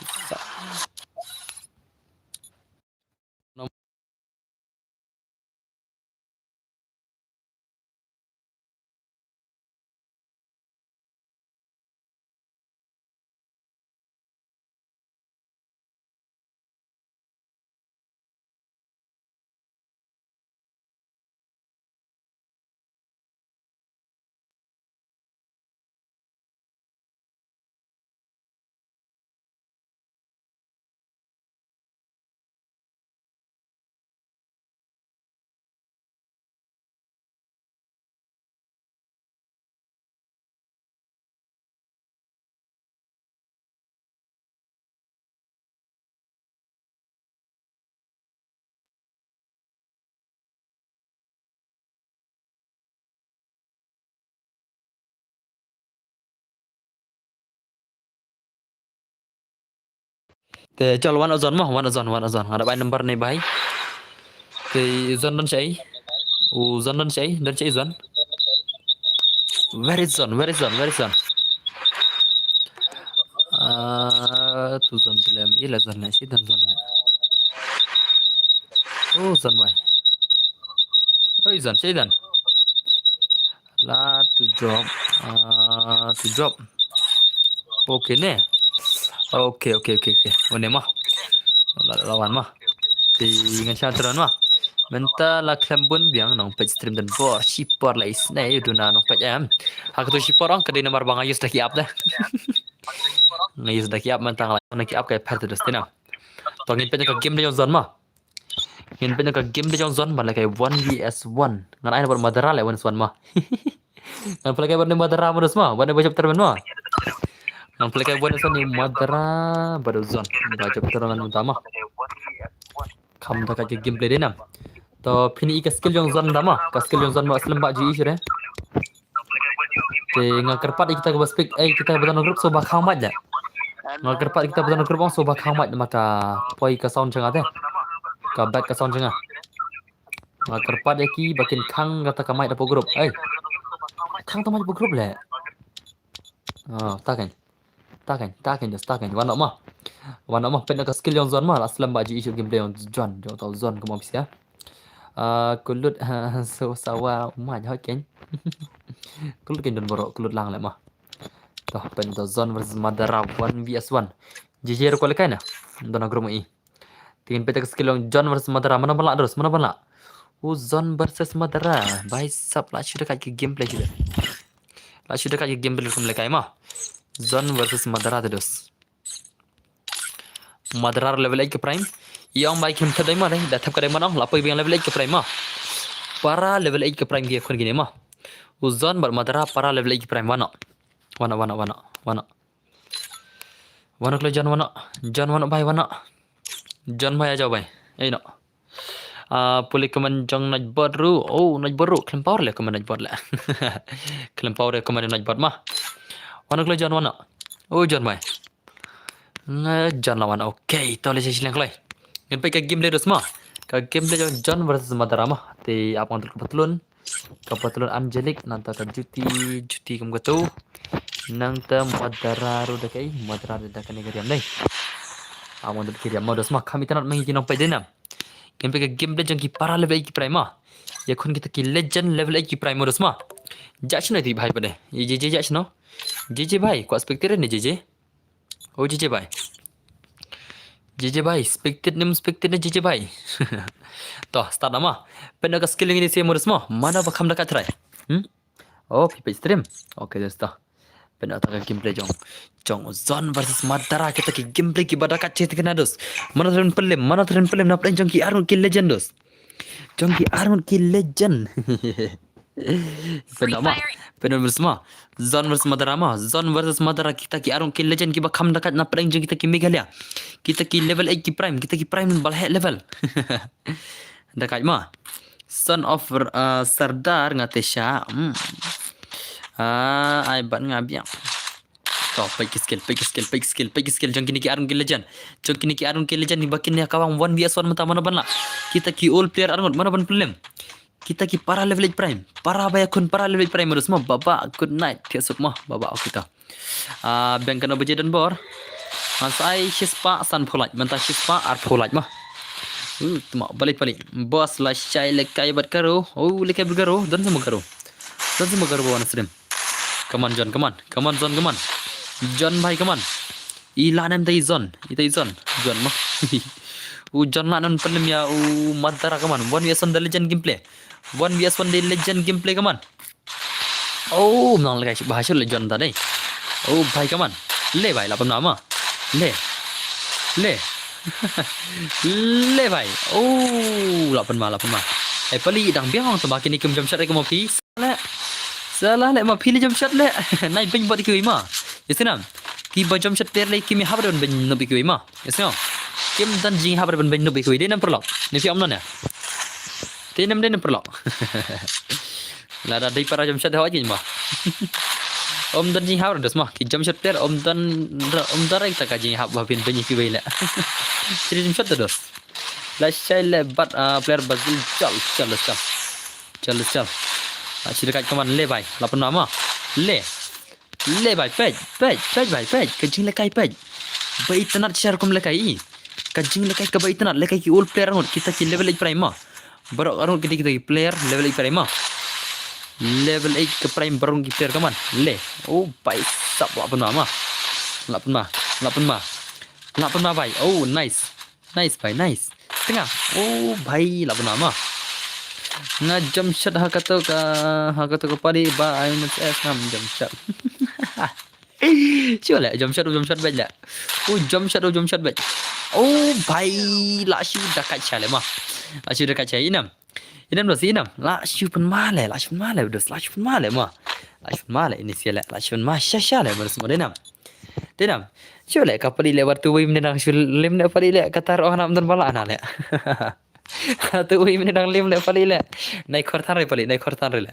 Te chal wan ozon mo, wan ozon, wan ozon. Nga da bai number ne bai. Te ozon don shai. Ozon don shai, don shai ozon. Where is Zon? Where is Zon? Where is Zon? Ah, tu Zon tu lem. Ila Zon na, shi dan Zon na. Oh, Zon bai. Oi, Zon, shi dan. La tu drop. Ah, tu drop. Okay ne. Okay, okay, okay, okay. One ma. La, la wan ma. Te ngan shah tron ma. Mynta la khlem bun biang nong peit stream don bor. Shipor la isnei duna nong peit em. Ha katu shipor ong ka dei namar ba nga use da ki app da. Nga use da ki app mynta nga la ki app ka pher te dos tina. To ngin peit ka game da jong Zon ma. Ngin peit ka game da jong Zon ma la kai one v one. Ngan ai na bor Madara le one v one ma. Ngan play kai bor ni Madara ma dos ma. Bor ni ba jop termen ma. Ngan play kai bor ni Zon ni Madara ba dos Zon. Ba jop termen mynta ma. Kham da ka gameplay dei nam. To phin i ka skill jong Zon da ma. Ka skill jong Zon ma slem ba ji i shure. Te nga kyrpad i kita ka ba speak, eh, kita ka ba don group so ba khang mic da. Nga kyrpad i kita ba don group ong so ba khang mic ma ka poi ka sound jong nga te. Ka back ka sound jong nga. Nga kyrpad ïa ki ba kin khang kata ka mic da po group. Eh. Khang ta mic po group le. Oh, ta kan. Ta kan, ta kan, just ta kan. Wan ma. Wan ma, peit na ka skill jong Zon ma. La slem ba ji i shu gameplay jong Zon, jong tau Zon kumba pisa. Ah, kulut, ah, so sawa, ma, jahoi kan. Kulut kan don bor, kulut lang le ma. To, peit na Zon versus Madara one v one. J J ruh ko le kai na. Don agro mo i. Te ngin peit ka skill jong Zon versus Madara. Mana ban lah terus, mana ban lah. U Zon versus Madara. Bai sap la shu da ka gameplay shu da. La shu da ka gameplay kum le kai ma. Zon versus Madara te dos. Madara level eight ka prime. Ïa ong bai kim thep dai ma dai. Da thep ka dai ma nong. La poi biang level eight ka prime ma. Para level eight ka prime ki khun kine ma. U Zon bad Madara para level eight ka prime. Wano. Wano, wano, wano, wano. Wano kle Zon wano. Zon wano bai wano. Zon bai aja bai. Ei no. Ah, pule kaman jong Najbot ru. Oh, Najbot ru. Klem power le kaman Najbot le. Klem power le kaman Najbot ma. Wano kle Zon wano. Oh, Zon bai. Nga Zon lawan. Okay, to le sisi leng kloi. Ngin peit ka game le dos ma. Ka game le jong Zon versus Madara ma. Te ap ngan tul ka patlun. Ka patlun Angelic nangta ka Juti, Juti kum katu. Nangta Madara ru da kai, Madara da kane ka riam dai. Ap ngan tul ki riam ma dos ma. Kham itanat mengi ki nong peit dei nam. Ngin peit ka game le jong ki para level eight ki prime ma. Ïa khun kita ki legend level eight ki prime ma dos ma. Judge no ti bhai pade. Ye je je judge no. Je je bhai, ko expected ne je je. Oh, J J bai. J J bai, spectate nim spectate ne J J bai. To, start nama. Pynno ka skill ngi se modus mo. Mana ba kham da ka try. Hmm? Oh, phi peit stream. Okay, just to. Pynno ta ka gameplay jong. Jong Zon versus Madara kita ki gameplay ki ba da ka che te kena dos. Mana tren pelim, mana tren pelim na pynjong ki arung ki legend dos. Jong ki arngut ki legend. Pynno ma. Pynno versus ma. Zon versus Madara ma. Zon versus Madara kita ki arngut ki legend ki ba kham da ka na pdeng jong kita ki Meghalaya. Kita ki level eight ki prime. Kita ki prime ba la heh level. Da ka ma. Son of uh, Sardar nga te sha. Hmm. Ah, ai bat nga biang. To, peit ki skill, peit ki skill, peit ki skill, peit ki skill. Jong kine ki arngut ki legend. Jong kine ki arngut ki legend, ba kine ka wang one versus one mynta mano ban lah. Kita ki all player arngut, mano ban pelim. Kita ki para level eight prime. Para ba ïakhun para level eight prime, modus ma, baba, good night. Thiah suk ma, baba, okay to. Ah, beng kano baje don bor. Ngan sa ai shispah sanphew like, mynta shispah arphew like ma. Uh, tma, balik, balik. Boss la shai lekai bad karo. Oh, lekai bad karo. Don sama karo. Don sama karo ba wan stream. Come on, John, come on. Come on, Zon, come on. John bhai, come on. I la nem tai Zon. I tai Zon. Zon ma. U John la non pelim ïa u Madara, come on. One versus one the legend gameplay. One versus one the legend gameplay, come on. Oh, nang lekai bahasa le John tadi. Oh, bhai, come on. Le bhai, la pynna ma. Le. Le. Le bhai. Oh, la pynma, la pynma. Eh, pali dang biang tang ba kine kim jump shot ai ka ma phi. Salah. Salah le ma phi le jump shot le. Nai beng bad kiwi ma. Ïa sinam. Ki ba jump shot ter le kim hap don beng no bi kiwi ma. Ïa sinam. Kim don jing hap don beng no bi kiwi. Dei nam perlok. Ni phi om non ïa. Dei nam, dei nam perlok. Lada dei para jump shot hoi jing ma. Om don jing hap dos ma. Ki jump shot ter om don, om don rek ta ka jing hap ba phin beng kiwi le. Tri jump shot dos. La shai le bat, ah, player Brazil. Chal, chal, chal. Chal, chal. Ah, sida ka kaman le bhai. La pynna ma. Le. Le bai, peit, peit, peit bai, peit. Ka jinglekai peit. Ba itynnad shisha rukom lekai. Ka jinglekai kaba itynnad, lekai ki old player ngut, kita ki level eight prime mo. Baroh arngut kita, kita ki player level eight prime mo. Level eight ka prime baroh ki player ka mon. Le. Oh, bai sap, lah pynma mo. Lah pynma, lah pynma. Lah pynma bai. Oh, nice. Nice bai, nice. Tynga. Oh bai, lah pynma mo. Nga jump shot ha kato ka, ha kato ka pari ba I miss S ngam jump shot. Shu le, jump shot, jump shot bad le. Oh, jump shot, oh, jump shot bad. Oh bai, lah shu da kait sha le mo. Lah shu da kait sha, i nam. I nam dos, i nam. Lah shu pynma le, lah shu pynma le dos, lah shu pynma le mo. Lah shu pynma le, ini sia le, lah shu pynma sha sha le mo dos mo, dei nam. Dei nam. Shu le, ka pali le, war tu wei mynne dang shu lim le pali le, kata ruh hangne ym don ba lah na le. War tu wei mynne dang lim le pali le. Nai khor than re pali, nai khor than re le.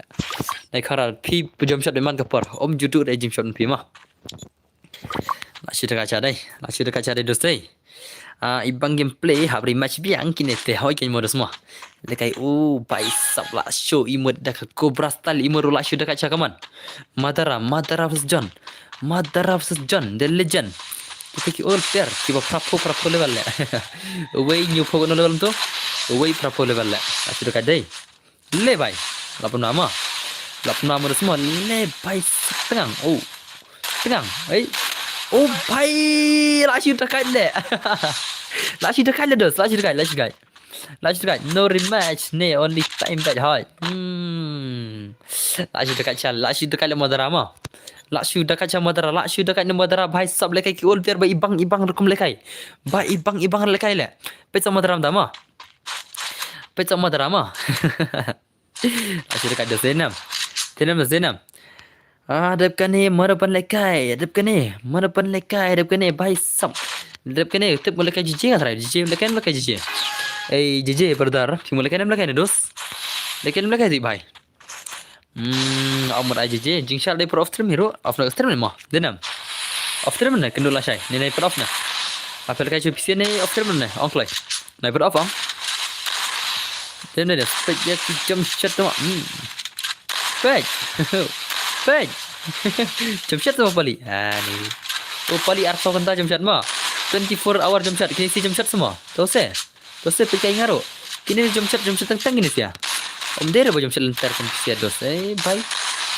Nai khor, phi jump shot dei man ka por. Ym ju duh re jump shot phi mo. Lah shu da kait sha dei, lah shu da kait sha dei dos dei. Ah, i bang gameplay hap rematch biang kine te, hoi keiñ mo dos mo. Lekai, oh bai sap, lah shu i mut da ka Cobra style, i mut ruh lah shu da kait sha ka mon. Madara, Madara versus John. Madara versus John, the legend. Kita ki old player, kiba phra phew, phra phew level le. Uwei hynñiew phew katno level to? Uwei phra phew level le. Lah shu da kait dei. Le bai. Lah pynma mo. Lah pynma mo dos mo. Le bai, tynga. Oh. Tynga. Ei. Oh bai. Lah shu da kait le. Lah shu da kait le dos. Lah shu da kait. Lah shu da kait. Lah shu da kait. No rematch. Ne only time back, hoi. Hmm. Lah shu da kait sha. Lah shu da kait le Madara mo. Lah shu da kait sha Madara. Lah shu da kait ne Madara. Bai sap lekai ki old player ba i bang, i bang rukom lekai. Ba i bang, i bang lekai le. Peit sa Madara mynta mo. Peit sa Madara mo. Lah shu da kait dos, dei nam. Dei nam dos, dei nam. Ah, dep kane, mano ban lekai, dep kane, mano ban lekai, dep kane, bai sap. Dep kane, tip mo lekai J J nga trai, J J lekai, lekai J J. Ei, J J, brother, phi mo lekai nam lekai ne dos. Lekai nam lekai ti bai. Hmm, amor ai J J, jingshal dei por off stream hero, off na stream ne mo. Dei nam. Off stream ne, kynduh lashai, ne ne por off na. Apel kai chu pisi ne off stream ne, ong kloi. Nai pyndonkam. Te ne, peit ïa ki jump shot tu. Hmm. Peit. Peit. Jump shot tu pali. Ah, ni. Oh, pali arphew kynta jump shot mo. Twenty-four hour jump shot. Kine shi jump shot mo. To se. To se peit kai nga ruh. Kine jump shot, jump shot teng teng kine sia. Ym dei re ba jump shot lynter kum sia dos. Eh, bai.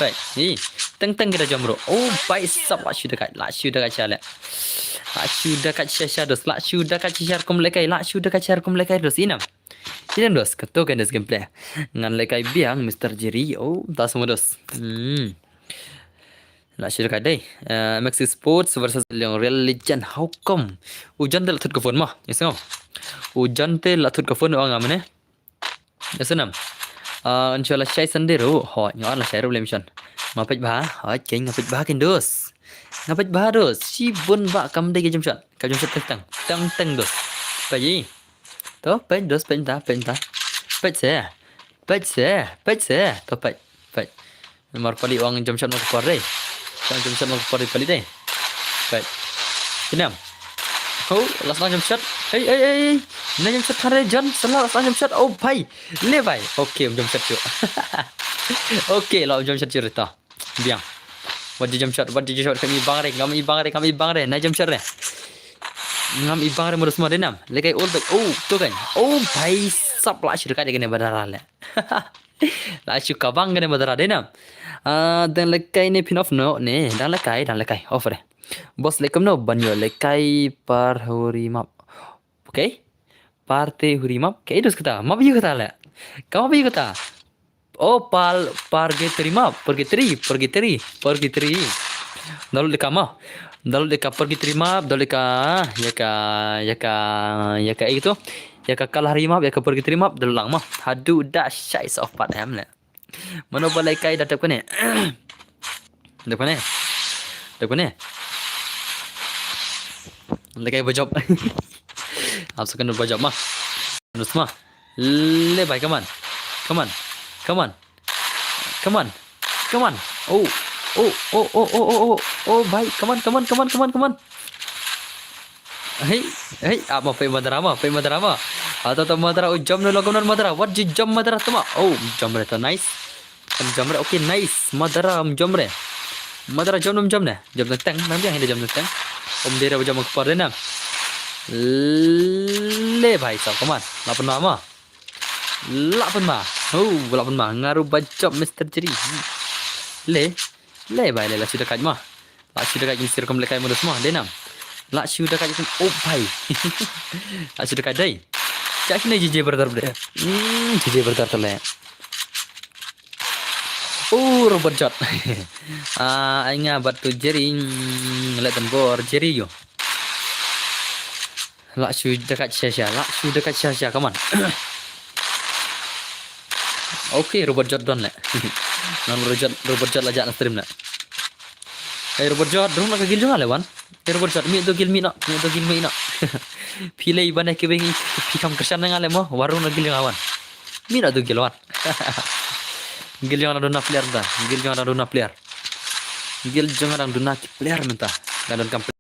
Bai. Ni. Teng teng kita jump ruh. Oh, bai sap, lah shu da kait. Lah shu da kait sha le. Lah shu da kait sha sha dos. Lah shu da kait sha sha rukom lekai. Lah shu da kait sha rukom lekai dos. I nam. I nam dos. Kato ka dos gameplay. Ngan lekai biang Mister Jerry. Oh, ta semua dos. Hmm. Lah shu da kait dei. Eh, M X C Sports versus Liang Real Legend. How come? U John te la thut ka phone mo. Yes, no. U John te la thut ka phone, ong nga mynne. Yes, nam. Ah, inshallah shai Sunday ruh. Ho, nyo lashai ruh lem shon. Nga peit bha. Ho, keiñ nga peit bha keiñ dos. Nga peit bha dos. Shibun ba kam dei ka jump shot. Ka jump shot teng teng. Teng teng dos. Peit i. To, peit dos, peit ta, peit ta. Peit se. Peit se, peit se. To, peit, peit. Mar pali ong jump shot mo ka por dei. Ong jump shot mo ka por dei pali dei. Peit. Kinam. Oh, last jump shot. Ei, ei, ei, ei. Na jump shot than re John. Salah last jump shot. Oh, bai. Le bai. Okay, jump shot chu. Okay, la jump shot chu re ta. Biang. Wat ju jump shot, wat ju jump shot, ngam i bang re, ngam i bang re, ngam i bang re, na jump shot re. Ngam i bang re mo dos mo, dei nam. Lekai ul bek. Oh, to kan. Oh, bai sap, lah shu da kait kane Madara le. Lah shu ka bang kane Madara, dei nam. Ah, dang lekai ne phin off no ne, dang lekai, dang lekai off re. Boss lekai no ban ïoh lekai par huri map. Okay. Par te huri map. Kaei dos kata? Map ïa kata le. Ka map ïa kata. Oh, pal, purgatory map. Purgatory, purgatory, purgatory. Download ïa ka map. Download ïa ka purgatory map. Download ïa ka, ïa ka, ïa ka, ïa ka, eh, gitu. Ïa ka Kalahari map, ïa ka purgatory map. Download lang map. Haduh da shai sa off pat em le. Mano ba lekai da tep kane. Tep kane. Tep kane. Lekai ba jop. Ap sa kane ba jop ma. Nus ma. Le bai, come on. Come on. Come on. Come on. Come on. Oh. Oh, oh, oh, oh, oh, oh. Oh, bai. Come on, come on, come on, come on, come on. Hei, hei, ah, ma pei Madara ma, pei Madara ma. Ata ta Madara, oh, jump ne lo, jump ne Madara. What you jump Madara tama? Oh, jump re ta, nice. Jump re, okay, nice. Madara, um, jump re. Mata ra jam dum jam ne. Jam teng teng. Nang biang hi da jam teng teng. Om dei ra ba jam ka por dei nam. Le bhai sa, come on. Lah pynma mo. Lah pynma. Oh, lah pynma. Nga ruh ba jop Mister Jerry. Le. Le bhai le, lah shu da kait mo. Lah shu da kait, sir kum le kai mo dos mo. Dei nam. Lah shu da kait kum. Oh bhai. Lah shu da kait dei. Chak ne J J brother bre. Hmm, J J brother tale. Oh, robot jot. Ah, ai nga bat tu Jerry. Hmm, let them bor Jerry yo. Lah shu da kait sha sha, lah shu da kait sha sha, come on. Okay, robot jot don le. Nang robot jot, robot jot la jah na stream le. Hey, robot jot, don la ka guild jong nga le wan. Hey, robot jot, mih to guild mih noh, mih to guild mih noh. Phi lei ban ki weng, phi kam kyrshan na nga le mo, wan rung na guild jong nga wan. Mih noh to guild wan. Guild jong nga don na player ta, guild jong nga don na player. Guild jong nga don na ki player mynta. Nga don kam player.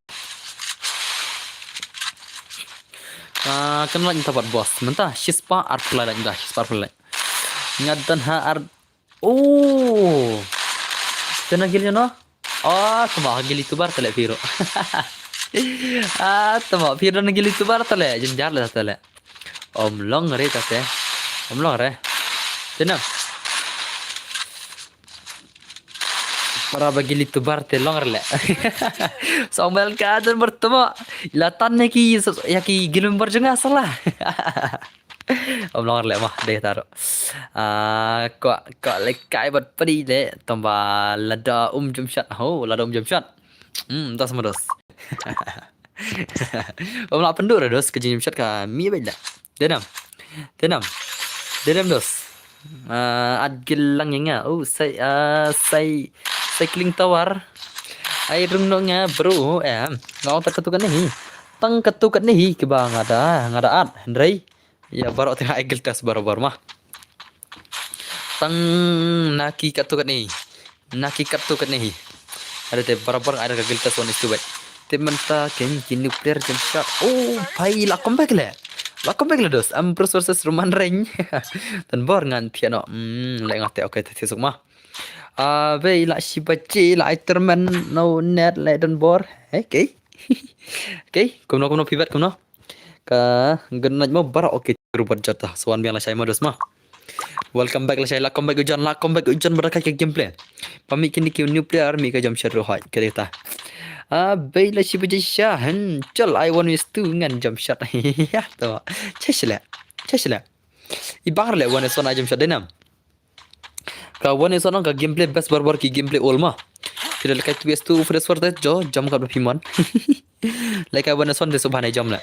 Ah, kan lait mynta bad boss. Mynta shispah arphew lai lait mynta, shispah arphew lai lait. Nga don ha ar. Oh. Tena guild jong no? Ah, tama guild itubar tale phi ruh. Ah, tama phi ruh na guild itubar tale. Jynjar le tale. Om long re tate. Om long re. Tena. Para ba guild itubar te long re le. Song bel ka don bertemu. La tan ne ki, ya ki guild member jong nga salah. Om long re le mah dei taro. Ah, ko ko le kai bat padi le tamba lada um jump shot. Ho, lada um jump shot. Hmm, dos mo dos. Om la pendu re dos ke jump shot ka mi baik dah. Denam. Denam. Denam dos. Ah, at gilang ya nga. Oh, sai ah sai sai kling tawar. Ai rung no nga bro em. Nga ong tak tu kan ni. Tang katu kat ni hi kiba nga da nga da at. Hynrei. Ya, baroh tengah ai guild test baroh baroh mah. Tang na ki katu kat ni. Na ki katu kat ni. Ada te baroh baroh ada ka guild test one is two bet. Te mynta ken ki nuclear jump shot. Oh, pai la comeback le. La comeback le dos. Ambrose versus Roman Reigns. Tan bor ngan thiah no. Hmm, le ngat te okay te suk mah. Ah, bei la shiba chi la iterman no net le don bor. Okay. Okay, kumno kumno pivot kumno. Ka grenade mo baroh okay robot jot ta. Swan biang la shai mo dos ma. Welcome back la shai la comeback ujan la comeback ujan baroh ka gameplay. Pami kini ki new player mi ka jump shot ruh hoi. Kede ta. Ah, bei la shiba chi sha hen chal I one is two ngan jump shot. Ya to. Cheshle. Cheshle. I bang le one is one I jump shot denam. Ka one is one ka gameplay best barbar ki gameplay all ma. Kida lekai two is two fresh war jo jam ka phi man. Lekai one is one de subhane jam le.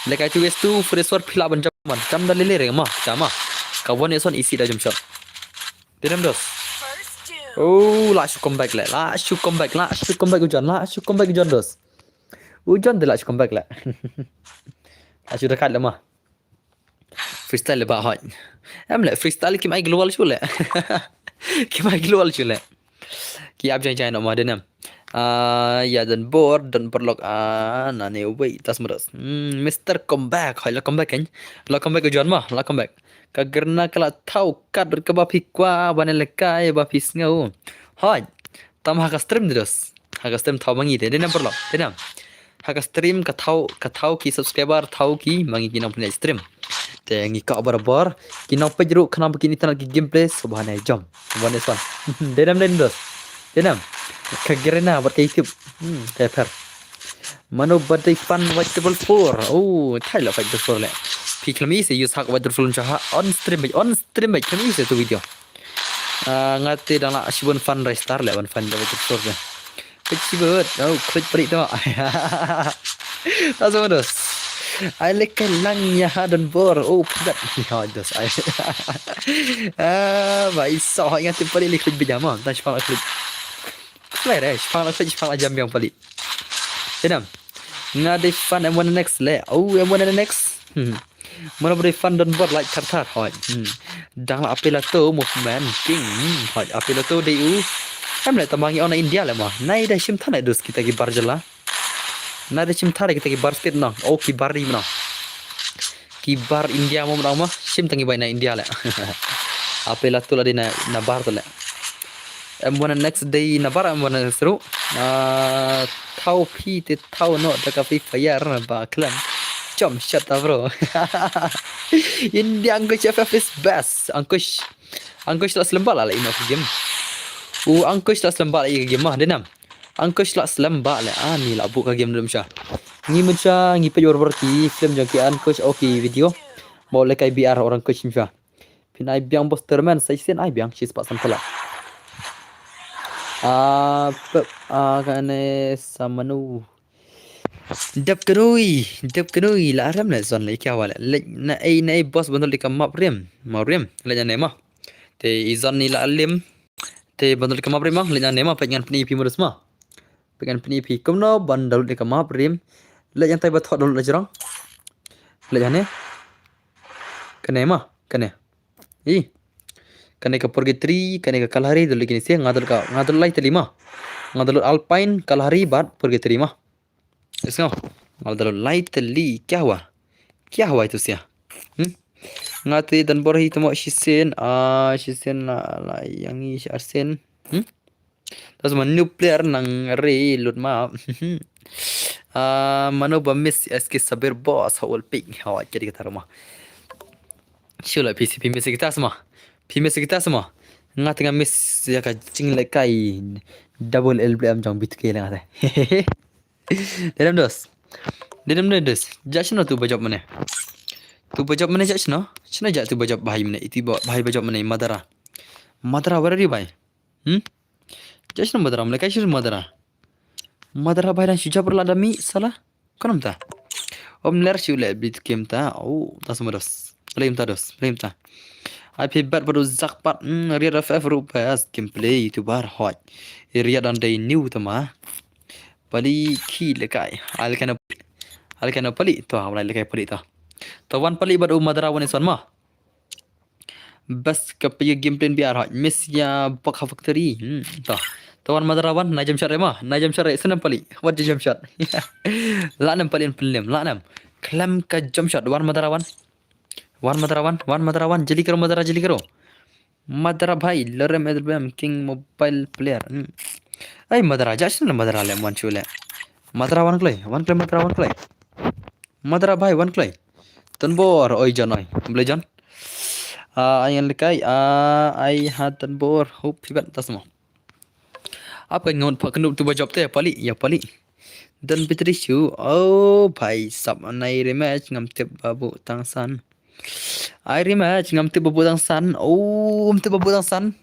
Lekai two is two fresh war phila ban jam man. Jam da lele re ma. Jam ma. Ka one is one isi da jam shot. Denam dos. Oh, la shu comeback le. La shu comeback. La shu comeback ujan. La shu comeback ujan dos. Ujan de la shu comeback le. La shu dekat le ma. Freestyle le ba hoi. Em le freestyle kim ai global shu le. Kim ai global shu le. Ki ap jai jai no ma denem. Ah, ya dan bor dan berlok ah na ne wei tas meres. Hmm, Mister Comeback hoi la comeback kan. La comeback ujan ma, la comeback. Ka gerna kala thau kat ka ba phi kwa ba ne lekai ba phi sngew. Hoi. Tam ha ka stream de dos. Ha ka stream thau mangi de. Denem berlok. Denem. Ha ka stream ka thau ka thau ki subscriber thau ki mangi ki nang pynlai stream. Te ngi ka barbar ki nang pejru khnang ba ki internet ki gameplay subhane jom. One is one. Denem den dos. Denem. Ka gerena bat ka YouTube. Hmm, ka per. Mano bat dei fan white triple four. Oh, thai la white triple four le. Phi klami se use hak white triple four chaha on stream on stream klami se tu video. Ah, nga te dang la shibun fan rai star le wan fan da betul sur de. Pit shibut, oh, klik prit tu. Ta sama dos. Ai le kai lang ya ha dan bor. Oh, pedat. Ya dos ai. Ah, ba iso ha nga te pali le klik bijama. Ta shibang klik. Klik re, shibang klik shibang jam yang pali. Tenam. Nga de fan M one N X le. Oh, M one N X. Hmm. Mano bri fan don bor like thar thar hoi. Hmm. Dang la apela to movement king. Hmm. Hoi apela to de u. Em le tamang on India le ma. Nai da shim thane dus kita ki bar jela. Nai da shim thane kita ki bar state nang. Oh ki bar ri nang. Ki bar India mo nang ma. Shim tangi bai na India le. Apela to la de na na bar to le. Em wan next day na bara em wan seru. Ah, thaw phi te thaw no da ka Free Fire na ba khlem. Jump shot ta bro. India Ankush F F is best. Ankush. Ankush la slem ba la la ino game. U Ankush la slem ba la ino game mah, dei nam. Ankush la slem ba la ani la bu ka game dum sha. Ngi mun sha ngi pej wor wor ki film jong ki Ankush, okay, video. Ba u lehkai B R orang Ankush mun sha. Phin ai biang booster man, sa shisien ai biang, shispah san phew la. Ah, pep, ah, kane sa mano. Dep khnoi, dep khnoi, la ram na zon la kya wala. Le, na ei, na ei boss bandol ika map rim, map rim, le nya ne ma. Te i zon ni la lim. Te bandol ika map rim ma, le nya ne ma, pej ngan pyni phi modus ma. Pej ngan pyni phi kumno bandol ika map rim. Le nya tai ba thot dol le jrong. Le nya ne. Kane ma, kane. I. Kane ka Purgatory, kane ka Kalahari, dol kine sia, nga dol ka, nga dol lai tylli ma. Nga dol Alpine, Kalahari, bad Purgatory ma. Is nga, nga dol lai tylli, kya hua? Kya hua itu sia? Hmm? Nga te dan bor hi temo shisien, ah, shisien la, la yang i shisien. Hmm? Tas ma new player nang re lut ma. Ah, mano ba miss S K Sabir boss, ha ul pik, ha wa jadi kata rumah. Shu la P C P miss kita semua. P miss kita semua. Nga tengah miss ya ka jing lekai double L B M jong B T K la nga te. Dedem dos. Dedem dos. Ja shino tu ba job mane. Tu ba job mane ja shino. Shino ja tu ba job bahai mane. Iti ba bahai ba job mane Madara. Madara, where are you, bhai? Hmm? Ja shino Madara, mane kai shino Madara. Madara bhai dan shu job la da mi sala. Konom ta. Om ler shu le bit game ta. Oh, ta semua dos. Play ta dos. Play ta. I pay bad pada zak pat. Hmm, Riat F F rupa as gameplay YouTuber hot. Riat dan day new tama. Pali ki lekai. Al kana, al kana pali to, al lekai pali to. To wan pali bad u Madara wan ison ma. Best ka pia game plan B R hot. Miss ya bak ha factory. Hmm, to. To wan Madara wan, na jump shot re ma. Na jump shot re, senam pali. Wat jump shot. La nam pali pyllim, la nam. Khlem ka jump shot, wan Madara wan. Wan Madara wan, wan Madara wan. Jeli karo Madara, jeli karo. Madara bhai, lorem edbem king mobile player. Hmm. Ai Madara, ja shino Madara le, wan shu le. Madara wan kloi, wan kloi Madara wan kloi. Madara bhai, wan kloi. Ton bor, oi jon oi. Ble jon. Ah, ai ngan lekai, ah, ai ha ton bor, hope hibat tasmo. Apa ngon pak kenu tu ba job te, pali, ya pali. Dan Beatrice shu, oh, bhai, sap anai rematch, ngam tip babu tangsan. Ai rematch, ngam tip babu tangsan, oh, ngam tip babu tangsan.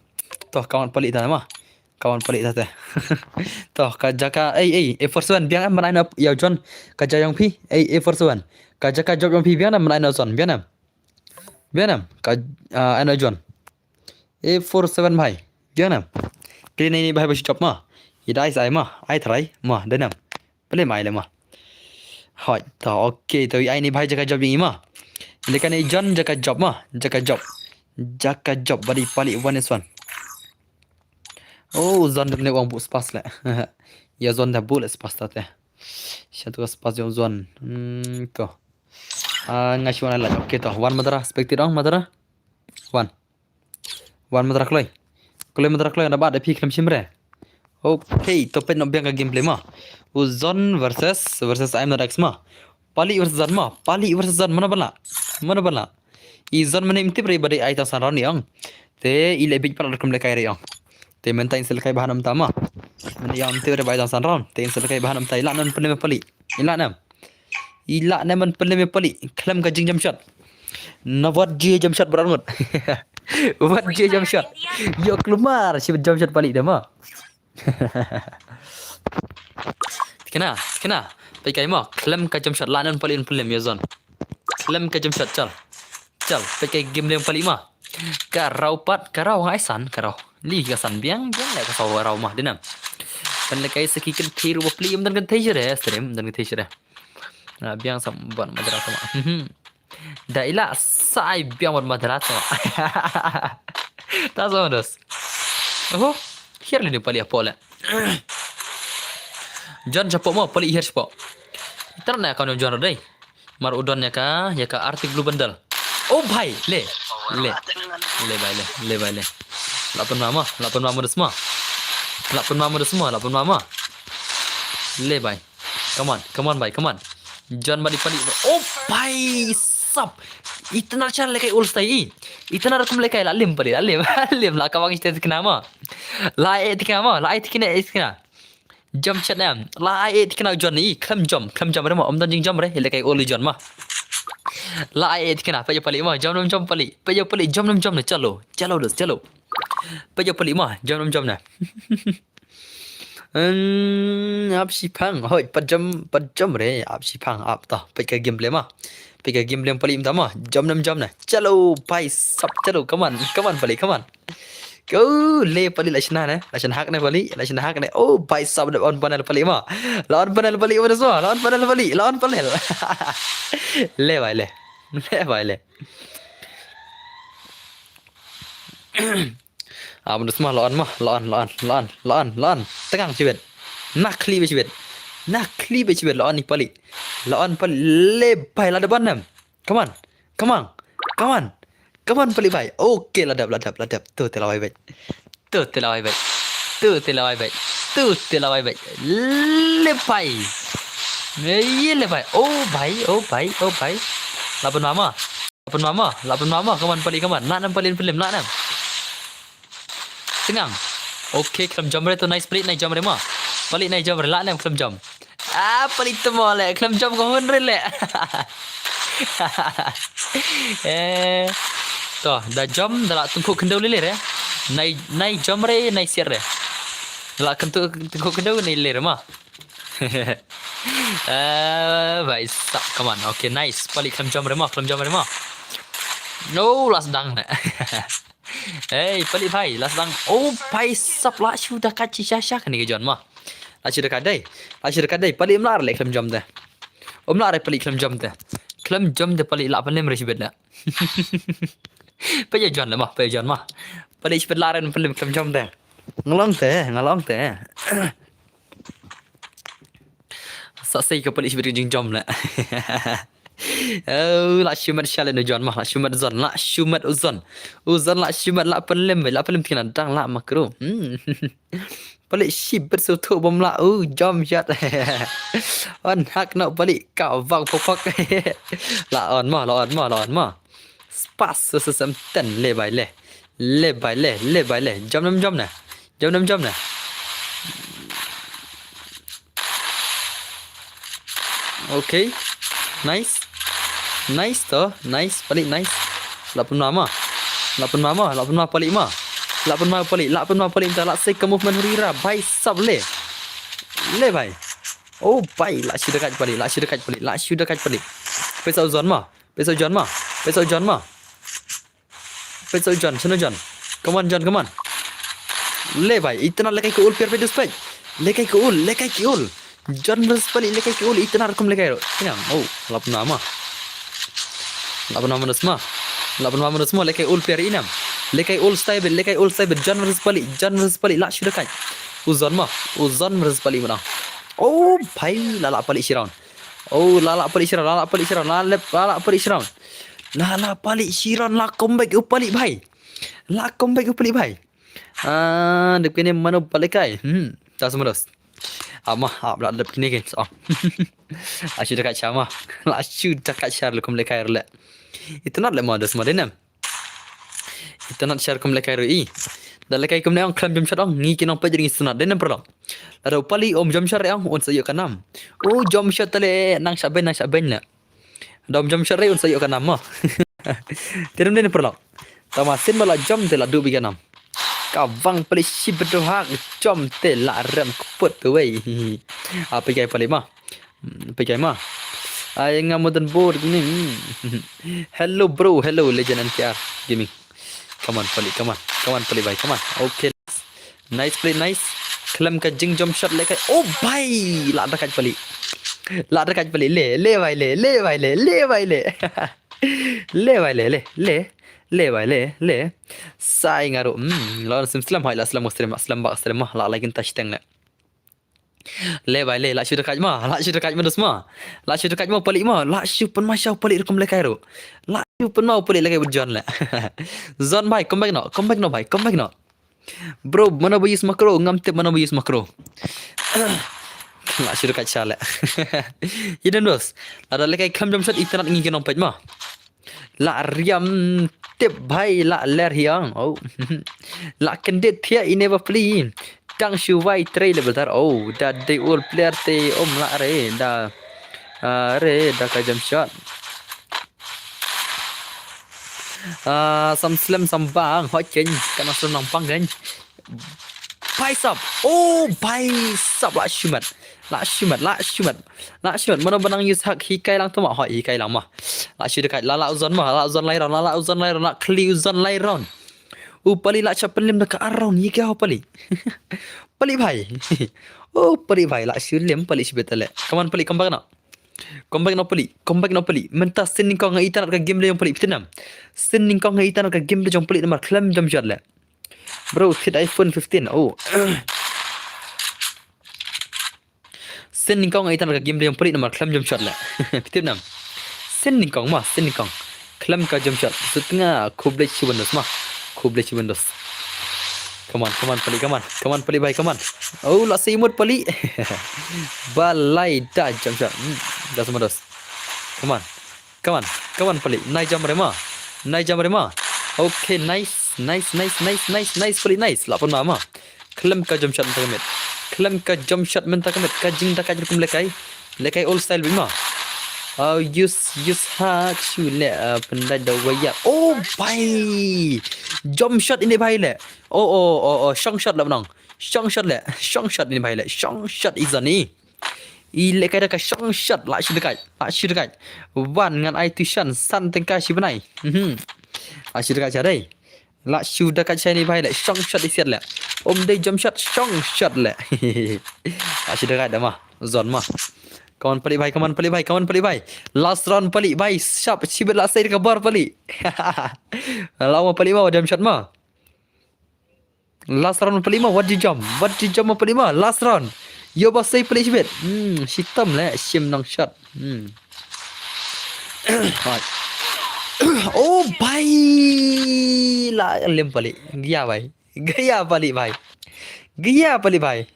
Toh, kawan pali ta ma. Kawan pali ta te. Toh, ka jaka, ei, ei, A four seven, biang em, man ai na, ya John, ka ja yong phi, ei, A four seven. Ka jaka job yong phi, biang em, man ai na John, biang em. Biang em, ka, ah, ai na John. A four seven bhai, biang em. Kli nei ni bhai ba shi job ma. I dai sai ma, ai trai, ma, denam. Pele mai le ma. Hoi, to, okay, to, ai ni bhai jaka job ni ma. Lekan ni John jaka job ma, jaka job. Jaka job, badi pali one is one. Oh, Zon dem ne wang bu spas le. Ya Zon da bu le spas ta te. Sha tu spas jong Zon. Hmm, to. Ah, nga shi wan la. Okay, to. One Madara, spectate ong, Madara. One. One Madara kloi. Kloi Madara kloi, na ba da phi khlem shim re. Okay, to pet no biang ka gameplay ma. U Zon versus, versus I'm not X ma. Pali versus Zon ma. Pali versus Zon, mana bala? Mana bala? I Zon mane im tip re ba dei ai tang san round ni ong. Te i le bit pala kum le kai re ong. Te menta in sel kai bahan am ta ma. Mane ong im tip re ba ai tang san round. Te in sel kai bahan am ta i la nan pele me pali. I la nan. I la nan man pele me pali. Khlem ka jing jump shot. Na wat ji jump shot berangut. Wat ji jump shot. Yo klumar shi jump shot pali de ma. Kena, kena. Peit kai ma, khlem ka jump shot la nan pali un pyllim ya Zon. Khlem ka jump shot chal. Chal, peit kai game lem pali ma. Ka rau pat, ka rau ngai san, ka rau. Li ka san biang, biang le ka sau rau ma, dinam. Kan le kai saki kan thei ru ba pli, um dan kan thei shire, stream, um dan kan thei shire. Na biang sam ban Madara sama. Da ila sai biang ban Madara sama. Ta sama dos. Oh, hiar le ni pali apo le. Jan chapo mo, pali hiar chapo. Tar na ka no Jan dei. Mar udon ya ka, ya ka Arctic Blue Bundle. Oh bhai, le. Le. Le bhai le, le bhai le. Lapan mama, lapan mama dos ma. Lah pynma mo da sma, lah pynma mo. Le bhai. Come on, come on bhai, come on. Jon bad i pali. Oh bhai sab. Itna char le kai ul stai i. Itna rukom le kai la lim pali, la lim. Lim la ka wang ite tikna mo. La e tikna mo, la e tikna e tikna. Jump shot na. La e tikna jon i. Khlem jump, khlem jump re mo. Om don jing jump re. Le kai ul jon mo. La e tikna. Peit ïa u pali mo. Jump nam jump pali. Peit ïa u pali jump nam jump na. Chalo. Chalo dos, chalo. Peit ïa u pali mo. Jump nam jump na. Hmm, ap shi phang. Hoi, pat jump, pat jump re. Ap shi phang, ap to. Peit ka gameplay mo. Peit ka gameplay pali mynta mo. Jump nam jump na. Chalo, bhai sab, chalo. Come on, come on pali, come on. Go, le pali la shna ne. La shna hak ne pali, la shna hak ne. Oh, bhai sab, la on panel pali mo. La on panel pali mo, la on panel pali, la on panel. Le bhai le. Le bhai le. Ah, bynta sma, la on mo, la on, la on, la on, la on, la on. Tngang shibit. Na khli beit shibit. Na khli beit shibit, la on i pali. La on pali, le bhai, la dep on ne em. Come on, come on, come on. Come on pali bhai. Okay, la dep, la dep, la dep. Tu te la wai beit. Tu te la wai beit. Tu te la wai beit. Tu te la wai beit. Le bhai. Ye le bhai. Oh bhai, oh bhai, oh bhai. La pynma mo. La pynma mo, la pynma mo. Come on pali, come on. Lah nam pali pynlem, lah nam. Tngang. Okay, khlem jump re to, nice pali, nai jump re mo. Pali nai jump re, lah nam khlem jump. Ah, pali to mo le, khlem jump ko hun re le. Eh. To, da jump, da la tungku khyndew le le re. Nai, nai jump re, nai siat re. Da la kyntu tungku khyndew nai le re mo. Eh, bhai sab, come on. Okay, nice. Pali khlem jump re mo, khlem jump re mo. No, la sdang ne. Hey, pali bhai, la sdang. Oh, bhai sab, la shu da kat shisha sha kane ka jon mo. La shu da kat dei. La shu da kat dei. Pali ym lah re le khlem jump te. Ym lah re pali khlem jump te. Khlem jump te pali lah pynlem re shibit le. Peit ïa jon le mo, peit ïa jon mo. Pali shibit lah re pynlem khlem jump te. Nga long te, nga long te. Sa sei ka pali shibit ka jingjom le. Oh, la shu met shalin u jon mo, la shu met u jon, la shu met u jon. U jon la shu met, la pynlem, la pynlem tikna dang la makro. Hmm. Pali shibit shu thuh bom la u jump shot. On hak no pali ka vang pok pok. La on mo, la on mo, la on mo. Spas se se sem ten le bhai le. Le bhai le, le bhai le. Jump nam jump na. Jump nam jump na. Okay. Nice. Nice to. Nice. Pali nice. La pynma mo. La pynma mo. La pynma pali mo. La pynma pali. La pynma pali mynta la sei ka movement hurira. Bhai sab le. Le bhai. Oh bhai. La shu da kat pali. La shu da kat pali. La shu da kat pali. Peit sa u jon mo. Peit sa u jon mo. Peit sa u jon mo. Peit sa u jon, shano jon? Come on jon, come on. Le bhai, itna le kai ka ul pier peit dus peit. Le kai ka ul, le kai ka ul. Jon versus pali, le kai ka ul, itna rukom le kai ruh. Tngang, oh, la pynma mo. La pynma mo dus mo. La pynma mo dus mo, le kai ul pier inem. Le kai ul stai beit, le kai ul stai beit. Jon versus pali, jon versus pali, la shu da kat. U jon mo, u jon versus pali mo dang. Oh, bhai, la la pali shi round. Oh, la la pali shi round, la la pali shi round, la la pali shi round. La la pali shi round, la comeback u pali bhai. La comeback u pali bhai. Ah, dep kine mano pali kai. Hmm, ta sumros. Ama, ap la dep kine ke. Oh. La shu da kat sha ma. La shu da kat sha rukom le kai le. Itna le ma dos ma denem. Itna sha rukom le kai ru i. Da le kai kumne ong khlem jump shot ong ngi ki nong peit ring itna denem perlo. Lada u pali um jump shot re ong un sa ïoh ka nam. U jump shot le nang sha beiñ nang sha beiñ le. Da um jump shot re un sa ïoh ka nam mo. Te dum dei ne paralok. Tama sien ba la jump te la duh beit ka nam. Ka vang pali shibit ruh ha jump te la rem kput te wei. Ah, peit kai pali ma. Hmm, peit kai ma. Ai nga modern board ni. Hello bro, hello legend N K R gaming. Come on pali, come on. Come on pali bhai, come on. Okay. Nice play, nice. Khlem ka jing jump shot le kai. Oh bhai, la da kai pali. La da kai pali. Le, le bhai le, le bhai le, le bhai le. Le bhai le, le, le. Le bhai le, le. Sai nga ruh. Hmm, la sim slem hai, la slem stream, slem bak stream, la like in touch teng le. Le bhai le, la shu da kai ma, la shu da kai ma dus ma. La shu da kai ma pali ma, la shu pynma sha pali rukom le kai ruh. La shu pynma pali le kai bud John le. John bhai, come back no, come back no bhai, come back no. Bro, mano ba use macro? Ngam tip mano ba use macro. La shu da kait sha leh. Ïa, dang dos. Lada lehkai khlem jump shot, itynnad ngi ki nongpeit ma. La riam tip bhai, la ler hiang. Oh. La kyndit thiah ine ba pli. Tang shu wai trei le badar. Oh, da dei ul player te um la re da. Ah, re da ka jump shot. Ah, sam slem sam bang, hoi ken, kana slem nang pang ken. Bhai sab. Oh, bhai sab, la shu met. La shu met, la shu met. La shu met. Mano ba nang use hack, hikai lang tuma, hoi, hikai lang ma. La shu da kait, la la u zon ma, la u zon lai round, la la u zon lai round, la khli u zon lai round. U pali la chap pynlem da ka ar round, ïa ka u pali. Pali bhai. Oh, pali bhai, la shu lem, pali shu bet leh. Come on, pali, come back now. Come back now pali, come back now pali. Mynta sien nyngkong nga itynnad ka game leh jong pali, phi tip nam. Sien nyngkong nga itynnad ka game leh jong pali namar khlem jump shot leh. Bro, thied iPhone fifteen. Oh. Sien nyngkong nga itynnad ka game leh jong pali namar khlem jump shot leh. Phi tip nam. Sien nyngkong ma, sien nyngkong. Khlem ka jump shot. Sut nga, khublei shibun dos ma. Khublei shibun dos. Come on, come on, pali, come on. Come on, pali bhai, come on. Oh, la sei mut pali. Balai da jump shot. Hmm, dos ma dos. Come on. Come on. Come on, pali. Nai jump re ma. Nai jump re ma. Okay, nice. Nice, nice, nice, nice, nice, pali, nice. La pun ma ma. Khlem ka jump shot mynta ka miet. Khlem ka jump shot mynta ka miet. Ka jingdakaid rukom lehkai. Lehkai old style beit ma. Uh, use, use ha chu leh, uh, pyndait da waya. Oh, bhai. Jump shot ine bhai leh. Oh, oh, oh, oh. Shong shot leh mynta. Shong shot leh. Shong shot ine bhai leh. Shong shot i zani. I lehkai da ka shong shot, la shu da kait. La shu da kait. Wan ngan ai tuition san tyngka shi bnai. Mhm. La shu da kait sha dei. La shu da kait sha ine bhai leh, shong shot i siat leh. Um dei jump shot, shong shot leh. La shu da kait da ma, zon ma. Come on pali bhai, come on pali bhai, come on pali bhai. Last round pali bhai, shap shibit la sei da ka bor pali. La ma pali ma, jump shot ma. Last round pali ma, wat ju jump, wat ju jump ma pali ma, last round. Ïoh ba sei pali shibit. Hmm, shitom leh, shim nong shot. Hmm. Hoi. Oh, bhai. La lem pali. Gaya bhai. Gaya pali bhai. Gaya pali bhai.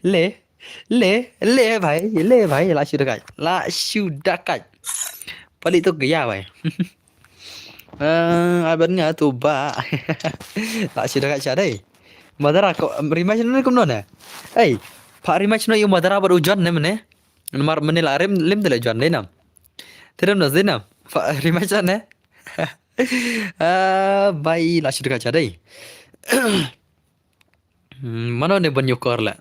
Le. Le. Le bhai. Le bhai. La shu da kait. La shu da kait. Pali tu gaya bhai. Eh, aban nga tu ba. La shu da kait sha dei. Madara ko rematch ne kumno ne? Ei, pha rematch no ïa u Madara bad u John ne mene? Namar mene la rem lem de le John dei nam. Te rem na dei nam. Pha rematch ne? Ah, bhai, la shu da kait sha dei. Hmm, mano ne ban ïakor leh?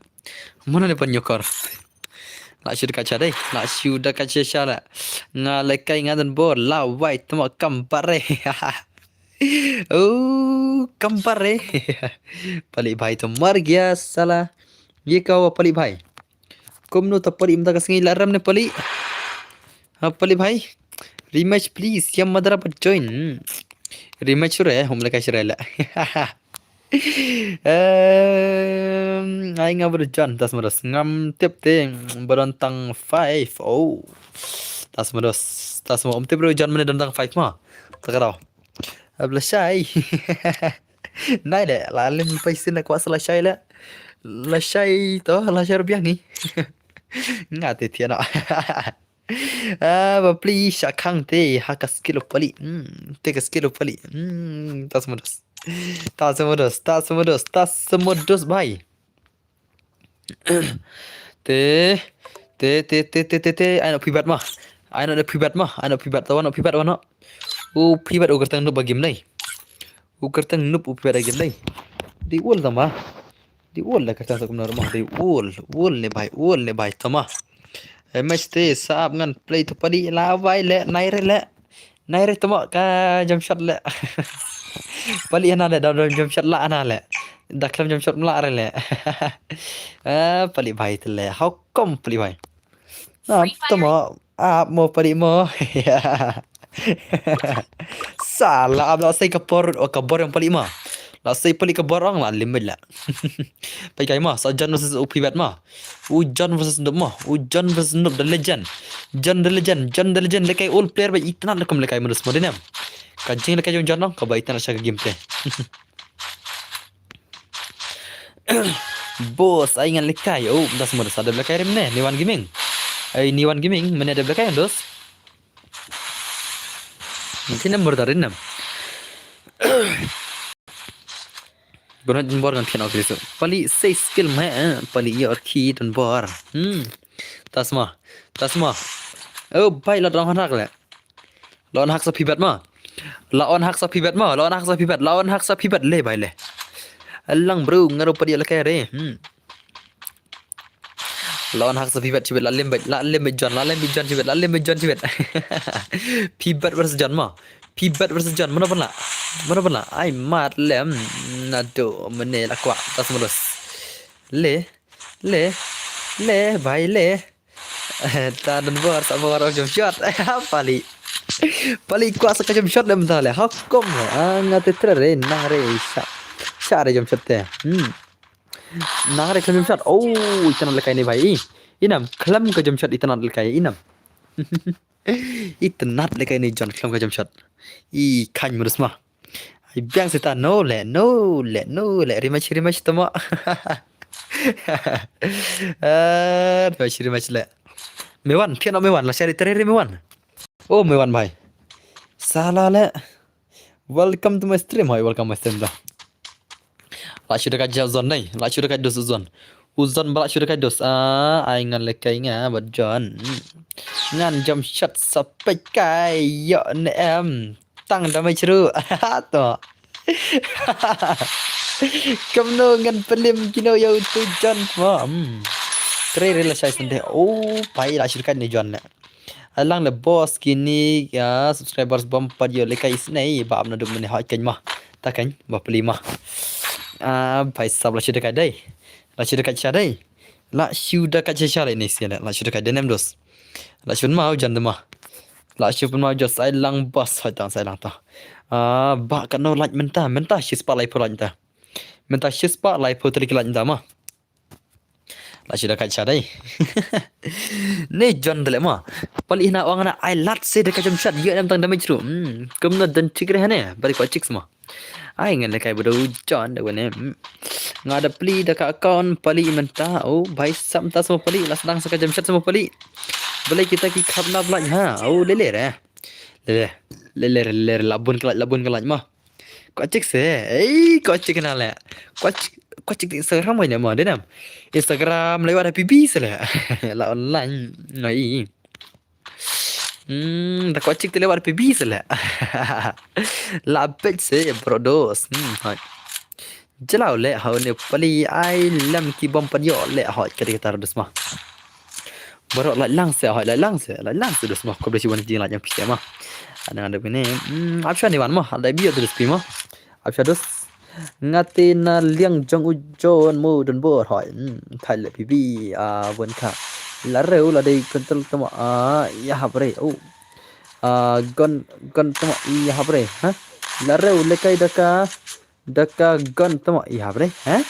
Mano ne ban ïakor? La shu da kait sha dei. La shu da kait sha sha leh. Nga lehkai nga don bor la wai tma kam pare. Oh, kam pare. Pali bhai to mar gaya sala. Ye ka wa pali bhai. Kumno ta pali mynta ka sngi la rem ne pali. Ha pali bhai. Rematch please. Ya Madara pat join. Hmm. Rematch re, hum lehkai sure la. Em, ai nga bru jan, tas mados. Ngam tip te, ba don tang five. Oh. Tas mados. Tas ma, um tip bru jan mene don tang five ma. Takarau. Ab lashai. Nai le, la lim pai sin la kwah sa lashai le. Lashai to, lashai rubiang ni. Nga te tiana. Ah, ba pli sha khang te, ha ka skill u pali. Hmm, te ka skill u pali. Hmm, tas mados. Tas mados, tas mados, tas mados bhai. Te, te, te, te, te, te, te, ai no phi bat ma. Ai no phi bat ma. Ai no phi bat, tawan no phi bat, wan no. U phi bat u kyrteng noob ba game nei. U kyrteng noob u phi bat game nei. Di ul tama. Di ul da kyrteng sa kumno rama. Di ul, ul ne bhai, ul ne bhai tama. Eh, match te sap ngan play to pali la bhai le, nai re le. Nai re tama ka jump shot le. Pali ana le, da jump shot la ana le. Da klam jump shot la re le. Eh, pali bhai te le. How come pali bhai? Na, tama, ap mo pali mo. Sala, ap la sei ka por, o ka bor yang pali ma. La sei pali ka bor ang la limit la. Pai kai ma, sa John versus u phi bat ma. U John versus noob ma. U John versus noob the legend. John the legend, John the legend, lehkai old player ba itynnad le kum lehkai mados ma dinem. Ka jing lehkai jong John noh, kaba itynnad sha ka game te. Boss, ai ngan lehkai. Oh, mynta sma da sa dep lehkai re mynne, Niwan Gaming. Ai Niwan Gaming, mynne dep lehkai dos. Mungkin number tarin nam. Gunot don bor ngan thian ok risu. Pali sei skill me, eh, pali ïa or ki don bor. Hmm. Tasma, tasma. Oh, bai la don hak le. La on hak sa phi bet ma. La on hak sa phi bet ma. La on hak sa phi bet. La on hak sa phi bet le bai le. Alang bro, nga ruh pat ïa lehkai re. Hmm. La on hak sa phi bet, shibet la lem bet, la lem bet John, la lem bet John shibet, la lem bet John shibet. Phi bet versus John ma. Phi bet versus John, mano ban lah? Mano ban lah? Ai mat lem. Nado, mynne la kwah, tas mulos. Le, le, le, bai le. Ta don bor, sa bor, jump shot. Pali. Pali kwah sa ka jump shot le mynta le. Hukum le. Ah, nga te tre re, nang re, sha. Sha re jump shot te. Hmm. Nang re khlem jump shot. Oh, itynnad lehkai ne bhai. I, i nam khlem ka jump shot, itynnad lehkai i nam. Itynnad lehkai ne John khlem ka jump shot. I khan murus ma. Ai biang sita no le, no le, no le. Rematch, rematch tama. Ah, rematch, rematch le. Mewan, thian no Mewan, la share tare re Mewan. Oh, Mewan bhai. Sala le. Welcome to my stream, hoi, welcome my stream da. La shu da ka ja Zon nei, la shu da ka dos Zon. U Zon ba la shu da ka dos, ah, ai ngan lehkai nga bad John. Ngan jump shot sa peit kai, ïoh ne em. Tang damage ruh. To. Kumno ngan pynlem kino ïa utu John mo. Hmm. Tre re la shai sendeh. Oh, pai la shu da ka ne John ne. Alang le boss kine, ah, subscribers bym pat ïoh lehkai isynei, ba ap naduh mynne hoi keiñ ma. Ta keiñ, ba pli ma. Ah, bhai sab la shu da ka dei. La shu da ka sha dei. La shu da ka sha sha le ne sia le. La shu da ka dei nem dos. La shu ma u John de ma. La shu ma u John sai lang boss hoi tang sai lang ta. Ah, ba ka no like mynta, mynta shi spah lai phew like ta. Mynta shi spah lai phew teli ki like mynta ma. La shu da ka sha dei. Ne John de le ma. Pali hina ong na ai lat se da ka jump shot ïoh nam tang damage ruh. Hmm, kumno don chik re hane. Bari kwah chik sma. Ai ngan lehkai bad u John da wane. Hmm. Nga da pli da ka account pali mynta. Oh, bhai sab mynta sma pali. La sdang sa ka jump shot sma pali. Balei kita ki khap na bla ha. Oh, le le re. Le le. Le le re, le le re. La bun ka like, la bun ka like ma. Kwah chik se, ei, kwah chik na le. Kwah chik, kwah chik Instagram kane mo, de nam. Instagram lewat P B se le. La online, ngai. Hmm, da kwah chik te lewat P B se le. La bet se, bro dos. Hmm, hai. Jelaw le, hau ne pali, ai lem ki bom pan yo le, hau, kadi kata dos ma. Baroh la lang se, hoi la lang se, la lang se dos ma, ko besi wan jing la yang pisa ma. Ana ada bini, hmm, apsha ni wan ma, ada bio dos pi ma. Apsha dos. Ngate na liang jong u John mo don bor hoi. Hmm, thai le pipi, ah, wan ka. La reu la dei kentel tama, ah, ya habre. Oh. Ah, gon, gon tama, ya habre, ha? La reu lehkai da ka, da ka gon tama, ya habre, ha?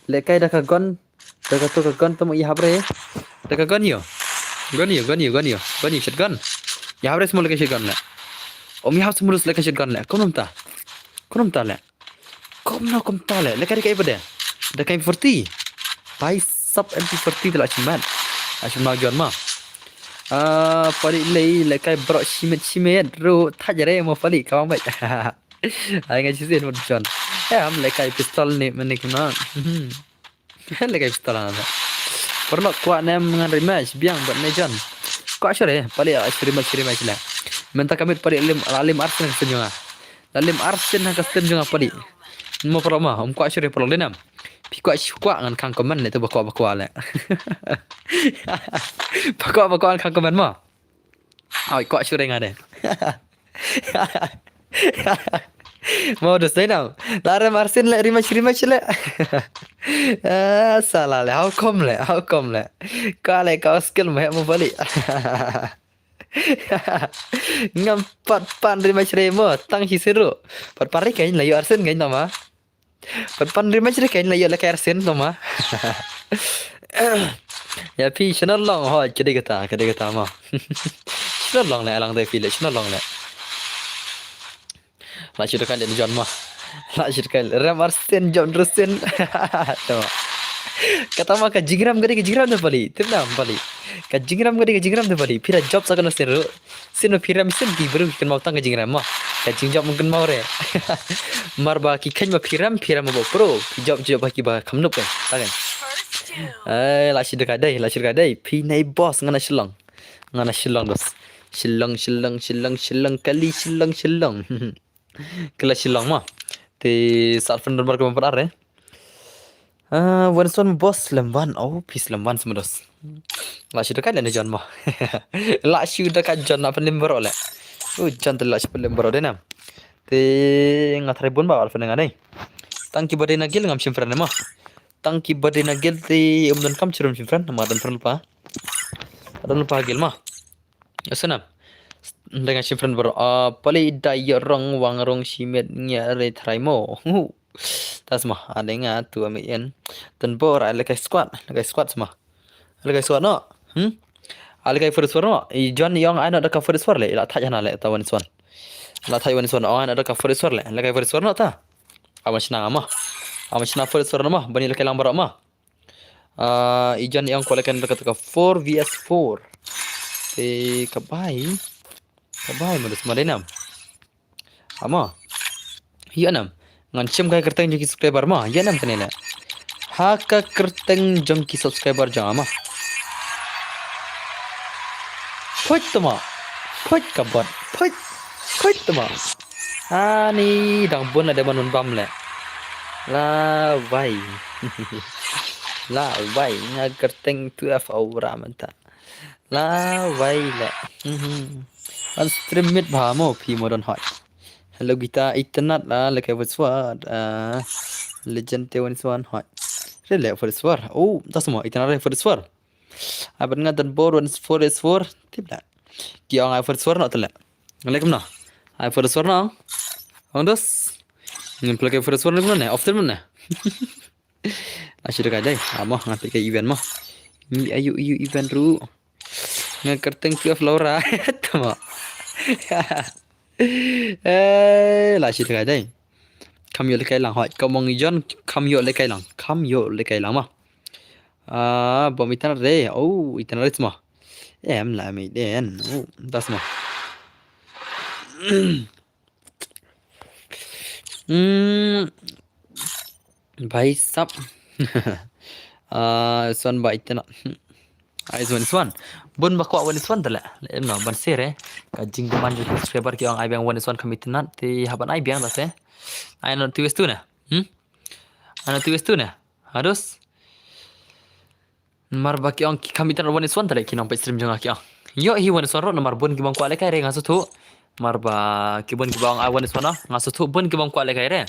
Lehkai da ka gon, da ka to ka gon tama, ya habre. Da ka gon yo. Gon yo, gon yo, gon yo. Gon yo, shotgun. Ya habre small lehkai shotgun le. Om ya hab small lehkai shotgun le. Konom ta. Konom ta le. Konom konom ta le. Lehkai da ka iba de. Da ka M forty. Bai sap M forty de la chimat. La chimat John ma. Ah, pali lei lehkai bro shimet shimet ru thajare mo pali kawang bai. Ai ngai chisin mo John. Eh, am lehkai pistol ni menik na. Hmm. Lehkai pistol na. Pernah kuat nem ngan rematch biang buat ne John. Kuat sure pali ah rematch rematch le. Mynta kamit pali lim, lim arsen ka stem jong nga. La lim arsen ka stem jong nga pali. Mo pernah ma, um kuat sure pernah lenam. Pi kuat shu kuat ngan khang comment le tu ba kuat ba kuat le. Ba kuat ba kuat ngan khang comment ma. Oi, kwah shu ring ade. Mo dos dei nau. La rem arsin le, rematch, rematch le. Ah, sala le, how come le, how come le. Ka le, ka skill mo mo bali. Ngam pat pan rematch re mo, tang shi siru. Pat pan re kain la yu arsin kain nama. Pat pan rematch re kain la yu la kair sin nama. Ya phi channel long ho, kede kata, kede kata ma. Channel long le, alang dei phi le, channel long le. La shu da kai le John ma. La shu da kai le rem ar sen John ru sen. Tama. Kata ma ka jingrem ka dei ka jingrem da pali. Tip na pali. Ka jingrem ka dei ka jingrem da pali. Phi da jop sa ka na sen ru. Sen ma phi rem sen ki bru ki kynmaw tang ka jingrem ma. Ka jingjop ma kynmaw re. Mar ba ki kheiñ ma phi rem phi rem ma ba pro. Ki jop jop ba ki ba kham nup kan. Ta kan. Eh la shu da kai dei la shu da kai dei. Phi nei boss nga na Shillong. Nga na Shillong dos. Shillong Shillong Shillong Shillong kali Shillong Shillong. Kala Shillong ma. Te sat fan don bar ka ban ar eh. Ah, wan son boss lem wan. Oh, pis lem wan sama dos. La shu da kai le John ma. La shu da kai John na fan lem baro le. Oh, John te la shu fan lem baro de na. Te nga try bun ba al fan nga nei. Tang ki ba dei na gil ngam shim friend ma. Tang ki ba dei na gil te um don kam chirum shim friend ma don friend pa. Don pa gil ma. Asanam. Dengan shim friend bro. Ah, pali da yo rong wang rong shimet ngia re try mo. Hu. Tas ma, ada nga tu ami en. Ten bor ai lekai squad, lekai squad sama. Lekai squad no. Hmm? Ai lekai first war no. I John yong ai no da ka first war le. La thaj hana le ta wan swan. La thaj wan swan. Oh ai no da ka first war le. Lekai first war no ta. Ama shna ma. Ama shna first war no ma. Bani lekai lang baro ma. Ah, i John yong kwale kan da ka four v s four. Te ka bai. Ka bai ma dus ma dai nam. Ama. Ïa nam. Ngan shim ka kyrteng jong ki subscriber ma. Ïa nam kane na. Ha ka kyrteng jong ki subscriber jong ama. Phoit tama. Phoit ka bot. Phoit. Phoit tama. Ani dang bun la de ban bam le. La vai. La vai nga kyrteng twelve aura menta. La vai le. Mhm. An stream mit ba mo phi mo don hot. Hello gita itanat la le ke first word. Ah, legend te wan swan hot. Re le first word. Oh, das mo itanat re first word. Aban nga dan bor wan four is four. Tip da. Ki ong ai first word no tele. Alaikum na. Ai first word no. Ong dos. Ngin play ke first word no ne. Often ne. Ashi da kai dai. Amo nga pike event mo. Ni ayu ayu event ru. Nga kerteng tu Flora. Tama. Eh, la shi da kai dai. Kam yo le kai lang hoi. Kam ong ijon kam yo le kai lang. Kam yo le kai lang ma. Ah, bom itan re. Oh, itan re ma. Em la mi den. Oh, das ma. Hmm. Bhai sab. Ah, son ba itena. Ai son son. Bun ba kwa wan son tala. Em no ban sere. Ka jing man ju subscriber ki ong ai biang wan son kami tenat ti haban ai biang ta se. Ai no tu es tu na. Hmm? Ai no tu es tu na. Harus. Mar ba ki ong ki kam itan wan is wan tare ki nong peit stream jong nga ki ong. Yo hi wan is wan ro namar bun ki bang kwah lekai re nga suthu. Mar ba ki bun ki bang ai wan is wan nga suthu bun ki bang kwah lekai re.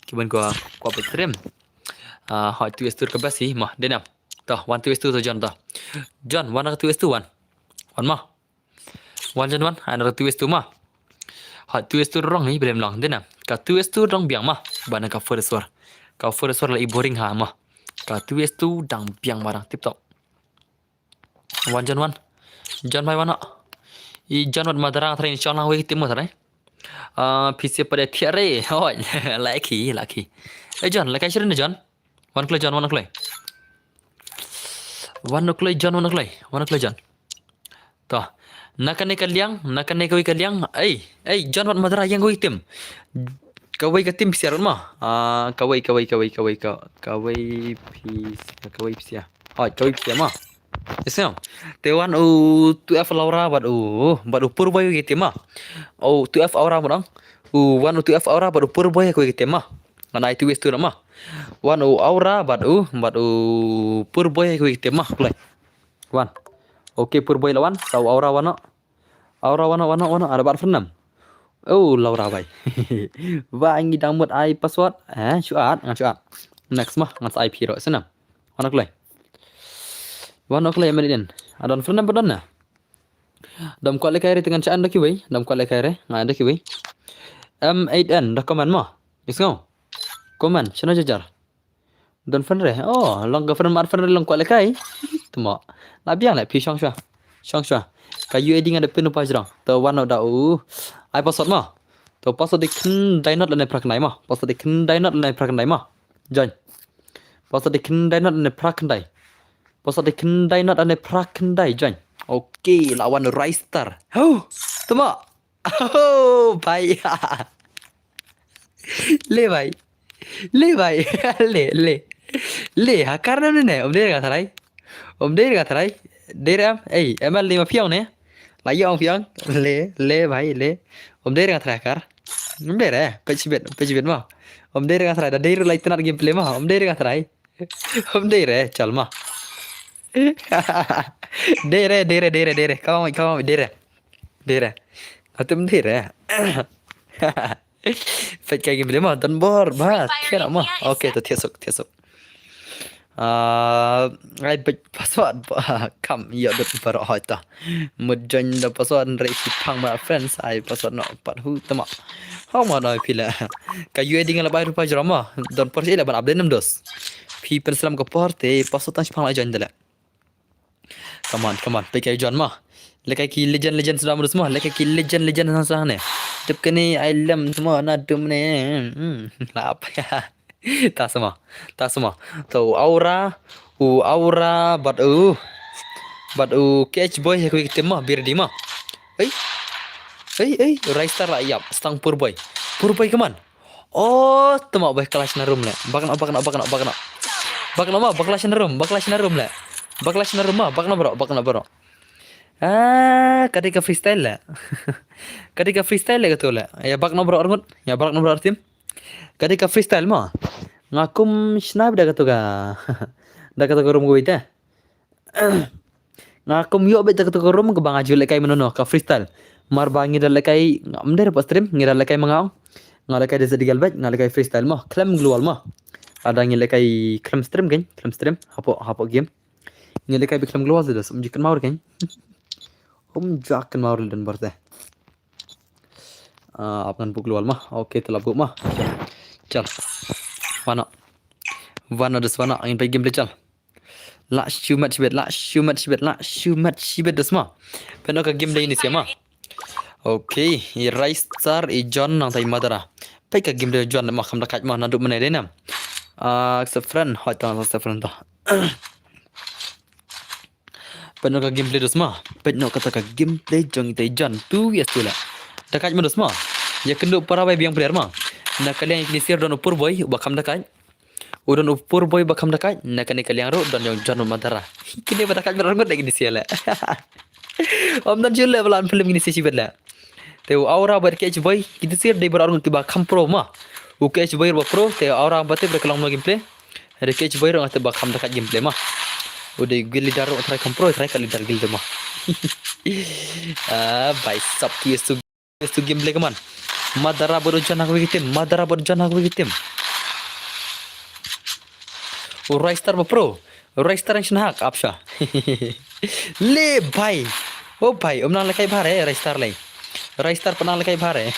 Ki bun ki kwah peit stream. Ah, hoi tu is tur ka best hi ma denam. To wan tu is tu to John to. John wan tu is tu wan. Wan ma. Wan jan wan, ai na ka tu es tu ma. Ha tu es tu rong hi blem long dina. Ka tu es tu rong biang ma. Bana ka first war. Ka first war la i boring ha ma. Ka tu es tu dang biang ma dang tip top. Wan jan wan. Jan mai wana. I jan wan ma darang trai shong lang wei tim mo trai. Ah, pisi pada tiare. Hoi. Laki, laki. Eh John, laki shirin John. Wan kloi John, wan kloi. Wan kloi John, wan kloi. Wan kloi John. To. Na kane ka liang, na kane kawei ka liang. Ei, ei, John wat madra yang kawei tim. Kawei ka tim pisiar ma. Ah, kawei, kawei, kawei, kawei, ka-, kawei pisiar, kawei pisiar. Oh, kawei pisiar ma. Isem. Te wan u tu F Laura bad u, bad u Purboy kawei tim ma. U tu F Aura ma dong. U wan u tu F Aura bad u Purboy kawei tim ma. Ngan ai tu wes tu ma. Wan u Aura bad u, bad u Purboy kawei tim ma. Kloi. Wan. Okay, Purboy la wan. Sa u Aura wan no. Aura wan no, wan no, wan no. Ada bad fernam. Oh, Laura bai. Ba ngi dang mut ai password. Eh, shuat, ngan shuat. Next ma, ngan sa ai piro senam. Wan no kloi. Wan no kloi men din. Adon fernam badon na. Dam kwat lekai re tengan chaan da kiwei. Dam kwat lekai re. Nga da kiwei. M eight N da comment ma. Is ngau. Comment, shano jajar. Don fan re. Oh, long ka fan mar fan re long kwat lekai. Tuma. La biang le pi shong shwa. Shong shwa. Ka U A D nga da pin pa jrong. To wan no da u. Ai password ma. To, password dei khyndai not lane phra khyndai mo. Password dei khyndai not lane phra khyndai mo. Join. Password dei khyndai not lane phra khyndai. Password dei khyndai not lane phra khyndai. Join. Okay, la wan Ristar. Ho, tama. Oh, bhai. Le bhai. Le bhai. Le, le. Le, hacker ne ne. Ym dei nga tharai. Ym dei nga tharai. Dei re, ei, M L dei ma phi ong ne. La ïa ong phi ong. Le, le bhai, le. Ym dei nga tharai hacker. Ym dei re, peit shibit, peit shibit mo. Ym dei nga tharai, da dei ruh la itynnad gameplay mo. Ym dei nga tharai. Ym dei re, chal mo. Dei re, dei re, dei re, dei re. Come on, come on, dei re. Dei re. Hato ym dei re. Peit ka gameplay mo, don bor, ba, thied mo. Okay, to thied suk, thied suk. Ah, ai peit password, ba, kam, ïoh dut baroh hoi to. Mut join da password, hynrei shi phang ba friends, ai password noh pat hu tama. Hau ma noi phi le. Ka U I D nga la bai ruh pa jrong mo, don por shi le ban update nam dos. Phi pynslem ka por te password tang shi phang la join da le. Come on, come on. Peit ka John mo. Lehkai ki legend, legend sdang mo dos mo. Lehkai ki legend, legend sdang sdang ne. Dep kane ai lem mo na dum ne. Hmm, lap. Ta sma. Ta sma. To Aura, u Aura bad u, bad u K H Boy ha kawei ka team mo, be ready mo. Ei. Ei, ei, Ristar la ïap, stang Pur Boy. Pur Boy, come on. Oh, tama, ba clash na room le. Ba kena, ba kena, ba kena, ba kena. Ba kena mo, ba clash na room, ba clash na room le. Ba clash na room mo, ba kena baroh, ba kena baroh. Ah, ka dei ka freestyle le. Ka dei ka freestyle le kato le. Ïa ba kena baroh arngut, ïa ba kena baroh team. Ka dei ka freestyle mo. Nga kum shna beit da kato ka, da kato ka room kawei te. Nga kum ïoh beit da kato ka room kaba nga ju lehkai mynno, ka freestyle. Mar ba ngi da lehkai, ym dei re pat stream, ngi da lehkai ma nga ong. Nga lehkai da zat digal beit, nga lehkai freestyle mo, khlem global mo. Lada ngi lehkai khlem stream kein, khlem stream, hapoh, hapoh game. Ngi lehkai beit khlem global te dos, ym ju kynmaw re kein. Ym ju kynmaw re don bor te. Ah, ap ngan buh global mo. Okay, te la buh mo. Chal. Wan noh. Wan noh dos, wan noh. Ngin peit gameplay chal. Lah shu mat shibit, lah shu mat shibit, lah shu mat shibit dos mo. Peit noh ka game dei ini sia mo. Okay, i Ristar, i John nangta i Madara. Peit ka game dei John mo, kham da kait mo, naduh mynne dei nam. Ah, accept friend, hoi tang accept friend to. Peit noh ka gameplay dos mo. Peit noh kata ka gameplay jong ita i John. Tu ïa tu la. Da kait mo dos mo. Ïa kynduh para bai biang player mo. Na ka liang ïa kine sir don u Pur Boy, uba kham da kait. U don u Pur Boy ba kham da kait, na kane ka liang ruh don jong John Madara. Kine ba da kait baroh arngut da kine sir le. Ym don shuh le ba la film kine sir shibit le. Te u Aura bad K H Boy, kine sir dei baroh arngut kiba kham pro mo. U K H Boy ruh ba pro, te u Aura ba te ba ka long mo gameplay. Te K H Boy ruh nga te ba kham da kait gameplay mo. U dei guild leader ruh trai kham pro, trai ka leader guild mo. Ah, bhai sab tu ïa tu. Let's do gameplay, come on. Madara bad u John ha kawei ka team. Madara bad u John ha kawei ka team. U Ristar ba pro. U Ristar yang shen hak, ap sha. Le bhai. Oh bhai, um nang lehkai bha re, Ristar le. Ristar pat nang lehkai bha re.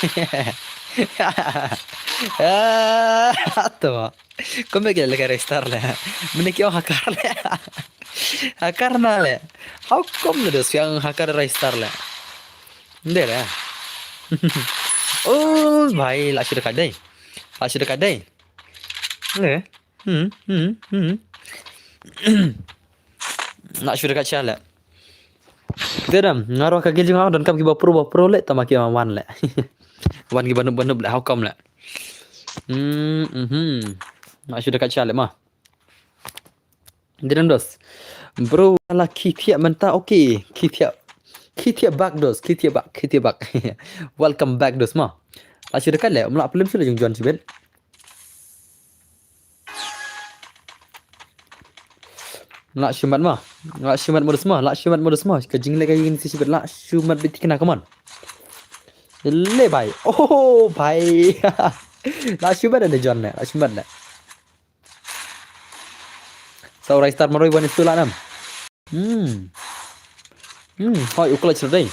Ah, to. Kumba ki lehkai Ristar le. Mynne ki ong hacker le. Hacker na le. How come ne dos yang hacker Ristar le. Ym dei re. Oh bhai, lah shu da kait dei. Lah shu da kait dei. Le. Hmm, hmm, hmm. Lah shu da kait sha le. Te dam, nga ruh ka guild jong nga don kam kiba pro ba pro le, tama ki wan le. Wan kiba noob ba noob le, how come le. Hmm, mhm. Lah shu da kait sha le mo. Dei dam dos. Bro, la ki thiah mynta, okay. Ki thiah. Ki thiah back dos, ki thiah back, ki thiah back. Welcome back dos mo. Lah shu da kait le, ym lah pynlem shuh le jong John shibit. Lah shu mat mo. Lah shu mat mo dos mo. Lah shu mat mo dos mo. Ka jingleh ka ïing shi shibit, lah shu mat beit thikna, come on. Le bhai. Oh bhai. Lah shu mat ne John ne. Lah shu mat ne. Sa u Ristar marwei ban istu lah nam. Hmm. Hmm, hoi u clutch dei.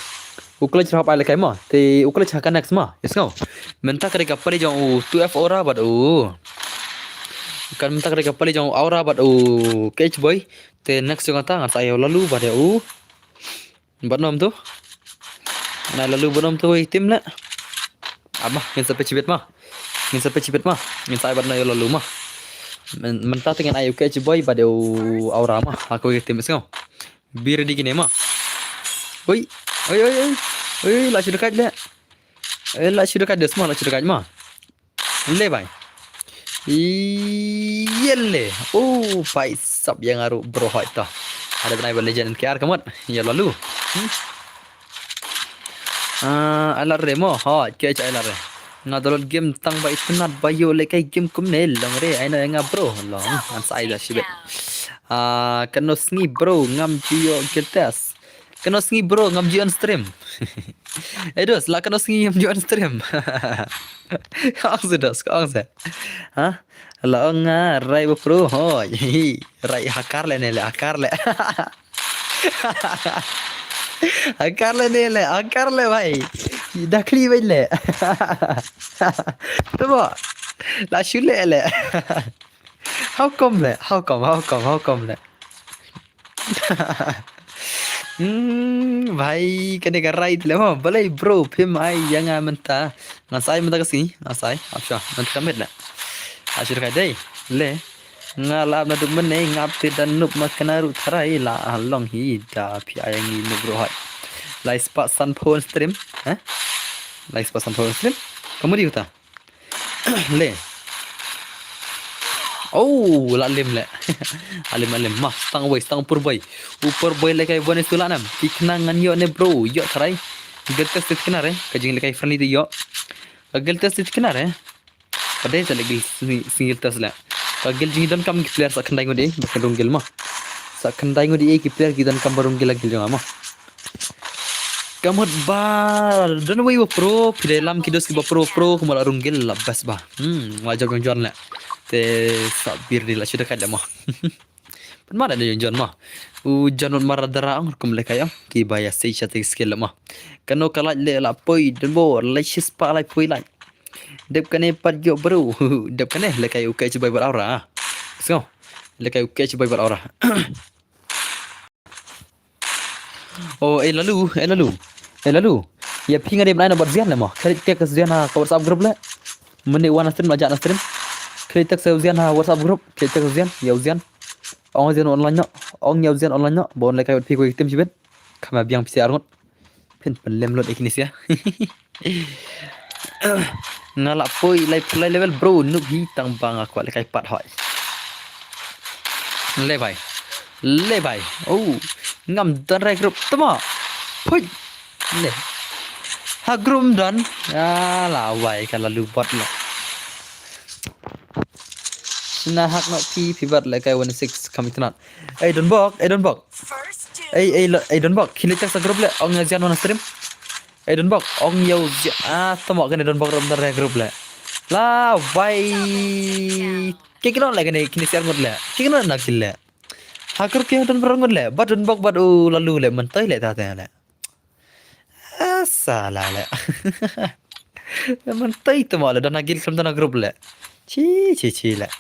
U clutch hap ai lehkai mo. Te u clutch ha ka next mo. Ïa sngew. Mynta ka dei ka pali jong u two F Aura bad u. Kan mynta ka dei ka pali jong u Aura bad u K H Boy. Te next jong kata ngan sa ïa u Lalu bad ïa u. Bad nom tu. Nai Lalu bad nom tu i team le. Ap ma, ngin sa peit shibit ma. Ngin sa peit shibit ma. Ngin sa ai bad na ïa la lu ma. Mynta te ngin ai u Catch Boy bad u Aura ma. Ha kawei ka team, sngew. Be ready kine ma. Oi. Oi, oi, oi. Oi, la shu da kait leh. Oi, la shu da kait des ma, la shu da kait ma. Le bhai. Ïele. Oh, bhai sab, ïa nga ruh bro, hoi ta. Ada bnai ba legend N K R ka mut. Ïa la lu. Hmm. Ah, ai lad re mo, hoi, ke ai lad re. Nga download game tang ba itynnad ba ïoh lehkai game kumne, long re, ai no ïa nga bro, long. Ngan sa ai da shibit. Ah, kano sngi bro, ngam ju ïoh guild test. Kano sngi bro, ngam ju on stream. Eh dos, la kano sngi ngam ju on stream. Ka ong se dos, ka ong se. Ha? La ong nga rai ba pro, hoi. Rai hakar leh ne leh, hakar leh. Hakar leh ne leh, hakar leh bhai. Da khlieh beit leh. To ba. La shu leh leh. How come leh? How come? How come? How come leh? Hmm, bhai, kane ka rai leh mo. Balei bro, phim ai ïa nga mynta. Ngan sa ai mynta ka sngi, ngan sa ai. Ap sha, mynta ka miet leh. Ashir kai dei. Le. Nga la ap naduh mynne, nga ap te da noob ma kane ruh tharai la long hi da phi ai ngi noob ruh hoi. Lai spah sanphew stream, eh? Lai spah sanphew stream. Ka mut ïa uta. Le. Oh, la lim leh. Alim, alim. Ma, stang wei, stang pur boy. U pur boy lehkai bone sulam. Ki khnang ngan ïoh ne bro, ïoh tharai. Guild test te khnang re. Ka jinglehkai friendly te ïoh. Ka guild test te khnang re. Ka dei sa leh guild sing-, single test leh. Ka guild jong ngi donkam ki player sa khyndai ngut ei, ba kin rung guild mo. Sa khyndai ngut ei ki player ki donkam ba rung guild la guild jong nga mo. Ka mut ba don wei ba pro, phi dei lam ki dos ki ba pro pro, kumba la rung guild la best ba. Hmm, la jop jong John leh. Te sa bir di la shu da kait leh mo. Pynmada ne jong John mo. U John mut mara dara ong kum lehkai ong. Ki ba ïa sei sha te skill leh mo. Kano ka lait leh la poi, don bo, lait shispah lait poi lait. Dep kane pat ïoh bro. Dep kane lehkai u Catch Boy bad Aura. Sngew. Lehkai u Catch Boy bad Aura. Oh, eh, la lu, eh, la lu. Eh, la lu. Ïa phi nga dei ban ai number Zian leh mo. Khlem text Zian ha ka WhatsApp group leh. Mynne wan na stream la jah na stream. Khlem text Zian ha WhatsApp group. Khlem text Zian, ïa u Zian. Ong Zian online noh. Ong ïa u Zian online noh. Ba un lehkai bad phi kawei ka team shibit. Kham biang phi sa ar ngut. Phin pynlem lut ïa kine sia. Nga la poi lai poi lai level bro, noob hi tang ba nga kwah lehkai pat hoi. Le bhai. Le bhai. Oh, ngam don re group tama. Poi. Le. Ha group don. Ah, la wai ka la lu bot lo. Sina hak nok phi phi bat lehkai one six kham itynnad. Ei don bok, ei don bok. Ei, ei, lo, ei don bok. Kine text sa group leh, ong ïa u Zian wan stream. Ei don bok, ong ïa u Zian. Ah, tama kane don bok ram dar group leh. La wai. Ki kino leh kine, kine siar ngut leh. Ki kino na ki leh. Ha group ki don bok ngut leh. Bat don bok bat u la lu leh, mynta leh ta ta leh. Ah, sala leh. Mynta tama leh don ha guild khlem don ha group leh. Chi, chi, chi leh.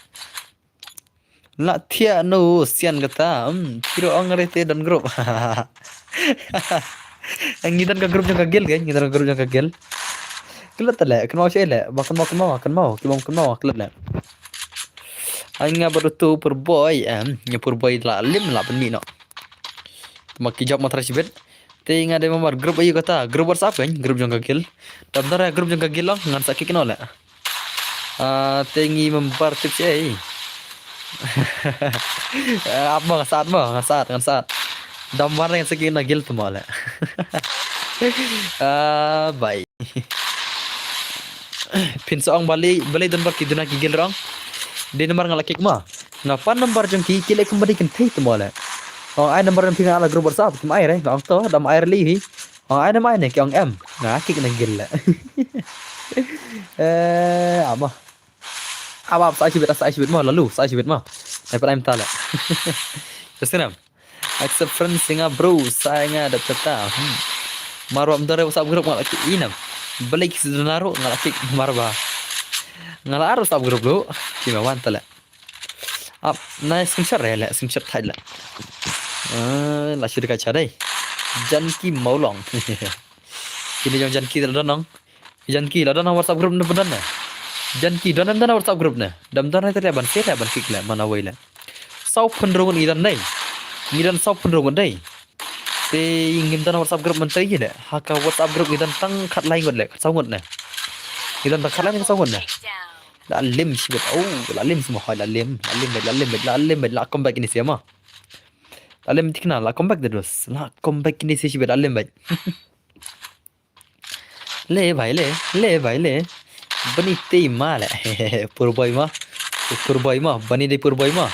La thiah no sian kata. Hmm, phi ruh ong re te don group. Ngi don ka group jong ka guild ke, ngi don ka group jong ka guild. Klet leh, kynmaw shi leh, ba kynmaw, kynmaw, kynmaw, ki bym kynmaw, klet leh. Ai nga bad utu pur boy, em, ïa pur boy la lim la pynmih noh. Tama ki jop ma trai shibit. Te nga dei member group aïu kata, group WhatsApp kan, group jong ka guild. Tam tara group jong ka guild long, ngan sa kick noh leh. Ah, te ngi member tip shi ei. Ah, ap mo, ngan sa add mo, ngan sa add, ngan sa add. Dam war ngan sa kick na guild tama leh. Ah, bye. Phin sa ong balei, balei don bok ki duna ki guild rong. Dei namar nga la kick ma. Nga pan number jong ki, ki leh kumba dei kynthei tama leh. Ong ai number jong phi nga la group WhatsApp, kim ai re, nga ong to, dam ai re li hi. Ong ai dam ai ne, ki ong em. Nga kick na guild leh. Eh, ama. Ap ap sa ai shibit, sa ai shibit mo, la lu, sa ai shibit mo. Ai pat ai mynta leh. Terus kenam. Accept friend sha nga bro, sa ai nga da tata. Hmm. Marwa mdare WhatsApp group nga la kick inam. Balik si duna ru nga la kick marwa. Nga la ar WhatsApp group lu. Ki ma wan ta leh. Ap, na screenshot re leh, screenshot thait leh. Ah, la shu dei ka cha dei. Janki Mawlong. Kine jong Janki da don nong. Janki, la don ha WhatsApp group ne ba don ne? Janki, don ne em don ha WhatsApp group ne? Dam don ne te ban share ban klik le, mana wei le. Saw phew ngut ngi don dei. Ngi don saw phew ngut dei. Te ngim don ha WhatsApp group mynta ïa le. Ha ka WhatsApp group ngi don tang khatlai ngut le, khatsaw ngut ne. Ngi don tang khatlai ne khatsaw ngut ne. La lim shibit. Oh, la lim sma hoi, la lim. La lim beit, la lim beit, la lim beit, la comeback kine sha ma. La lim tikna, la comeback de dos. La comeback kine sha shibit, la lim beit. Le bhai le, le bhai le. Bani te ma le. Pur boy ma. Pur boy ma, bani de pur boy ma.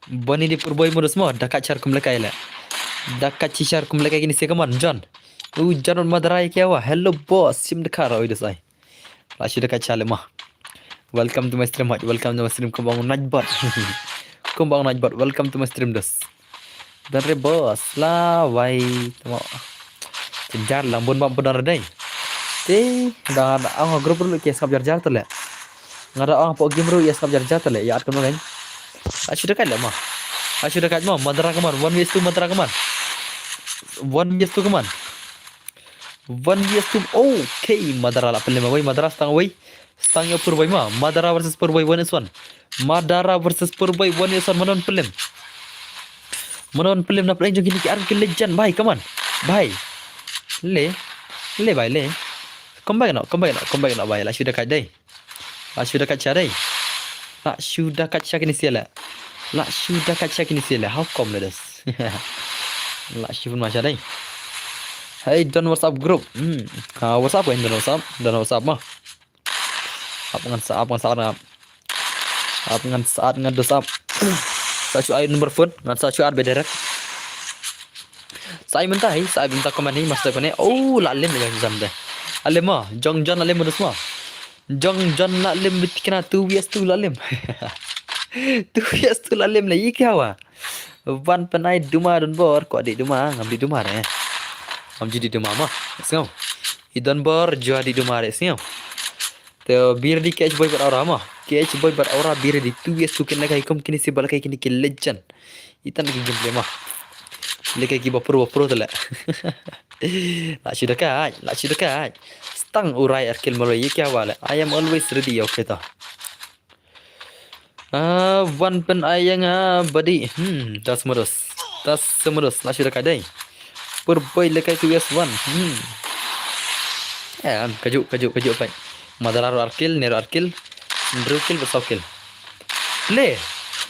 Bani de pur boy mo dos ma, da ka char kum le kai le. Da ka chi char kum le kai kine sha kaman, John. U John Madara kya wa? Hello boss, sim de ka roi dos ai. La shu da ka cha le ma. Welcome to my stream, mate. Welcome to my stream, Kumbang Nightbot. Kumbang Nightbot, welcome to my stream, dos. Don re boss, la wai. Tama. Jar lang bun bam pun don re dei. Te, da, da, ang group ru ke sngap jar jar tele. Nga da ang po game ru ya sngap jar jar tele. Ya at kono lain. La shu da ka le ma. La shu da ka ma, Madara kaman. One vs two Madara kaman. One vs two kaman. One vs two. Okay, Madara la pynlem wei, Madara stang wei. Stang ïa Purboy ma. Madara versus Purboy one is one. Madara versus Purboy one is one. Manon pynlem. Manon pynlem na pynlem jong kine ki ar ki legend, bhai, come on. Bhai. Le. Le bhai le. Come back no, come back no, come back no bhai. La shu da ka dei. La shu da ka cha dei. La shu da ka cha kine sha le. La shu da ka cha kine sha le. How come le dos? La shu ma cha dei. Hey, don WhatsApp group. Hmm. Ha, WhatsApp ko don WhatsApp. Don WhatsApp ma. Ap ngan sa, ap ngan sa, ap. Ap ngan sa, ap ngan dos ap. Sa shu ai number phone, ngan sa shu ar be direct. Sa ai mynta hi, sa ai mynta comment hi, master kone. Oh, la lem ya jam de. Alem ma, jong jon alem dos ma. Jong jon la lem bit kena two vs two la lem. Two vs two la lem le, ye kya hua? Wan pynai duma don bor, ko di duma, ngam di duma re. Ngam ji di duma ma. Sngew. I don bor, jua di duma re, sngew. Te bir di K H Boy bad Aura ma. K H Boy bad Aura bir di two vs two kin la kai kum kini si bal kai kini ki legend. Itan ki gameplay ma. Le kai ki ba pro, ba pro tele. La shu da kai, la shu da kai. Stang urai arkil maloi, ye kya wale. I am always ready, okay ta. Ah, wan pynai ïa nga badi. Hmm, das modus. Das modus. La shu da kai dei. Pur boy le kai two vs one. Hmm. Eh, kaju, kaju, kaju pai. Madara ro arkil, nero arkil. Drew kill, ba saw kill. Le.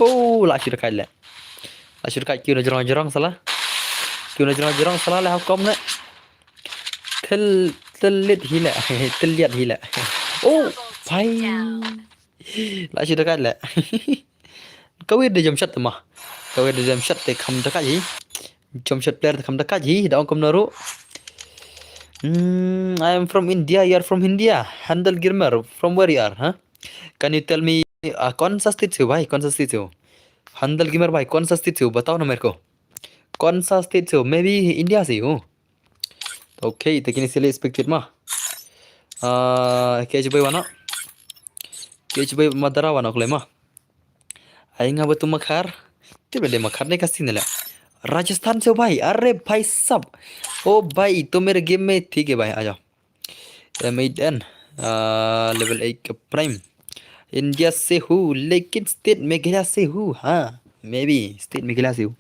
Oh, la shu da kai le. La shu da kai kiu na jrong jrong sala. Kiu na jrong jrong sala le, how come le. Tel, tel lit hi le. Tel liat hi le. Oh, bhai. La shu da kai le. Kawir de jam shot ma. Kawir de jam shot te kham da kai hi. Jam shot player te kham da kai hi. Da ong kum naru. Hmm, I am from India, you are from India. Handle Gamer, from where you are, huh? Can you tell me, uh, कौन सा state से हो भाई, कौन सा state से हो? Handle Gamer भाई, कौन सा state से हो? बताओ ना मेरे को। कौन सा state से हो? मैं भी इंडिया से ही हूँ। Okay, te kini sili expected ma. Ah, K H Boy wana. K H Boy Madara wana kule ma. Ai nga batu makhar. Te bende makhar ne kasi ne le. राजस्थान से हो भाई, अरे भाई साहब। ओ भाई, तो मेरे गेम में ठीक है भाई, आ जाओ। M eight N, आ, level eight का प्राइम। इंडिया से हूँ, लेकिन स्टेट मेघालय से हूँ। हाँ, मैं भी स्टेट मेघालय से हूँ।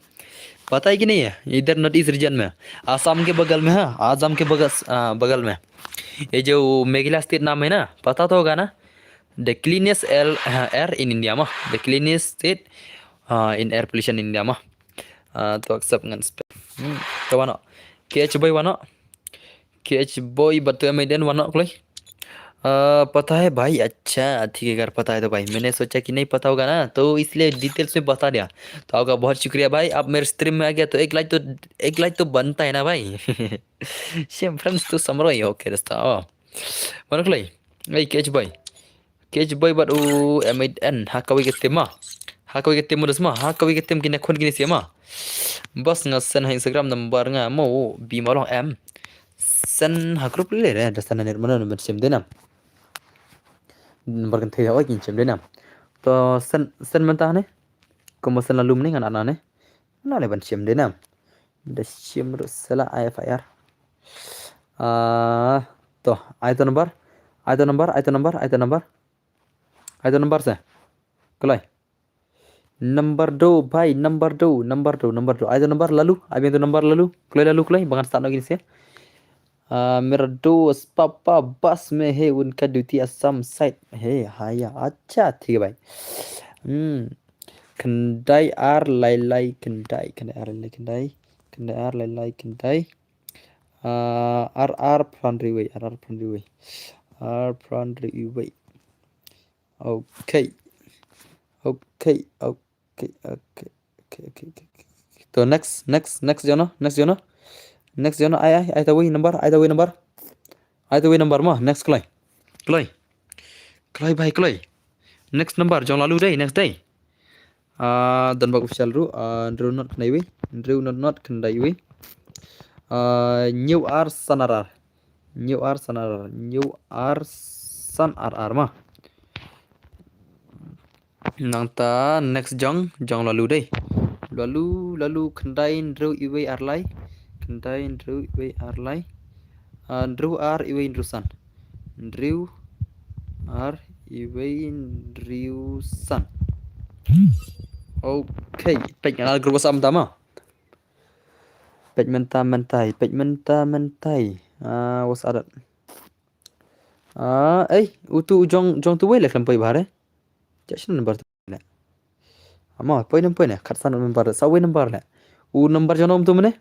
पता है कि नहीं है, इधर नॉर्थ ईस्ट रीजन में, आसाम के बगल में, हाँ, आसाम के बगल, आ, बगल में, ये जो मेघालय स्टेट नाम है ना, पता तो होगा ना? The cleanest air, हाँ, air in India ma. The cleanest state, हाँ, in air pollution India ma. आ, तो सब ngans पे। Hmm, तो वानो, K H Boy वानो, K H Boy batu M eight N वानो कोई। आ, पता है भाई, अच्छा, ठीक है, अगर पता है तो भाई, मैंने सोचा कि नहीं पता होगा ना, तो इसलिए डिटेल्स में बता दिया। तो आपका बहुत शुक्रिया भाई, आप मेरे स्ट्रीम में आ गया तो एक लाइक तो, एक लाइक तो बनता है ना भाई। Shim friends to samroi, okay, दोस्तों, oh. Mana kulai? Hey, K H Boy. K H Boy bad u M eight N, ha kawei ka team ma. Ha kawei ka team ma, ha kawei ka team kine khun kine sia ma. Bas nga send ha Instagram number nga mo, bi ma long em. Send ha group le re, da send net mana number sim denam. Number kan thei ha oi kin sim denam. To send, send mynta ne. Kumba send la lum ne ngan ana ne. Na le ban sim denam. Da shim ruh sala I F I R. Ah, To, ai to number. Ai to number, ai to number, ai to number. Ai to number se. Kloi. Number do, bhai, number do, number do, number do. Ai to number Lalu, ai to number Lalu. Kloi Lalu, kloi, ba ngan start noh kine se. Ah, मेरा दोस्त पापा बस में है, उनका ड्यूटी असम साइड है। हाँ या, अच्छा, ठीक है भाई। Hmm. Khyndai ar lai lai khyndai, khyndai ar lai lai khyndai, khyndai ar lai lai khyndai. Ah, ar ar phra hynriew wei, ar ar phra hynriew wei. Ar phra hynriew wei. Okay. Okay, okay, okay, okay, okay, okay, okay. To next, next, next jong no, next jong no. Next jong no, ai, ai, ai ta wei number, ai ta wei number. Ai ta wei number mo, next kloi. Kloi. Kloi bhai kloi. Next number jong Lalu dei, next dei. Ah, Donbok Official ruh, ah, hynriew not khyndai wei, hynriew not not khyndai wei. Ah, hynñiew ar san ar ar. Hynñiew ar san ar ar. Hynñiew ar san ar ar mo. Nangta next jong, jong Lalu dei. Lalu, Lalu khyndai hynriew iwei ar lai. Khyndai hynriew iwei ar lai. Ah, hynriew ar iwei hynriew san. Hynriew ar iwei hynriew san. Okay, peit nga la group WhatsApp mynta mo. Peit mynta mynta, peit mynta mynta. Ah, WhatsApp. Ah, ei, utu u jong, jong tu wei leh khlem poi bha re. Jia shano number tu leh. Amo, poi number poi ne, khatsan number, sa wei number leh. U number jong no um tu mynne.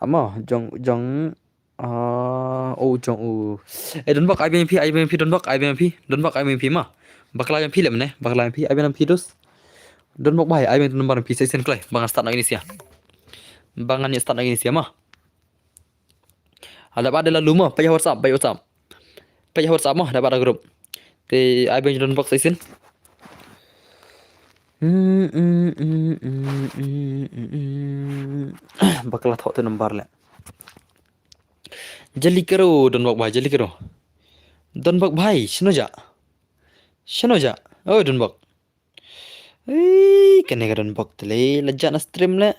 Amo, jong, jong, ah, oh, jong u. Eh, Donbok, ai biang phi, ai biang phi, Donbok, ai biang phi, Donbok, ai biang phi mo. Bakla jong phi leh mynne, bakla jong phi, ai biang phi dos. Donbok bhai, ai biang number phi sa shisien kloi, ba ngan start noh kine sia. Ba ngan ïa start noh kine sia mo. Ada ba da Lalu mo, peit WhatsApp, peit WhatsApp. Peit WhatsApp mo, da ba da group. Te ai biang Donbok sa shisien. Bakla thoh te number leh. Jali kero Donbok bhai, jali kero. Donbok bhai, shano jia? Shano jia? Oi Donbok. Ei, kane ka Donbok te leh, la jia na stream leh.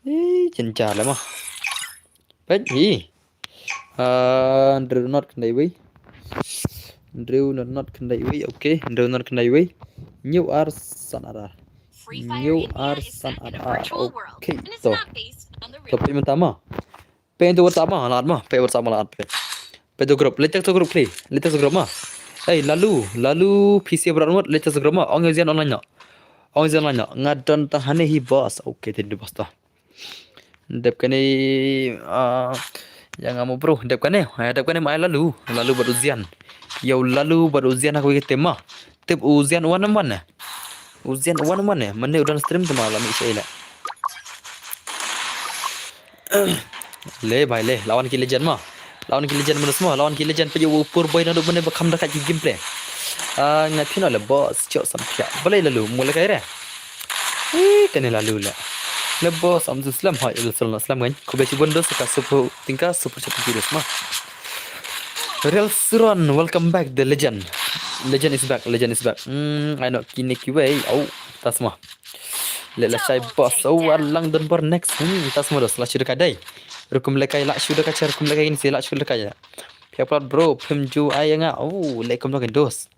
Ei, jynjar leh mo. Peit, ei. Ah, hynriew not khyndai wei. Hynriew not not khyndai wei, okay. Hynriew not khyndai wei. Hynñiew ar san ar ar. Hynñiew ar san ar ar. Okay, to. To peit mynta mo. Peit to WhatsApp mo, la at mo. Peit WhatsApp mo, la at peit. Peit to group, leit to group phi. Leit to group mo. Ei, Lalu, Lalu phi sa bra mut, leit to group mo. Ong ïa u Zian online noh. Ong ïa u Zian online noh. Nga don tang hangne hi boss. Okay, te dei boss to. Dep kane, ah, ïa nga mo bro, dep kane, eh, dep kane ma ai Lalu, Lalu bad u Zian. Ïa u Lalu bad u Zian ha kawei ka team mo. Tip u Zian wan wan ne. U Zian wan wan ne, mynne u don stream te ma la mih shaei leh. Le bhai le, la wan ki legend mo. La wan ki legend mynno mo, la wan ki legend, peit u Pur Boy naduh mynne ba kham da kat ki gameplay. Ah, nga phi noh le boss, chok sam pia. Balei Lalu, mut lehkai re. Ih, kane Lalu leh. Le boss, am tu slem, hoi, Lalu slem, slem kan. Khublei shibun dos ka super, tyngka super chat ki dos mo. Real Suron, welcome back, the legend. Legend is back, legend is back. Hmm, ai noh kine kiwei, au, tas mo. Leh lashai boss, au, ar lang Donbor next. Hmm, tas mo dos, la shu da ka dei. Rukom lehkai, la shu da ka cha, rukom lehkai kine sa, la shu da ka dei. Phi ap bro, phim ju ai ïa nga. Oh, leh kumno kan dos.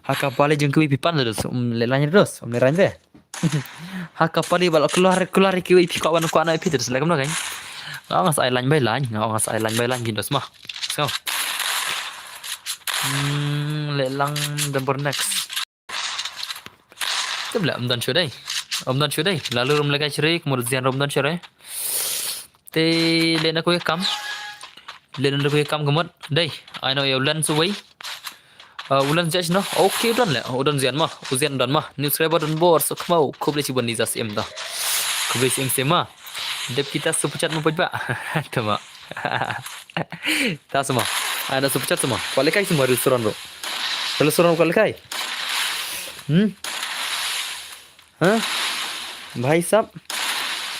Ha ka bali jong kiwei phi pan dos. Um, leh line dos. Um, leh line de. Ha ka bali bal kular kular kiwei phi kwah wan kwah na phi dos. Leh kumno kan. Nga ong sa ai line by line. Nga ong sa ai line by line kin dos mo. So. Hmm, leh lang Donbor next. Tip leh, ym don shuh dei. Ym don shuh dei. Lalu ruh ym lehkai shuh re, kumno Zian ruh ym don shuh re. Te leh na kawei ka kam. Leh na kawei ka kam ka mut. Dei, ai noh ïa u Lens uwei. Ah, u Lens jia shano. Okay, u don leh. U don Zian mo. U Zian u don mo. New subscriber Donbor, so kmau. Khublei shibun ni za sim da. Khublei sim sim mo. Dep kita super chat mo poi ba. Tama. Tas mo. Ai noh super chat mo. Kwah lehkai mo Real Suron ruh. Real Suron kwah lehkai. Hmm? Ha? Bhai sab.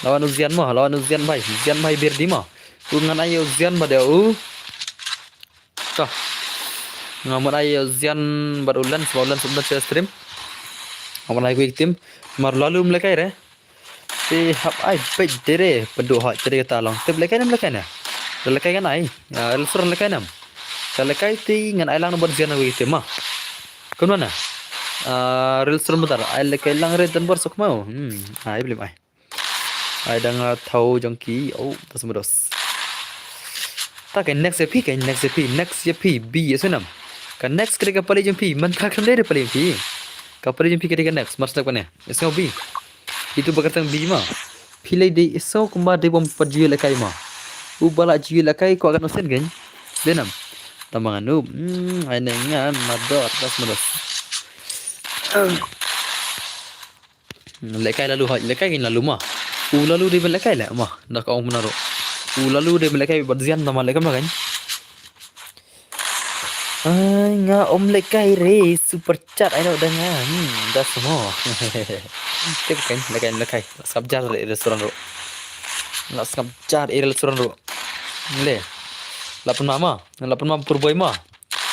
La wan u Zian mo, la wan u Zian bhai. Zian bhai Birdi mo. U ngan ai u Zian bad u. To. Nga mut ai u Zian bad u Lens, bad u Lens u Lens stream. Nga mut ai kawei ka team. Mar Lalu ym lehkai re. Te hap ai peit te re, pynduh hoi te re kata long. Te lehkai ne ym lehkai ne. Da lehkai ngan ai. Ah, Real Suron lehkai ne. Ka lehkai te ngan ai lang number Zian na wei te ma. Kumno na? Ah, Rel Suran Badar. Ai lehkai lang re don bor sok mau. Hmm, ai blim ai. Ai dang ah, thau jong ki. Oh, dos ma dos. Ta ka next ya phi, ka next ya phi, next ya phi, B ya sunam. Ka next kre ka pali jong phi, man ta kam dei pali jong phi. Ka pali jong phi ka dei ka next, mar step ka ne. Isngo B. Itu bakar tang B ma. Phi lei dei iso kumba dei bom pat jiu lehkai ma. U bala jiu lehkai ko akan osen gen. Denam. Tamang anu. Hmm, ai ne ngan ma dos, dos ma dos. Lehkai lalu ha, lehkai gen lalu ma. U lalu dei lehkai le ma. Dak ong menaru. U lalu dei lehkai bad Zian tama lehkai ma gen. Ai nga om lehkai re super chat ai no dang nga. Hmm, das mo. Tip kan lehkai lehkai. Skap jar re restaurant ro. La skap jar re restaurant ro. Le. La pun mama, la pun mama pur boy ma.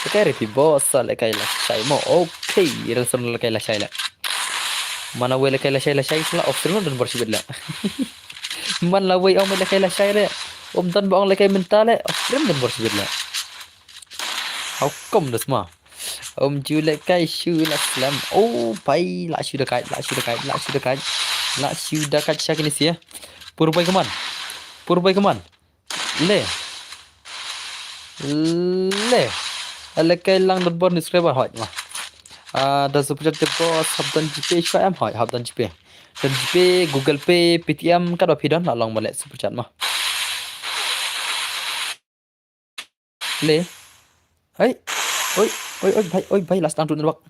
Lehkai re pi boss lehkai la shai mo. Okay, restaurant lehkai la shai la. Mana we lehkai la shai la shai sala of stream don bor shibit la. Man la we ong lehkai la shai re. Om don ba ong lehkai mentale of stream don bor shibit la. How come das ma? Om ju lehkai shu la slam. Oh, pai la shu dakai, la shu dakai, la shu dakai. La shu dakai sha kini sia. Pur boy kaman. Pur boy kaman. Le. Le. Lehkai lang don bor ni subscriber hoi ma. Ah, da super chat te boss hap don GPay shwa em hoi, hap don GPay. Don GPay, Google Pay, Paytm, kat ba phi don la long ba le super chat ma. Le. Oi. Oi, oi, oi, bhai, oi, bhai, last down to network.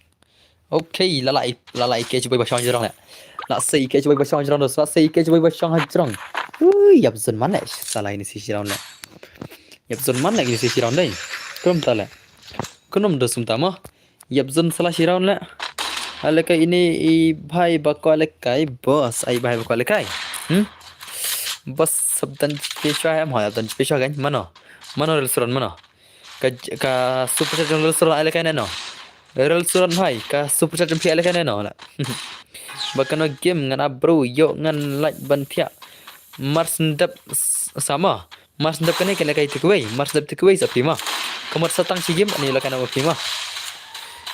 Okay, la la i, la la i ke chubai ba shong jrong le. La sei ke chubai ba shong jrong dos, la sei ke chubai ba shong jrong. Ui, yap zon man le, sala ini si shirong le. Yap zon man le ini si shirong dei. Kum ta le. Kunum dos sum ta ma. Yap zon sala shirong le. Alehkai ini i bhai ba ko lehkai boss, ai bhai ba ko lehkai. Hmm? Boss sabdan pe shwa em hoi, sabdan pe shwa kan. Mano? Mano restaurant mano? Ka, ka super chat jong Rel Suran ai lehkai ne no. Rel Suran hai, ka super chat jong phi ai lehkai ne no la. Ba kano game ngan a bro, yo ngan like ban thiah. Mar sendap s-, sama. Mar sendap kane ka lehkai takeaway, mar sendap takeaway sa phi ma. Kamar satang shi game ani lehkai na phi ma.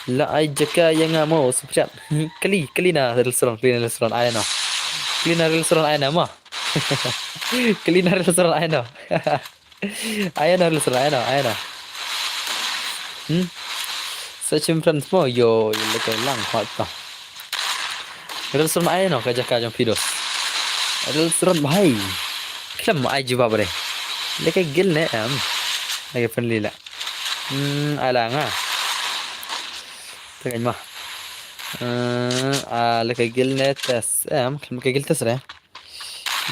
La ai jaka yang amo super chat. Kali, kali na Rel Suran, kali na Rel Suran ai no. Kali na Rel Suran ai na ma. Kali na Rel Suran ai no. Ai no, Rel Suran ai no, ai no. Hmm? Sa chim friends mo, yo, yo lehkai lang hot pa. Rel Suran ai no, ka jaka jong phi dos. Rel Suran bhai. Klem ai jubab re. Lehkai gil ne em. Lehkai friendly la. Hmm, ai la nga. Tekan ma. Eh, ah, lehkai gil ne test em, klem lehkai gil test re.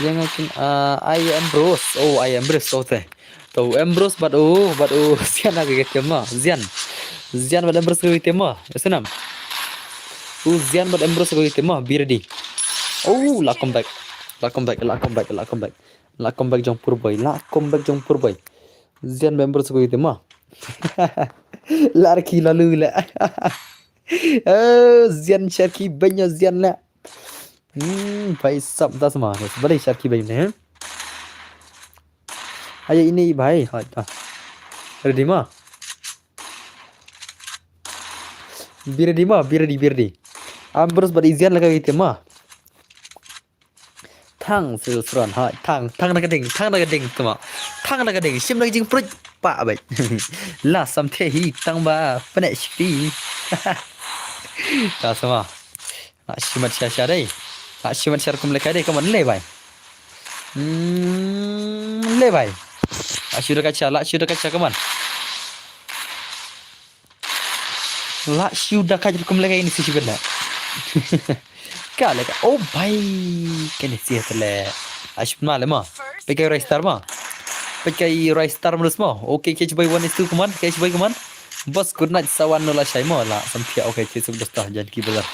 Yang akin ah, ai Ambrose. Oh, ai Ambrose, oh te. To Ambrose bad oh, bad oh, Zian ka tema, Zian. Zian bad Ambrose ka tema. Esenam. Oh, Zian bad Ambrose ka tema, be ready. Oh, la comeback. La comeback, la comeback, la comeback. La comeback jong pur boy, la comeback jong pur boy. Zian bad Ambrose ka tema. La rki lalu la. Oh, Zian sharki banyo Zian la. Hmm, bhai sab das ma. Bale sharki bhai ne. Ayo ini bhai, hai ta. Ready ma? Be ready ma, be ready, be ready. Ambrose bad Zian la ka tema. Thang Rel Suran hai, thang, thang na ka ding, thang na ka ding tema. Thang na ka ding, shim na ka jing pruit pa bai. La sam the hi tang ba pene shpi. Ta sama. La shimat sha sha dei. La shimat sha kum lehkai dei, kaman le bai. Hmm, le bai. La shu da kacha, la shu da kacha kaman. La shu da kacha kum lehkai ini si shibat la. Ka lehkai, oh bai. Kene si le. Ashma le ma. Pekai Rai Star ma. Pekai Rai Star mulus ma. Okay, catch by one is two kaman, catch by kaman. Boss, good night, sawan no la shai mo la. Sampia, okay, catch by dos ta, jan ki bazar.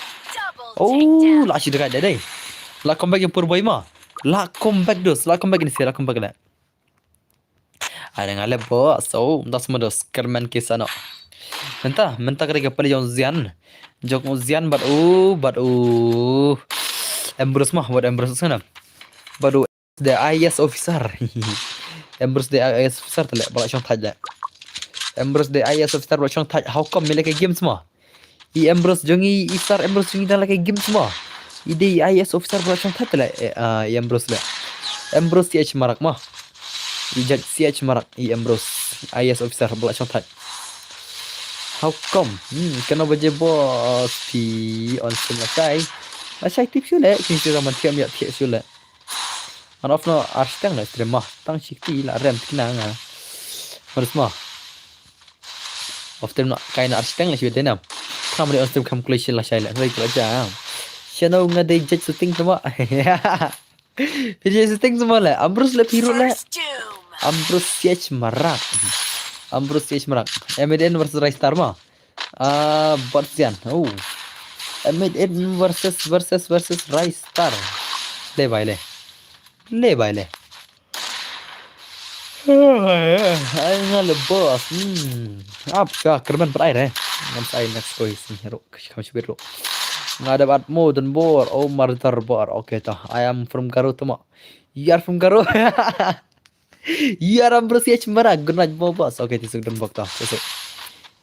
Oh, la shi dekat dei. La comeback yang pur boy ma. La comeback dos, la comeback ini si, la comeback le. Ada ngale boss, oh, das ma dos, kermen kisano. Menta, menta kare ka pali jong Zian. Jong Zian bad u, bad u. Ambrose ma, bad Ambrose sana. Bad u. The I A S officer. Ambrose the I A S officer tele, bala shong thaj le. Ambrose dei I A S officer ba la shong thait. How come me leh kai game sma? I Ambrose jong i, i star Ambrose jong i dang leh kai game sma? I dei I A S officer ba la shong thait leh, eh, ah, i Ambrose leh. Ambrose C H Marak ma. I judge C H Marak, i Ambrose I A S officer ba la shong thait. How come? Hmm, kano ba je boss phi on stream lashai. Lashai tip shu leh, kin shu man thiam ïa thiam shu leh. An off no ar shiteng leh stream ma. Tang shikti la rem tikna nga. Maris ma. Off stream no kai na ar shiteng leh shu dei nam. Kam dei on stream kam kloi shin lashai leh. Ngai kla jam. Shano nga dei judge shooting tama. Phi judge shooting tama leh. Ambrose leh phi ruh leh. First doom. Ambrose C H Marak. Ambrose C H Marak. M A D N versus Rai Star ma. Ah, Bot Sian. Oh. M A D N versus, versus, versus Rai Star. Le bai le. Le bai le. Ai nga le boss. Hmm. Ap ka kermen per ai re. Ngam sai next koi sing hero. Kam shibit ro. Nga da bat mo dan bor. Oh, mardar bor. Okay ta. I am from Garo tama. You are from Garo. You are Ambrose H Marak. Good night mo boss. Okay, tisuk dan bok ta. Tisuk.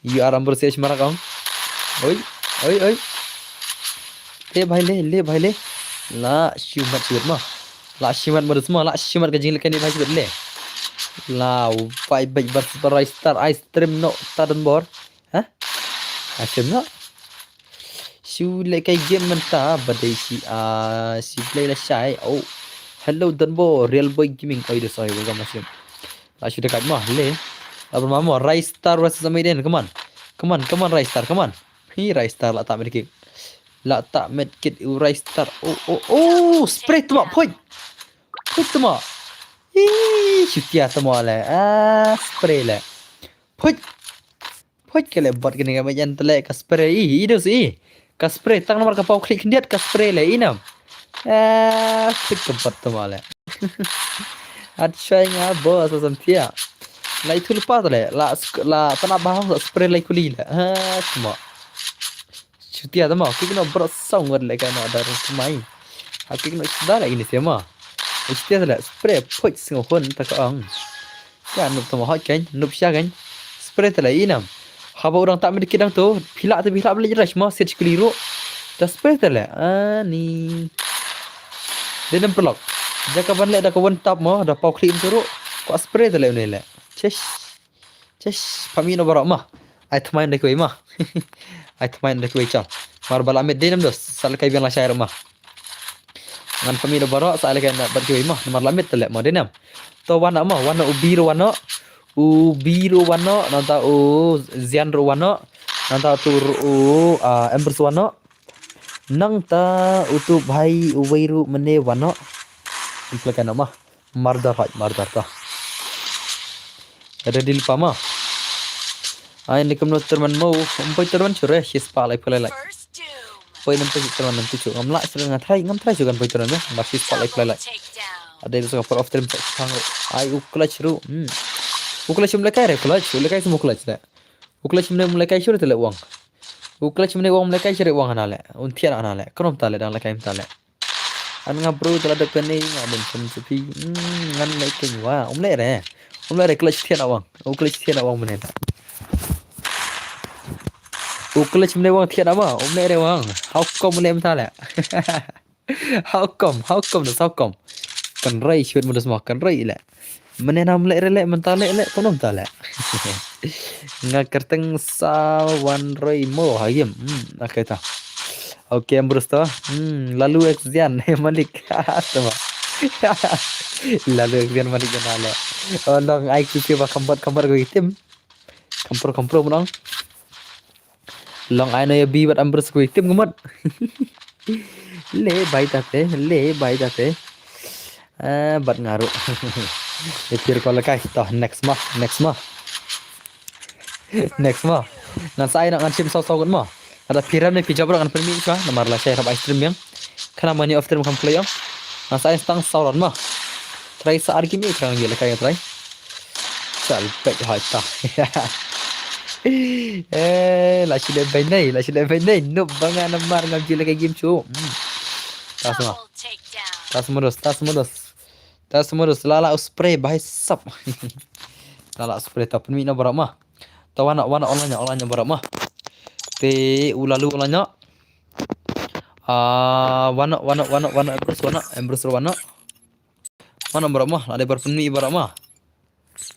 You are Ambrose H Marak ong. Oi, oi, oi. Le bai le, le bai le. La shimat shimat ma. La shimat ma dus ma. La shimat ka jing le kani bai shimat le. La bai bai bas barai star ice cream no ta dan bor. Ha? Ice cream no. Shu leh kai game mynta ba dei shi, ah, shi play lashai. Oh. Hello Donbo, Real Boy Gaming. Oi, dei soi, welcome lashai. La shu dekat ma le. La berma mo Rai Star versus Amiden. Come on. Come on, come on Rai Star, come on. Hi Rai Star la tak medkit. La tak medkit u Rai Star. Oh, oh, oh, spray tuma, point. Point tuma. Ih, shu tia tuma le. Ah, spray le. Point. Phoit ka le bot kane ka mei jan tele ka spray i, i dos i. Ka spray tang namar ka pau klik khyndiat ka spray le i nam. Eh, phoit ka bot tama le. At shai nga boss sam tia. Lai thul pa tele, la sk-, la tana bahang sa spray lai kuli le. Ha, tama. Chutia tama, kik no bro song wad le ka no dar kumai. Ha kik no sda le ini sema. Chutia tele, spray phoit singo hon ta ka ang. Ya, nup tama hot kan, nup sha kan. Spray tele inam. Haba orang tak medikit dang tu, pila tu pila beli jelas ma set sekali ru. Dah spray tele. Ani. Dia nem perlok. Jaka ban le dah kawan tap ma, dah pau klik tu ru. Kau spray tele ni le. Chesh. Chesh, pami no barok ma. Ai tmain dah kuai ma. Ai tmain dah kuai chal. Mar bala mit dia nem dos. Sal kai biang la shai ma. Ngan pami da barok sa leh kai na bat kiwei mo namar la mit tele mo dei nam. To wan mo wan u biru wan. U biru wan nanta u zian ru wan. Nanta tu u, ah, embers wan. Nangta u tu bhai u wei ru mene wan. Implika nama. Mardar haj mardar ta. Ada di lupa ma. Ai ni kumno terman mo. Umpai terman sure shi spah lai pulai lai. Poi nam poi teman nam tu chu ngam lah sila ngan try ngam try chu kan poi teman ya. Masih spot like like. Ada itu suka per off stream tak sang. Ai u clutch ru. Hmm. U clutch um lekai re clutch. U lekai semua clutch le. U clutch mene um lekai sure tele uang. U clutch mene uang um lekai sure uang hana le. Un thian hana le. Kenom tale dang lekai tale. An nga bro tala dep kane nga men kum sepi. Hmm, ngan lekai wa. Um le re. Um le re clutch thian awang. U clutch thian awang mene. U clutch mene wang thian ama, um ne re wang. How come le mynta le? How come? How come das how come? Kan rei shwet mudas ma kan rei le. Mene nam le re le mynta le le konom ta le. Nga kerteng sa wan rei mo ha game. Hmm, okay ta. Okay, Ambrus to. Hmm, lalu Exian malik. Tama. Lalu Exian malik na le. Oh, long ai kiki ba kambat kambat ko itim. Kampro kampro menang. Long ai no ya bi bat Ambrus ku itim ngemot. Le bai tate, le bai tate. Ah, bat ngaru. Ipir ko lekai. Toh next ma, next ma. Next ma. Ngan sai nak ngan sim sau sau ma. Ada piram ni pijab ngan permi ka. Namar la sai rap ice cream yang. Kana mani off stream kam play yang. Ngan sai stang sau ran ma. Try sa argi mi kerang dia lekai try. Sal pek hai ta. Eh, la sile bai nei, la sile bai nei. Nup banga namar ngam jile ka game chu. Hmm. Tas ma. Tas modus, tas modus. Tas modus lala u spray bai sap. Lala u spray ta pun mi na bara ma. Ta wan noh, wan noh, online noh, online noh baroh mo. Te u Lalu online noh. Ah, wan noh, wan noh, wan noh, wan noh, Ambrose wan noh, Ambrose wan noh. Wan noh baroh mo, la dei baroh pynmih baroh mo.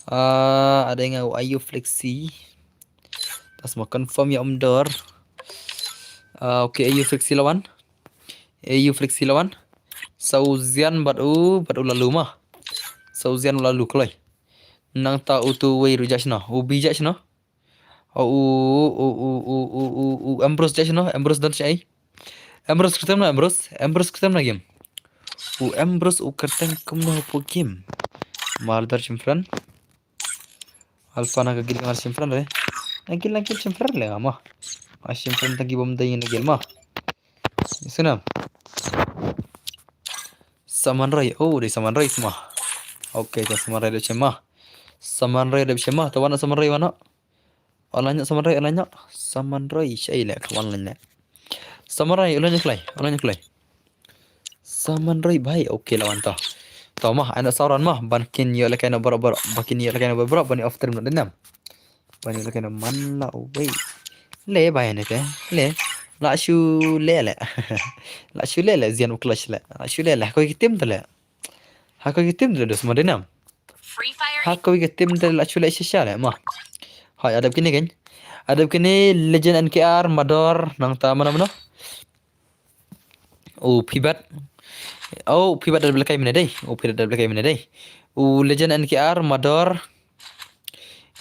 Ah, ada nga u Ayu Flexi. Te sa ma confirm ïa umdor. Ah, okay, Ayu Flexi la wan. Ayu Flexi la wan. Sa u Zian bad u, bad u Lalu mo. Sa u Zian u Lalu kloi. Nangta utu uwei ruh judge noh. U Bi judge noh. Oh, u, u, u, u, u, u, u Ambrose judge noh. Ambrose don shaei. Ambrose kyrteng noh Ambrose. Ambrose kyrteng noh game. U Ambrose u kyrteng kumno hapoh game. Mardar shim friend. Alpha na ka gil ka mar shim friend re. Na gil na gil shim friend le nga mo. A shim friend tang ki bom dai na gil mo. Sunam. Saman Rai. Oh, dei Saman Rai sma. Okay, ta Saman Rai dei shim mo. Saman Rai dei shim mo. Ta wan noh Saman Rai wan noh. Online noh Saman Rai, online noh. Saman Rai shaei le ka online le. Saman Rai online kloi, online kloi. Saman Rai bhai, okay la wan to. To mo, ai noh Sauran mo, ban kin ïoh lehkai noh baroh baroh, ban kin ïoh lehkai noh baroh baroh, ban ïoh off stream noh dei nam. Ban ïoh lehkai noh man la wei. Le bhai ne te, le. La shu le le. La shu le le Zian u clutch le. La shu le le, ha kawei ka team te le. Ha kawei ka team te le dos mo dei nam. Ha kawei ka team te le la shu le shisha le mo. Hoi, adep kine kein. Adep kine Legend N K R, Mador, nangta mano mano. U Pibat. Oh, u Pibat da dep lehkai mynne dei. U Pibat da dep lehkai mynne dei. U Legend N K R, Mador.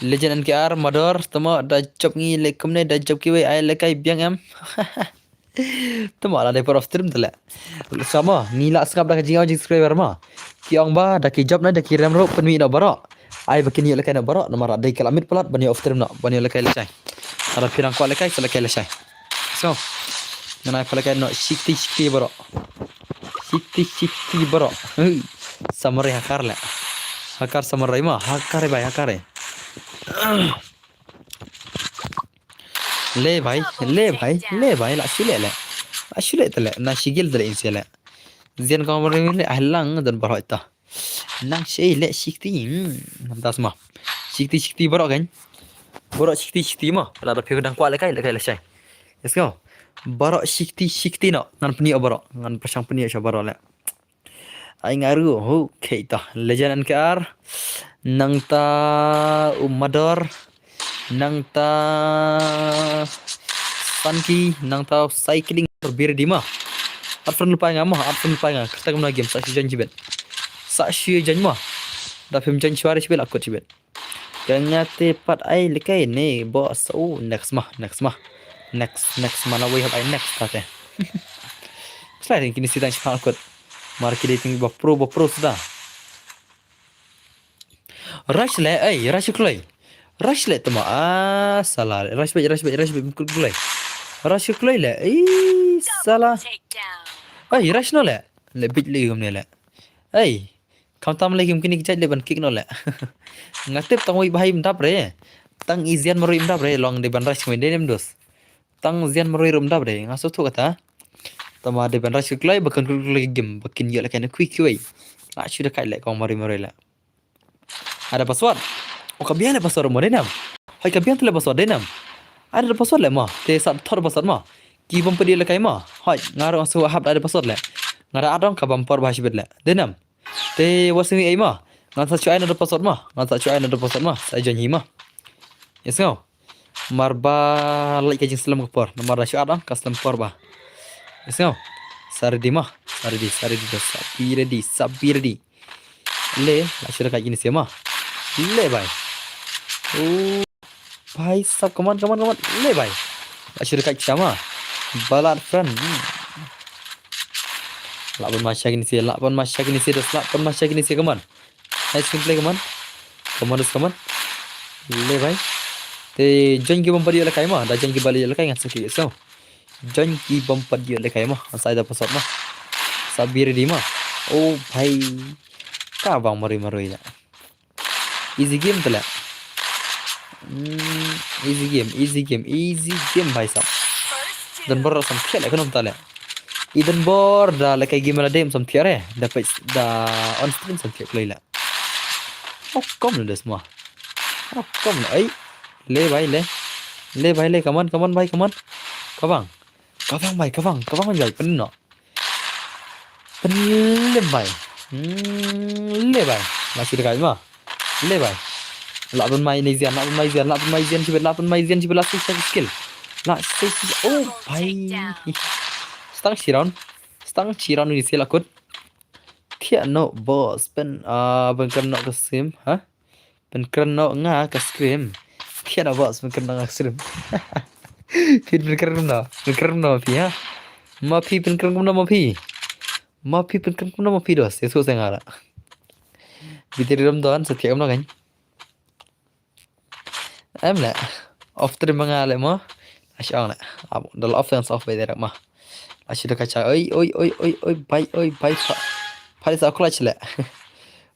Legend N K R, Mador, tamo da jop ngi le kumne da jop kiwei ai lehkai biang em. Tamo la dei por off stream te le. Sa mo, ngi la sngap da ka jingïoh jing subscriber mo. Ki ong ba da ki jop na da ki rem ruh pynmih noh baroh. Ai ba kin ïoh lehkai noh baroh, namar dei ka la miet palat ban ïoh off stream noh, ban ïoh lehkai lashai. Lada phi dang kwah lehkai, sa lehkai lashai. So, ngan ai pha lehkai noh shikti shikti baroh. Shikti shikti baroh. Hei, Saman Rai hakar le. Hakar Saman Rai mo, hakar bhai, hakar. Le bhai, le bhai, le bhai, la shu le le. La shu le te le, na shi gil te le in sha le. Zian ka Saman Rai le, ai lang don baroh ita. Nang shaei le shikti. Hmm, nam das mo. Shikti shikti baroh kein. Baroh shikti shikti mo. Lada phi dang kwah lehkai, lehkai lashai. Let's go. Baroh shikti shikti noh. Ngan pynïoh baroh. Ngan pyrshang pynïoh sha baroh le. Ai nga ruh, okay ta. Legend N K R. Nangta u Mador. Nangta Funky, nangta Cycling Birdi mo. At friend lypa nga mo, at friend lypa nga. Kata kumno game, sa shu join shibit. Sa shu join mo. Da phim join shwari shibit la kut shibit. Ka nga te pat ai lehkai ne, bo sa u, next mo, next mo. Next, next mo, na wei hap ai next ta te. Slide kine sitang shibit la kut. Mar ki dei ting ba pro, ba pro suda. Rush le, ei, rush kloi. Rush le tama, ah, sala. Rush bait, rush bait, rush bait, kloi. Rush kloi le, ei, sala. Ei, rush noh le. Le bit le kumne le. Ei, khamtam le kim kine ki jait le ban kick noh le. Nga tip tang wei bha im dap re. Tang i Zian marwei im dap re, long dei ban rush kumne dei nem dos. Tang Zian marwei ruh im dap re, nga sngewthuh kata. Tama dei ban rush kloi, ba kin kloi game, ba kin ïoh lehkai noh kiwei kiwei. La shu da kait le kong marwei marwei le. Ada password. Oh, ka biang le password mo dei nam. Hoi ka biang te le password dei nam. Ada password le mo. Te sa thor password mo. Ki bym pat ïoh lehkai mo. Hoi, nga ruh nga shu hap da ada password le. Nga da adong ka bym por bha shibit le. Dei nam. Te wa sngi ei mo. Ngan sa shu ai na da password mo. Ngan sa shu ai na da password mo. Sa join hi mo. Yes ngo. Mar ba lait ka jingslem ka por. Namar da shu adong ka slem por ba. Yes ngo. Sa ready mo. Sa ready, sa ready da sa be ready, sa be ready. Le, la shu da kait kine sha ma. Le bhai. Oh, bhai sab, come on, come on, come on. Le bhai. La shu da kait sha ma. Balat friend. Hmm. La ban ma sha kine sha, la ban ma sha kine sha, la ban ma sha kine sha, come on. Nice gameplay, come on. Come on, come on. Le bhai. Te join ki bym pat ïoh lehkai ma, da join ki bym pat ïoh lehkai ngan sa ki so. Join ki bym pat ïoh lehkai ma, ngan sa ai da password ma. Sa be ready ma. Oh bhai. Ka bang marwei marwei la. Easy game te la. Hmm, easy game, easy game, easy game bhai sab. Don bor sam thiah le khnum ta le. I don bor da lehkai game la dem sam thiah re. Da page da on stream sam thiah kloi la. Oh, kom le des ma. Oh, kom le ai. Le bai le. Le bai le, come on, come on bai, come on. Ka bang. Ka bang bai, ka bang, ka bang bai, pynlem noh. Pynlem bai. Hmm, le bai. Lah shu da kait mo. Le bai. Lah pynmai ne Zian, lah pynmai Zian, lah pynmai Zian shibit, lah pynmai Zian shibit, lah shu skill. Lah shu, oh bai. Stang shi round. Stang shi round ni sila kut. Thiah noh boss, pyn, ah, pynkren noh ka stream, ha? Pynkren noh nga ka stream. Thiah noh boss, pynkren noh nga ka stream. Phi pynkren noh, pynkren noh phi, ha? Ma phi pynkren noh ma phi. Ma phi pynkren noh ma phi dos, ïa shu sa nga la. Biter ram don, sa thiah noh kan. Em le. Off stream ma nga le mo. Ash ong le. Ab, dal off yang off bai derek mo. Ash da kacha. Oi, oi, oi, oi, oi, bai, oi, bai. Pa, pa sa clutch le.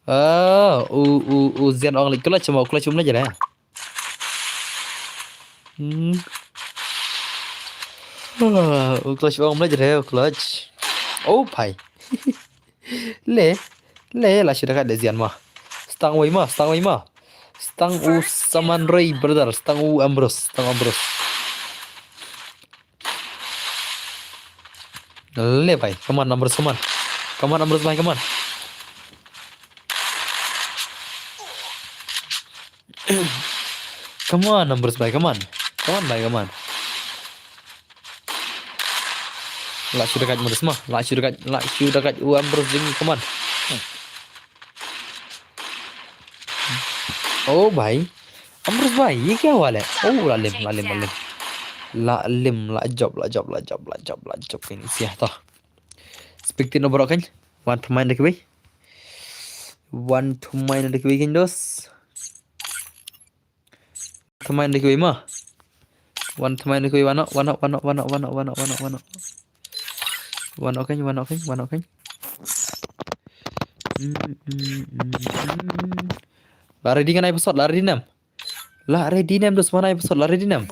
Oh, u, u, u Zian ong le clutch mo, clutch um le jere. Hmm. Ah, u clutch ong le jere, u clutch. Oh, pai. Le, le, la shu da kait de Zian mo. Stang wei mo, stang wei mo. Stang u Saman Ray, brother, stang u Ambrose, stang Ambrose. Le bai, come on, Ambrose, come on. Come on, Ambrose bai, come on. Come on, Ambrose bai, come on. Come on bai, come on. Lah shu da kait Ambrose mo. Lah shu da kait, lah shu da kait u Ambrose jing, come on. Oh bai. Ambrose bai, ye kya hua le? Oh, la lim, la lim, la lim. La lim, la jop, la jop, la jop, la jop, la jop. Kan sia to. Spectate no borok kan. Wan pemain da kiwei. Wan pemain da kiwei kan dos. Thymmai da kiwei mo. Wan thymmai da kiwei, wan noh, wan noh, wan noh, wan noh, wan noh, wan noh, wan noh, wan noh. Wan noh keiñ, wan noh keiñ, wan noh keiñ. Mm, mm, mm, mm. La ready ngan ai password, la ready ne em? La ready ne em, dos, wan ai password, la ready ne em?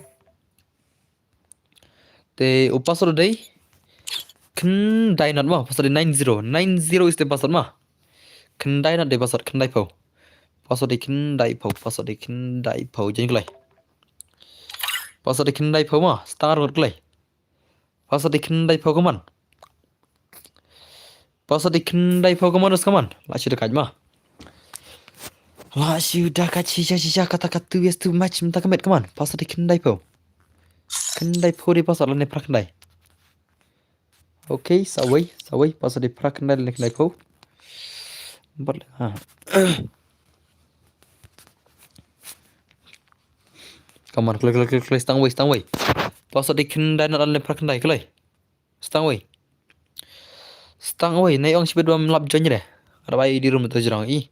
Te u password u dei khyndai not mo, password u dei nine zero. Nine zero is the password mo. Khyndai not dei password, khyndai phew. Password dei khyndai phew, password dei khyndai phew. Join kloi. Password dei khyndai phew mo, star ngot kloi. Password dei khyndai phew, come on. Password dei khyndai phew, come on, come on. La shu da kait mo. La shu da kait shisha shisha, kata katu yes tu match mynta ka met, come on. Password dei khyndai phew. Khyndai phew dei password lane phra khyndai. Okay, sa wei, sa wei, password dei phra khyndai lane khyndai phew. Bad ha. Come on, kloi, kloi, kloi, kloi, stang wei, stang wei. Password dei khyndai not lane phra khyndai, kloi. Stang wei. Stang wei, nai ong shibit bam lap join re. Ada bai di room tu jrong i.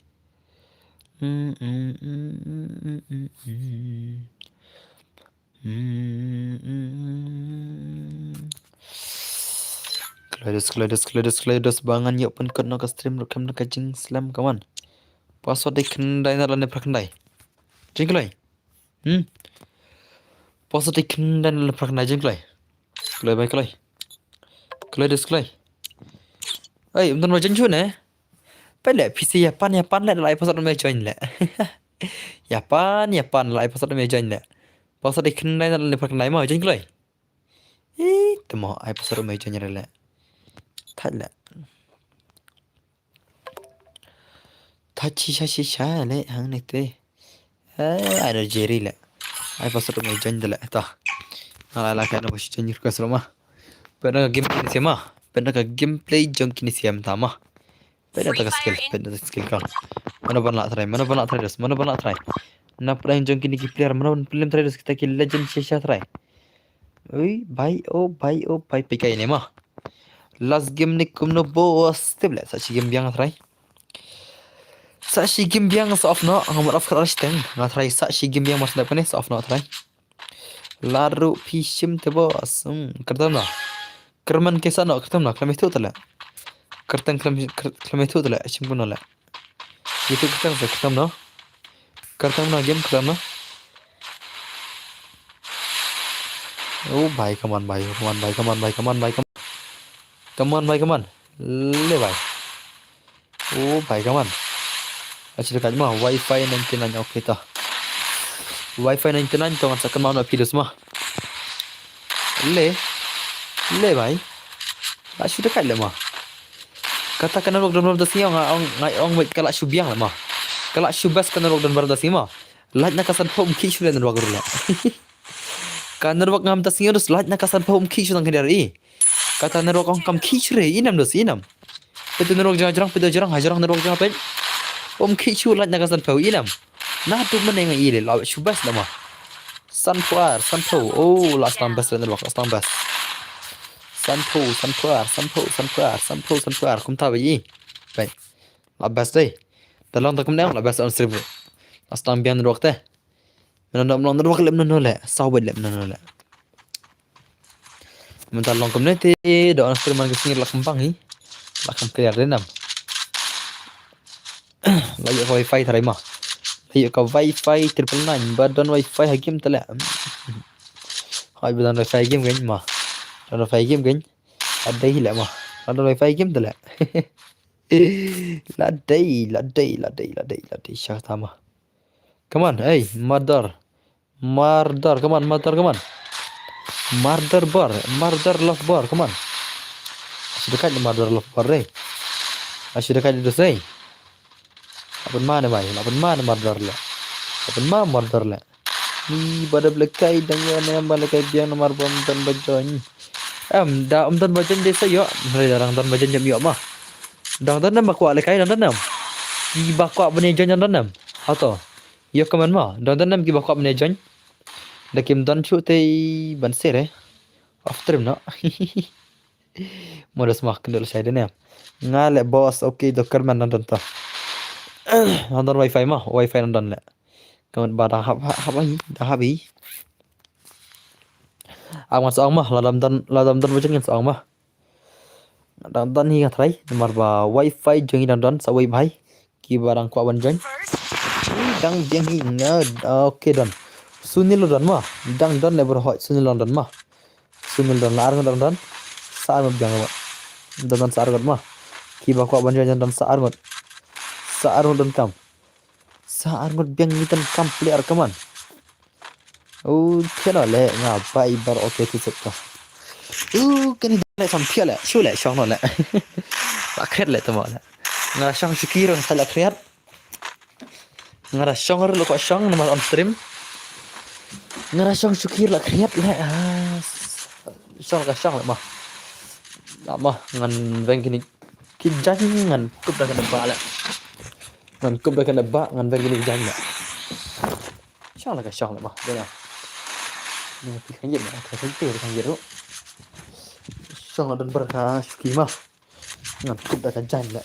Kloi dos, kloi dos, kloi dos, kloi dos, ba ngan ïoh pynkut noh ka stream ruh kem noh ka jingslem, come on. Password dei khyndai not lane phra khyndai. Jingkloi. Hmm. Password dei khyndai not lane phra khyndai, join kloi. Kloi bai kloi. Kloi dos kloi. Ei, ym don ba join shuh ne? Peit leh, phi sa ïa pan, ïa pan leh, da la ai password ym join leh. Ïa pan, ïa pan, da la ai password ym join leh. Password dei khyndai not lane phra khyndai mo, join kloi. Ih, te mo ai password ym join re leh. Thait leh. Thait shisha shisha leh hangne te. Eh, ai no Jerry leh. Ai password ym join de leh ta. Nga la la ka no ba shu join request ruh mo. Peit noh ka gameplay kine siem mo. Peit noh ka gameplay jong kine siem ta mo. Peit noh ta ka skill, peit noh ta skill ka. Mano ban lah try, mano ban lah try dos, mano ban lah try. Na pdeng jong kine ki player, mano ban pynlem try dos, kita ki legend shisha try. Ui, bai, oh, bai, oh, bai, peit kai ne mo. Last game ne kumno boss, tip leh, sa shi game biang try. Sa shi game biang sa off noh, nga mut off kar shteng, nga try sa shi game biang mar sdep kane, sa off noh try. Laru phi shim te boss, hmm, kyrteng noh. Kyrmen ke sa noh, kyrteng noh, khlem ïathuh te leh. Kyrteng khlem, kyr-, khlem ïathuh te leh, shim kumno leh. Ïathuh kyrteng sa, kyrteng noh. Kyrteng noh game, kyrteng noh. Oh, bai, come on, bai, come on, bai, come on, bai, come on, bai, come on. Come on, bai, come on. Le bai. Oh, bai, come on. Actually, kat mo, wifi ninety-nine, okay ta. Wi-Fi ninety-nine to ngan sa kynmaw na phi dos ma. Le. Le bai. La shu da kait le ma. Kata ka network don bar da sngi nga ong, nga ong wait ka la shu biang le ma. Ka la shu best ka network don bar da sngi ma. Lait na ka san phew um khih shu le network ruh le. Ka network ngam da sngi dos lait na ka san phew um khih shu tang khyndiat i. Kata network ong kam khih shu re, i nam dos, i nam. Peit tu network jong nga jrong, peit tu jrong, ha jrong network jong nga peit. Um khih shu lait na ka san phew, i nam. Na tu mane nga i le, la shu best le ma. San phew ar, san phew. Oh, la sdang best le network, la sdang best. San phew, san phew ar, san phew, san phew ar, san phew, san phew ar. Kumta ba i. Peit. La best dei. Da long ta kumne la best on stream. La sdang biang network te. Mynta ym long network lem, mynta leh. Saw bad lem, mynta leh. Mynta long kumne te da on stream man ka sngewbha la kham pang hi. La kham clear dei nam. La ïoh ka wifi tharai ma. La ïoh ka wifi triple nine ba don wifi ha game te leh. Hoi ba don wifi ha game kein ma. Don wifi ha game kein. La dei hi leh ma. La don wifi ha game te leh. La dei, la dei, la dei, la dei, la dei. Shah ta ma. Come on, hey, murder. Murder, come on, murder, come on. Murder bar, murder love bar, come on. Shu da kait murder love bar dei. Shu da kait dos dei. Apun ma ne bai, apun ma ne murder le. Apun ma murder le. Ni ba da blekai dang ïoh ne ba lekai biang namar ba ym don ba join. Em, da ym don ba join dei sa ïoh. Hynrei da dang don ba join jam ïoh ma. Dang don ne ba kwah lekai dang don ne. Ki ba kwah ban ïa join dang don ne. Hato. Ïoh comment ma. Dang don ne ki ba kwah ban ïa join. Da kim don shuh te ban share eh. Off stream no. Modus ma kynduh lashai dei ne. Nga leh boss, okay, docker man nang don to. Nang don wifi ma, wifi nang don leh. Ka mut ba dang hap, hap, hap hi, dang hap hi. Am ngan sa ong ma, lada ym don, lada ym don ba jong ngan sa ong ma. Dang don hi nga tharai, namar ba wifi jong ngi dang don, sa wei bhai. Kiba dang kwah ban join. Dang biang hi nga, okay don. Sunil don ma. Dang don le bro hoi, Sunil dang don ma. Sunil don la ar ngut dang don. Sa ar ngut biang ma. Dang don sa ar ngut ma. Kiba kwah ban join dang don sa ar ngut. Sa ar ngut don kam. Sa ar ngut biang ngi don kam player kaman. U keno le nga bai bar okay tu sep ka. U kani le sam pia le shu le shong no le. La khriat le tamo le. Nga shong shuki ro sa la khriat. Nga shong ro ko shong namar on stream. Nga shong shuki la khriat le. Ah, shong ka shong le ma. La ma ngan veng kini ki jaiñ ngan kup da kane ba le. Ngan kup da kane ba ngan veng kini ki jaiñ le. Shong la ka shong la ma. Dei na. Ni ti khang yet na, ka khang yet, khang yet ru. Shong la don bar ka shuki ma. Ngan kup da ka jaiñ la.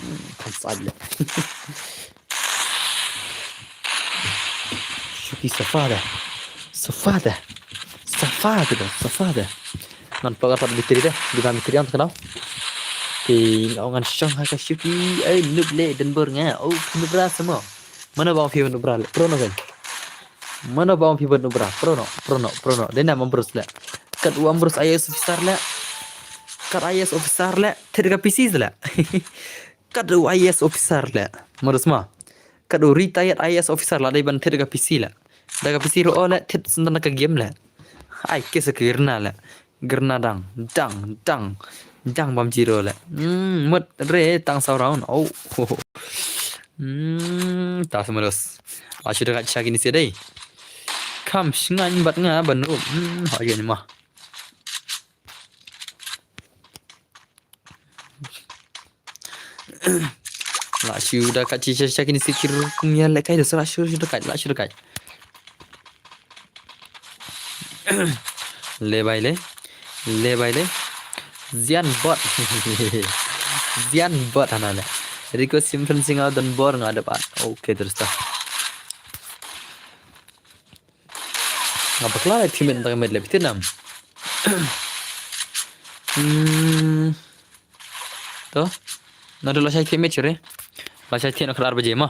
Hmm, kan sai la. Shuki safa da. Safa da. Safa da, safa da. Ngan pakai tak bitri da. Di ba bitri ang tak na. Ti ngan shong ha ka shuki. Ai, nup le, don bar nga. Oh, nup rasa mo. Mano ba ong phi ban nubra le? Pro no kan. Mano ba ong phi ban nubra? Pro no, pro no, pro no. Dei na Ambrose le. Kat u Ambrose I A S officer le. Kat I A S officer le. Thir ka P C le. Kat u I A S officer le. Modus ma. Kat u retired I A S officer la dei ban thir ka P C le. Da ka P C ro le thir sendana ka game le. Ai ke sa kirna le. Gerna dang, dang, dang, dang bam zero le. Hmm, mut re tang saw round. Oh, ho, ho. Hmm, ta semeres. Asu dekat syak ini sedai. Kam shngan bat nga ban rup. Hmm, ha ni mah. La shu da kat chi cha cha kini sikir kum ya le kai da sa la shu shu da kat la shu da kat. Le bai le. Le bai le. Zian bot. Zian bot hana le. Riko simpen singa don bor nga da bat. Okay terus ta. Nga bakla le teammate nta ka med le bitin nam. Hmm. To. Na dula shai teammate chure. La shai teammate khalar baje ma.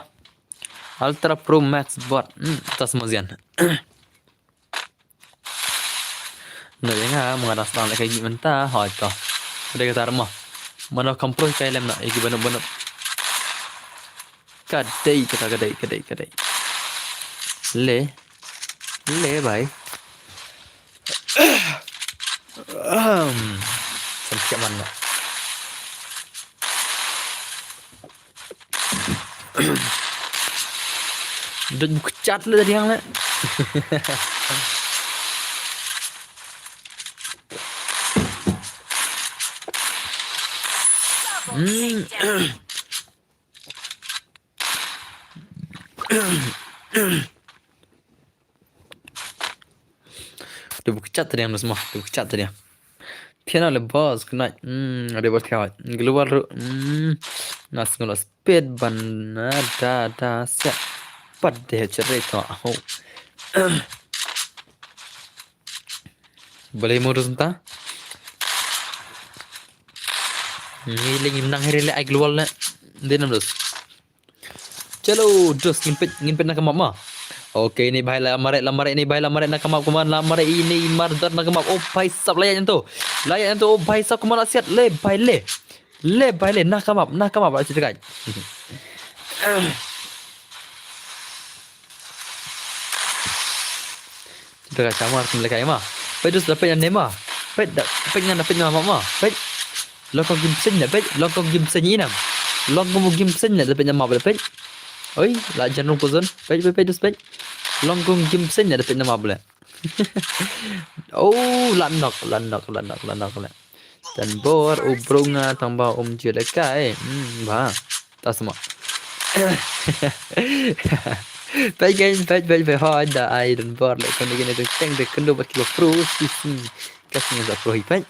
Ultra Pro Max bot. Hmm, tas mazian. No ya nga manga das tang le kai gi menta hoi to. Dei kata ma. Mano kam pro kai lem na igi bano bano. Kadei kata kadei kadei kadei. Le. Le bhai. Ahem. Sam siap man na. Dut bukchat le tadi yang le. Hmm. Dei bukchat tadi yang semua, dei bukchat tadi yang. Thiana le boss kena. Hmm, ada boss kawat. Global ru. Hmm. Nas ngolo speed ban da da se. Pat de chere to. Oh. Boleh modus entah. Ngiling nang hari le ai global le. Dei nam dos. Chalo, dos ngin peit, ngin peit na ka map ma. Okay, ni bhai la mare, la mare, ni bhai la mare na ka map, kuman la mare ini mardar na ka map. Oh bhai sab la ïa nto. La ïa nto, oh bhai sab kuman la siat le bhai le. Le bhai le na ka map, na ka map la siat kai. Kita ka chamar kum lekai ma. Peit dus da peit ne ma. Peit da peit ngan da peit ma ma. Peit. Long kong gim seng ne peit. Long kong gim seng inam. Long kong gim seng ne da peit ma peit. Oi, la jan rung puzon. Peit peit peit dus peit. Long kong gim seng ne da peit ma peit. Oh, la nok, la nok, la nok, la nok la. Dan bor u brunga tang ba um ju lekai. Hmm, ba. Ta sama. Peit gen, peit, peit, peit, hoi da ai dan bor le kon gen de teng de kendo bat kilo pro sisi. Kas ngi za pro hi peit.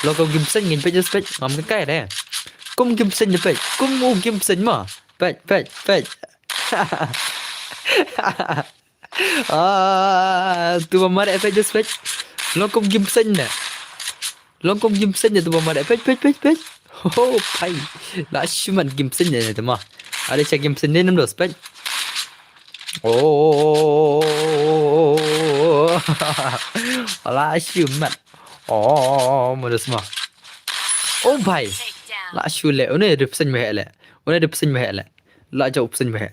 Long kong gim seng gen peit just peit. Ngam ka kai de. Kum gim seng de peit. Kum u gim seng ma. Peit, peit, peit. Ah, tu ba mare peit just peit. Long kong gim seng de. Long kong gim seng de tu ba mare peit peit peit peit. Ho ho pai. La shu man gim seng de tu ma. Ada cha gim seng de nam dos peit. Oh. La shu man. Oh, modus ma. Oh bhai. La shu le. Une de pesen meh le. Une de pesen meh le. La jauh pesen meh.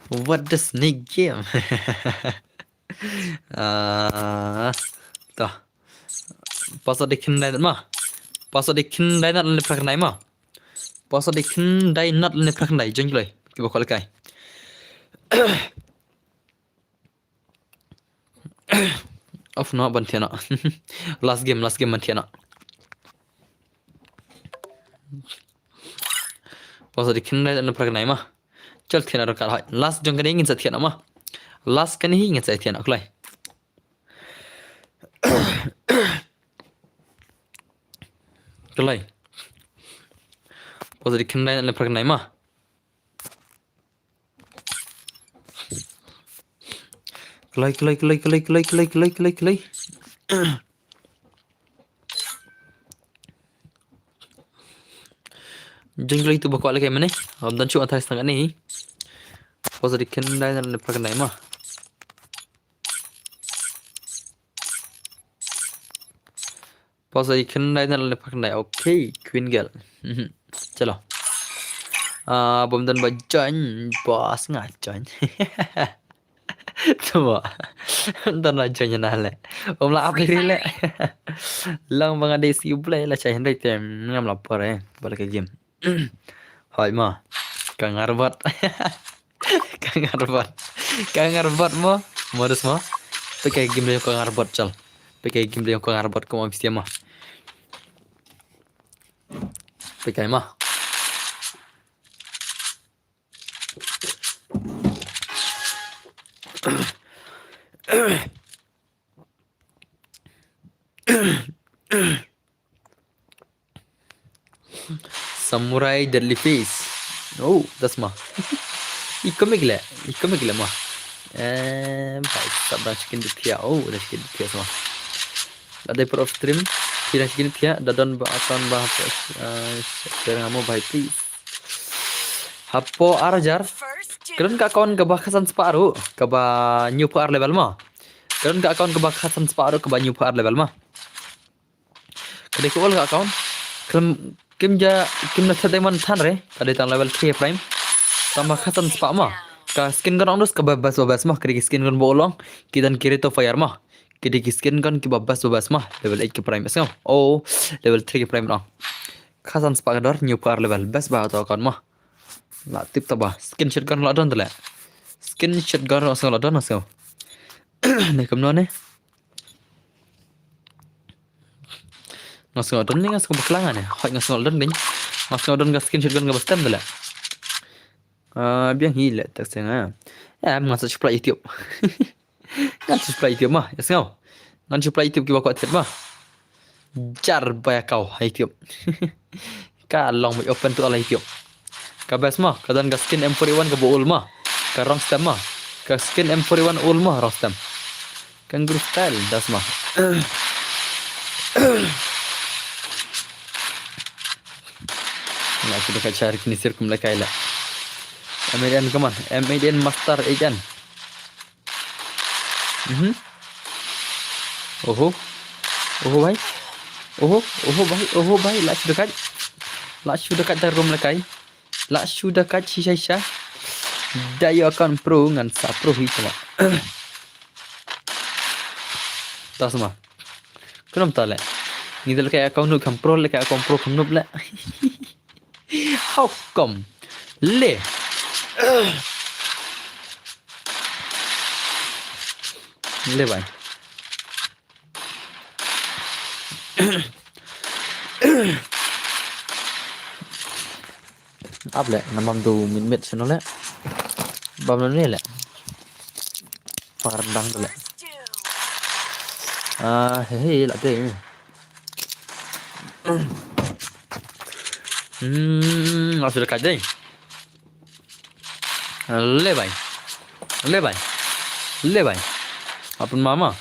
What the snake game? Ah, to. Pasa di khyndai nat ma. Pasa di khyndai nat lane phra khyndai ma. Pasa di khyndai nat lane phra khyndai. Jong jloi. Kiba kwal kai. Of no ban thiana. Last game, last game ban thiana. Pasa di khyndai nat lane phra khyndai ma. Chal thiana rong kar hai. Last jong kane ngin sa thiana ma. Last kane hi ngin sa thiana kloi. Kloi. Pasa di khyndai nat lane phra khyndai ma. Kloi, kloi, kloi. Jong kloi tu ba kwah lagi mane. Am dan chu athai stang ani. Pasa di khyndai nat lane phra khyndai ma. Pasa di khyndai nat lane phra khyndai. Okay, Queen Girl. Chalo. Ah, bom dan ba join, boss nga join. Tuma. Dan ba join na le. Om la ap le le. Long ba nga dei si u play la chai hynrei te ngam la por eh. Ba la ka game. Hoi ma. Ka ngar bot. Ka ngar bot. Ka ngar bot mo. Modus mo. Peit ka game de ka ngar bot chal. Peit ka game de ka ngar bot ko ma bisia ma. Peit ka ma. Samurai Deadly Face. Oh, das ma. I comic le, i comic le ma. Eh, bhai, sab dang chicken di thia. Oh, dang chicken di thia sama. Ada pro stream, ki dang chicken di thia, da don ba account ba hapo, eh, share ngam mo bhai please. Hapo ar hajar. Kren ka account kaba khatsan spah ruh, kaba hynñiew phew ar level ma. Kren ka account kaba khatsan spah ruh, kaba hynñiew phew ar level ma. Ka dei ka ol ka account. Kim, kim ja, kim na set diamond than re. Ka dei tang level three prime. Tang ba khatsan spah ma. Ka skin gun ong dos kaba best ba best ma. Ka dei ki skin gun ba u long. Ki don ki rate of fire ma. Ki dei ki skin gun kiba best ba best ma. Level eight ki prime sngew. Oh, level three ki prime ong. Khatsan spah ka dor, hynñiew phew ar level. Best ba hato account ma. La tip ta ba. Skin shotgun la don te leh. Skin shotgun la sngew la don sngew. Ne kumno ne? Nga sngew don ne, nga sngew bakla nga ne. Hoi, nga sngew don ding. Nga sngew don ka skin shotgun kaba stem te leh. Ah, biang hi leh tak seng ah. Ya, nga sa supply YouTube. Ngan supply YouTube ma, ya sngew. Ngan supply YouTube kiba kwah thied ma. Jar ba ïa kau ha YouTube. Ka long ba open to all ha YouTube. Ka best ma, ka don ka skin M forty-one kaba ul ma. Ka rong stem ma. Ka skin M forty-one ul ma, rong stem. Kangaroo style, das ma. Nga suda ka char kini sir kum lekai la. M eight N, come on. M eight N Master eight N. Mhm. Oho. Oho bhai. Oho, oho bhai, oho bhai. La shu da kat. La shu da kat da rum lekai. La shu da kat shisha shisha. Da ïoh account pro ngan sa pro hi tama. Ta sama. Kunam ta le. Ngi da lekai account noob kham pro, lekai account pro kham noob le. How come? Le. Le bhai. Ap le, nam bam du mit mit seno le. Bam ne le. Par dang le. Ah, he he la de. Hmm, la shu da kat dei. Le bhai. Le bhai. Le bhai. Apun mama.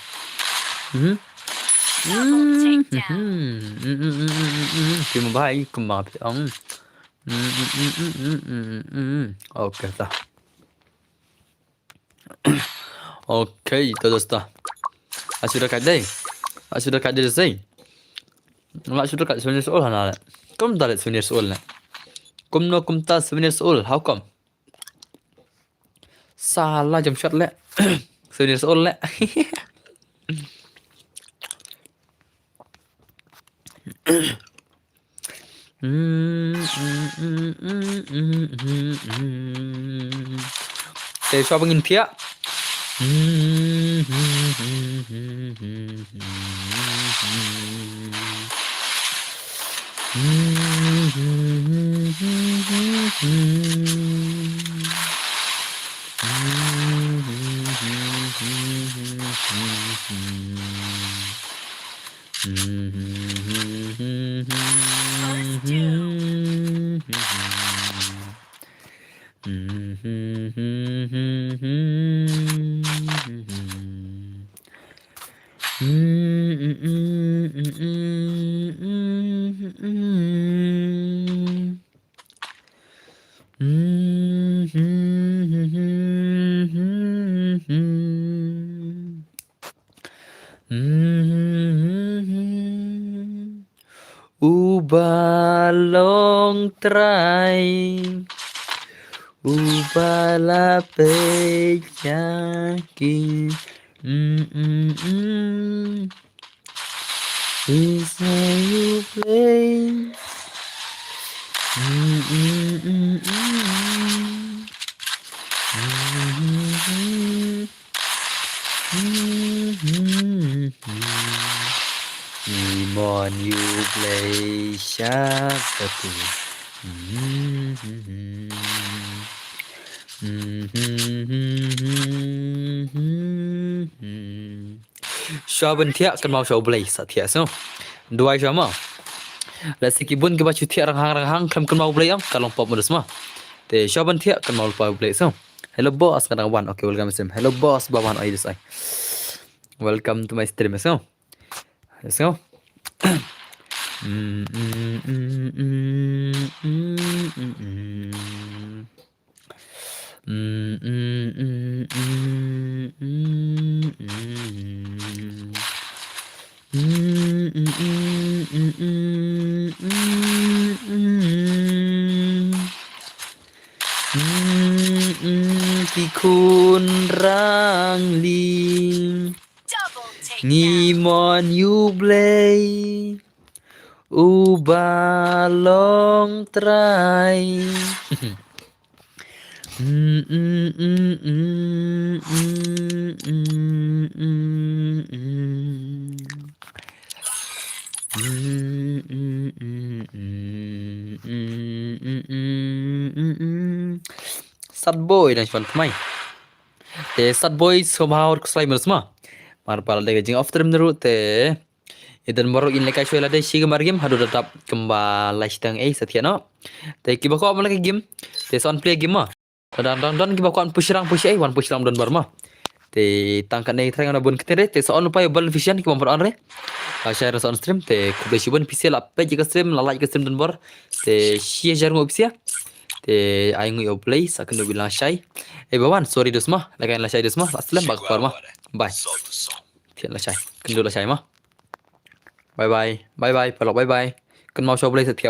Mhm. Double takedown. Mhm. Pima bhai, kuma pi ong. Mhm. Okay, ta. Okay, ta dosta. Ashu da kat dei. Ashu da kat dei sei. La shu da kat seven years old hana le. Kum ta le seven years old le. Kum no kum ta seven years old. How come? Sala jam shot le. Seven years old le. Te shuwa ba ngin thiah. Uba long trai, uba la peit ïa ki. Mm, mm, mm. Is how you play. Mm, mm, mm, mm. Mm, mm, mm, mm. Imon you play sharp too. Mm, mm, mm, mm. Mm, mm, mm, mm, mm. Shuwa ban thiah kynmaw sha U Blei sa thiah sngewbha. Duwai shuwa mo. Lehse ki bun kiba shu thiah ranghang ranghang khlem kynmaw U Blei ong ka long pop modus mo. Te shuwa ban thiah kynmaw lypa U Blei sngewbha. Hello boss ka dang wan. Okay, welcome stream. Hello boss ba wan oi dus ai. Welcome to my stream sngewbha. Sngewbha. Mm, mm, mm, mm, mm, mm, mm. Ngi mon ïa U Blei uba long trai. Sad boi dang shuan kmai. Te sad boi soba hor kuslai mer sma. Mar pala de jing off stream neru te. Idan baru in lekai shoi lade shi gambar game hadu dadap kemba lai shitang ei satya no. Te kiba ko mana game. Te son play game ma. Don don don kiba ko an pushrang push ei wan pushrang don bar ma. Te tang kan ei trang na bun kete te son lupa yo bal vision kiba bar on re. Share son stream te khublei shibun pisi la page ka stream la like ka stream don bar. Te share jar ngo pisi. Te ai ngu yo play sa kendo bilang shai. Eh bawan sorry dusma. Lakai la shai dusma. Aslam bak par ma. Bye. Tian la shai. Kendo la shai ma. Bye bye. Bye bye. Palok bye bye. Kan mau shop play satya.